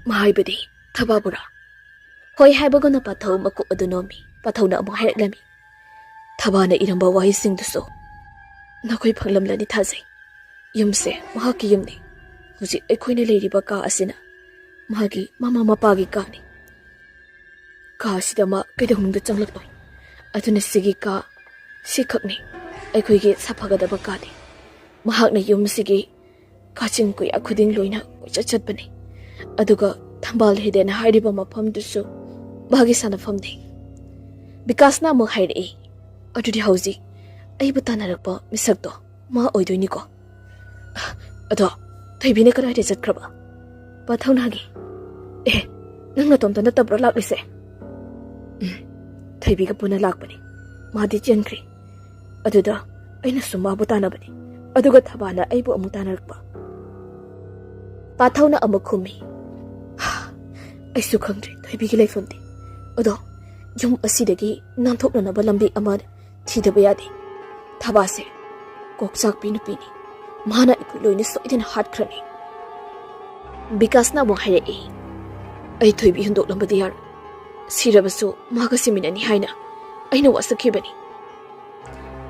"ꯃꯍꯥꯏꯕꯗꯤ ꯊꯕꯥꯕꯨꯔꯥ?" ꯍꯣꯏ ꯍꯥꯏꯕꯒꯨꯝꯅ ꯄꯥꯊꯧ ꯃꯀꯣꯛ ꯑꯗꯨ ꯅꯣꯝꯃꯤ꯫ ꯄꯥꯊꯧꯅ ꯑꯃꯨꯛ ꯍꯥꯏꯔꯛꯂꯝꯃꯤ, "ꯊꯕꯥꯅ ꯏꯔꯝꯕ ꯋꯥꯍꯩꯁꯤꯡꯗꯨꯁꯨ ꯅꯈꯣꯏ ꯐꯪꯂꯝꯂꯅꯤ ꯊꯥꯖꯩ꯫ ꯌꯨꯝꯁꯦ ꯃꯍꯥꯛꯀꯤ ꯌꯨꯝꯅꯤ꯫ ꯍꯧꯖꯤꯛ ꯑꯩꯈꯣꯏꯅ ꯂꯩꯔꯤꯕ ꯀꯥ ꯑꯁꯤꯅ ꯃꯥꯒꯤ ꯃꯃꯥ ꯃꯄꯥꯒꯤ ꯀꯥꯅꯤ꯫ ꯀꯥ ꯑꯁꯤꯗ ꯃꯥ ꯀꯩꯗꯧꯅꯨꯡꯗ ꯆꯪꯂꯛꯂꯣꯏ꯫ ꯑꯗꯨꯅ ꯁꯤꯒꯤ ꯀꯥ ꯁꯤꯈꯛꯅꯤ ꯑꯩꯈꯣꯏꯒꯤ ꯁꯥꯐꯒꯗꯕ ꯀꯥꯗꯤ꯫ ꯃꯍꯥꯛꯅ ꯌꯨꯝꯁꯤꯒꯤ ꯀꯥꯆꯤꯟ ꯀꯣꯌꯥ ꯈꯨꯗꯤꯡ ꯂꯣꯏꯅ ꯀꯣꯏꯆꯠ ꯆꯠꯄꯅꯤ꯫ ꯑꯗꯨꯒ ꯊꯝꯕꯥꯜ ꯍꯤꯗꯦꯟ ꯍꯥꯏꯔꯤꯕ ꯃꯐꯝꯗꯨꯁꯨ ꯃꯥꯒꯤ ꯁꯥꯟꯅꯐꯝꯅꯤ꯫" ꯕꯤꯀꯥꯁꯅ ꯑꯃꯨꯛ ꯍꯥꯏꯔꯛꯏ, "ꯑꯗꯨꯗꯤ ꯍꯧꯖꯤꯛ ꯑꯩꯕꯨ ꯇꯥꯟꯅꯔꯛꯄ ꯃꯤꯁꯛꯇꯣ ꯃꯥ ꯑꯣꯏꯗꯣꯏꯅꯤꯀꯣ? ꯑꯗꯣ ꯊꯣꯏꯕꯤꯅ ꯀꯗꯥꯏꯗ ꯆꯠꯈ꯭ꯔꯕ?" ꯄꯥꯊꯧꯅ ꯍꯪꯉꯤ꯫ "ꯑꯦ, ꯅꯪ ꯅꯇꯣꯝꯇ ꯅꯠꯇꯕ꯭ꯔꯣ ꯂꯥꯛꯂꯤꯁꯦ?" "ꯎꯝ, ꯊꯣꯏꯕꯤꯒ ꯄꯨꯟꯅ ꯂꯥꯛꯄꯅꯤ꯫ ꯃꯥꯗꯤ ꯆꯦꯟꯈ꯭ꯔꯦ꯫ ꯑꯗꯨꯗ ꯑꯩꯅꯁꯨ ꯃꯥꯕꯨ ꯇꯥꯟꯅꯕꯅꯤ, ꯑꯗꯨꯒ ꯊꯕꯥꯅ ꯑꯩꯕꯨ ꯑꯃꯨꯛ ꯇꯥꯟꯅꯔꯛꯄ꯫ ꯄꯥꯊꯧꯅ ꯑꯃꯨꯛ ꯈꯨꯝꯃꯤ, "ꯑꯩꯁꯨ ꯈꯪꯗ꯭ꯔꯦ ꯊꯣꯏꯕꯤꯒꯤ ꯂꯩꯐꯝꯗꯤ꯫ ꯑꯗꯣ ꯌꯨꯝ ꯑꯁꯤꯗꯒꯤ ꯅꯥꯟꯊꯣꯛꯅꯅꯕ ꯂꯝꯕꯤ ꯑꯃ ꯊꯤꯗꯕ ꯌꯥꯗꯦ꯫ ꯊꯕꯥꯁꯦ ꯀꯣꯛ ꯆꯥꯛꯄꯤ ꯅꯨꯄꯤꯅꯤ꯫ ꯃꯥꯅ ꯑꯩꯈꯣꯏ ꯂꯣꯏꯅ ꯁꯣꯏꯗꯅ ꯍꯥꯠꯈ꯭ꯔꯅꯤ꯫" ꯕꯤꯀꯥꯁꯅ ꯑꯃꯨꯛ ꯍꯥꯏꯔꯛꯏ, "ꯑꯩ ꯊꯣꯏꯕꯤ ꯍꯨꯟꯗꯣꯛꯂꯝꯕꯗꯤ ꯌꯥꯔꯣꯏ꯫ ꯁꯤꯔꯕꯁꯨ ꯃꯥꯒ ꯁꯤꯃꯤꯟꯅꯅꯤ ꯍꯥꯏꯅ ꯑꯩꯅ ꯋꯥꯁꯛꯈꯤꯕꯅꯤ꯫"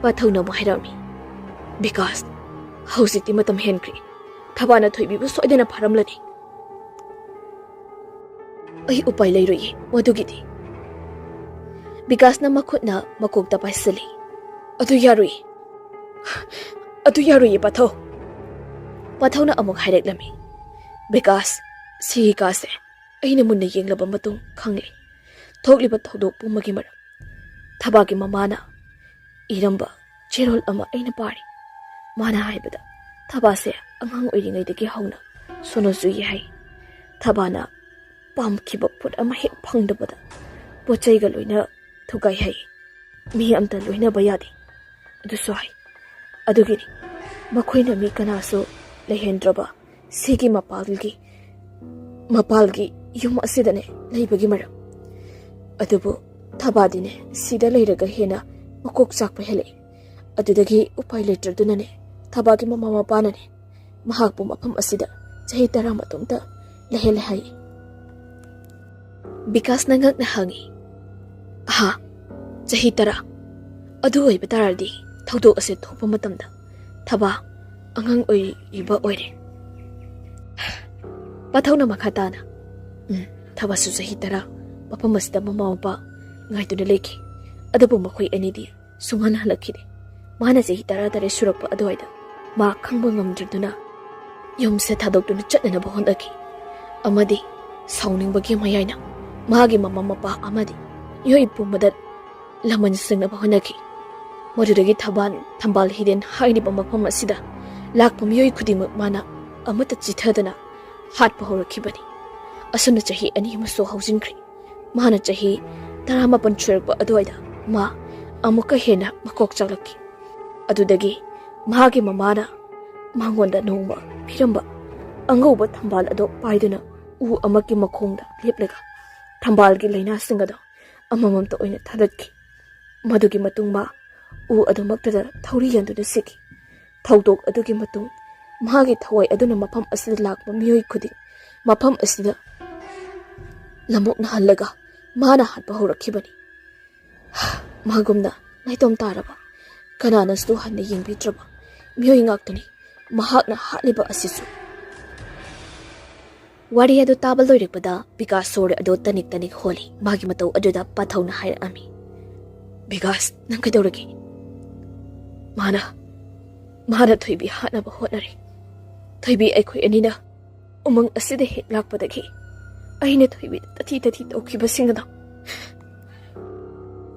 ꯄꯥꯊꯧꯅ ꯑꯃꯨꯛ ꯍꯥꯏꯔꯝꯃꯤ, "ꯕꯤꯀꯥꯁ, ꯍꯧꯖꯤꯛꯇꯤ ꯃꯇꯝ ꯍꯦꯟꯈ꯭ꯔꯦ꯫ ꯊꯕꯥꯅ ꯊꯣꯏꯕꯤꯕꯨ ꯁꯣꯏꯗꯅ ꯐꯥꯔꯝꯂꯅꯤ꯫" "ꯑꯩ ꯎꯄꯥꯏ ꯂꯩꯔꯣꯏꯌꯦ ꯃꯗꯨꯒꯤꯗꯤ꯫" ꯕꯤꯀꯥꯁꯅ ꯃꯈꯨꯠꯅ ꯃꯀꯣꯛꯇ ꯄꯥꯏꯁꯤꯜꯂꯤ꯫ "ꯑꯗꯨ ꯌꯥꯔꯣꯏꯌꯦ꯫ ꯑꯗꯨ ꯌꯥꯔꯣꯏꯌꯦ ꯄꯥꯊꯧ꯫" ꯄꯥꯊꯧꯅ ꯑꯃꯨꯛ ꯍꯥꯏꯔꯛꯂꯝꯃꯤ, "ꯕꯤꯀꯥꯁ, ꯁꯤꯒꯤ ꯀꯥꯁꯦ ꯑꯩꯅ ꯃꯨꯟꯅ ꯌꯦꯡꯂꯕ ꯃꯇꯨꯡ ꯈꯪꯂꯦ ꯊꯣꯛꯂꯤꯕ ꯊꯧꯗꯣꯛ ꯄꯨꯝꯕꯒꯤ ꯃꯔꯝ꯫ ꯊꯕꯥꯒꯤ ꯃꯃꯥꯅ ꯏꯔꯝꯕ ꯆꯦꯔꯣꯜ ꯑꯃ ꯑꯩꯅ ꯄꯥꯔꯤ꯫ ꯃꯥꯅ ꯍꯥꯏꯕꯗ ꯊꯕꯥꯁꯦ ꯑꯉꯥꯡ ꯑꯣꯏꯔꯤꯉꯩꯗꯒꯤ ꯍꯧꯅ ꯁꯣꯅꯣ ꯆꯨꯏ ꯍꯥꯏ꯫ ꯊꯕꯥꯅ ꯄꯥꯝꯈꯤꯕ ꯄꯣꯠ ꯑꯃ ꯍꯦꯛ ꯐꯪꯗꯕꯗ ꯄꯣꯠ ꯆꯩꯒ ꯂꯣꯏꯅ ꯊꯨꯒꯥꯏ ꯍꯥꯏ꯫ ꯃꯤ ꯑꯝꯇ ꯂꯣꯏꯅꯕ ꯌꯥꯗꯦ ꯑꯗꯨꯁꯨ ꯍꯥꯏ꯫ ꯑꯗꯨꯒꯤꯅꯤ ꯃꯈꯣꯏꯅ ꯃꯤ ꯀꯅꯥꯁꯨ ꯂꯩꯍꯟꯗ꯭ꯔꯕ ꯁꯤꯒꯤ ꯃꯄꯥꯜꯒꯤ, ꯃꯄꯥꯜꯒꯤ ꯌꯨꯝ ꯑꯁꯤꯗꯅꯦ ꯂꯩꯕꯒꯤ ꯃꯔꯝ꯫ ꯑꯗꯨꯕꯨ ꯊꯕꯥꯗꯤꯅꯦ ꯁꯤꯗ ꯂꯩꯔꯒ ꯍꯦꯟꯅ ꯃꯀꯣꯛ ꯆꯥꯛꯄ ꯍꯦꯜꯂꯛꯏ꯫ ꯑꯗꯨꯗꯒꯤ ꯎꯄꯥꯏ ꯂꯩꯇ꯭ꯔꯗꯨꯅꯅꯦ ꯊꯕꯥꯒꯤ ꯃꯃꯥ ꯃꯄꯥꯅꯅꯦ ꯃꯍꯥꯛꯄꯨ ꯃꯐꯝ ꯑꯁꯤꯗ ꯆꯍꯤ ꯇꯔꯥ ꯃꯇꯨꯡꯗ ꯂꯩꯍꯜꯂꯦ ꯍꯥꯏ꯫" ꯕꯤꯀꯥꯁꯅ ꯉꯛꯅ ꯍꯪꯉꯤ, "ꯑꯍꯥ, ꯆꯍꯤ ꯇꯔꯥ? ꯑꯗꯨ ꯑꯣꯏꯕ ꯇꯥꯔꯗꯤ ꯊꯧꯗꯣꯛ ꯑꯁꯦ ꯊꯣꯛꯄ ꯃꯇꯝꯗ ꯊꯕꯥ ꯑꯉꯥꯡ ꯑꯣꯏꯔꯤꯕ ꯑꯣꯏꯔꯦ꯫" ꯄꯥꯊꯧꯅ ꯃꯈꯥ ꯇꯥꯅ, "ꯎꯝ, ꯊꯕꯥꯁꯨ ꯆꯍꯤ ꯇꯔꯥ ꯃꯐꯝ ꯑꯁꯤꯗ ꯃꯃꯥ ꯃꯄꯥ ꯉꯥꯏꯗꯨꯅ ꯂꯩꯈꯤ꯫ ꯑꯗꯨꯕꯨ ꯃꯈꯣꯏ ꯑꯅꯤꯗꯤ ꯁꯨꯡꯍꯟ ꯍꯜꯂꯛꯈꯤꯗꯦ꯫ ꯃꯥꯅ ꯆꯍꯤ ꯇꯔꯥ ꯇꯔꯦꯠ ꯁꯨꯔꯛꯄ ꯑꯗꯨꯋꯥꯏꯗ ꯃꯥ ꯈꯪꯕ ꯉꯝꯗ꯭ꯔꯗꯨꯅ ꯌꯨꯝꯁꯦ ꯊꯥꯗꯣꯛꯇꯨꯅ ꯆꯠꯅꯅꯕ ꯍꯣꯠꯅꯈꯤ꯫ ꯑꯃꯗꯤ ꯁꯥꯎꯅꯤꯡꯕꯒꯤ ꯃꯌꯥꯏꯅ ꯃꯥꯒꯤ ꯃꯃꯥ ꯃꯄꯥ ꯑꯃꯗꯤ ꯃꯤꯑꯣꯏ ꯄꯨꯝꯕꯗ ꯂꯃꯟ ꯁꯦꯡꯅꯕ ꯍꯣꯠꯅꯈꯤ꯫ ꯃꯗꯨꯗꯒꯤ ꯊꯕꯥꯜ, ꯊꯝꯕꯥꯜ ꯍꯤꯔꯦꯟ ꯍꯥꯏꯔꯤꯕ ꯃꯐꯝ ꯑꯁꯤꯗ ꯂꯥꯛꯄ ꯃꯤꯑꯣꯏ ꯈꯨꯗꯤꯡꯃꯛ ꯃꯥꯅ ꯑꯃꯠꯇ ꯆꯤꯊꯗꯅ ꯍꯥꯠꯄ ꯍꯧꯔꯛꯈꯤꯕꯅꯤ꯫ ꯑꯁꯨꯝꯅ ꯆꯍꯤ ꯑꯅꯤ ꯑꯃꯁꯨ ꯍꯧꯖꯤꯟꯈ꯭ꯔꯦ꯫ ꯃꯥꯅ ꯆꯍꯤ ꯇꯔꯥꯃꯥꯄꯟ ꯁꯨꯔꯛꯄ ꯑꯗꯨꯋꯥꯏꯗ ꯃꯥ ꯑꯃꯨꯛꯀ ꯍꯦꯟꯅ ꯃꯀꯣꯛ ꯆꯥꯛꯂꯛꯈꯤ꯫ ꯑꯗꯨꯗꯒꯤ ꯃꯍꯥꯛꯀꯤ ꯃꯃꯥꯅ ꯃꯉꯣꯟꯗ ꯅꯣꯡꯃ ꯄꯤꯔꯝꯕ ꯑꯉꯧꯕ ꯊꯝꯕꯥꯜ ꯑꯗꯨ ꯄꯥꯏꯗꯨꯅ ꯎ ꯑꯃꯒꯤ ꯃꯈꯣꯡꯗ ꯂꯦꯞꯂꯒ ꯊꯝꯕꯥꯜꯒꯤ ꯂꯥꯏꯅꯥꯁꯤꯡ ꯑꯗꯨ ꯑꯃꯃꯝꯇ ꯑꯣꯏꯅ ꯊꯥꯗꯠꯈꯤ꯫ ꯃꯗꯨꯒꯤ ꯃꯇꯨꯡ ꯃꯥ ꯎ ꯑꯗꯨꯃꯛꯇꯗ ꯊꯧꯔꯤ ꯌꯥꯟꯗꯨꯅ ꯁꯤꯈꯤ꯫ ꯊꯧꯗꯣꯛ ꯑꯗꯨꯒꯤ ꯃꯇꯨꯡ ꯃꯍꯥꯛꯀꯤ ꯊꯋꯥꯏ ꯑꯗꯨꯅ ꯃꯐꯝ ꯑꯁꯤꯗ ꯂꯥꯛꯄ ꯃꯤꯑꯣꯏ ꯈꯨꯗꯤꯡ ꯃꯐꯝ ꯑꯁꯤꯗ ꯂꯝꯑꯣꯛꯅꯍꯜꯂꯒ ꯃꯥꯅ ꯍꯥꯠꯄ ꯍꯧꯔꯛꯈꯤꯕꯅꯤ꯫ ꯃꯥꯒꯨꯝꯅ ꯅꯥꯏꯇꯣꯝ ꯇꯥꯔꯕ, ꯀꯅꯥꯅꯁꯨ ꯍꯟꯅ ꯌꯦꯡꯕꯤꯗ꯭ꯔꯕ ꯃꯤꯑꯣꯏ ꯉꯥꯛꯇꯅꯤ ꯃꯍꯥꯛꯅ ꯍꯥꯠꯂꯤꯕ ꯑꯁꯤꯁꯨ꯫ ꯋꯥꯔꯤ ꯑꯗꯨ ꯇꯥꯕ ꯂꯣꯏꯔꯛꯄꯗ ꯕꯤꯀꯥꯁ ꯁꯣꯔ ꯑꯗꯨ ꯇꯅꯤꯛ ꯇꯅꯤꯛ ꯍꯣꯜꯂꯤ꯫ ꯃꯥꯒꯤ ꯃꯇꯧ ꯑꯗꯨꯗ ꯄꯥꯊꯧꯅ ꯍꯥꯏꯔꯛꯑꯝꯃꯤ, "ꯕꯤꯀꯥꯁ, ꯅꯪ ꯀꯩꯗꯧꯔꯒꯦ?" "ꯃꯥꯅ, ꯃꯥꯅ ꯊꯣꯏꯕꯤ ꯍꯥꯠꯅꯕ ꯍꯣꯠꯅꯔꯦ꯫ ꯊꯣꯏꯕꯤ ꯑꯩꯈꯣꯏ ꯑꯅꯤꯅ ꯎꯃꯪ ꯑꯁꯤꯗ ꯍꯦꯛ ꯂꯥꯛꯄꯗꯒꯤ ꯑꯩꯅ ꯊꯣꯏꯕꯤꯗ ꯇꯊꯤ ꯇꯊꯤ ꯇꯧꯈꯤꯕꯁꯤꯡ ꯑꯗꯣ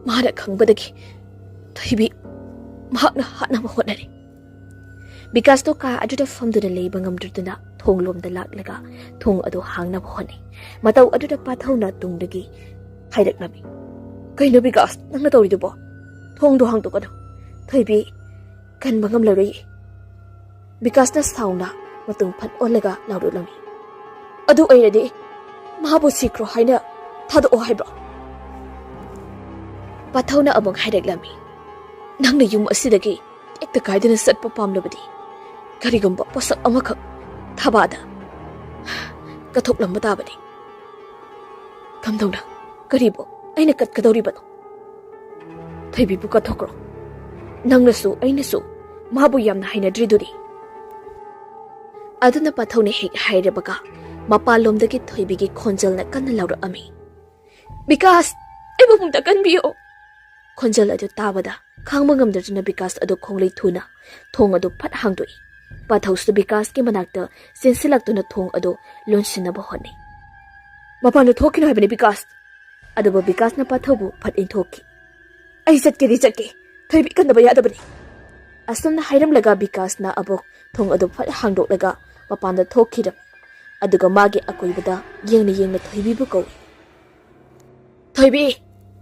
ꯃꯥꯅ ꯈꯪꯕꯗꯒꯤ ꯊꯣꯏꯕꯤ ꯃꯍꯥꯛꯅ ꯍꯥꯠꯅꯕ ꯍꯣꯠꯅꯔꯦ꯫" ꯕꯤꯀꯥꯁꯇꯣ ꯀꯥ ꯑꯗꯨꯗ ꯐꯝꯗꯨꯅ ꯂꯩꯕ ꯉꯝꯗ꯭ꯔꯗꯨꯅ ꯊꯣꯡꯂꯣꯝꯗ ꯂꯥꯛꯂꯒ ꯊꯣꯡ ꯑꯗꯨ ꯍꯥꯡꯅꯕ ꯍꯣꯠꯅꯩ꯫ ꯃꯇꯧ ꯑꯗꯨꯗ ꯄꯥꯊꯧꯅ ꯇꯨꯡꯗꯒꯤ ꯍꯥꯏꯔꯛꯂꯝꯃꯤ, "ꯀꯩꯅꯣ ꯕꯤꯀꯥꯁ, ꯅꯪꯅ ꯇꯧꯔꯤꯗꯨꯕꯣ? ꯊꯣꯡꯗꯣ ꯍꯥꯡꯗꯣꯛꯀꯅꯨ꯫ ꯊꯣꯏꯕꯤ ꯀꯟꯕ ꯉꯝꯂꯔꯣꯏꯌꯦ꯫" ꯕꯤꯀꯥꯁꯅ ꯁꯥꯎꯅ ꯃꯇꯨꯡ ꯐꯠ ꯑꯣꯜꯂꯒ ꯂꯥꯎꯔꯛꯂꯝꯃꯤ, "ꯑꯗꯨ ꯑꯣꯏꯔꯗꯤ ꯃꯥꯕꯨ ꯁꯤꯈ꯭ꯔꯣ ꯍꯥꯏꯅ ꯊꯥꯗꯣꯛꯑꯣ ꯍꯥꯏꯕ꯭ꯔꯣ?" ꯄꯥꯊꯧꯅ ꯑꯃꯨꯛ ꯍꯥꯏꯔꯛꯂꯝꯃꯤ, "ꯅꯪꯅ ꯌꯨꯝ ꯑꯁꯤꯗꯒꯤ ꯇꯦꯛꯇ ꯀꯥꯏꯗꯅ ꯆꯠꯄ ꯄꯥꯝꯂꯕꯗꯤ ꯀꯔꯤꯒꯨꯝꯕ ꯄꯣꯠꯁꯛ ꯑꯃꯈꯛ ꯊꯕꯥꯗ ꯀꯠꯊꯣꯛꯂꯝꯕ ꯇꯥꯕꯅꯤ꯫" "ꯀꯝꯗꯧꯅ? ꯀꯔꯤꯕꯨ ꯑꯩꯅ ꯀꯠꯀꯗꯧꯔꯤꯕꯅꯣ?" "ꯊꯣꯏꯕꯤꯕꯨ ꯀꯠꯊꯣꯛꯈ꯭ꯔꯣ꯫ ꯅꯪꯅꯁꯨ ꯑꯩꯅꯁꯨ ꯃꯥꯕꯨ ꯌꯥꯝꯅ ꯍꯩꯅꯗ꯭ꯔꯤꯗꯨꯗꯤ꯫" ꯑꯗꯨꯅ ꯄꯥꯊꯧꯅ ꯍꯦꯛ ꯍꯥꯏꯔꯕꯒ ꯃꯄꯥꯟꯂꯣꯝꯗꯒꯤ ꯊꯣꯏꯕꯤꯒꯤ ꯈꯣꯟꯖꯦꯜꯅ ꯀꯟꯅ ꯂꯥꯎꯔꯛꯑꯝꯃꯤ, "ꯕꯤꯀꯥꯁ, ꯑꯩꯕꯨ ꯑꯃꯨꯛꯇ ꯀꯟꯕꯤꯌꯨ꯫" ꯈꯣꯟꯖꯦꯜ ꯑꯗꯨ ꯇꯥꯕꯗ ꯈꯥꯡꯕ ꯉꯝꯗꯗꯨꯅ ꯕꯤꯀꯥꯁ ꯑꯗꯨ ꯈꯣꯡꯂꯩ ꯊꯨꯅ ꯊꯣꯡ ꯑꯗꯨ ꯐꯠ ꯍꯥꯡꯗꯣꯛꯏ꯫ ꯄꯥꯊꯧꯁꯨ ꯕꯤꯀꯥꯁꯀꯤ ꯃꯅꯥꯛꯇ ꯆꯦꯟꯁꯤꯜꯂꯛꯇꯨꯅ ꯊꯣꯡ ꯑꯗꯨ ꯂꯣꯟꯁꯤꯟꯅꯕ ꯍꯣꯠꯅꯩ꯫ "ꯃꯄꯥꯟꯗ ꯊꯣꯛꯈꯤꯅꯨ ꯍꯥꯏꯕꯅꯤ ꯕꯤꯀꯥꯁ꯫" ꯑꯗꯨꯕꯨ ꯕꯤꯀꯥꯁꯅ ꯄꯥꯊꯧꯕꯨ ꯐꯠ ꯏꯟꯊꯣꯛꯈꯤ꯫ "ꯑꯩ ꯆꯠꯀꯦꯗꯤ ꯆꯠꯀꯦ, ꯊꯣꯏꯕꯤ ꯀꯟꯗꯕ ꯌꯥꯗꯕꯅꯤ꯫" ꯑꯁꯨꯝꯅ ꯍꯥꯏꯔꯝꯂꯒ ꯕꯤꯀꯥꯁꯅ ꯑꯃꯨꯛ ꯊꯣꯡ ꯑꯗꯨ ꯐꯠ ꯍꯥꯡꯗꯣꯛꯂꯒ ꯃꯄꯥꯟꯗ ꯊꯣꯛꯈꯤꯔꯝ꯫ ꯑꯗꯨꯒ ꯃꯥꯒꯤ ꯑꯀꯣꯏꯕꯗ ꯌꯦꯡꯅ ꯌꯦꯡꯅ ꯊꯣꯏꯕꯤꯕꯨ ꯀꯧꯏ꯫ "ꯊꯣꯏꯕꯤ,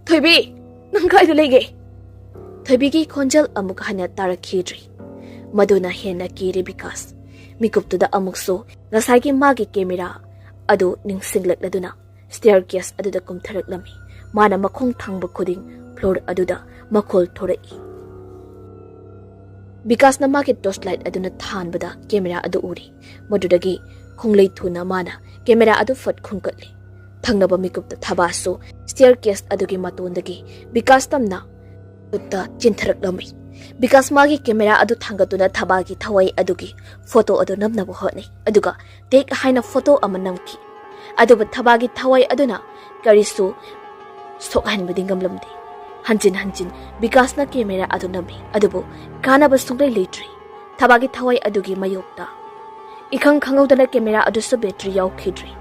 ꯊꯣꯏꯕꯤ, ꯅꯪ ꯀꯥꯏꯗ ꯂꯩꯒꯦ? ꯊꯣꯏꯕꯤꯒꯤ ꯈꯣꯟꯖꯦꯜ ꯑꯃꯨꯛ ꯍꯟꯅ ꯇꯥꯔꯛꯈꯤꯗ꯭ꯔꯤ꯫ ꯃꯗꯨꯅ ꯍꯦꯟꯅ ꯀꯤꯔꯦ ꯕꯤꯀꯥꯁ꯫ ꯃꯤꯀꯨꯞꯇꯨꯗ ꯑꯃꯨꯛꯁꯨ ꯉꯁꯥꯏꯒꯤ ꯃꯥꯒꯤ ꯀꯦꯃꯦꯔꯥ ꯑꯗꯨ ꯅꯤꯡꯁꯤꯡꯂꯛꯂꯗꯨꯅ ꯁ꯭ꯇꯦꯌꯔ ꯀꯦꯁ ꯑꯗꯨꯗ ꯀꯨꯝꯊꯔꯛꯂꯝꯃꯤ꯫ ꯃꯥꯅ ꯃꯈꯣꯡ ꯊꯥꯡꯕ ꯈꯨꯗꯤꯡ ꯐ꯭ꯂꯣꯔ ꯑꯗꯨꯗ ꯃꯈꯣꯜ ꯊꯣꯔꯛꯏ꯫ ꯕꯤꯀꯥꯁꯅ ꯃꯥꯒꯤ ꯇꯣꯔꯆ ꯂꯥꯏꯠ ꯑꯗꯨꯅ ꯊꯥꯟꯕꯗ ꯀꯦꯃꯦꯔꯥ ꯑꯗꯨ ꯎꯔꯤ꯫ ꯃꯗꯨꯗꯒꯤ ꯈꯣꯡꯂꯩ ꯊꯨꯅ ꯃꯥꯅ ꯀꯦꯃꯦꯔꯥ ꯑꯗꯨ ꯐꯠ ꯈꯨꯟꯒꯠꯂꯤ꯫ ꯊꯪꯅꯕ ꯃꯤꯀꯨꯞꯇ ꯊꯕꯥꯁꯨ ꯁ꯭ꯇꯦꯌꯔ ꯀꯦꯁ ꯑꯗꯨꯒꯤ ꯃꯇꯣꯟꯗꯒꯤ ꯕꯤꯀꯥꯁ ꯇꯝꯅ ꯈꯨꯠꯇ ꯆꯤꯟꯊꯔꯛꯂꯝꯃꯤ꯫ ꯕꯤꯀꯥꯁ ꯃꯥꯒꯤ ꯀꯦꯃꯦꯔꯥ ꯑꯗꯨ ꯊꯥꯡꯒꯠꯇꯨꯅ ꯊꯕꯥꯒꯤ ꯊꯋꯥꯏ ꯑꯗꯨꯒꯤ ꯐꯣꯇꯣ ꯑꯗꯨ ꯅꯝꯅꯕ ꯍꯣꯠꯅꯩ, ꯑꯗꯨꯒ ꯇꯦꯛ ꯍꯥꯏꯅ ꯐꯣꯇꯣ ꯑꯃ ꯅꯝꯈꯤ꯫ ꯑꯗꯨꯕꯨ ꯊꯕꯥꯒꯤ ꯊꯋꯥꯏ ꯑꯗꯨꯅ ꯀꯔꯤꯁꯨ ꯁꯣꯛꯍꯟꯕꯗꯤ ꯉꯝꯂꯝꯗꯦ꯫ ꯍꯟꯖꯤꯟ ꯍꯟꯖꯤꯟ ꯕꯤꯀꯥꯁꯅ ꯀꯦꯃꯦꯔꯥ ꯑꯗꯨ ꯅꯝꯃꯤ, ꯑꯗꯨꯕꯨ ꯀꯥꯟꯅꯕ ꯁꯨꯡꯂꯩ ꯂꯩꯇ꯭ꯔꯤ꯫ ꯊꯕꯥꯒꯤ ꯊꯋꯥꯏ ꯑꯗꯨꯒꯤ ꯃꯥꯌꯣꯛꯇ ꯏꯈꯪ ꯈꯪꯍꯧꯗꯅ ꯀꯦꯃꯦꯔꯥ ꯑꯗꯨꯁꯨ ꯕꯦꯇ꯭ꯔꯤ ꯌꯥꯎꯈꯤꯗ꯭ꯔꯤ꯫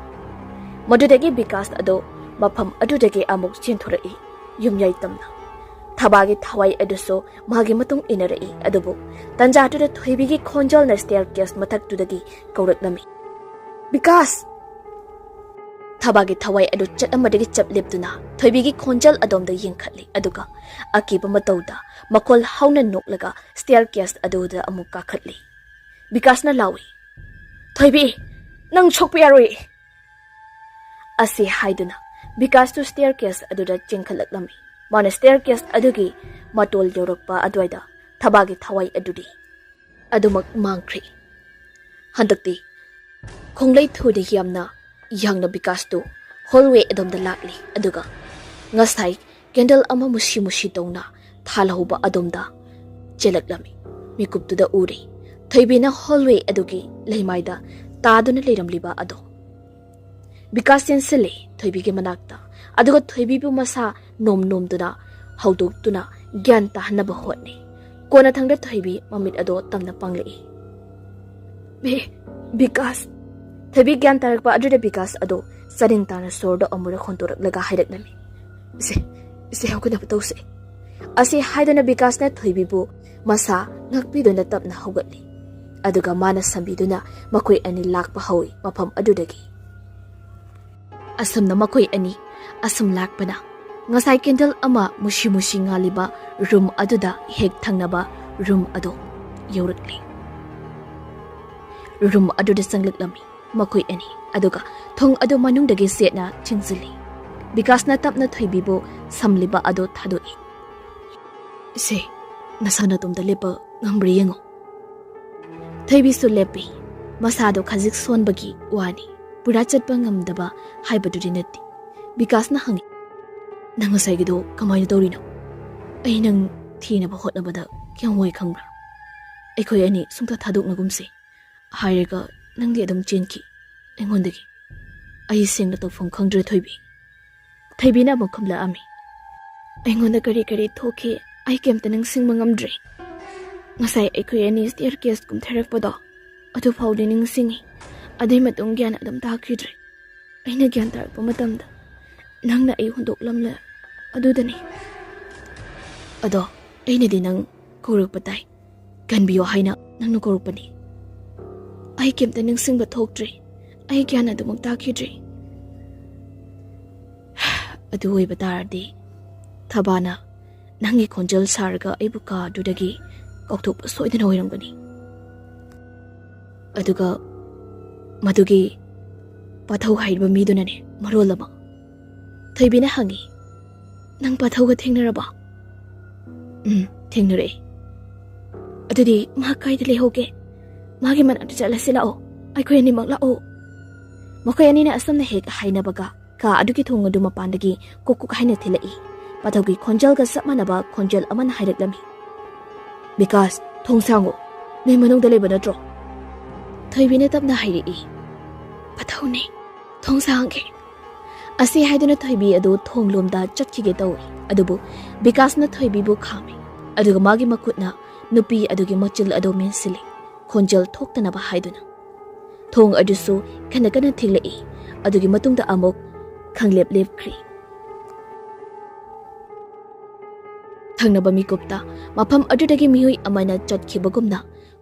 ꯃꯗꯨꯗꯒꯤ ꯕꯤꯀꯥꯁ ꯑꯗꯨ ꯃꯐꯝ ꯑꯗꯨꯗꯒꯤ ꯑꯃꯨꯛ ꯆꯦꯟꯊꯣꯔꯛꯏ, ꯌꯨꯝꯌꯥꯏ ꯇꯝꯅ꯫ ꯊꯕꯥꯒꯤ ꯊꯋꯥꯏ ꯑꯗꯨꯁꯨ ꯃꯥꯒꯤ ꯃꯇꯨꯡ ꯏꯟꯅꯔꯛꯏ, ꯑꯗꯨꯕꯨ ꯇꯟꯖꯥꯗꯨꯗ ꯊꯣꯏꯕꯤꯒꯤ ꯈꯣꯟꯖꯦꯜꯅ ꯁ꯭ꯇꯦꯌꯔ ꯀꯦꯁ ꯃꯊꯛꯇꯨꯗꯒꯤ ꯀꯧꯔꯛꯂꯝꯃꯤ, "ꯕꯤꯀꯥꯁ!" ꯊꯕꯥꯒꯤ ꯊꯋꯥꯏ ꯑꯗꯨ ꯆꯠ ꯑꯃꯗꯒꯤ ꯆꯞ ꯂꯦꯞꯇꯨꯅ ꯊꯣꯏꯕꯤꯒꯤ ꯈꯣꯟꯖꯦꯜ ꯑꯗꯣꯝꯗ ꯌꯦꯡꯈꯠꯂꯤ, ꯑꯗꯨꯒ ꯑꯀꯤꯕ ꯃꯇꯧꯗ ꯃꯈꯣꯜ ꯍꯧꯅ ꯅꯣꯛꯂꯒ ꯁ꯭ꯇꯦꯌꯔ ꯀꯦꯁ ꯑꯗꯨꯗ ꯑꯃꯨꯛ ꯀꯥꯈꯠꯂꯤ꯫ ꯕꯤꯀꯥꯁꯅ ꯂꯥꯎꯏ, "ꯊꯣꯏꯕꯤ, ꯅꯪ ꯁꯣꯛꯄ ꯌꯥꯔꯣꯏ!" ꯑꯁꯤ ꯍꯥꯏꯗꯨꯅ ꯕꯤꯀꯥꯁꯇꯨ ꯁ꯭ꯇꯦꯌꯔ ꯀꯦꯁ ꯑꯗꯨꯗ ꯆꯦꯟꯈꯠꯂꯛꯂꯝꯃꯤ꯫ ꯃꯥꯅ ꯁ꯭ꯇꯦꯌꯔ ꯀꯦꯁ ꯑꯗꯨꯒꯤ ꯃꯇꯣꯜ ꯌꯧꯔꯛꯄ ꯑꯗꯨꯋꯥꯏꯗ ꯊꯕꯥꯒꯤ ꯊꯋꯥꯏ ꯑꯗꯨꯗꯤ ꯑꯗꯨꯃꯛ ꯃꯥꯡꯈ꯭ꯔꯦ꯫ ꯍꯟꯗꯛꯇꯤ ꯈꯣꯡꯂꯩ ꯊꯨꯅ ꯌꯥꯝꯅ ꯌꯥꯡꯅ ꯕꯤꯀꯥꯁꯇꯨ ꯍꯣꯜꯋꯦ ꯑꯗꯣꯝꯗ ꯂꯥꯛꯂꯤ, ꯑꯗꯨꯒ ꯉꯁꯥꯏ ꯀꯦꯟꯗꯜ ꯑꯃ ꯃꯨꯁꯤ ꯃꯨꯁꯤ ꯇꯧꯅ ꯊꯥꯜꯍꯧꯕ ꯑꯗꯣꯝꯗ ꯆꯦꯜꯂꯛꯂꯝꯃꯤ꯫ ꯃꯤꯀꯨꯞꯇꯨꯗ ꯎꯔꯤ ꯊꯣꯏꯕꯤꯅ ꯍꯣꯜꯋꯦ ꯑꯗꯨꯒꯤ ꯂꯩꯃꯥꯏꯗ ꯇꯥꯗꯨꯅ ꯂꯩꯔꯝꯂꯤꯕ ꯑꯗꯣ꯫ ꯕꯤꯀꯥꯁ ꯆꯦꯟꯁꯤꯜꯂꯤ ꯊꯣꯏꯕꯤꯒꯤ ꯃꯅꯥꯛꯇ, ꯑꯗꯨꯒ ꯊꯣꯏꯕꯤꯕꯨ ꯃꯁꯥ ꯅꯣꯝ ꯅꯣꯝꯗꯨꯅ ꯍꯧꯗꯣꯛꯇꯨꯅ ꯒ꯭ꯌꯥꯟ ꯇꯥꯍꯟꯅꯕ ꯍꯣꯠꯅꯩ꯫ ꯀꯣꯟꯅꯊꯪꯗ ꯊꯣꯏꯕꯤ ꯃꯃꯤꯠ ꯑꯗꯣ ꯇꯝꯅ ꯄꯥꯡꯂꯛꯏ꯫ "ꯕꯤ-, ꯕꯤꯀꯥꯁ!" ꯊꯣꯏꯕꯤ ꯒ꯭ꯌꯥꯟ ꯇꯥꯔꯛꯄ ꯑꯗꯨꯗ ꯕꯤꯀꯥꯁ ꯑꯗꯣ ꯆꯥꯅꯤꯡ ꯇꯥꯅ ꯁꯣꯔꯗꯣ ꯑꯃꯨꯔꯛ ꯍꯣꯟꯗꯣꯔꯛꯂꯒ ꯍꯥꯏꯔꯛꯂꯝꯃꯤ, "ꯏꯆꯦ, ꯏꯆꯦ, ꯍꯧꯒꯠꯅꯕ ꯇꯧꯁꯦ"꯫ ꯑꯁꯤ ꯍꯥꯏꯗꯨꯅ ꯕꯤꯀꯥꯁꯅ ꯊꯣꯏꯕꯤꯕꯨ ꯃꯁꯥ ꯉꯥꯛꯄꯤꯗꯨꯅ ꯇꯞꯅ ꯍꯧꯒꯠꯂꯤ꯫ ꯑꯗꯨꯒ ꯃꯥꯅ ꯁꯝꯕꯤꯗꯨꯅ ꯃꯈꯣꯏ ꯑꯅꯤ ꯂꯥꯛꯄ ꯍꯧꯏ ꯃꯐꯝ ꯑꯗꯨꯗꯒꯤ꯫ ꯑꯁꯨꯝꯅ ꯃꯈꯣꯏ ꯑꯅꯤ ꯑꯁꯨꯝ ꯂꯥꯛꯄꯅ ꯉꯁꯥꯏ ꯀꯦꯟꯗꯜ ꯑꯃ ꯃꯨꯁꯤ ꯃꯨꯁꯤ ꯉꯥꯜꯂꯤꯕ ꯔꯨꯝ ꯑꯗꯨꯗ ꯍꯦꯛ ꯊꯪꯅꯕ ꯔꯨꯝ ꯑꯗꯨ ꯌꯧꯔꯛꯂꯦ꯫ ꯔꯨꯝ ꯑꯗꯨꯗ ꯆꯪꯂꯛꯂꯝꯃꯤ ꯃꯈꯣꯏ ꯑꯅꯤ, ꯑꯗꯨꯒ ꯊꯣꯡ ꯑꯗꯨ ꯃꯅꯨꯡꯗꯒꯤ ꯆꯦꯠꯅ ꯊꯤꯡꯖꯤꯜꯂꯤ꯫ ꯕꯤꯀꯥꯁꯅ ꯇꯞꯅ ꯊꯣꯏꯕꯤꯕꯨ ꯁꯝꯂꯤꯕ ꯑꯗꯨ ꯊꯥꯗꯣꯛꯏ꯫ "ꯏꯆꯦ, ꯅꯁꯥ ꯅꯇꯣꯝꯇ ꯂꯦꯞꯄ ꯉꯝꯕ꯭ꯔꯥ ꯌꯦꯡꯉꯨ꯫" ꯊꯣꯏꯕꯤꯁꯨ ꯂꯦꯞꯄꯤ꯫ ꯃꯁꯥꯗꯣ ꯈꯖꯤꯛ ꯁꯣꯟꯕꯒꯤ ꯋꯥꯅꯤ, ꯄꯨꯔꯥ ꯆꯠꯄ ꯉꯝꯗꯕ ꯍꯥꯏꯕꯗꯨꯗꯤ ꯅꯠꯇꯦ꯫ ꯕꯤꯀꯥꯁꯅ ꯍꯪꯉꯤ, "ꯅꯪ ꯉꯁꯥꯏꯒꯤꯗꯣ ꯀꯃꯥꯏꯅ ꯇꯧꯔꯤꯅꯣ? ꯑꯩ ꯅꯪ ꯊꯤꯅꯕ ꯍꯣꯠꯅꯕꯗ ꯀꯌꯥꯝ ꯋꯥꯏ ꯈꯪꯕ꯭ꯔꯥ? ꯑꯩꯈꯣꯏ ꯑꯅꯤ ꯁꯨꯡꯊꯥ ꯊꯥꯗꯣꯛꯅꯒꯨꯝꯁꯦ ꯍꯥꯏꯔꯒ ꯅꯪꯗꯤ ꯑꯗꯨꯝ ꯆꯦꯟꯈꯤ ꯑꯩꯉꯣꯟꯗꯒꯤ꯫ ꯑꯩ ꯁꯦꯡꯅ ꯇꯧꯐꯝ ꯈꯪꯗ꯭ꯔꯦ ꯊꯣꯏꯕꯤ꯫" ꯊꯣꯏꯕꯤꯅ ꯑꯃꯨꯛ ꯈꯨꯝꯂꯛꯑꯝꯃꯤ, "ꯑꯩꯉꯣꯟꯗ ꯀꯔꯤ ꯀꯔꯤ ꯊꯣꯛꯈꯤ ꯑꯩ ꯀꯩꯝꯇ ꯅꯤꯡꯁꯤꯡꯕ ꯉꯝꯗ꯭ꯔꯦ꯫ ꯉꯁꯥꯏ ꯑꯩꯈꯣꯏ ꯑꯅꯤ ꯁ꯭ꯇꯦꯌꯔ ꯀꯦꯁ ꯀꯨꯝꯊꯔꯛꯄꯗꯣ ꯑꯗꯨ ꯐꯥꯎꯗꯤ ꯅꯤꯡꯁꯤꯡꯉꯤ꯫ ꯑꯗꯨꯏ ꯃꯇꯨꯡ ꯒ꯭ꯌꯥꯟ ꯑꯗꯨꯝ ꯇꯥꯈꯤꯗ꯭ꯔꯦ꯫ ꯑꯩꯅ ꯒ꯭ꯌꯥꯟ ꯇꯥꯔꯛꯄ ꯃꯇꯝꯗ ꯅꯪꯅ ꯑꯩ ꯍꯨꯟꯗꯣꯛꯂꯝꯂꯦ꯫ ꯑꯗꯨꯗꯅꯤ꯫ ꯑꯗꯣ ꯑꯩꯅꯗꯤ ꯅꯪ ꯀꯧꯔꯛꯄ ꯇꯥꯏ꯫ ꯀꯟꯕꯤꯌꯣ ꯍꯥꯏꯅ ꯅꯪꯅ ꯀꯧꯔꯛꯄꯅꯤ꯫ ꯑꯩ ꯀꯩꯝꯇ ꯅꯤꯡꯁꯤꯡꯕ ꯊꯣꯛꯇ꯭ꯔꯦ꯫ ꯑꯩ ꯒ꯭ꯌꯥꯟ ꯑꯗꯨꯃꯛ ꯇꯥꯈꯤꯗ꯭ꯔꯦ꯫" "ꯑꯗꯨ ꯑꯣꯏꯕ ꯇꯥꯔꯗꯤ ꯊꯕꯥꯅ ꯅꯪꯒꯤ ꯈꯣꯟꯖꯦꯜ ꯁꯥꯔꯒ ꯑꯩꯕꯨ ꯀꯥ ꯑꯗꯨꯗꯒꯤ ꯀꯥꯎꯊꯣꯛꯄ ꯁꯣꯏꯗꯅ ꯑꯣꯏꯔꯝꯒꯅꯤ꯫ ꯑꯗꯨꯒ ꯃꯗꯨꯒꯤ ꯄꯥꯊꯧ ꯍꯥꯏꯔꯤꯕ ꯃꯤꯗꯨꯅꯅꯦ ꯃꯔꯣꯜ ꯑꯃ꯫" ꯊꯣꯏꯕꯤꯅ ꯍꯪꯉꯤ, "ꯅꯪ ꯄꯥꯊꯧꯒ ꯊꯦꯡꯅꯔꯕꯣ?" "ꯎꯝ, ꯊꯦꯡꯅꯔꯛꯑꯦ꯫" "ꯑꯗꯨꯗꯤ ꯃꯥ ꯀꯥꯏꯗ ꯂꯩꯍꯧꯒꯦ? ꯃꯥꯒꯤ ꯃꯅꯥꯛꯇ ꯆꯠꯂꯁꯤ ꯂꯥꯛꯑꯣ, ꯑꯩꯈꯣꯏ ꯑꯅꯤꯃꯛ ꯂꯥꯛꯑꯣ꯫" ꯃꯈꯣꯏ ꯑꯅꯤꯅ ꯑꯁꯨꯝꯅ ꯍꯦꯛ ꯍꯥꯏꯅꯕꯒ ꯀꯥ ꯑꯗꯨꯒꯤ ꯊꯣꯡ ꯑꯗꯨ ꯃꯄꯥꯟꯗꯒꯤ ꯀꯨꯛ ꯀꯨꯛ ꯍꯥꯏꯅ ꯊꯤꯜꯂꯛꯏ꯫ ꯄꯥꯊꯧꯒꯤ ꯈꯣꯟꯖꯦꯜꯒ ꯆꯞ ꯃꯥꯟꯅꯕ ꯈꯣꯟꯖꯦꯜ ꯑꯃꯅ ꯍꯥꯏꯔꯛꯂꯝꯃꯤ, "ꯕꯤꯀꯥꯁ, ꯊꯣꯡ ꯁꯥꯡꯉꯨ, ꯅꯣꯏ ꯃꯅꯨꯡꯗ ꯂꯩꯕ ꯅꯠꯇ꯭ꯔꯣ?" ꯊꯣꯏꯕꯤꯅ ꯇꯞꯅ ꯍꯥꯏꯔꯛꯏ, "ꯄꯥꯊꯧꯅꯦ, ꯊꯣꯡ ꯁꯥꯡꯒꯦ꯫" ꯑꯁꯤ ꯍꯥꯏꯗꯨꯅ ꯊꯣꯏꯕꯤ ꯑꯗꯨ ꯊꯣꯡꯂꯣꯝꯗ ꯆꯠꯈꯤꯒꯦ ꯇꯧꯏ, ꯑꯗꯨꯕꯨ ꯕꯤꯀꯥꯁꯅ ꯊꯣꯏꯕꯤꯕꯨ ꯈꯥꯝꯃꯤ, ꯑꯗꯨꯒ ꯃꯥꯒꯤ ꯃꯈꯨꯠꯅ ꯅꯨꯄꯤ ꯑꯗꯨꯒꯤ ꯃꯆꯤꯜ ꯑꯗꯨ ꯃꯦꯟꯁꯤꯜꯂꯤ, ꯈꯣꯟꯖꯦꯜ ꯊꯣꯛꯇꯅꯕ ꯍꯥꯏꯗꯨꯅ꯫ ꯊꯣꯡ ꯑꯗꯨꯁꯨ ꯀꯟꯅ ꯀꯟꯅ ꯊꯤꯜꯂꯛꯏ, ꯑꯗꯨꯒꯤ ꯃꯇꯨꯡꯗ ꯑꯃꯨꯛ ꯈꯪꯂꯦꯞ ꯂꯦꯞꯈ꯭ꯔꯤ꯫ ꯊꯪꯅꯕ ꯃꯤꯀꯨꯞꯇ ꯃꯐꯝ ꯑꯗꯨꯗꯒꯤ ꯃꯤꯑꯣꯏ ꯑꯃꯅ ꯆꯠꯈꯤꯕꯒꯨꯝꯅ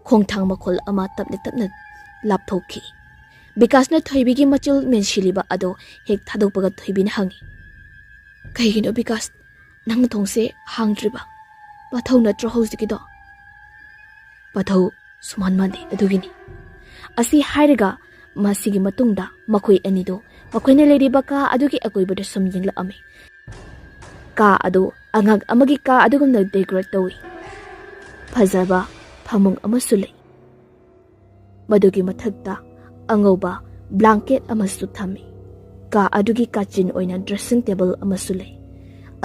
ꯈꯣꯡꯊꯥꯡ ꯃꯈꯣꯜ ꯑꯃ ꯇꯞꯅ ꯇꯞꯅ ꯂꯥꯞꯊꯣꯛꯈꯤ꯫ ꯕꯤꯀꯥꯁꯅ ꯊꯣꯏꯕꯤꯒꯤ ꯃꯆꯤꯜ ꯃꯦꯟꯁꯤꯜꯂꯤꯕ ꯑꯗꯨ ꯍꯦꯛ ꯊꯥꯗꯣꯛꯄꯒ ꯊꯣꯏꯕꯤꯅ ꯍꯪꯉꯤ, "ꯀꯩꯒꯤꯅꯣ ꯕꯤꯀꯥꯁ, ꯅꯪꯅ ꯊꯣꯡꯁꯦ ꯍꯥꯡꯗ꯭ꯔꯤꯕ? ꯄꯥꯊꯧ ꯅꯠꯇ꯭ꯔꯣ ꯍꯧꯖꯤꯛꯀꯤꯗꯣ?" "ꯄꯥꯊꯧ ꯁꯨꯃꯥꯟ ꯃꯥꯟꯗꯦ, ꯑꯗꯨꯒꯤꯅꯤ꯫" ꯑꯁꯤ ꯍꯥꯏꯔꯒ ꯃꯁꯤꯒꯤ ꯃꯇꯨꯡꯗ ꯃꯈꯣꯏ ꯑꯅꯤꯗꯣ ꯃꯈꯣꯏꯅ ꯂꯩꯔꯤꯕ ꯀꯥ ꯑꯗꯨꯒꯤ ꯑꯀꯣꯏꯕꯗ ꯁꯨꯝ ꯌꯦꯡꯂꯛꯑꯝꯃꯤ꯫ ꯀꯥ ꯑꯗꯨ ꯑꯉꯥꯡ ꯑꯃꯒꯤ ꯀꯥ ꯑꯗꯨꯒꯨꯝꯅ ꯗꯦꯀꯣꯔꯦꯠ ꯇꯧꯏ꯫ ꯐꯖꯕ ꯐꯃꯨꯡ ꯑꯃꯁꯨ ꯂꯩ꯫ ꯃꯗꯨꯒꯤ ꯃꯊꯛꯇ ꯑꯉꯧꯕ ꯕ꯭ꯂꯥꯡꯀꯦꯠ ꯑꯃꯁꯨ ꯊꯝꯃꯤ꯫ ꯀꯥ ꯑꯗꯨꯒꯤ ꯀꯥꯆꯤꯟ ꯑꯣꯏꯅ ꯗ꯭ꯔꯦꯁꯤꯡ ꯇꯦꯕꯜ ꯑꯃꯁꯨ ꯂꯩ꯫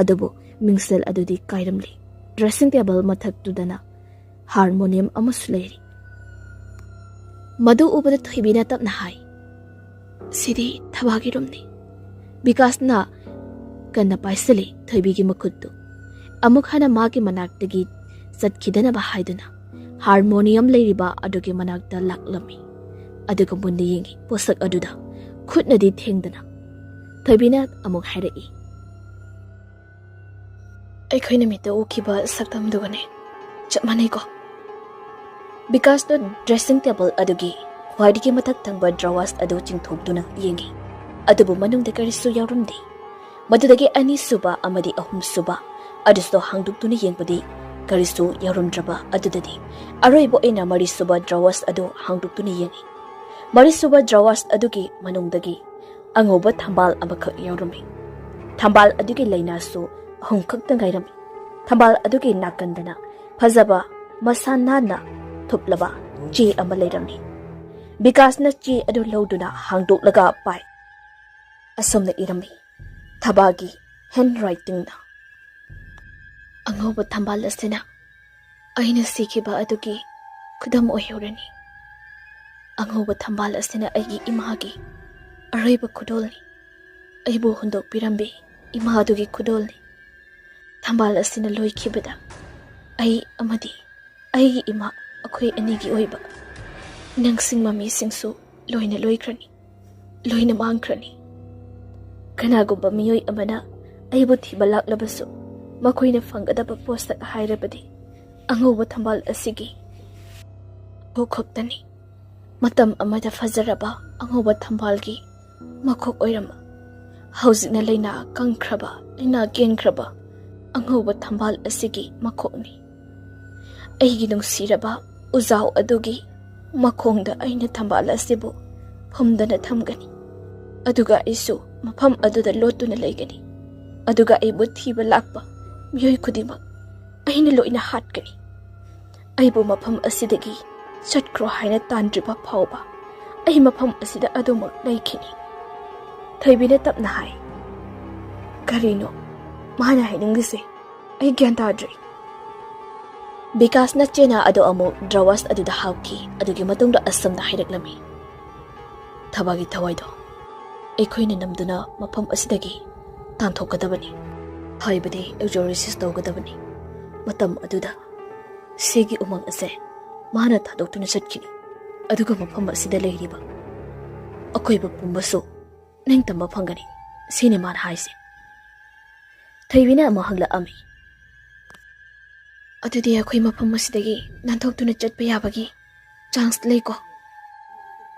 ꯑꯗꯨꯕꯨ ꯃꯤꯡꯁꯦꯜ ꯑꯗꯨꯗꯤ ꯀꯥꯏꯔꯝꯂꯤ꯫ ꯗ꯭ꯔꯦꯁꯤꯡ ꯇꯦꯕꯜ ꯃꯊꯛꯇꯨꯗꯅ ꯍꯥꯔꯃꯣꯅꯤꯌꯝ ꯑꯃꯁꯨ ꯂꯩꯔꯤ꯫ ꯃꯗꯨ ꯎꯕꯗ ꯊꯣꯏꯕꯤꯅ ꯇꯞꯅ ꯍꯥꯏ, "ꯁꯤꯗꯤ ꯊꯕꯥꯒꯤ ꯔꯨꯝꯅꯤ꯫" ꯕꯤꯀꯥꯁꯅ ꯀꯟꯅ ꯄꯥꯏꯁꯤꯜꯂꯤ ꯊꯣꯏꯕꯤꯒꯤ ꯃꯈꯨꯠꯇꯨ꯫ ꯑꯃꯨꯛ ꯍꯟꯅ ꯃꯥꯒꯤ ꯃꯅꯥꯛꯇꯒꯤ ꯆꯠꯈꯤꯗꯅꯕ ꯍꯥꯏꯗꯨꯅ ꯍꯥꯔꯃꯣꯅꯤꯌꯝ ꯂꯩꯔꯤꯕ ꯑꯗꯨꯒꯤ ꯃꯅꯥꯛꯇ ꯂꯥꯛꯂꯝꯃꯤ꯫ ꯑꯗꯨꯒ ꯃꯨꯟꯅ ꯌꯦꯡꯉꯤ ꯄꯣꯠꯁꯛ ꯑꯗꯨꯗ, ꯈꯨꯠꯅꯗꯤ ꯊꯦꯡꯗꯅ꯫ ꯊꯣꯏꯕꯤꯅ ꯑꯃꯨꯛ ꯍꯥꯏꯔꯛꯏ, "ꯑꯩꯈꯣꯏꯅ ꯃꯤꯠꯇ ꯎꯈꯤꯕ ꯁꯛꯇꯝꯗꯨꯒꯅꯦ ꯆꯞ ꯃꯥꯟꯅꯩꯀꯣ?" ꯕꯤꯀꯥꯁꯇꯣ ꯗ꯭ꯔꯦꯁꯤꯡ ꯇꯦꯕꯜ ꯑꯗꯨꯒꯤ ꯈ꯭ꯋꯥꯏꯗꯒꯤ ꯃꯊꯛ ꯊꯪꯕ ꯗ꯭ꯔꯋꯥꯁ ꯑꯗꯨ ꯆꯤꯡꯊꯣꯛꯇꯨꯅ ꯌꯦꯡꯉꯤ꯫ ꯑꯗꯨꯕꯨ ꯃꯅꯨꯡꯗ ꯀꯔꯤꯁꯨ ꯌꯥꯎꯔꯝꯗꯦ꯫ ꯃꯗꯨꯗꯒꯤ ꯑꯅꯤꯁꯨꯕ ꯑꯃꯗꯤ ꯑꯍꯨꯝꯁꯨꯕ ꯑꯗꯨꯁꯨ ꯍꯥꯡꯗꯣꯛꯇꯨꯅ ꯌꯦꯡꯕꯗꯤ ꯀꯔꯤꯁꯨ ꯌꯥꯎꯔꯝꯗ꯭ꯔꯕ ꯑꯗꯨꯗꯗꯤ ꯑꯔꯣꯏꯕ ꯑꯣꯏꯅ ꯃꯔꯤꯁꯨꯕ ꯗ꯭ꯔꯋꯥꯁ ꯑꯗꯨ ꯍꯥꯡꯗꯣꯛꯇꯨꯅ ꯌꯦꯡꯉꯤ꯫ ꯃꯔꯤꯁꯨꯕ ꯗ꯭ꯔꯋꯥꯁ ꯑꯗꯨꯒꯤ ꯃꯅꯨꯡꯗꯒꯤ ꯑꯉꯧꯕ ꯊꯝꯕꯥꯜ ꯑꯃꯈꯛ ꯌꯥꯎꯔꯝꯃꯤ꯫ ꯊꯝꯕꯥꯜ ꯑꯗꯨꯒꯤ ꯂꯥꯏꯅꯥꯁꯨ ꯑꯍꯨꯝꯈꯛꯇ ꯉꯥꯏꯔꯝꯃꯤ꯫ ꯊꯝꯕꯥꯜ ꯑꯗꯨꯒꯤ ꯅꯥꯀꯟꯗꯅ ꯐꯖꯕ, ꯃꯁꯥ ꯅꯥꯟꯅ ꯊꯨꯞꯂꯕ ꯆꯦ ꯑꯃ ꯂꯩꯔꯝꯃꯤ꯫ ꯕꯤꯀꯥꯁꯅ ꯆꯦ ꯑꯗꯨ ꯂꯧꯗꯨꯅ ꯍꯥꯡꯗꯣꯛꯂꯒ ꯄꯥꯏ꯫ ꯑꯁꯨꯝꯅ ꯏꯔꯝꯃꯤ ꯊꯕꯥꯒꯤ ꯍꯦꯟ ꯔꯥꯏꯇꯤꯡꯅ, "ꯑꯉꯧꯕ ꯊꯝꯕꯥꯜ ꯑꯁꯤꯅ ꯑꯩꯅ ꯁꯤꯈꯤꯕ ꯑꯗꯨꯒꯤ ꯈꯨꯗꯝ ꯑꯣꯏꯍꯧꯔꯅꯤ꯫ ꯑꯉꯧꯕ ꯊꯝꯕꯥꯜ ꯑꯁꯤꯅ ꯑꯩꯒꯤ ꯏꯃꯥꯒꯤ ꯑꯔꯣꯏꯕ ꯈꯨꯗꯣꯜꯅꯤ꯫ ꯑꯩꯕꯨ ꯍꯨꯟꯗꯣꯛꯄꯤꯔꯝꯕꯤ ꯏꯃꯥ ꯑꯗꯨꯒꯤ ꯈꯨꯗꯣꯜꯅꯤ꯫ ꯊꯝꯕꯥꯜ ꯑꯁꯤꯅ ꯂꯣꯏꯈꯤꯕꯗ ꯑꯩ ꯑꯃꯗꯤ ꯑꯩꯒꯤ ꯏꯃꯥ, ꯑꯩꯈꯣꯏ ꯑꯅꯤꯒꯤ ꯑꯣꯏꯕ ꯅꯤꯡꯁꯤꯡ ꯃꯃꯤꯁꯤꯡꯁꯨ ꯂꯣꯏꯅ ꯂꯣꯏꯈ꯭ꯔꯅꯤ, ꯂꯣꯏꯅ ꯃꯥꯡꯈ꯭ꯔꯅꯤ꯫ ꯀꯅꯥꯒꯨꯝꯕ ꯃꯤꯑꯣꯏ ꯑꯃꯅ ꯑꯩꯕꯨ ꯊꯤꯕ ꯂꯥꯛꯂꯕꯁꯨ, ꯃꯈꯣꯏꯅ ꯐꯪꯒꯗꯕ ꯄꯣꯠꯁꯛ ꯍꯥꯏꯔꯕꯗꯤ ꯑꯉꯧꯕ ꯊꯝꯕꯥꯜ ꯑꯁꯤꯒꯤ ꯃꯈꯣꯛ ꯈꯛꯇꯅꯤ꯫ ꯃꯇꯝ ꯑꯃꯗ ꯐꯖꯔꯕ ꯑꯉꯧꯕ ꯊꯝꯕꯥꯜꯒꯤ ꯃꯈꯣꯛ ꯑꯣꯏꯔꯝꯕ ꯍꯧꯖꯤꯛꯅ ꯂꯩꯅꯥ ꯀꯪꯈ꯭ꯔꯕ, ꯂꯩꯅꯥ ꯀꯦꯟꯈ꯭ꯔꯕ ꯑꯉꯧꯕ ꯊꯝꯕꯥꯜ ꯑꯁꯤꯒꯤ ꯃꯈꯣꯡꯅꯤ꯫ ꯑꯩꯒꯤ ꯅꯨꯡꯁꯤꯔꯕ ꯎꯖꯥꯎ ꯑꯗꯨꯒꯤ ꯃꯈꯣꯡꯗ ꯑꯩꯅ ꯊꯝꯕꯥꯜ ꯑꯁꯤꯕꯨ ꯐꯨꯝꯗꯅ ꯊꯝꯒꯅꯤ꯫ ꯑꯗꯨꯒ ꯑꯩꯁꯨ ꯃꯐꯝ ꯑꯗꯨꯗ ꯂꯣꯠꯇꯨꯅ ꯂꯩꯒꯅꯤ꯫ ꯑꯗꯨꯒ ꯑꯩꯕꯨ ꯊꯤꯕ ꯂꯥꯛꯄ ꯃꯤꯑꯣꯏ ꯈꯨꯗꯤꯡꯃꯛ ꯑꯩꯅ ꯂꯣꯏꯅ ꯍꯥꯠꯀꯅꯤ꯫ ꯑꯩꯕꯨ ꯃꯐꯝ ꯑꯁꯤꯗꯒꯤ ꯆꯠꯈ꯭ꯔꯣ ꯍꯥꯏꯅ ꯇꯥꯟꯗ꯭ꯔꯤꯕ ꯐꯥꯎꯕ ꯑꯩ ꯃꯐꯝ ꯑꯁꯤꯗ ꯑꯗꯨꯃꯛ ꯂꯩꯈꯤꯅꯤ꯫ ꯊꯣꯏꯕꯤꯅ ꯇꯞꯅ ꯍꯥꯏ, "ꯀꯔꯤꯅꯣ ꯃꯥꯅ ꯍꯥꯏꯅꯤꯡꯂꯤꯁꯦ? ꯑꯩ ꯒ꯭ꯌꯥꯟ ꯇꯥꯗ꯭ꯔꯦ꯫" ꯕꯤꯀꯥꯁꯅ ꯆꯦꯅꯥ ꯑꯗꯨ ꯑꯃꯨꯛ ꯗ꯭ꯔꯋꯥꯁ ꯑꯗꯨꯗ ꯍꯥꯞꯈꯤ꯫ ꯑꯗꯨꯒꯤ ꯃꯇꯨꯡꯗ ꯑꯁꯨꯝꯅ ꯍꯥꯏꯔꯛꯂꯝꯃꯤ, "ꯊꯕꯥꯒꯤ ꯊꯋꯥꯏꯗꯣ ꯑꯩꯈꯣꯏꯅ ꯅꯝꯗꯨꯅ ꯃꯐꯝ ꯑꯁꯤꯗꯒꯤ ꯇꯥꯟꯊꯣꯛꯀꯗꯕꯅꯤ, ꯍꯥꯏꯕꯗꯤ ꯑꯦꯛꯖꯣꯔꯤꯁꯤꯁ ꯇꯧꯒꯗꯕꯅꯤ꯫ ꯃꯇꯝ ꯑꯗꯨꯗ ꯁꯤꯒꯤ ꯎꯃꯪ ꯑꯁꯦ ꯃꯥꯅ ꯊꯥꯗꯣꯛꯇꯨꯅ ꯆꯠꯈꯤꯅꯤ꯫ ꯑꯗꯨꯒ ꯃꯐꯝ ꯑꯁꯤꯗ ꯂꯩꯔꯤꯕ ꯑꯀꯣꯏꯕ ꯄꯨꯝꯕꯁꯨ ꯅꯤꯡꯇꯝꯕ ꯐꯪꯒꯅꯤ꯫ ꯁꯤꯅꯤ ꯃꯥꯅ ꯍꯥꯏꯁꯦ꯫" ꯊꯣꯏꯕꯤꯅ ꯑꯃꯨꯛ ꯍꯪꯂꯛꯑꯝꯃꯤ, "ꯑꯗꯨꯗꯤ ꯑꯩꯈꯣꯏ ꯃꯐꯝ ꯑꯁꯤꯗꯒꯤ ꯅꯥꯟꯊꯣꯛꯇꯨꯅ ꯆꯠꯄ ꯌꯥꯕꯒꯤ ꯆꯥꯟꯁ ꯂꯩꯀꯣ?"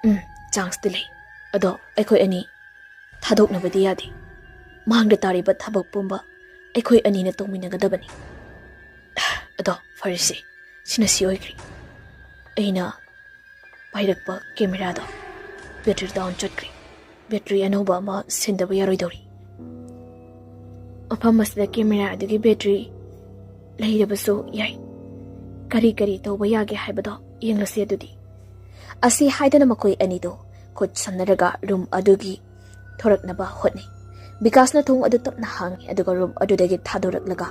"ꯎꯝ, ꯆꯥꯟꯁꯇꯤ ꯂꯩ꯫ ꯑꯗꯣ ꯑꯩꯈꯣꯏ ꯑꯅꯤ ꯊꯥꯗꯣꯛꯅꯕꯗꯤ ꯌꯥꯗꯦ꯫ ꯃꯥꯡꯗ ꯇꯥꯔꯤꯕ ꯊꯕꯛ ꯄꯨꯝꯕ ꯑꯩꯈꯣꯏ ꯑꯅꯤꯅ ꯇꯧꯃꯤꯟꯅꯒꯗꯕꯅꯤ꯫ ꯑꯗꯣ ꯐꯔꯦꯁꯦ, ꯁꯤꯅ ꯁꯤ ꯑꯣꯏꯈ꯭ꯔꯦ꯫ ꯑꯩꯅ ꯄꯥꯏꯔꯛꯄ ꯀꯦꯃꯦꯔꯥꯗꯣ ꯕꯦꯇ꯭ꯔꯤ ꯗꯥꯎꯟ ꯆꯠꯈ꯭ꯔꯦ꯫ ꯕꯦꯇ꯭ꯔꯤ ꯑꯅꯧꯕ ꯑꯃ ꯁꯤꯟꯗꯕ ꯌꯥꯔꯣꯏꯗꯧꯔꯤ꯫ ꯃꯐꯝ ꯑꯁꯤꯗ ꯀꯦꯃꯦꯔꯥ ꯑꯗꯨꯒꯤ ꯕꯦꯇ꯭ꯔꯤ ꯂꯩꯔꯕꯁꯨ ꯌꯥꯏ꯫ ꯀꯔꯤ ꯀꯔꯤ ꯇꯧꯕ ꯌꯥꯒꯦ ꯍꯥꯏꯕꯗꯣ ꯌꯦꯡꯂꯁꯤ ꯑꯗꯨꯗꯤ꯫" ꯑꯁꯤ ꯍꯥꯏꯗꯅ ꯃꯈꯣꯏ ꯑꯅꯤꯗꯣ ꯈꯨꯠ ꯁꯝꯅꯔꯒ ꯔꯨꯝ ꯑꯗꯨꯒꯤ ꯊꯣꯔꯛꯅꯕ ꯍꯣꯠꯅꯩ꯫ ꯕꯤꯀꯥꯁꯅ ꯊꯣꯡ ꯑꯗꯨ ꯇꯞꯅ ꯍꯥꯡꯉꯤ, ꯑꯗꯨꯒ ꯔꯨꯝ ꯑꯗꯨꯗꯒꯤ ꯊꯥꯗꯣꯔꯛꯂꯒ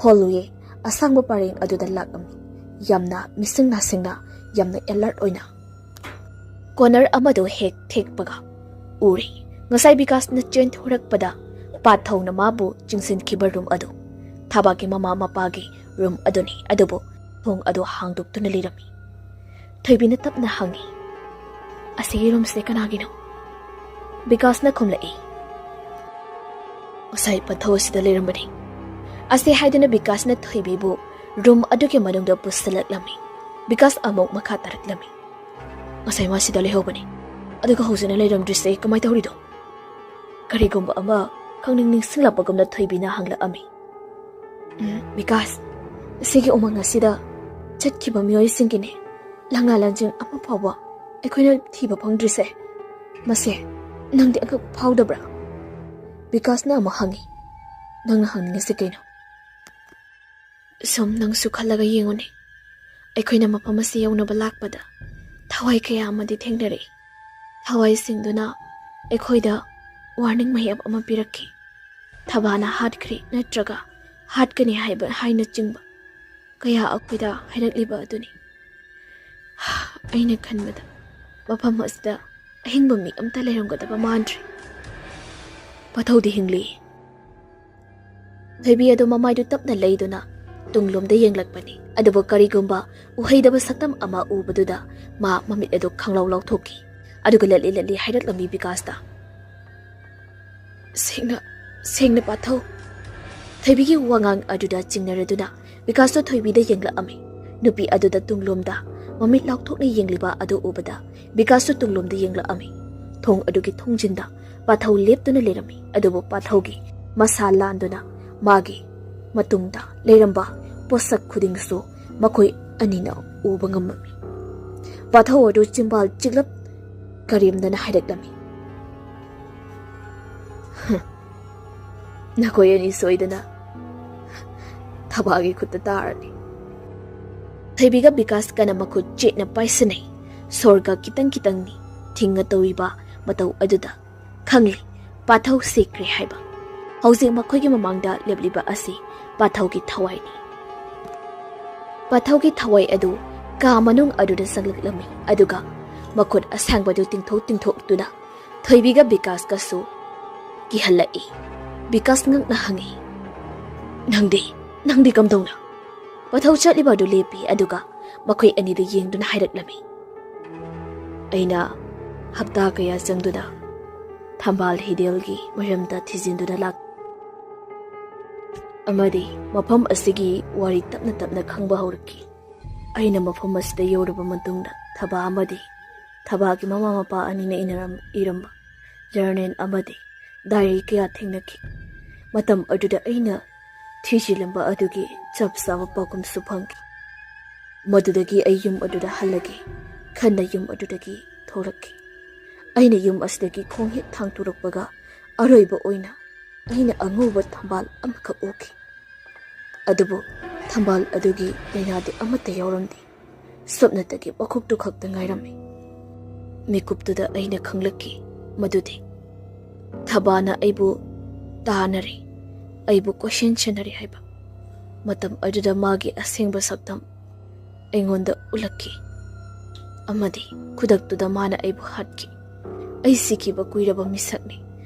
ꯍꯣꯜꯋꯦ ꯑꯁꯥꯡꯕ ꯄꯔꯦꯡ ꯑꯗꯨꯗ ꯂꯥꯛꯂꯝꯃꯤ꯫ ꯌꯥꯝꯅ ꯃꯤꯁꯤꯡ ꯅꯥꯁꯤꯡꯅ, ꯌꯥꯝꯅ ꯑꯦꯂꯔꯠ ꯑꯣꯏꯅ ꯀꯣꯅꯔ ꯑꯃꯗꯨ ꯍꯦꯛ ꯊꯦꯛꯄꯒ ꯎꯔꯦ꯫ ꯉꯁꯥꯏ ꯕꯤꯀꯥꯁꯅ ꯆꯦꯟꯊꯣꯔꯛꯄꯗ ꯄꯥꯊꯧꯅ ꯃꯥꯕꯨ ꯆꯤꯡꯁꯤꯟꯈꯤꯕ ꯔꯨꯝ ꯑꯗꯨ ꯊꯕꯥꯛꯀꯤ ꯃꯃꯥ ꯃꯄꯥꯒꯤ ꯔꯨꯝ ꯑꯗꯨꯅꯤ, ꯑꯗꯨꯕꯨ ꯊꯣꯡ ꯑꯗꯨ ꯍꯥꯡꯗꯣꯛꯇꯨꯅ ꯂꯩꯔꯝꯃꯤ꯫ ꯊꯣꯏꯕꯤꯅ ꯇꯞꯅ ꯍꯪꯉꯤ, "ꯑꯁꯤꯒꯤ ꯔꯨꯝꯁꯦ ꯀꯅꯥꯒꯤꯅꯣ?" ꯕꯤꯀꯥꯁꯅ ꯈꯨꯝꯂꯛꯏ, "ꯉꯁꯥꯏ ꯄꯥꯊꯧ ꯑꯁꯤꯗ ꯂꯩꯔꯝꯕꯅꯤ꯫" ꯑꯁꯤ ꯍꯥꯏꯗꯨꯅ ꯕꯤꯀꯥꯁꯅ ꯊꯣꯏꯕꯤꯕꯨ ꯔꯨꯝ ꯑꯗꯨꯒꯤ ꯃꯅꯨꯡꯗ ꯄꯨꯁꯤꯜꯂꯛꯂꯝꯃꯤ꯫ ꯕꯤꯀꯥꯁ ꯑꯃꯨꯛ ꯃꯈꯥ ꯇꯥꯔꯛꯂꯝꯃꯤ, "ꯉꯁꯥꯏ ꯃꯥ ꯁꯤꯗ ꯂꯩꯍꯧꯕꯅꯤ, ꯑꯗꯨꯒ ꯍꯧꯖꯤꯛꯅ ꯂꯩꯔꯝꯗ꯭ꯔꯤꯁꯦ ꯀꯃꯥꯏ ꯇꯧꯔꯤꯅꯣ?" ꯀꯔꯤꯒꯨꯝꯕ ꯑꯃ ꯈꯪꯅꯤꯡ ꯅꯤꯡꯁꯤꯡꯂꯛꯄꯒꯨꯝꯅ ꯊꯣꯏꯕꯤꯅ ꯍꯪꯂꯛꯑꯝꯃꯤ꯫ "ꯎꯝ, ꯕꯤꯀꯥꯁ, ꯑꯁꯤꯒꯤ ꯎꯃꯪ ꯑꯁꯤꯗ ꯆꯠꯈꯤꯕ ꯃꯤꯑꯣꯏꯁꯤꯡꯒꯤꯅꯦ ꯂꯪꯂꯥ ꯂꯪꯖꯤꯡ ꯑꯃ ꯐꯥꯎꯕ ꯑꯩꯈꯣꯏꯅ ꯊꯤꯕ ꯐꯪꯗ꯭ꯔꯤꯁꯦ꯫ ꯃꯁꯦ ꯅꯪꯗꯤ ꯑꯉꯛꯄ ꯐꯥꯎꯗꯕ꯭ꯔꯥ?" ꯕꯤꯀꯥꯁꯅ ꯑꯃꯨꯛ ꯍꯪꯉꯤ꯫ "ꯅꯪꯅ ꯍꯪꯅꯤꯡꯉꯤꯁꯦ ꯀꯩꯅꯣ?" "ꯁꯨꯝ ꯅꯪꯁꯨ ꯈꯜꯂꯒ ꯌꯦꯡꯉꯨꯅꯦ꯫ ꯑꯩꯈꯣꯏꯅ ꯃꯐꯝ ꯑꯁꯤ ꯌꯧꯅꯕ ꯂꯥꯛꯄꯗ ꯊꯋꯥꯏ ꯀꯌꯥ ꯑꯃꯗꯤ ꯊꯦꯡꯅꯔꯛꯏ꯫ ꯊꯋꯥꯏꯁꯤꯡꯗꯨꯅ ꯑꯩꯈꯣꯏꯗ ꯋꯥꯔꯅꯤꯡ ꯃꯌꯥꯝ ꯑꯃ ꯄꯤꯔꯛꯈꯤ꯫ ꯊꯕꯥꯅ ꯍꯥꯠꯈ꯭ꯔꯦ ꯅꯠꯇ꯭ꯔꯒ ꯍꯥꯠꯀꯅꯤ ꯍꯥꯏꯕ ꯍꯥꯏꯅꯆꯤꯡꯕ ꯀꯌꯥ ꯑꯩꯈꯣꯏꯗ ꯍꯥꯏꯔꯛꯂꯤꯕ ꯑꯗꯨꯅꯤ꯫ ꯑꯩꯅ ꯈꯟꯕꯗ ꯃꯐꯝ ꯑꯁꯤꯗ ꯑꯍꯤꯡꯕ ꯃꯤ ꯑꯝꯇ ꯂꯩꯔꯝꯒꯗꯕ ꯃꯥꯟꯗ꯭ꯔꯦ꯫ ꯄꯥꯊꯧꯗꯤ ꯍꯤꯡꯂꯤ꯫" ꯊꯣꯏꯕꯤ ꯑꯗꯨ ꯃꯃꯥꯏꯗꯨ ꯇꯞꯅ ꯂꯩꯗꯨꯅ ꯇꯨꯡꯂꯣꯝꯗ ꯌꯦꯡꯂꯛꯄꯅꯤ꯫ ꯑꯗꯨꯕꯨ ꯀꯔꯤꯒꯨꯝꯕ ꯎꯍꯩꯗꯕ ꯁꯛꯇꯝ ꯑꯃ ꯎꯕꯗꯨꯗ ꯃꯥ ꯃꯃꯤꯠ ꯑꯗꯨ ꯈꯪꯂꯥꯎ ꯂꯥꯎꯊꯣꯛꯈꯤ꯫ ꯑꯗꯨꯒ ꯂꯠꯂꯤ ꯂꯠꯂꯤ ꯍꯥꯏꯔꯛꯂꯝꯃꯤ ꯕꯤꯀꯥꯁꯇ, "ꯁꯦꯡꯅ, ꯁꯦꯡꯅ ꯄꯥꯊꯧ꯫" ꯊꯣꯏꯕꯤꯒꯤ ꯋꯥꯉꯥꯡ ꯑꯗꯨꯗ ꯆꯤꯡꯅꯔꯗꯨꯅ ꯕꯤꯀꯥꯁꯇꯣ ꯊꯣꯏꯕꯤꯗ ꯌꯦꯡꯂꯛꯑꯝꯃꯤ꯫ ꯅꯨꯄꯤ ꯑꯗꯨꯗ ꯇꯨꯡꯂꯣꯝꯗ ꯃꯃꯤꯠ ꯂꯥꯎꯊꯣꯛꯅ ꯌꯦꯡꯂꯤꯕ ꯑꯗꯨ ꯎꯕꯗ ꯕꯤꯀꯥꯁꯇꯣ ꯇꯨꯡꯂꯣꯝꯗ ꯌꯦꯡꯂꯛꯑꯝꯃꯤ꯫ ꯊꯣꯡ ꯑꯗꯨꯒꯤ ꯊꯣꯡꯖꯤꯟꯗ ꯄꯥꯊꯧ ꯂꯦꯞꯇꯨꯅ ꯂꯩꯔꯝꯃꯤ꯫ ꯑꯗꯨꯕꯨ ꯄꯥꯊꯧꯒꯤ ꯃꯁꯥ ꯂꯥꯟꯗꯨꯅ ꯃꯥꯒꯤ ꯃꯇꯨꯡꯗ ꯂꯩꯔꯝꯕ ꯄꯣꯠꯁꯛ ꯈꯨꯗꯤꯡꯁꯨ ꯃꯈꯣꯏ ꯑꯅꯤꯅ ꯎꯕ ꯉꯝꯂꯝꯃꯤ꯫ ꯄꯥꯊꯧ ꯑꯗꯨ ꯆꯤꯝꯕꯥꯜ ꯆꯤꯛꯂꯞ ꯀꯔꯦꯝꯅꯅ ꯍꯥꯏꯔꯛꯂꯝꯃꯤ, "ꯍ, ꯅꯈꯣꯏ ꯑꯅꯤ ꯁꯣꯏꯗꯅ ꯊꯕꯥꯒꯤ ꯈꯨꯠꯇ ꯇꯥꯔꯅꯤ꯫" ꯊꯣꯏꯕꯤꯒ ꯕꯤꯀꯥꯁꯀꯅ ꯃꯈꯨꯠ ꯆꯦꯠꯅ ꯄꯥꯏꯁꯤꯟꯅꯩ꯫ ꯁꯣꯔꯒ ꯈꯤꯇꯪ ꯈꯤꯇꯪꯅꯤ ꯊꯤꯡꯉ ꯇꯧꯔꯤꯕ ꯃꯇꯧ ꯑꯗꯨꯗ ꯈꯪꯂꯤ ꯄꯥꯊꯧ ꯁꯤꯈ꯭ꯔꯦ ꯍꯥꯏꯕ꯫ ꯍꯧꯖꯤꯛ ꯃꯈꯣꯏꯒꯤ ꯃꯃꯥꯡꯗ ꯂꯦꯞꯂꯤꯕ ꯑꯁꯤ ꯄꯥꯊꯧꯒꯤ ꯊꯋꯥꯏꯅꯤ꯫ ꯄꯥꯊꯧꯒꯤ ꯊꯋꯥꯏ ꯑꯗꯨ ꯀꯥ ꯃꯅꯨꯡ ꯑꯗꯨꯗ ꯆꯪꯂꯛꯂꯝꯃꯤ, ꯑꯗꯨꯒ ꯃꯈꯨꯠ ꯑꯁꯥꯡꯕꯗꯨ ꯇꯤꯡꯊꯣꯛ ꯇꯤꯡꯊꯣꯛꯇꯨꯅ ꯊꯣꯏꯕꯤꯒ ꯕꯤꯀꯥꯁꯀꯁꯨ ꯀꯤꯍꯜꯂꯛꯏ꯫ ꯕꯤꯀꯥꯁ ꯉꯛꯅ ꯍꯪꯉꯤ, "ꯅꯪꯗꯤ, ꯅꯪꯗꯤ ꯀꯝꯗꯧꯅ?" ꯄꯥꯊꯧ ꯆꯠꯂꯤꯕ ꯑꯗꯨ ꯂꯦꯞꯄꯤ, ꯑꯗꯨꯒ ꯃꯈꯣꯏ ꯑꯅꯤꯗ ꯌꯦꯡꯗꯨꯅ ꯍꯥꯏꯔꯛꯂꯝꯃꯤ, "ꯑꯩꯅ ꯍꯞꯇꯥ ꯀꯌꯥ ꯆꯪꯗꯨꯅ ꯊꯝꯕꯥꯜ ꯍꯤꯗꯦꯜꯒꯤ ꯃꯔꯝꯗ ꯊꯤꯖꯤꯟꯗꯨꯅ ꯂꯥꯛ ꯑꯃꯗꯤ ꯃꯐꯝ ꯑꯁꯤꯒꯤ ꯋꯥꯔꯤ ꯇꯞꯅ ꯇꯞꯅ ꯈꯪꯕ ꯍꯧꯔꯛꯈꯤ꯫ ꯑꯩꯅ ꯃꯐꯝ ꯑꯁꯤꯗ ꯌꯧꯔꯕ ꯃꯇꯨꯡꯗ ꯊꯕꯥ ꯑꯃꯗꯤ ꯊꯕꯥꯒꯤ ꯃꯃꯥ ꯃꯄꯥ ꯑꯅꯤꯅ ꯏꯅꯔꯝ-, ꯏꯔꯝꯕ ꯖꯔꯅꯦꯜ ꯑꯃꯗꯤ ꯗꯥꯏꯔꯤ ꯀꯌꯥ ꯊꯦꯡꯅꯈꯤ꯫ ꯃꯇꯝ ꯑꯗꯨꯗ ꯑꯩꯅ ꯊꯤꯖꯤꯜꯂꯝꯕ ꯑꯗꯨꯒꯤ ꯆꯞ ꯆꯥꯕ ꯄꯥꯎꯈꯨꯝꯁꯨ ꯐꯪꯈꯤ꯫ ꯃꯗꯨꯗꯒꯤ ꯑꯩ ꯌꯨꯝ ꯑꯗꯨꯗ ꯍꯜꯂꯒꯦ ꯈꯟꯅ ꯌꯨꯝ ꯑꯗꯨꯗꯒꯤ ꯊꯣꯛꯂꯛꯈꯤ꯫ ꯑꯩꯅ ꯌꯨꯝ ꯑꯁꯤꯗꯒꯤ ꯈꯣꯡ ꯍꯦꯛ ꯊꯥꯡꯗꯣꯔꯛꯄꯒ ꯑꯔꯣꯏꯕ ꯑꯣꯏꯅ ꯑꯩꯅ ꯑꯉꯧꯕ ꯊꯝꯕꯥꯜ ꯑꯃꯈꯛ ꯎꯈꯤ꯫ ꯑꯗꯨꯕꯨ ꯊꯝꯕꯥꯜ ꯑꯗꯨꯒꯤ ꯂꯥꯏꯅꯥꯗꯤ ꯑꯃꯠꯇ ꯌꯥꯎꯔꯝꯗꯦ꯫ ꯁꯨꯞꯅꯇꯒꯤ ꯃꯈꯣꯛꯇꯨ ꯈꯛꯇ ꯉꯥꯏꯔꯝꯃꯤ꯫ ꯃꯤꯀꯨꯞꯇꯨꯗ ꯑꯩꯅ ꯈꯪꯂꯛꯈꯤ ꯃꯗꯨꯗꯤ ꯊꯕꯥꯅ ꯑꯩꯕꯨ ꯇꯥꯟꯅꯔꯤ, ꯑꯩꯕꯨ ꯀꯣꯏꯁꯦꯟ ꯁꯦꯟꯅꯔꯤ ꯍꯥꯏꯕ꯫ ꯃꯇꯝ ꯑꯗꯨꯗ ꯃꯥꯒꯤ ꯑꯁꯦꯡꯕ ꯁꯛꯇꯝ ꯑꯩꯉꯣꯟꯗ ꯎꯠꯂꯛꯈꯤ ꯑꯃꯗꯤ ꯈꯨꯗꯛꯇꯨꯗ ꯃꯥꯅ ꯑꯩꯕꯨ ꯍꯥꯠꯈꯤ꯫ ꯑꯩ ꯁꯤꯈꯤꯕ ꯀꯨꯏꯔꯕ ꯃꯤꯁꯛꯅꯤ,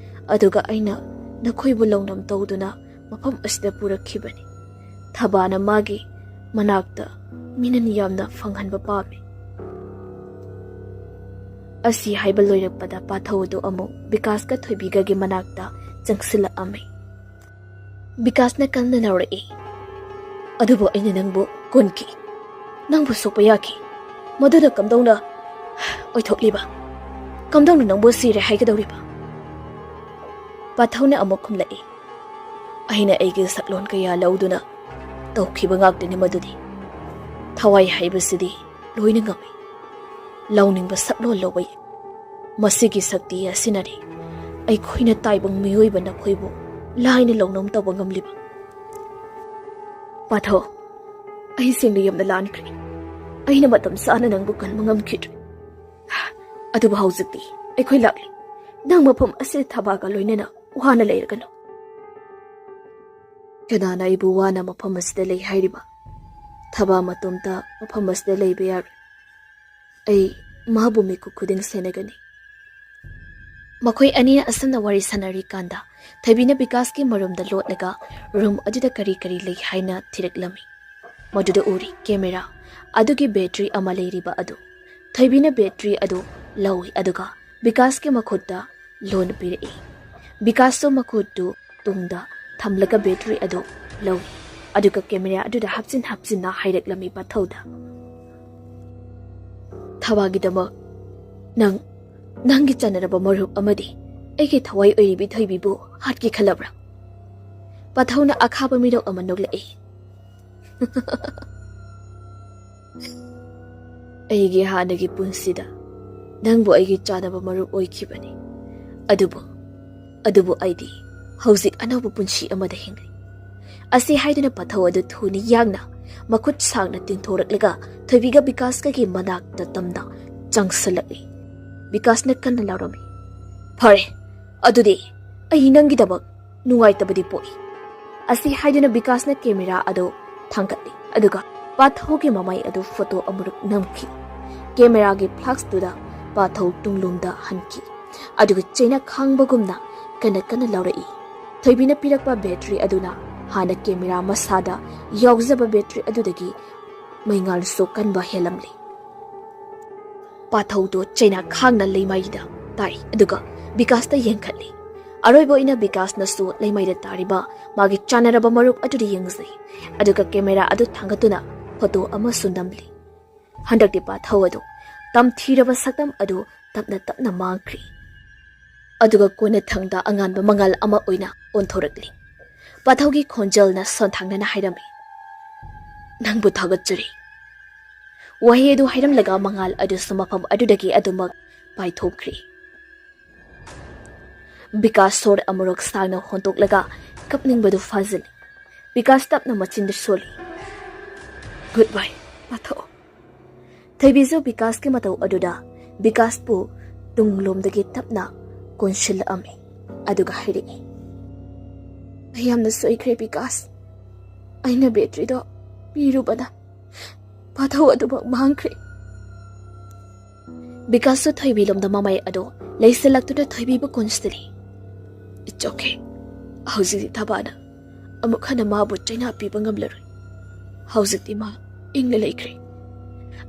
ꯑꯗꯨꯒ ꯑꯩꯅ ꯅꯈꯣꯏꯕꯨ ꯂꯧꯅꯝ ꯇꯧꯗꯨꯅ ꯃꯐꯝ ꯑꯁꯤꯗ ꯄꯨꯔꯛꯈꯤꯕꯅꯤ꯫ ꯊꯕꯥꯅ ꯃꯥꯒꯤ ꯃꯅꯥꯛꯇ ꯃꯤꯅ ꯌꯥꯝꯅ ꯐꯪꯍꯟꯕ ꯄꯥꯝꯃꯤ꯫ ꯑꯁꯤ ꯍꯥꯏꯕ ꯂꯣꯏꯔꯛꯄꯗ ꯄꯥꯊꯧ ꯑꯗꯨ ꯑꯃꯨꯛ ꯕꯤꯀꯥꯁꯀ ꯊꯣꯏꯕꯤꯒꯒꯤ ꯃꯅꯥꯛꯇ ꯆꯪꯁꯤꯜꯂꯛꯑꯝꯃꯤ꯫ ꯕꯤꯀꯥꯁꯅ ꯀꯟꯅ ꯂꯥꯎꯔꯛꯏ, "ꯑꯗꯨꯕꯨ ꯑꯩꯅ ꯅꯪꯕꯨ ꯀꯣꯟꯈꯤ, ꯅꯪꯕꯨ ꯁꯣꯛꯄ ꯌꯥꯈꯤ, ꯃꯗꯨꯅ ꯀꯝꯗꯧꯅ ꯑꯣꯏꯊꯣꯛꯂꯤꯕ? ꯀꯝꯗꯧꯅ ꯅꯪꯕꯨ ꯁꯤꯔꯦ ꯍꯥꯏꯒꯗꯧꯔꯤꯕ?" ꯄꯥꯊꯧꯅ ꯑꯃꯨꯛ ꯈꯨꯝꯂꯛꯏ, "ꯑꯩꯅ ꯑꯩꯒꯤ ꯁꯛꯂꯣꯟ ꯀꯌꯥ ꯂꯧꯗꯨꯅ ꯇꯧꯈꯤꯕ ꯉꯥꯛꯇꯅꯤ ꯃꯗꯨꯗꯤ꯫ ꯊꯋꯥꯏ ꯍꯥꯏꯕꯁꯤꯗꯤ ꯂꯣꯏꯅ ꯉꯝꯃꯤ꯫ ꯂꯧꯅꯤꯡꯕ ꯁꯛꯂꯣꯟ ꯂꯧꯕ ꯌꯥꯏ꯫ ꯃꯁꯤꯒꯤ ꯁꯛꯇꯤ ꯑꯁꯤꯅꯅꯤ ꯑꯩꯈꯣꯏꯅ ꯇꯥꯏꯕꯪ ꯃꯤꯑꯣꯏꯕ ꯅꯈꯣꯏꯕꯨ ꯂꯥꯏꯅ ꯂꯧꯅꯝ ꯇꯧꯕ ꯉꯝꯂꯤꯕ꯫" ꯄꯥꯊꯧ, ꯑꯩ ꯁꯦꯡꯅ ꯌꯥꯝꯅ ꯂꯥꯟꯈ꯭ꯔꯦ꯫ ꯑꯩꯅ ꯃꯇꯝ ꯆꯥꯅ ꯅꯪꯕꯨ ꯀꯟꯕ ꯉꯝꯈꯤꯗ꯭ꯔꯦ꯫ ꯑꯗꯨꯕꯨ ꯍꯧꯖꯤꯛꯇꯤ ꯑꯩꯈꯣꯏ ꯂꯥꯛꯂꯤ꯫ ꯅꯪ ꯃꯐꯝ ꯑꯁꯤꯗ ꯊꯕꯥꯒ ꯂꯣꯏꯅꯅ ꯋꯥꯅ ꯂꯩꯔꯒꯅꯨ꯫ ꯀꯅꯥꯅ ꯑꯩꯕꯨ ꯋꯥꯅ ꯃꯐꯝ ꯑꯁꯤꯗ ꯂꯩ ꯍꯥꯏꯔꯤꯕ? ꯊꯕꯥ ꯃꯇꯣꯝꯇ ꯃꯐꯝ ꯑꯁꯤꯗ ꯂꯩꯕ ꯌꯥꯔꯣꯏ꯫ ꯑꯩ ꯃꯥꯕꯨ ꯃꯤꯀꯨꯞ ꯈꯨꯗꯤꯡ ꯁꯦꯟꯅꯒꯅꯤ꯫ ꯃꯈꯣꯏ ꯑꯅꯤꯅ ꯑꯁꯨꯝꯅ ꯋꯥꯔꯤ ꯁꯥꯟꯅꯔꯤꯀꯥꯟꯗ ꯊꯣꯏꯕꯤꯅ ꯕꯤꯀꯥꯁꯀꯤ ꯃꯔꯨꯝꯗ ꯂꯣꯠꯂꯒ ꯔꯨꯝ ꯑꯗꯨꯗ ꯀꯔꯤ ꯀꯔꯤ ꯂꯩ ꯍꯥꯏꯅ ꯊꯤꯔꯛꯂꯝꯃꯤ꯫ ꯃꯗꯨꯗ ꯎꯔꯤ ꯀꯦꯃꯦꯔꯥ ꯑꯗꯨꯒꯤ ꯕꯦꯇ꯭ꯔꯤ ꯑꯃ ꯂꯩꯔꯤꯕ ꯑꯗꯨ꯫ ꯊꯣꯏꯕꯤꯅ ꯕꯦꯇ꯭ꯔꯤ ꯑꯗꯨ ꯂꯧꯏ, ꯑꯗꯨꯒ ꯕꯤꯀꯥꯁꯀꯤ ꯃꯈꯨꯠꯇ ꯂꯣꯟꯅ ꯄꯤꯔꯛꯏ꯫ ꯕꯤꯀꯥꯁꯁꯨ ꯃꯈꯨꯠꯇꯨ ꯇꯨꯡꯗ ꯊꯝꯂꯒ ꯕꯦꯇ꯭ꯔꯤ ꯑꯗꯨ ꯂꯧꯏ, ꯑꯗꯨꯒ ꯀꯦꯃꯦꯔꯥ ꯑꯗꯨꯗ ꯍꯥꯞꯆꯤꯟ ꯍꯥꯞꯆꯤꯟꯅ ꯍꯥꯏꯔꯛꯂꯝꯃꯤ ꯄꯥꯊꯧꯗ, "ꯊꯕꯥꯒꯤꯗꯃꯛ ꯅꯪ, ꯅꯪꯒꯤ ꯆꯥꯟꯅꯔꯕ ꯃꯔꯨꯞ ꯑꯃꯗꯤ ꯑꯩꯒꯤ ꯊꯋꯥꯏ ꯑꯣꯏꯔꯤꯕꯤ ꯊꯣꯏꯕꯤꯕꯨ ꯍꯥꯠꯀꯦ ꯈꯜꯂꯕ꯭ꯔꯥ? ꯄꯥꯊꯧꯅ ꯑꯈꯥꯕ ꯃꯤꯅꯣꯛ ꯑꯃ ꯅꯣꯛꯂꯛꯏ꯫ "ꯑꯩꯒꯤ ꯍꯥꯟꯅꯒꯤ ꯄꯨꯟꯁꯤꯗ ꯅꯪꯕꯨ ꯑꯩꯒꯤ ꯆꯥꯅꯕ ꯃꯔꯨꯞ ꯑꯣꯏꯈꯤꯕꯅꯤ꯫ ꯑꯗꯨꯕꯨ, ꯑꯗꯨꯕꯨ ꯑꯩꯗꯤ ꯍꯧꯖꯤꯛ ꯑꯅꯧꯕ ꯄꯨꯟꯁꯤ ꯑꯃꯗ ꯍꯤꯡꯂꯤ꯫" ꯑꯁꯤ ꯍꯥꯏꯗꯨꯅ ꯄꯥꯊꯧ ꯑꯗꯨ ꯊꯨꯅ ꯌꯥꯡꯅ ꯃꯈꯨꯠ ꯁꯥꯡꯅ ꯇꯤꯡꯊꯣꯔꯛꯂꯒ ꯊꯣꯏꯕꯤꯒ ꯕꯤꯀꯥꯁꯀꯒꯤ ꯃꯅꯥꯛꯇ ꯇꯝꯅ ꯆꯪꯁꯤꯜꯂꯛꯂꯤ꯫ ꯕꯤꯀꯥꯁꯅ ꯀꯟꯅ ꯂꯥꯎꯔꯝꯃꯤ, "ꯐꯔꯦ, ꯑꯗꯨꯗꯤ ꯑꯩ ꯅꯪꯒꯤꯗꯃꯛ ꯅꯨꯡꯉꯥꯏꯇꯕꯗꯤ ꯄꯣꯛꯏ꯫" ꯑꯁꯤ ꯍꯥꯏꯗꯨꯅ ꯕꯤꯀꯥꯁꯅ ꯀꯦꯃꯦꯔꯥ ꯑꯗꯨ ꯊꯥꯡꯒꯠꯂꯤ, ꯑꯗꯨꯒ ꯄꯥꯊꯧꯒꯤ ꯃꯃꯥꯏ ꯑꯗꯨ ꯐꯣꯇꯣ ꯑꯃꯨꯔꯛ ꯅꯝꯈꯤ꯫ ꯀꯦꯃꯦꯔꯥꯒꯤ ꯐ꯭ꯂꯥꯁꯇꯨꯗ ꯄꯥꯊꯧ ꯇꯨꯡꯂꯣꯝꯗ ꯍꯟꯈꯤ, ꯑꯗꯨꯒ ꯆꯩꯅ ꯈꯥꯡꯕꯒꯨꯝꯅ ꯀꯟꯅ ꯀꯟꯅ ꯂꯥꯎꯔꯛꯏ꯫ ꯊꯣꯏꯕꯤꯅ ꯄꯤꯔꯛꯄ ꯕꯦꯇ꯭ꯔꯤ ꯑꯗꯨꯅ ꯍꯥꯟꯅ ꯀꯦꯃꯦꯔꯥ ꯃꯁꯥꯗ ꯌꯥꯎꯖꯕ ꯕꯦꯇ꯭ꯔꯤ ꯑꯗꯨꯗꯒꯤ ꯃꯩꯉꯥꯜꯁꯨ ꯀꯟꯕ ꯍꯦꯜꯂꯝꯂꯤ꯫ ꯄꯥꯊꯧꯗꯨ ꯆꯩꯅꯥ ꯈꯥꯡꯅ ꯂꯩꯃꯥꯏꯗ ꯇꯥꯏ, ꯑꯗꯨꯒ ꯕꯤꯀꯥꯁꯇ ꯌꯦꯡꯈꯠꯂꯤ꯫ ꯑꯔꯣꯏꯕ ꯑꯣꯏꯅ ꯕꯤꯀꯥꯁꯅꯁꯨ ꯂꯩꯃꯥꯏꯗ ꯇꯥꯔꯤꯕ ꯃꯥꯒꯤ ꯆꯥꯟꯅꯔꯕ ꯃꯔꯨꯞ ꯑꯗꯨꯗ ꯌꯦꯡꯖꯩ, ꯑꯗꯨꯒ ꯀꯦꯃꯦꯔꯥ ꯑꯗꯨ ꯊꯥꯡꯒꯠꯇꯨꯅ ꯐꯣꯇꯣ ꯑꯃꯁꯨ ꯅꯝꯂꯤ꯫ ꯍꯟꯗꯛꯇꯤ ꯄꯥꯊꯧ ꯑꯗꯨ ꯇꯝꯊꯤꯔꯕ ꯁꯛꯇꯝ ꯑꯗꯨ ꯇꯞꯅ ꯇꯞꯅ ꯃꯥꯡꯈ꯭ꯔꯤ, ꯑꯗꯨꯒ ꯀꯣꯟꯅꯊꯪꯗ ꯑꯉꯥꯟꯕ ꯃꯉꯥꯜ ꯑꯃ ꯑꯣꯏꯅ ꯑꯣꯟꯊꯣꯔꯛꯂꯤ꯫ ꯄꯥꯊꯧꯒꯤ ꯈꯣꯟꯖꯦꯜꯅ ꯁꯣꯟꯊꯥꯡꯅꯅ ꯍꯥꯏꯔꯝꯃꯤ, "ꯅꯪꯕꯨ ꯊꯥꯒꯠꯆꯔꯤ꯫" ꯋꯥꯍꯩ ꯑꯗꯨ ꯍꯥꯏꯔꯝꯂꯒ ꯃꯉꯥꯜ ꯑꯗꯨꯁꯨ ꯃꯐꯝ ꯑꯗꯨꯗꯒꯤ ꯑꯗꯨꯃꯛ ꯄꯥꯏꯊꯣꯛꯈ꯭ꯔꯤ꯫ ꯕꯤꯀꯥꯁ ꯁꯣꯔ ꯑꯃꯨꯔꯛ ꯁꯥꯡꯅ ꯍꯣꯟꯗꯣꯛꯂꯒ ꯀꯞꯅꯤꯡꯕꯗꯨ ꯐꯥꯖꯤꯜꯂꯤ꯫ ꯕꯤꯀꯥꯁ ꯇꯞꯅ ꯃꯆꯤꯟꯗ ꯁꯣꯜꯂꯤ, "Goodbye, ꯄꯥꯊꯧ꯫" ꯊꯣꯏꯕꯤꯁꯨ ꯕꯤꯀꯥꯁꯀꯤ ꯃꯇꯧ ꯑꯗꯨꯗ ꯕꯤꯀꯥꯁꯄꯨ ꯇꯨꯡꯂꯣꯝꯗꯒꯤ ꯇꯞꯅ ꯀꯣꯟꯁꯤꯜꯂꯛꯑꯝꯃꯤ, ꯑꯗꯨꯒ ꯍꯥꯏꯔꯛꯏ, "ꯑꯩ ꯌꯥꯝꯅ ꯁꯣꯏꯈ꯭ꯔꯦ ꯕꯤꯀꯥꯁ꯫ ꯑꯩꯅ ꯕꯦꯇ꯭ꯔꯤꯗꯣ ꯄꯤꯔꯨꯕꯅ ꯄꯥꯊꯧ ꯑꯗꯨꯃꯛ ꯃꯥꯡꯈ꯭ꯔꯦ꯫" ꯕꯤꯀꯥꯁꯁꯨ ꯊꯣꯏꯕꯤꯂꯣꯝꯗ ꯃꯃꯥꯏ ꯑꯗꯨ ꯂꯩꯁꯤꯜꯂꯛꯇꯨꯅ ꯊꯣꯏꯕꯤꯕꯨ ꯀꯣꯟꯁꯤꯜꯂꯤ꯫ "It's okay꯫ ꯍꯧꯖꯤꯛꯇꯤ ꯊꯕꯥꯅ ꯑꯃꯨꯛ ꯍꯟꯅ ꯃꯥꯕꯨ ꯆꯩꯅꯥ ꯄꯤꯕ ꯉꯝꯂꯔꯣꯏ꯫ ꯍꯧꯖꯤꯛꯇꯤ ꯃꯥ ꯏꯪꯅ ꯂꯩꯈ꯭ꯔꯦ꯫"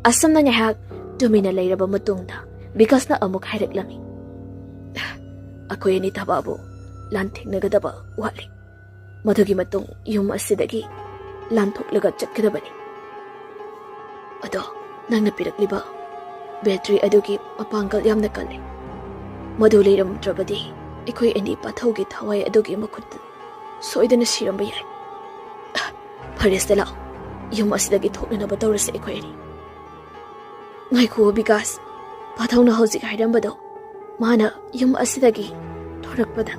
ꯑꯁꯨꯝꯅ ꯉꯥꯏꯍꯥꯛ ꯇꯨꯃꯤꯟꯅ ꯂꯩꯔꯕ ꯃꯇꯨꯡꯗ ꯕꯤꯀꯥꯁꯅ ꯑꯃꯨꯛ ꯍꯥꯏꯔꯛꯂꯝꯃꯤ, "ꯑꯩꯈꯣꯏ ꯑꯅꯤ ꯊꯕꯥꯕꯨ ꯂꯥꯟꯊꯦꯡꯅꯒꯗꯕ ꯋꯥꯠꯂꯤ꯫ ꯃꯗꯨꯒꯤ ꯃꯇꯨꯡ ꯌꯨꯝ ꯑꯁꯤꯗꯒꯤ ꯂꯥꯟꯊꯣꯛꯂꯒ ꯆꯠꯀꯗꯕꯅꯤ꯫ ꯑꯗꯣ ꯅꯪꯅ ꯄꯤꯔꯛꯂꯤꯕ ꯕꯦꯇ꯭ꯔꯤ ꯑꯗꯨꯒꯤ ꯃꯄꯥꯡꯒꯜ ꯌꯥꯝꯅ ꯀꯜꯂꯤ꯫ ꯃꯗꯨ ꯂꯩꯔꯝꯗ꯭ꯔꯕꯗꯤ ꯑꯩꯈꯣꯏ ꯑꯅꯤ ꯄꯥꯊꯧꯒꯤ ꯊꯋꯥꯏ ꯑꯗꯨꯒꯤ ꯃꯈꯨꯠꯇ ꯁꯣꯏꯗꯅ ꯁꯤꯔꯝꯕ ꯌꯥꯏ꯫ ꯐꯔꯦꯁꯦ, ꯂꯥꯛꯑꯣ, ꯌꯨꯝ ꯑꯁꯤꯗꯒꯤ ꯊꯣꯛꯅꯅꯕ ꯇꯧꯔꯁꯦ ꯑꯩꯈꯣꯏ ꯑꯅꯤ꯫ ꯉꯥꯏꯈꯨꯑꯣ ꯕꯤꯀꯥꯁ, ꯄꯥꯊꯧꯅ ꯍꯧꯖꯤꯛ ꯍꯥꯏꯔꯝꯕꯗꯣ, ꯃꯥꯅ ꯌꯨꯝ ꯑꯁꯤꯗꯒꯤ ꯊꯣꯔꯛꯄꯗ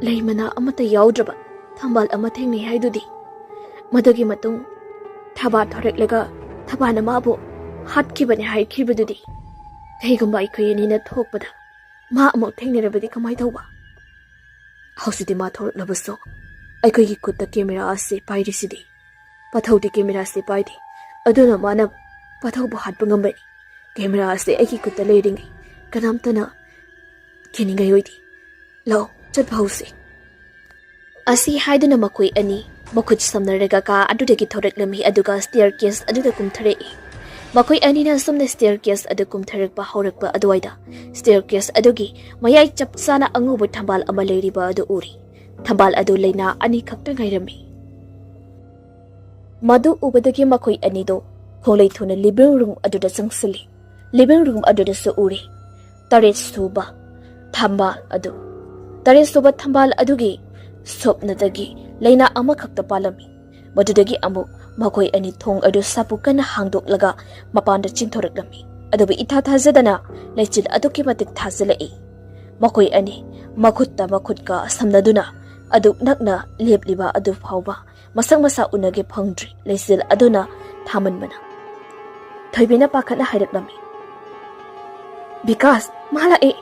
ꯂꯩ ꯃꯅꯥ ꯑꯃꯠꯇ ꯌꯥꯎꯗ꯭ꯔꯕ ꯊꯝꯕꯥꯜ ꯑꯃ ꯊꯦꯡꯅꯩ ꯍꯥꯏꯗꯨꯗꯤ꯫ ꯃꯗꯨꯒꯤ ꯃꯇꯨꯡ ꯊꯕꯥ ꯊꯣꯔꯛꯂꯒ ꯊꯕꯥꯅ ꯃꯥꯕꯨ ꯍꯥꯠꯈꯤꯕꯅꯤ ꯍꯥꯏꯈꯤꯕꯗꯨꯗꯤ꯫ ꯀꯩꯒꯨꯝꯕ ꯑꯩꯈꯣꯏ ꯑꯅꯤꯅ ꯊꯣꯛꯄꯗ ꯃꯥ ꯑꯃꯨꯛ ꯊꯦꯡꯅꯔꯕꯗꯤ ꯀꯃꯥꯏ ꯇꯧꯕ? ꯍꯧꯖꯤꯛꯇꯤ ꯃꯥ ꯊꯣꯔꯛꯂꯕꯁꯨ ꯑꯩꯈꯣꯏꯒꯤ ꯈꯨꯠꯇ ꯀꯦꯃꯦꯔꯥ ꯑꯁꯤ ꯄꯥꯏꯔꯤꯁꯤꯗꯤ꯫ ꯄꯥꯊꯧꯗꯤ ꯀꯦꯃꯦꯔꯥꯁꯤ ꯄꯥꯏꯗꯦ, ꯑꯗꯨꯅ ꯃꯥꯅ ꯄꯥꯊꯧꯕꯨ ꯍꯥꯠꯄ ꯉꯝꯕꯅꯤ꯫ ꯀꯦꯃꯦꯔꯥ ꯑꯁꯤ ꯑꯩꯒꯤ ꯈꯨꯠꯇ ꯂꯩꯔꯤꯉꯩ ꯀꯅꯥꯝꯇꯅ ꯀꯤꯅꯤꯡꯉꯥꯏ ꯑꯣꯏꯗꯦ꯫ ꯂꯥꯛꯑꯣ, ꯆꯠꯄ ꯍꯧꯁꯤ꯫ ꯑꯁꯤ ꯍꯥꯏꯗꯨꯅ ꯃꯈꯣꯏ ꯑꯅꯤ ꯃꯈꯨꯠ ꯁꯝꯅꯔꯒ ꯀꯥ ꯑꯗꯨꯗꯒꯤ ꯊꯣꯔꯛꯂꯝꯃꯤ, ꯑꯗꯨꯒ ꯁ꯭ꯇꯦꯌꯔ ꯀꯦꯁ ꯑꯗꯨꯗ ꯀꯨꯝꯊꯔꯛꯏ꯫ ꯃꯈꯣꯏ ꯑꯅꯤꯅ ꯑꯁꯨꯝꯅ ꯁ꯭ꯇꯦꯌꯔ ꯀꯦꯁ ꯑꯗꯨ ꯀꯨꯝꯊꯔꯛꯄ ꯍꯧꯔꯛꯄ ꯑꯗꯨꯋꯥꯏꯗ, ꯁ꯭ꯇꯦꯌꯔ ꯀꯦꯁ ꯑꯗꯨꯒꯤ ꯃꯌꯥꯏ ꯆꯞ ꯆꯥꯅ ꯑꯉꯧꯕ ꯊꯝꯕꯥꯜ ꯑꯃ ꯂꯩꯔꯤꯕ ꯑꯗꯨ ꯎꯔꯤ꯫ ꯊꯝꯕꯥꯜ ꯑꯗꯨ ꯂꯩꯅꯥ ꯑꯅꯤꯈꯛꯇ ꯉꯥꯏꯔꯝꯃꯤ꯫ ꯃꯗꯨ ꯎꯕꯗꯒꯤ ꯃꯈꯣꯏ ꯑꯅꯤꯗꯣ ꯈꯣꯡꯂꯩ ꯊꯨꯅ ꯂꯤꯚꯤꯡ ꯔꯨꯝ ꯑꯗꯨꯗ ꯆꯪꯁꯤꯜꯂꯤ꯫ ꯂꯤꯚꯤꯡ ꯔꯨꯝ ꯑꯗꯨꯗꯁꯨ ꯎꯔꯤ ꯇꯔꯦꯠ ꯁꯨꯕ ꯊꯝꯕꯥꯜ ꯑꯗꯨ꯫ ꯇꯔꯦꯠ ꯁꯨꯕ ꯊꯝꯕꯥꯜ ꯑꯗꯨꯒꯤ ꯁꯣꯞꯅꯗꯒꯤ ꯂꯩꯅꯥ ꯑꯃꯈꯛꯇ ꯄꯥꯜꯂꯝꯃꯤ꯫ ꯃꯗꯨꯗꯒꯤ ꯑꯃꯨꯛ ꯃꯈꯣꯏ ꯑꯅꯤ ꯊꯣꯡ ꯑꯗꯨ ꯁꯥꯄꯨ ꯀꯟꯅ ꯍꯥꯡꯗꯣꯛꯂꯒ ꯃꯄꯥꯟꯗ ꯆꯤꯡꯊꯣꯔꯛꯂꯝꯃꯤ꯫ ꯑꯗꯨꯕꯨ ꯏꯊꯥ ꯊꯥꯖꯗꯅ ꯂꯩꯆꯤꯜ ꯑꯗꯨꯛꯀꯤ ꯃꯇꯤꯛ ꯊꯥꯖꯤꯜꯂꯛꯏ꯫ ꯃꯈꯣꯏ ꯑꯅꯤ ꯃꯈꯨꯠꯇ ꯃꯈꯨꯠꯀ ꯁꯝꯅꯗꯨꯅ ꯑꯗꯨꯛ ꯅꯛꯅ ꯂꯦꯞꯂꯤꯕ ꯑꯗꯨ ꯐꯥꯎꯕ ꯃꯁꯛ ꯃꯁꯥ ꯎꯅꯒꯦ ꯐꯪꯗ꯭ꯔꯤ, ꯂꯩꯆꯤꯜ ꯑꯗꯨꯅ ꯊꯥꯃꯟꯕꯅ꯫ ꯊꯣꯏꯕꯤꯅ ꯄꯥꯈꯠꯅ ꯍꯥꯏꯔꯛꯂꯝꯃꯤ, "ꯕꯤꯀꯥꯁ, ꯃꯥ ꯂꯥꯛꯑꯦ!"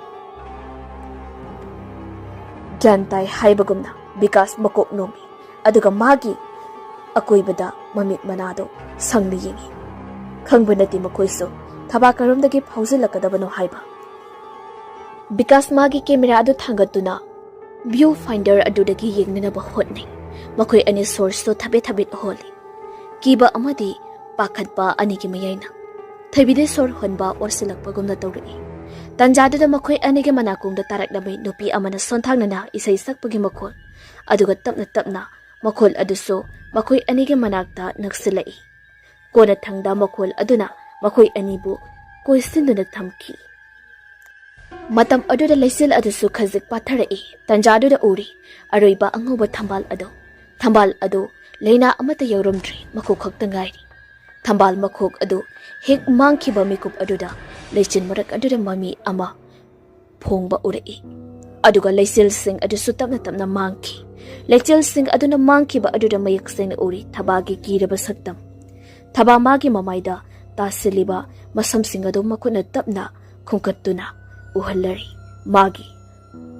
ꯒ꯭ꯌꯥꯟ ꯇꯥꯏ ꯍꯥꯏꯕꯒꯨꯝꯅ ꯕꯤꯀꯥꯁ ꯃꯀꯣꯛ ꯅꯣꯝꯃꯤ, ꯑꯗꯨꯒ ꯃꯥꯒꯤ ꯑꯀꯣꯏꯕꯗ ꯃꯃꯤꯠ ꯃꯅꯥꯗꯣ ꯁꯪꯅ ꯌꯦꯡꯉꯤ꯫ ꯈꯪꯕ ꯅꯠꯇꯦ ꯃꯈꯣꯏꯁꯨ ꯊꯕꯥ ꯀꯔꯣꯝꯗꯒꯤ ꯐꯥꯎꯖꯤꯜꯂꯛꯀꯗꯕꯅꯣ ꯍꯥꯏꯕ꯫ ꯕꯤꯀꯥꯁ ꯃꯥꯒꯤ ꯀꯦꯃꯦꯔꯥ ꯑꯗꯨ ꯊꯥꯡꯒꯠꯇꯨꯅ ꯚ꯭ꯌꯨ ꯐꯥꯏꯟꯗꯔ ꯑꯗꯨꯗꯒꯤ ꯌꯦꯡꯅꯅꯕ ꯍꯣꯠꯅꯩ꯫ ꯃꯈꯣꯏ ꯑꯅꯤ ꯁꯣꯔꯁꯇꯣ ꯊꯕꯦꯠ ꯊꯕꯦꯠ ꯍꯣꯜꯂꯤ꯫ ꯀꯤꯕ ꯑꯃꯗꯤ ꯄꯥꯈꯠꯄ ꯑꯅꯤꯒꯤ ꯃꯌꯥꯏꯅ ꯊꯣꯏꯕꯤꯗꯤ ꯁꯣꯔ ꯍꯣꯟꯕ ꯋꯥꯁꯤꯜꯂꯛꯄꯒꯨꯝꯅ ꯇꯧꯔꯛꯏ꯫ ꯇꯟꯖꯥꯗꯨꯗ ꯃꯈꯣꯏ ꯑꯅꯤꯒꯤ ꯃꯅꯥꯀꯣꯡꯗ ꯇꯥꯔꯛꯂꯝꯃꯤ ꯅꯨꯄꯤ ꯑꯃꯅ ꯁꯣꯟꯊꯥꯡꯅꯅ ꯏꯁꯩ ꯁꯛꯄꯒꯤ ꯃꯈꯣꯜ, ꯑꯗꯨꯒ ꯇꯞꯅ ꯇꯞꯅ ꯃꯈꯣꯜ ꯑꯗꯨꯁꯨ ꯃꯈꯣꯏ ꯑꯅꯤꯒꯤ ꯃꯅꯥꯛꯇ ꯅꯛꯁꯤꯜꯂꯛꯏ꯫ ꯀꯣꯟꯅꯊꯪꯗ ꯃꯈꯣꯜ ꯑꯗꯨꯅ ꯃꯈꯣꯏ ꯑꯅꯤꯕꯨ ꯀꯣꯏꯁꯤꯟꯗꯨꯅ ꯊꯝꯈꯤ꯫ ꯃꯇꯝ ꯑꯗꯨꯗ ꯂꯩꯆꯤꯜ ꯑꯗꯨꯁꯨ ꯈꯖꯤꯛ ꯄꯥꯊꯔꯛꯏ꯫ ꯇꯟꯖꯥꯗꯨꯗ ꯎꯔꯤ ꯑꯔꯣꯏꯕ ꯑꯉꯧꯕ ꯊꯝꯕꯥꯜ ꯑꯗꯨ꯫ ꯊꯝꯕꯥꯜ ꯑꯗꯨ ꯂꯩꯅꯥ ꯑꯃꯠꯇ ꯌꯥꯎꯔꯝꯗ꯭ꯔꯤ, ꯃꯈꯣꯛ ꯈꯛꯇ ꯉꯥꯏꯔꯤ꯫ ꯊꯝꯕꯥꯜ ꯃꯈꯣꯛ ꯑꯗꯨ ꯍꯦꯛ ꯃꯥꯡꯈꯤꯕ ꯃꯤꯀꯨꯞ ꯑꯗꯨꯗ ꯂꯩꯆꯤꯜ ꯃꯔꯛ ꯑꯗꯨꯗ ꯃꯃꯤ ꯑꯃ ꯐꯣꯡꯕ ꯎꯔꯛꯏ꯫ ꯑꯗꯨꯒ ꯂꯩꯆꯤꯜꯁꯤꯡ ꯑꯗꯨꯁꯨ ꯇꯞꯅ ꯇꯞꯅ ꯃꯥꯡꯈꯤ꯫ ꯂꯩꯆꯤꯜꯁꯤꯡ ꯑꯗꯨꯅ ꯃꯥꯡꯈꯤꯕ ꯑꯗꯨꯗ ꯃꯌꯦꯛ ꯁꯦꯡꯅ ꯎꯔꯤ ꯊꯕꯥꯒꯤ ꯀꯤꯔꯕ ꯁꯛꯇꯝ꯫ ꯊꯕꯥ ꯃꯥꯒꯤ ꯃꯃꯥꯏꯗ ꯇꯥꯁꯤꯜꯂꯤꯕ ꯃꯁꯝꯁꯤꯡ ꯑꯗꯨ ꯃꯈꯨꯠꯅ ꯇꯞꯅ ꯈꯨꯝꯀꯠꯇꯨꯅ ꯎꯍꯜꯂꯔꯤ꯫ ꯃꯥꯒꯤ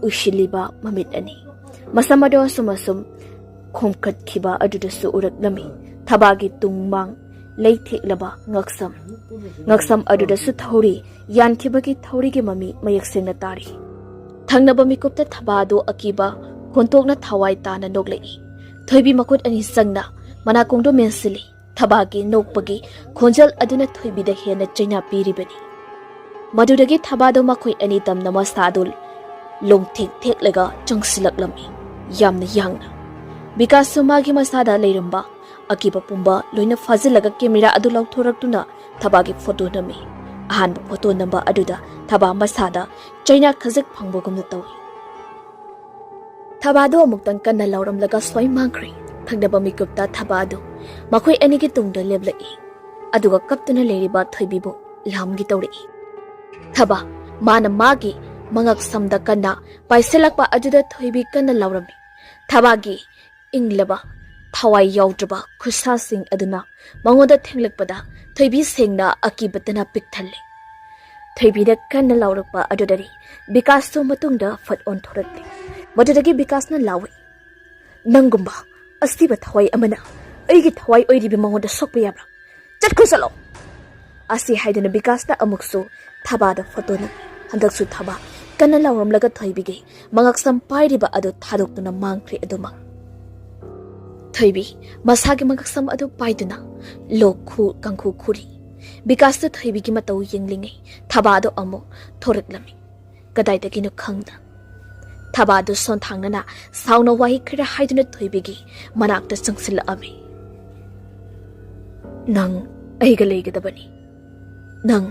ꯎꯏꯁꯤꯜꯂꯤꯕ ꯃꯃꯤꯠ ꯑꯅꯤ ꯃꯁꯝ ꯑꯗꯨ ꯑꯁꯨꯝ ꯑꯁꯨꯝ ꯈꯣꯝꯀꯠꯈꯤꯕ ꯑꯗꯨꯗꯁꯨ ꯎꯔꯛꯂꯝꯃꯤ꯫ ꯊꯕꯥꯒꯤ ꯇꯨꯡ ꯃꯥꯡ ꯂꯩꯊꯦꯛꯂꯕ ꯉꯛꯁꯝ, ꯉꯛꯁꯝ ꯑꯗꯨꯗꯁꯨ ꯊꯧꯔꯤ ꯌꯥꯟꯈꯤꯕꯒꯤ ꯊꯧꯔꯤꯒꯤ ꯃꯃꯤ ꯃꯌꯦꯛ ꯁꯦꯡꯅ ꯇꯥꯔꯤ꯫ ꯊꯪꯅꯕ ꯃꯤꯀꯨꯞꯇ ꯊꯕꯥꯗꯨ ꯑꯀꯤꯕ ꯍꯣꯟꯇꯣꯛꯅ ꯊꯋꯥꯏ ꯇꯥꯅ ꯅꯣꯛꯂꯛꯏ꯫ ꯊꯣꯏꯕꯤ ꯃꯈꯨꯠ ꯑꯅꯤ ꯆꯪꯅ ꯃꯅꯥꯀꯣꯡꯗꯨ ꯃꯦꯟꯁꯤꯜꯂꯤ꯫ ꯊꯕꯥꯒꯤ ꯅꯣꯛꯄꯒꯤ ꯈꯣꯟꯖꯦꯜ ꯑꯗꯨꯅ ꯊꯣꯏꯕꯤꯗ ꯍꯦꯟꯅ ꯆꯩꯅꯥ ꯄꯤꯔꯤꯕꯅꯤ꯫ ꯃꯗꯨꯗꯒꯤ ꯊꯕꯥꯗꯨ ꯃꯈꯣꯏ ꯑꯅꯤ ꯇꯝꯅ ꯃꯁꯥꯗꯨ ꯂꯣꯡꯊꯦꯛ ꯊꯦꯛꯂꯒ ꯆꯪꯁꯤꯜꯂꯛꯂꯝꯃꯤ, ꯌꯥꯝꯅ ꯌꯥꯡꯅ꯫ ꯕꯤꯀꯥꯁꯁꯨ ꯃꯥꯒꯤ ꯃꯁꯥꯗ ꯂꯩꯔꯝꯕ ꯑꯀꯤꯕ ꯄꯨꯝꯕ ꯂꯣꯏꯅ ꯐꯥꯖꯤꯜꯂꯒ ꯀꯦꯃꯦꯔꯥ ꯑꯗꯨ ꯂꯧꯊꯣꯔꯛꯇꯨꯅ ꯊꯕꯥꯒꯤ ꯐꯣꯇꯣ ꯅꯝꯃꯤ꯫ ꯑꯍꯥꯟꯕ ꯐꯣꯇꯣ ꯅꯝꯕ ꯑꯗꯨꯗ ꯊꯕꯥ ꯃꯁꯥꯗ ꯆꯩꯅꯥ ꯈꯖꯤꯛ ꯐꯪꯕꯒꯨꯝꯅ ꯇꯧꯏ꯫ ꯊꯕꯥꯗꯨ ꯑꯃꯨꯛꯇꯪ ꯀꯟꯅ ꯂꯥꯎꯔꯝꯂꯒ ꯁ꯭ꯋꯥꯏ ꯃꯥꯡꯈ꯭ꯔꯦ꯫ ꯊꯪꯅꯕ ꯃꯤꯀꯨꯞꯇ ꯊꯕꯥꯗꯨ ꯃꯈꯣꯏ ꯑꯅꯤꯒꯤ ꯇꯨꯡꯗ ꯂꯦꯞꯂꯛꯏ, ꯑꯗꯨꯒ ꯀꯞꯇꯨꯅ ꯂꯩꯔꯤꯕ ꯊꯣꯏꯕꯤꯕꯨ ꯂꯥꯝꯒꯦ ꯇꯧꯔꯛꯏ꯫ ꯊꯕꯥ, ꯃꯥꯅ ꯃꯥꯒꯤ ꯃꯉꯛ ꯁꯝꯗ ꯀꯟꯅ ꯄꯥꯏꯁꯤꯜꯂꯛꯄ ꯑꯗꯨꯗ ꯊꯣꯏꯕꯤ ꯀꯟꯅ ꯂꯥꯎꯔꯝꯃꯤ꯫ ꯊꯕꯥꯒꯤ ꯏꯪꯂꯕ, ꯊꯋꯥꯏ ꯌꯥꯎꯗ꯭ꯔꯕ ꯈꯨꯠꯁꯥꯁꯤꯡ ꯑꯗꯨꯅ ꯃꯉꯣꯟꯗ ꯊꯦꯡꯂꯛꯄꯗ ꯊꯣꯏꯕꯤ ꯁꯦꯡꯅ ꯑꯀꯤꯕꯇꯅ ꯄꯤꯛ ꯊꯜꯂꯦ꯫ ꯊꯣꯏꯕꯤꯅ ꯀꯟꯅ ꯂꯥꯎꯔꯛꯄ ꯑꯗꯨꯗꯗꯤ ꯕꯤꯀꯥꯁꯇꯨ ꯃꯇꯨꯡꯗ ꯐꯠ ꯑꯣꯟꯊꯣꯔꯛꯂꯦ꯫ ꯃꯗꯨꯗꯒꯤ ꯕꯤꯀꯥꯁꯅ ꯂꯥꯎꯏ, "ꯅꯪꯒꯨꯝꯕ ꯑꯁꯤꯕ ꯊꯋꯥꯏ ꯑꯃꯅ ꯑꯩꯒꯤ ꯊꯋꯥꯏ ꯑꯣꯏꯔꯤꯕ ꯃꯉꯣꯟꯗ ꯁꯣꯛꯄ ꯌꯥꯕ꯭ꯔꯥ? ꯆꯠꯈ꯭ꯔꯣ, ꯆꯠꯂꯣ!" ꯑꯁꯤ ꯍꯥꯏꯗꯨꯅ ꯕꯤꯀꯥꯁꯅ ꯑꯃꯨꯛꯁꯨ ꯊꯕꯥꯗ ꯐꯣꯇꯣ ꯅꯝꯃꯤ꯫ ꯍꯟꯗꯛꯁꯨ ꯊꯕꯥ ꯀꯟꯅ ꯂꯥꯎꯔꯝꯂꯒ ꯊꯣꯏꯕꯤꯒꯤ ꯃꯉꯛꯁꯝ ꯄꯥꯏꯔꯤꯕ ꯑꯗꯨ ꯊꯥꯗꯣꯛꯇꯨꯅ ꯃꯥꯡꯈ꯭ꯔꯦ ꯑꯗꯨꯃꯛ꯫ ꯊꯣꯏꯕꯤ ꯃꯁꯥꯒꯤ ꯃꯉꯛꯁꯝ ꯑꯗꯨ ꯄꯥꯏꯗꯨꯅ ꯂꯣꯛ ꯈꯨ ꯀꯥꯡꯈꯨ ꯈꯨꯔꯤ꯫ ꯕꯤꯀꯥꯁꯇ ꯊꯣꯏꯕꯤꯒꯤ ꯃꯇꯧ ꯌꯦꯡꯂꯤꯉꯩ ꯊꯕꯥꯗꯣ ꯑꯃꯨꯛ ꯊꯣꯔꯛꯂꯝꯃꯤ꯫ ꯀꯗꯥꯏꯗꯒꯤꯅꯣ ꯈꯪꯗ ꯊꯕꯥꯗꯨ ꯁꯣꯟꯊꯥꯡꯅꯅ ꯁꯥꯎꯅ ꯋꯥꯍꯩ ꯈꯔ ꯍꯥꯏꯗꯨꯅ ꯊꯣꯏꯕꯤꯒꯤ ꯃꯅꯥꯛꯇ ꯆꯪꯁꯤꯜꯂꯛꯑꯝꯃꯤ꯫ "ꯅꯪ ꯑꯩꯒ ꯂꯩꯒꯗꯕꯅꯤ꯫ ꯅꯪ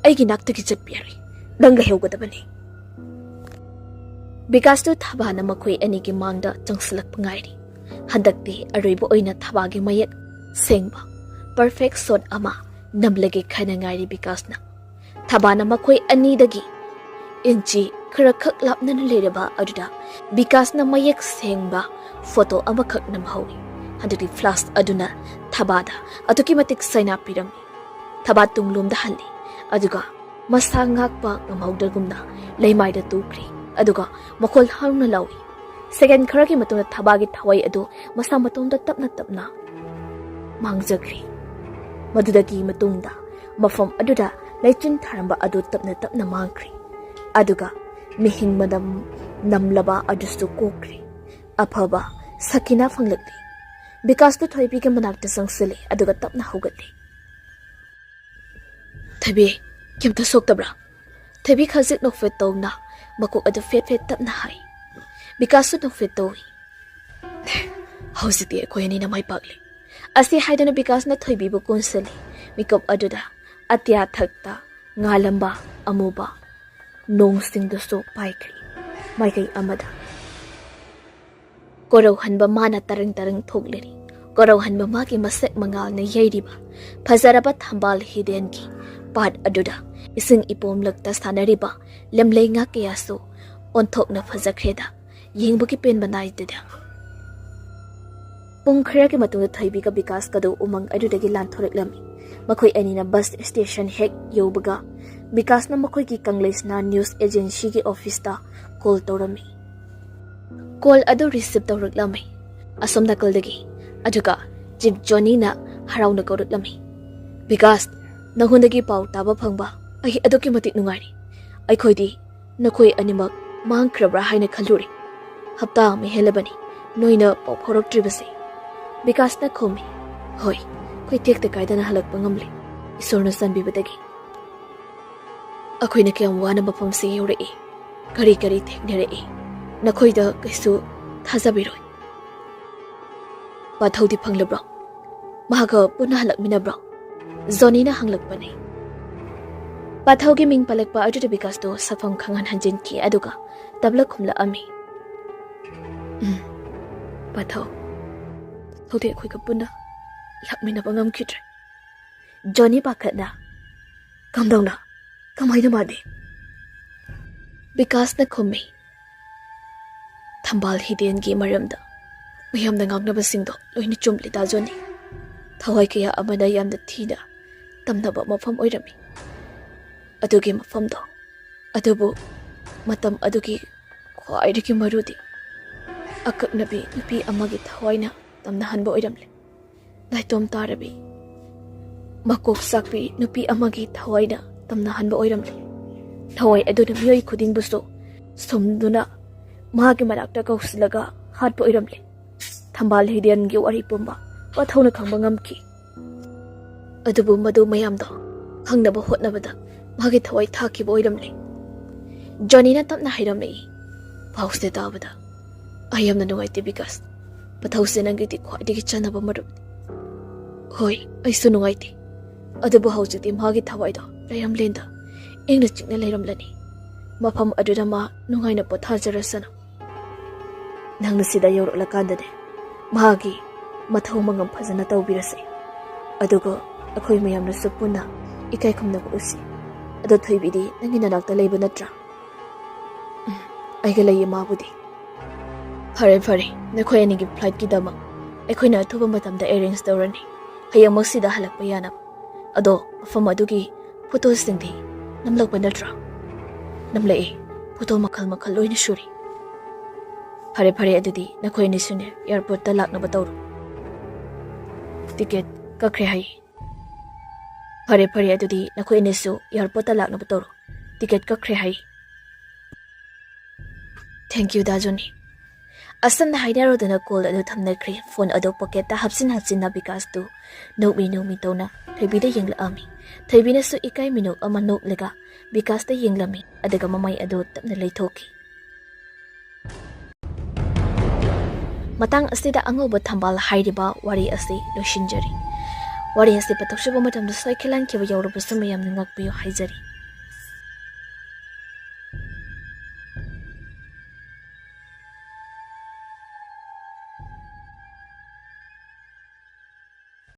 ꯑꯩꯒꯤ ꯅꯥꯛꯇꯒꯤ ꯆꯠꯄ ꯌꯥꯔꯣꯏ꯫ ꯅꯪ ꯂꯩꯍꯧꯒꯗꯕꯅꯤ꯫ ꯕꯤꯀꯥꯁꯇꯨ ꯊꯕꯥꯅ ꯃꯈꯣꯏ ꯑꯅꯤꯒꯤ ꯃꯥꯡꯗ ꯆꯪꯁꯤꯜꯂꯛꯄ ꯉꯥꯏꯔꯤ꯫ ꯍꯟꯗꯛꯇꯤ ꯑꯔꯣꯏꯕ ꯑꯣꯏꯅ ꯊꯕꯥꯒꯤ ꯃꯌꯦꯛ ꯁꯦꯡꯕ perfect shot ꯑꯃ ꯅꯝꯂꯒꯦ ꯈꯟꯅ ꯉꯥꯏꯔꯤ ꯕꯤꯀꯥꯁꯅ꯫ ꯊꯕꯥꯅ ꯃꯈꯣꯏ ꯑꯅꯤꯗꯒꯤ ꯏꯟꯆꯤ ꯈꯔꯈꯛ ꯂꯥꯞꯅꯅ ꯂꯩꯔꯕ ꯑꯗꯨꯗ ꯕꯤꯀꯥꯁꯅ ꯃꯌꯦꯛ ꯁꯦꯡꯕ ꯐꯣꯇꯣ ꯑꯃꯈꯛ ꯅꯝꯍꯧꯏ꯫ ꯍꯟꯗꯛꯇꯤ ꯐ꯭ꯂꯥꯁ ꯑꯗꯨꯅ ꯊꯕꯥꯗ ꯑꯗꯨꯛꯀꯤ ꯃꯇꯤꯛ ꯁꯥꯏꯅꯥ ꯄꯤꯔꯝꯃꯤ꯫ ꯊꯕꯥ ꯇꯨꯡꯂꯣꯝꯗ ꯍꯜꯂꯤ, ꯑꯗꯨꯒ ꯃꯁꯥ ꯉꯥꯛꯄ ꯉꯝꯍꯧꯗ꯭ꯔꯒꯨꯝꯅ ꯂꯩꯃꯥꯏꯗ ꯇꯨꯈ꯭ꯔꯤ, ꯑꯗꯨꯒ ꯃꯈꯣꯜ ꯍꯧꯅ ꯂꯥꯎꯏ꯫ ꯁꯦꯀꯦꯟ ꯈꯔꯒꯤ ꯃꯇꯨꯡꯗ ꯊꯕꯥꯒꯤ ꯊꯋꯥꯏ ꯑꯗꯨ ꯃꯁꯥ ꯃꯇꯣꯝꯇ ꯇꯞꯅ ꯇꯞꯅ ꯃꯥꯡꯖꯈ꯭ꯔꯤ꯫ ꯃꯗꯨꯗꯒꯤ ꯃꯇꯨꯡꯗ ꯃꯐꯝ ꯑꯗꯨꯗ ꯂꯩꯆꯤꯟ ꯊꯥꯔꯝꯕ ꯑꯗꯨ ꯇꯞꯅ ꯇꯞꯅ ꯃꯥꯡꯈ꯭ꯔꯤ, ꯑꯗꯨꯒ ꯃꯤꯍꯤꯡ ꯃꯅꯝ ꯅꯝꯂꯕ ꯑꯗꯨꯁꯨ ꯀꯣꯛꯈ꯭ꯔꯤ꯫ ꯑꯐꯕ ꯁꯀꯤꯅꯥ ꯐꯪꯂꯛꯂꯤ꯫ ꯕꯤꯀꯥꯁꯇꯨ ꯊꯣꯏꯕꯤꯒꯤ ꯃꯅꯥꯛꯇ ꯆꯪꯁꯤꯜꯂꯤ, ꯑꯗꯨꯒ ꯇꯞꯅ ꯍꯧꯒꯠꯂꯤ꯫ "ꯊꯣꯏꯕꯤ, ꯀꯩꯝꯇ ꯁꯣꯛꯇꯕ꯭ꯔꯥ?" ꯊꯣꯏꯕꯤ ꯈꯖꯤꯛ ꯅꯣꯛꯐꯦꯠ ꯇꯧꯅ ꯃꯀꯣꯛ ꯑꯗꯨ ꯐꯦꯠ ꯐꯦꯠ ꯇꯞꯅ ꯍꯥꯏ꯫ ꯕꯤꯀꯥꯁꯁꯨ ꯅꯣꯛꯐꯦꯠ ꯇꯧꯏ꯫ "ꯍꯧꯖꯤꯛꯇꯤ ꯑꯩꯈꯣꯏ ꯑꯅꯤꯅ ꯃꯥꯏ ꯄꯥꯛꯂꯦ" ꯑꯁꯤ ꯍꯥꯏꯗꯨꯅ ꯕꯤꯀꯥꯁꯅ ꯊꯣꯏꯕꯤꯕꯨ ꯀꯣꯟꯁꯤꯜꯂꯤ꯫ ꯃꯤꯀꯨꯞ ꯑꯗꯨꯗ ꯑꯇꯤꯌꯥ ꯊꯛꯇ ꯉꯥꯜꯂꯝꯕ ꯑꯃꯨꯕ ꯅꯣꯡꯁꯤꯡꯗꯨꯁꯨ ꯄꯥꯏꯈ꯭ꯔꯤ꯫ ꯃꯥꯏꯀꯩ ꯑꯃꯗ ꯀꯣꯔꯧꯍꯟꯕ ꯃꯥꯅ ꯇꯔꯪ ꯇꯔꯪ ꯊꯣꯛꯂꯤꯔꯤ꯫ ꯀꯣꯔꯧꯍꯟꯕ ꯃꯥꯒꯤ ꯃꯁꯛ ꯃꯉꯥꯜꯅ ꯌꯩꯔꯤꯕ ꯐꯖꯔꯕ ꯊꯝꯕꯥꯜ ꯍꯤꯗꯦꯟꯒꯤ ꯄꯥꯠ ꯑꯗꯨꯗ ꯏꯁꯤꯡ ꯏꯄꯣꯝꯂꯛꯇ ꯁꯥꯟꯅꯔꯤꯕ ꯂꯝꯂꯩ ꯉꯥ ꯀꯌꯥꯁꯨ ꯑꯣꯟꯊꯣꯛꯅ ꯐꯖꯈ꯭ꯔꯦꯗ꯫ ꯌꯦꯡꯕꯒꯤ ꯄꯦꯟꯕ ꯅꯥꯏꯗꯦꯗ꯫ ꯄꯨꯡ ꯈꯔꯒꯤ ꯃꯇꯨꯡꯗ ꯊꯣꯏꯕꯤꯒ ꯕꯤꯀꯥꯁꯀꯗꯨ ꯎꯃꯪ ꯑꯗꯨꯗꯒꯤ ꯂꯥꯟꯊꯣꯔꯛꯂꯝꯃꯤ꯫ ꯃꯈꯣꯏ ꯑꯅꯤꯅ ꯕꯁ ꯁ꯭ꯇꯦꯁꯟ ꯍꯦꯛ ꯌꯧꯕꯒ ꯕꯤꯀꯥꯁꯅ ꯃꯈꯣꯏꯒꯤ ꯀꯪꯂꯩꯁꯅꯥ ꯅ꯭ꯌꯨꯁ ꯑꯦꯖꯦꯟꯁꯤꯒꯤ ꯑꯣꯐꯤꯁꯇ ꯀꯣꯜ ꯇꯧꯔꯝꯃꯤ꯫ ꯀꯣꯜ ꯑꯗꯨ ꯔꯤꯁꯤꯞ ꯇꯧꯔꯛꯂꯝꯃꯤ ꯑꯁꯣꯝ ꯅꯥꯀꯜꯗꯒꯤ, ꯑꯗꯨꯒ ꯆꯤꯞ ꯖꯣꯅꯤꯅ ꯍꯔꯥꯎꯅ ꯀꯧꯔꯛꯂꯝꯃꯤ꯫ "ꯕꯤꯀꯥꯁ, ꯅꯉꯣꯟꯗꯒꯤ ꯄꯥꯎ ꯇꯥꯕ ꯐꯪꯕ ꯑꯩ ꯑꯗꯨꯛꯀꯤ ꯃꯇꯤꯛ ꯅꯨꯡꯉꯥꯏꯔꯤ꯫ ꯑꯩꯈꯣꯏꯗꯤ ꯅꯈꯣꯏ ꯑꯅꯤꯃꯛ ꯃꯥꯡꯈ꯭ꯔꯕ꯭ꯔꯥ ꯍꯥꯏꯅ ꯈꯜꯂꯨꯔꯦ꯫ ꯍꯞꯇꯥ ꯑꯃ ꯍꯦꯜꯂꯕꯅꯤ ꯅꯣꯏꯅ ꯄꯥꯎ ꯐꯥꯎꯔꯛꯇ꯭ꯔꯤꯕꯁꯦ꯫" ꯕꯤꯀꯥꯁꯅ ꯈꯨꯝꯃꯤ, "ꯍꯣꯏ, ꯑꯩꯈꯣꯏ ꯇꯦꯛꯇ ꯀꯥꯏꯗꯅ ꯍꯜꯂꯛꯄ ꯉꯝꯂꯦ, ꯏꯁꯣꯔꯅ ꯆꯥꯟꯕꯤꯕꯗꯒꯤ꯫ ꯑꯩꯈꯣꯏꯅ ꯀꯌꯥꯝ ꯋꯥꯅ ꯃꯐꯝꯁꯤ ꯌꯧꯔꯛꯏ, ꯀꯔꯤ ꯀꯔꯤ ꯊꯦꯡꯅꯔꯛꯏ, ꯅꯈꯣꯏꯗ ꯀꯩꯁꯨ ꯊꯥꯖꯕꯤꯔꯣꯏ꯫" "ꯄꯥꯊꯧꯗꯤ ꯐꯪꯂꯕ꯭ꯔꯣ? ꯃꯍꯥꯛꯀ ꯄꯨꯟꯅ ꯍꯜꯂꯛꯃꯤꯟꯅꯕ꯭ꯔꯣ?" ꯖꯣꯅꯤꯅ ꯍꯪꯂꯛꯄꯅꯤ꯫ ꯄꯥꯊꯧꯒꯤ ꯃꯤꯡ ꯄꯜꯂꯛꯄ ꯑꯗꯨꯗ ꯕꯤꯀꯥꯁꯇꯣ ꯁꯛꯐꯝ ꯈꯪꯍꯟ ꯍꯟꯖꯤꯟꯈꯤ, ꯑꯗꯨꯒ ꯇꯞꯂ ꯈꯨꯝꯂꯛꯑꯝꯃꯤ, "ꯎꯝ, ꯄꯥꯊꯧ, ꯍꯧꯖꯤꯛ ꯑꯩꯈꯣꯏꯒ ꯄꯨꯟꯅ ꯂꯥꯛꯃꯤꯟꯅꯕ ꯉꯝꯈꯤꯗ꯭ꯔꯦ꯫" ꯖꯣꯅꯤ ꯄꯥꯈꯠꯅ, "ꯀꯝꯗꯧꯅ? ꯀꯃꯥꯏꯅ ꯃꯥꯗꯤ?" ꯕꯤꯀꯥꯁꯅ ꯈꯨꯝꯃꯤ, "ꯊꯝꯕꯥꯜ ꯍꯤꯗꯦꯟꯒꯤ ꯃꯔꯝꯗ ꯃꯌꯥꯝꯅ ꯉꯥꯡꯅꯕꯁꯤꯡꯗꯣ ꯂꯣꯏꯅ ꯆꯨꯝꯂꯤ ꯗꯥ ꯖꯣꯅꯤ꯫ ꯊꯋꯥꯏ ꯀꯌꯥ ꯑꯃꯅ ꯌꯥꯝꯅ ꯊꯤꯅ ꯇꯝꯅꯕ ꯃꯐꯝ ꯑꯣꯏꯔꯝꯃꯤ꯫ ꯑꯗꯨꯒꯤ ꯃꯐꯝꯗꯣ, ꯑꯗꯨꯕꯨ ꯃꯇꯝ ꯑꯗꯨꯒꯤ ꯈ꯭ꯋꯥꯏꯗꯒꯤ ꯃꯔꯨꯗꯤ ꯑꯀꯛꯅꯕꯤ ꯅꯨꯄꯤ ꯑꯃꯒꯤ ꯊꯋꯥꯏꯅ ꯇꯝꯅꯍꯟꯕ ꯑꯣꯏꯔꯝꯂꯦ꯫ ꯅꯥꯏꯇꯣꯝ ꯇꯥꯔꯕꯤ, ꯃꯀꯣꯛ ꯆꯥꯛꯄꯤ ꯅꯨꯄꯤ ꯑꯃꯒꯤ ꯊꯋꯥꯏꯅ ꯇꯝꯅꯍꯟꯕ ꯑꯣꯏꯔꯝꯂꯦ꯫ ꯊꯋꯥꯏ ꯑꯗꯨꯅ ꯃꯤꯑꯣꯏ ꯈꯨꯗꯤꯡꯕꯨꯁꯨ ꯁꯨꯝꯗꯨꯅ ꯃꯥꯒꯤ ꯃꯅꯥꯛꯇ ꯀꯧꯁꯤꯜꯂꯒ ꯍꯥꯠꯄ ꯑꯣꯏꯔꯝꯂꯦ꯫ ꯊꯝꯕꯥꯜ ꯍꯤꯗꯦꯟꯒꯤ ꯋꯥꯔꯤ ꯄꯨꯝꯕ ꯄꯥꯊꯧꯅ ꯈꯪꯕ ꯉꯝꯈꯤ꯫ ꯑꯗꯨꯕꯨ ꯃꯗꯨ ꯃꯌꯥꯝꯗꯣ ꯈꯪꯅꯕ ꯍꯣꯠꯅꯕꯗ ꯃꯥꯒꯤ ꯊꯋꯥꯏ ꯊꯥꯈꯤꯕ ꯑꯣꯏꯔꯝꯂꯦ꯫" ꯖꯣꯅꯤꯅ ꯇꯞꯅ ꯍꯥꯏꯔꯝꯂꯛꯏ꯫ ꯄꯥꯎꯁꯦ ꯇꯥꯕꯗ ꯑꯩ ꯌꯥꯝꯅ ꯅꯨꯡꯉꯥꯏꯇꯦ ꯕꯤꯀꯥꯁ꯫ ꯄꯥꯊꯧꯁꯦ ꯅꯪꯒꯤꯗꯤ ꯈ꯭ꯋꯥꯏꯗꯒꯤ ꯆꯥꯟꯅꯕ ꯃꯔꯨꯞꯅꯤ꯫ ꯍꯣꯏ, ꯑꯩꯁꯨ ꯅꯨꯡꯉꯥꯏꯇꯦ꯫ ꯑꯗꯨꯕꯨ ꯍꯧꯖꯤꯛꯇꯤ ꯃꯥꯒꯤ ꯊꯋꯥꯏꯗꯣ ꯂꯩꯔꯝꯂꯦꯟꯗ ꯏꯪꯅ ꯆꯤꯛꯅ ꯂꯩꯔꯝꯂꯅꯤ꯫ ꯃꯐꯝ ꯑꯗꯨꯗ ꯃꯥ ꯅꯨꯡꯉꯥꯏꯅ ꯄꯣꯊꯥꯖꯔꯁꯅꯨ꯫ ꯅꯪꯅ ꯁꯤꯗ ꯌꯧꯔꯛꯂꯀꯥꯟꯗꯅꯦ, ꯃꯥꯒꯤ ꯃꯊꯧ ꯃꯉꯝ ꯐꯖꯅ ꯇꯧꯕꯤꯔꯁꯦ꯫ ꯑꯗꯨꯒ ꯑꯩꯈꯣꯏ ꯃꯌꯥꯝꯅꯁꯨ ꯄꯨꯟꯅ ꯏꯀꯥꯏ ꯈꯨꯝꯅꯕ ꯎꯠꯁꯤ꯫ ꯑꯗꯣ ꯊꯣꯏꯕꯤꯗꯤ ꯅꯪꯒꯤ ꯅꯅꯥꯛꯇ ꯂꯩꯕ ꯅꯠꯇ꯭ꯔꯥ? ꯎꯝ, ꯑꯩꯒ ꯂꯩꯌꯦ ꯃꯥꯕꯨꯗꯤ꯫ ꯐꯔꯦ, ꯐꯔꯦ, ꯅꯈꯣꯏ ꯑꯅꯤꯒꯤ ꯐ꯭ꯂꯥꯏꯠꯀꯤꯗꯃꯛ ꯑꯩꯈꯣꯏꯅ ꯑꯊꯨꯕ ꯃꯇꯝꯗ ꯑꯦꯔꯦꯟꯖ ꯇꯧꯔꯅꯤ, ꯍꯌꯦꯡꯃꯛ ꯁꯤꯗ ꯍꯜꯂꯛꯄ ꯌꯥꯅꯕ꯫ ꯑꯗꯣ ꯃꯐꯝ ꯑꯗꯨꯒꯤ ꯐꯣꯇꯣꯁꯤꯡꯗꯤ ꯅꯝꯂꯛꯄ ꯅꯠꯇ꯭ꯔꯥ? ꯅꯝꯂꯛꯑꯦ, ꯐꯣꯇꯣ ꯃꯈꯜ ꯃꯈꯜ ꯂꯣꯏꯅ ꯁꯨꯔꯤ꯫ ꯐꯔꯦ, ꯐꯔꯦ, ꯑꯗꯨꯗꯤ ꯅꯈꯣꯏ ꯑꯅꯤꯁꯨꯅꯦ ꯑꯦꯌꯥꯔꯄꯣꯔꯠꯇ ꯂꯥꯛꯅꯕ ꯇꯧꯔꯣ꯫ ꯇꯤꯀꯦꯠ ꯀꯛꯈ꯭ꯔꯦ ꯍꯥꯏ꯫ ꯐꯔꯦ, ꯐꯔꯦ, ꯑꯗꯨꯗꯤ ꯅꯈꯣꯏ ꯑꯅꯤꯁꯨ ꯑꯦꯌꯥꯔꯄꯣꯔꯠꯇ ꯂꯥꯛꯅꯕ ꯇꯧꯔꯣ꯫ ꯇꯤꯀꯦꯠ ꯀꯛꯈ꯭ꯔꯦ ꯍꯥꯏ꯫ Thank you ꯗꯥ ꯖꯣꯅꯤ꯫ ꯑꯁꯨꯝꯅ ꯍꯥꯏꯅꯔꯗꯨꯅ ꯀꯣꯜ ꯑꯗꯨ ꯊꯝꯅꯈ꯭ꯔꯦ꯫ ꯐꯣꯟ ꯑꯗꯨ ꯄꯣꯀꯦꯠꯇ ꯍꯥꯞꯆꯤꯟ ꯍꯥꯞꯆꯤꯟꯅ ꯕꯤꯀꯥꯁꯇꯨ ꯅꯣꯛꯃꯤ ꯅꯣꯛꯃꯤ ꯇꯧꯅ ꯊꯣꯏꯕꯤꯗ ꯌꯦꯡꯂꯛꯑꯝꯃꯤ꯫ ꯊꯣꯏꯕꯤꯅꯁꯨ ꯏꯀꯥꯏ ꯃꯤꯅꯣꯛ ꯑꯃ ꯅꯣꯛꯂꯒ ꯕꯤꯀꯥꯁꯇ ꯌꯦꯡꯂꯝꯃꯤ, ꯑꯗꯨꯒ ꯃꯃꯥꯏ ꯑꯗꯨ ꯇꯞꯅ ꯂꯩꯊꯣꯛꯈꯤ꯫ ꯃꯇꯥꯡ ꯑꯁꯤꯗ ꯑꯉꯧꯕ ꯊꯝꯕꯥꯜ ꯍꯥꯏꯔꯤꯕ ꯋꯥꯔꯤ ꯑꯁꯤ ꯂꯣꯏꯁꯤꯟꯖꯔꯤ꯫ ꯋꯥꯔꯤ ꯑꯁꯤ ꯄꯥꯊꯣꯛꯆꯕ ꯃꯇꯝꯗ ꯁꯣꯏꯈꯤꯂꯥꯟꯈꯤꯕ ꯌꯥꯎꯔꯕꯁꯨ ꯃꯌꯥꯝꯅ ꯉꯥꯛꯄꯤꯌꯨ ꯍꯥꯏꯖꯔꯤ꯫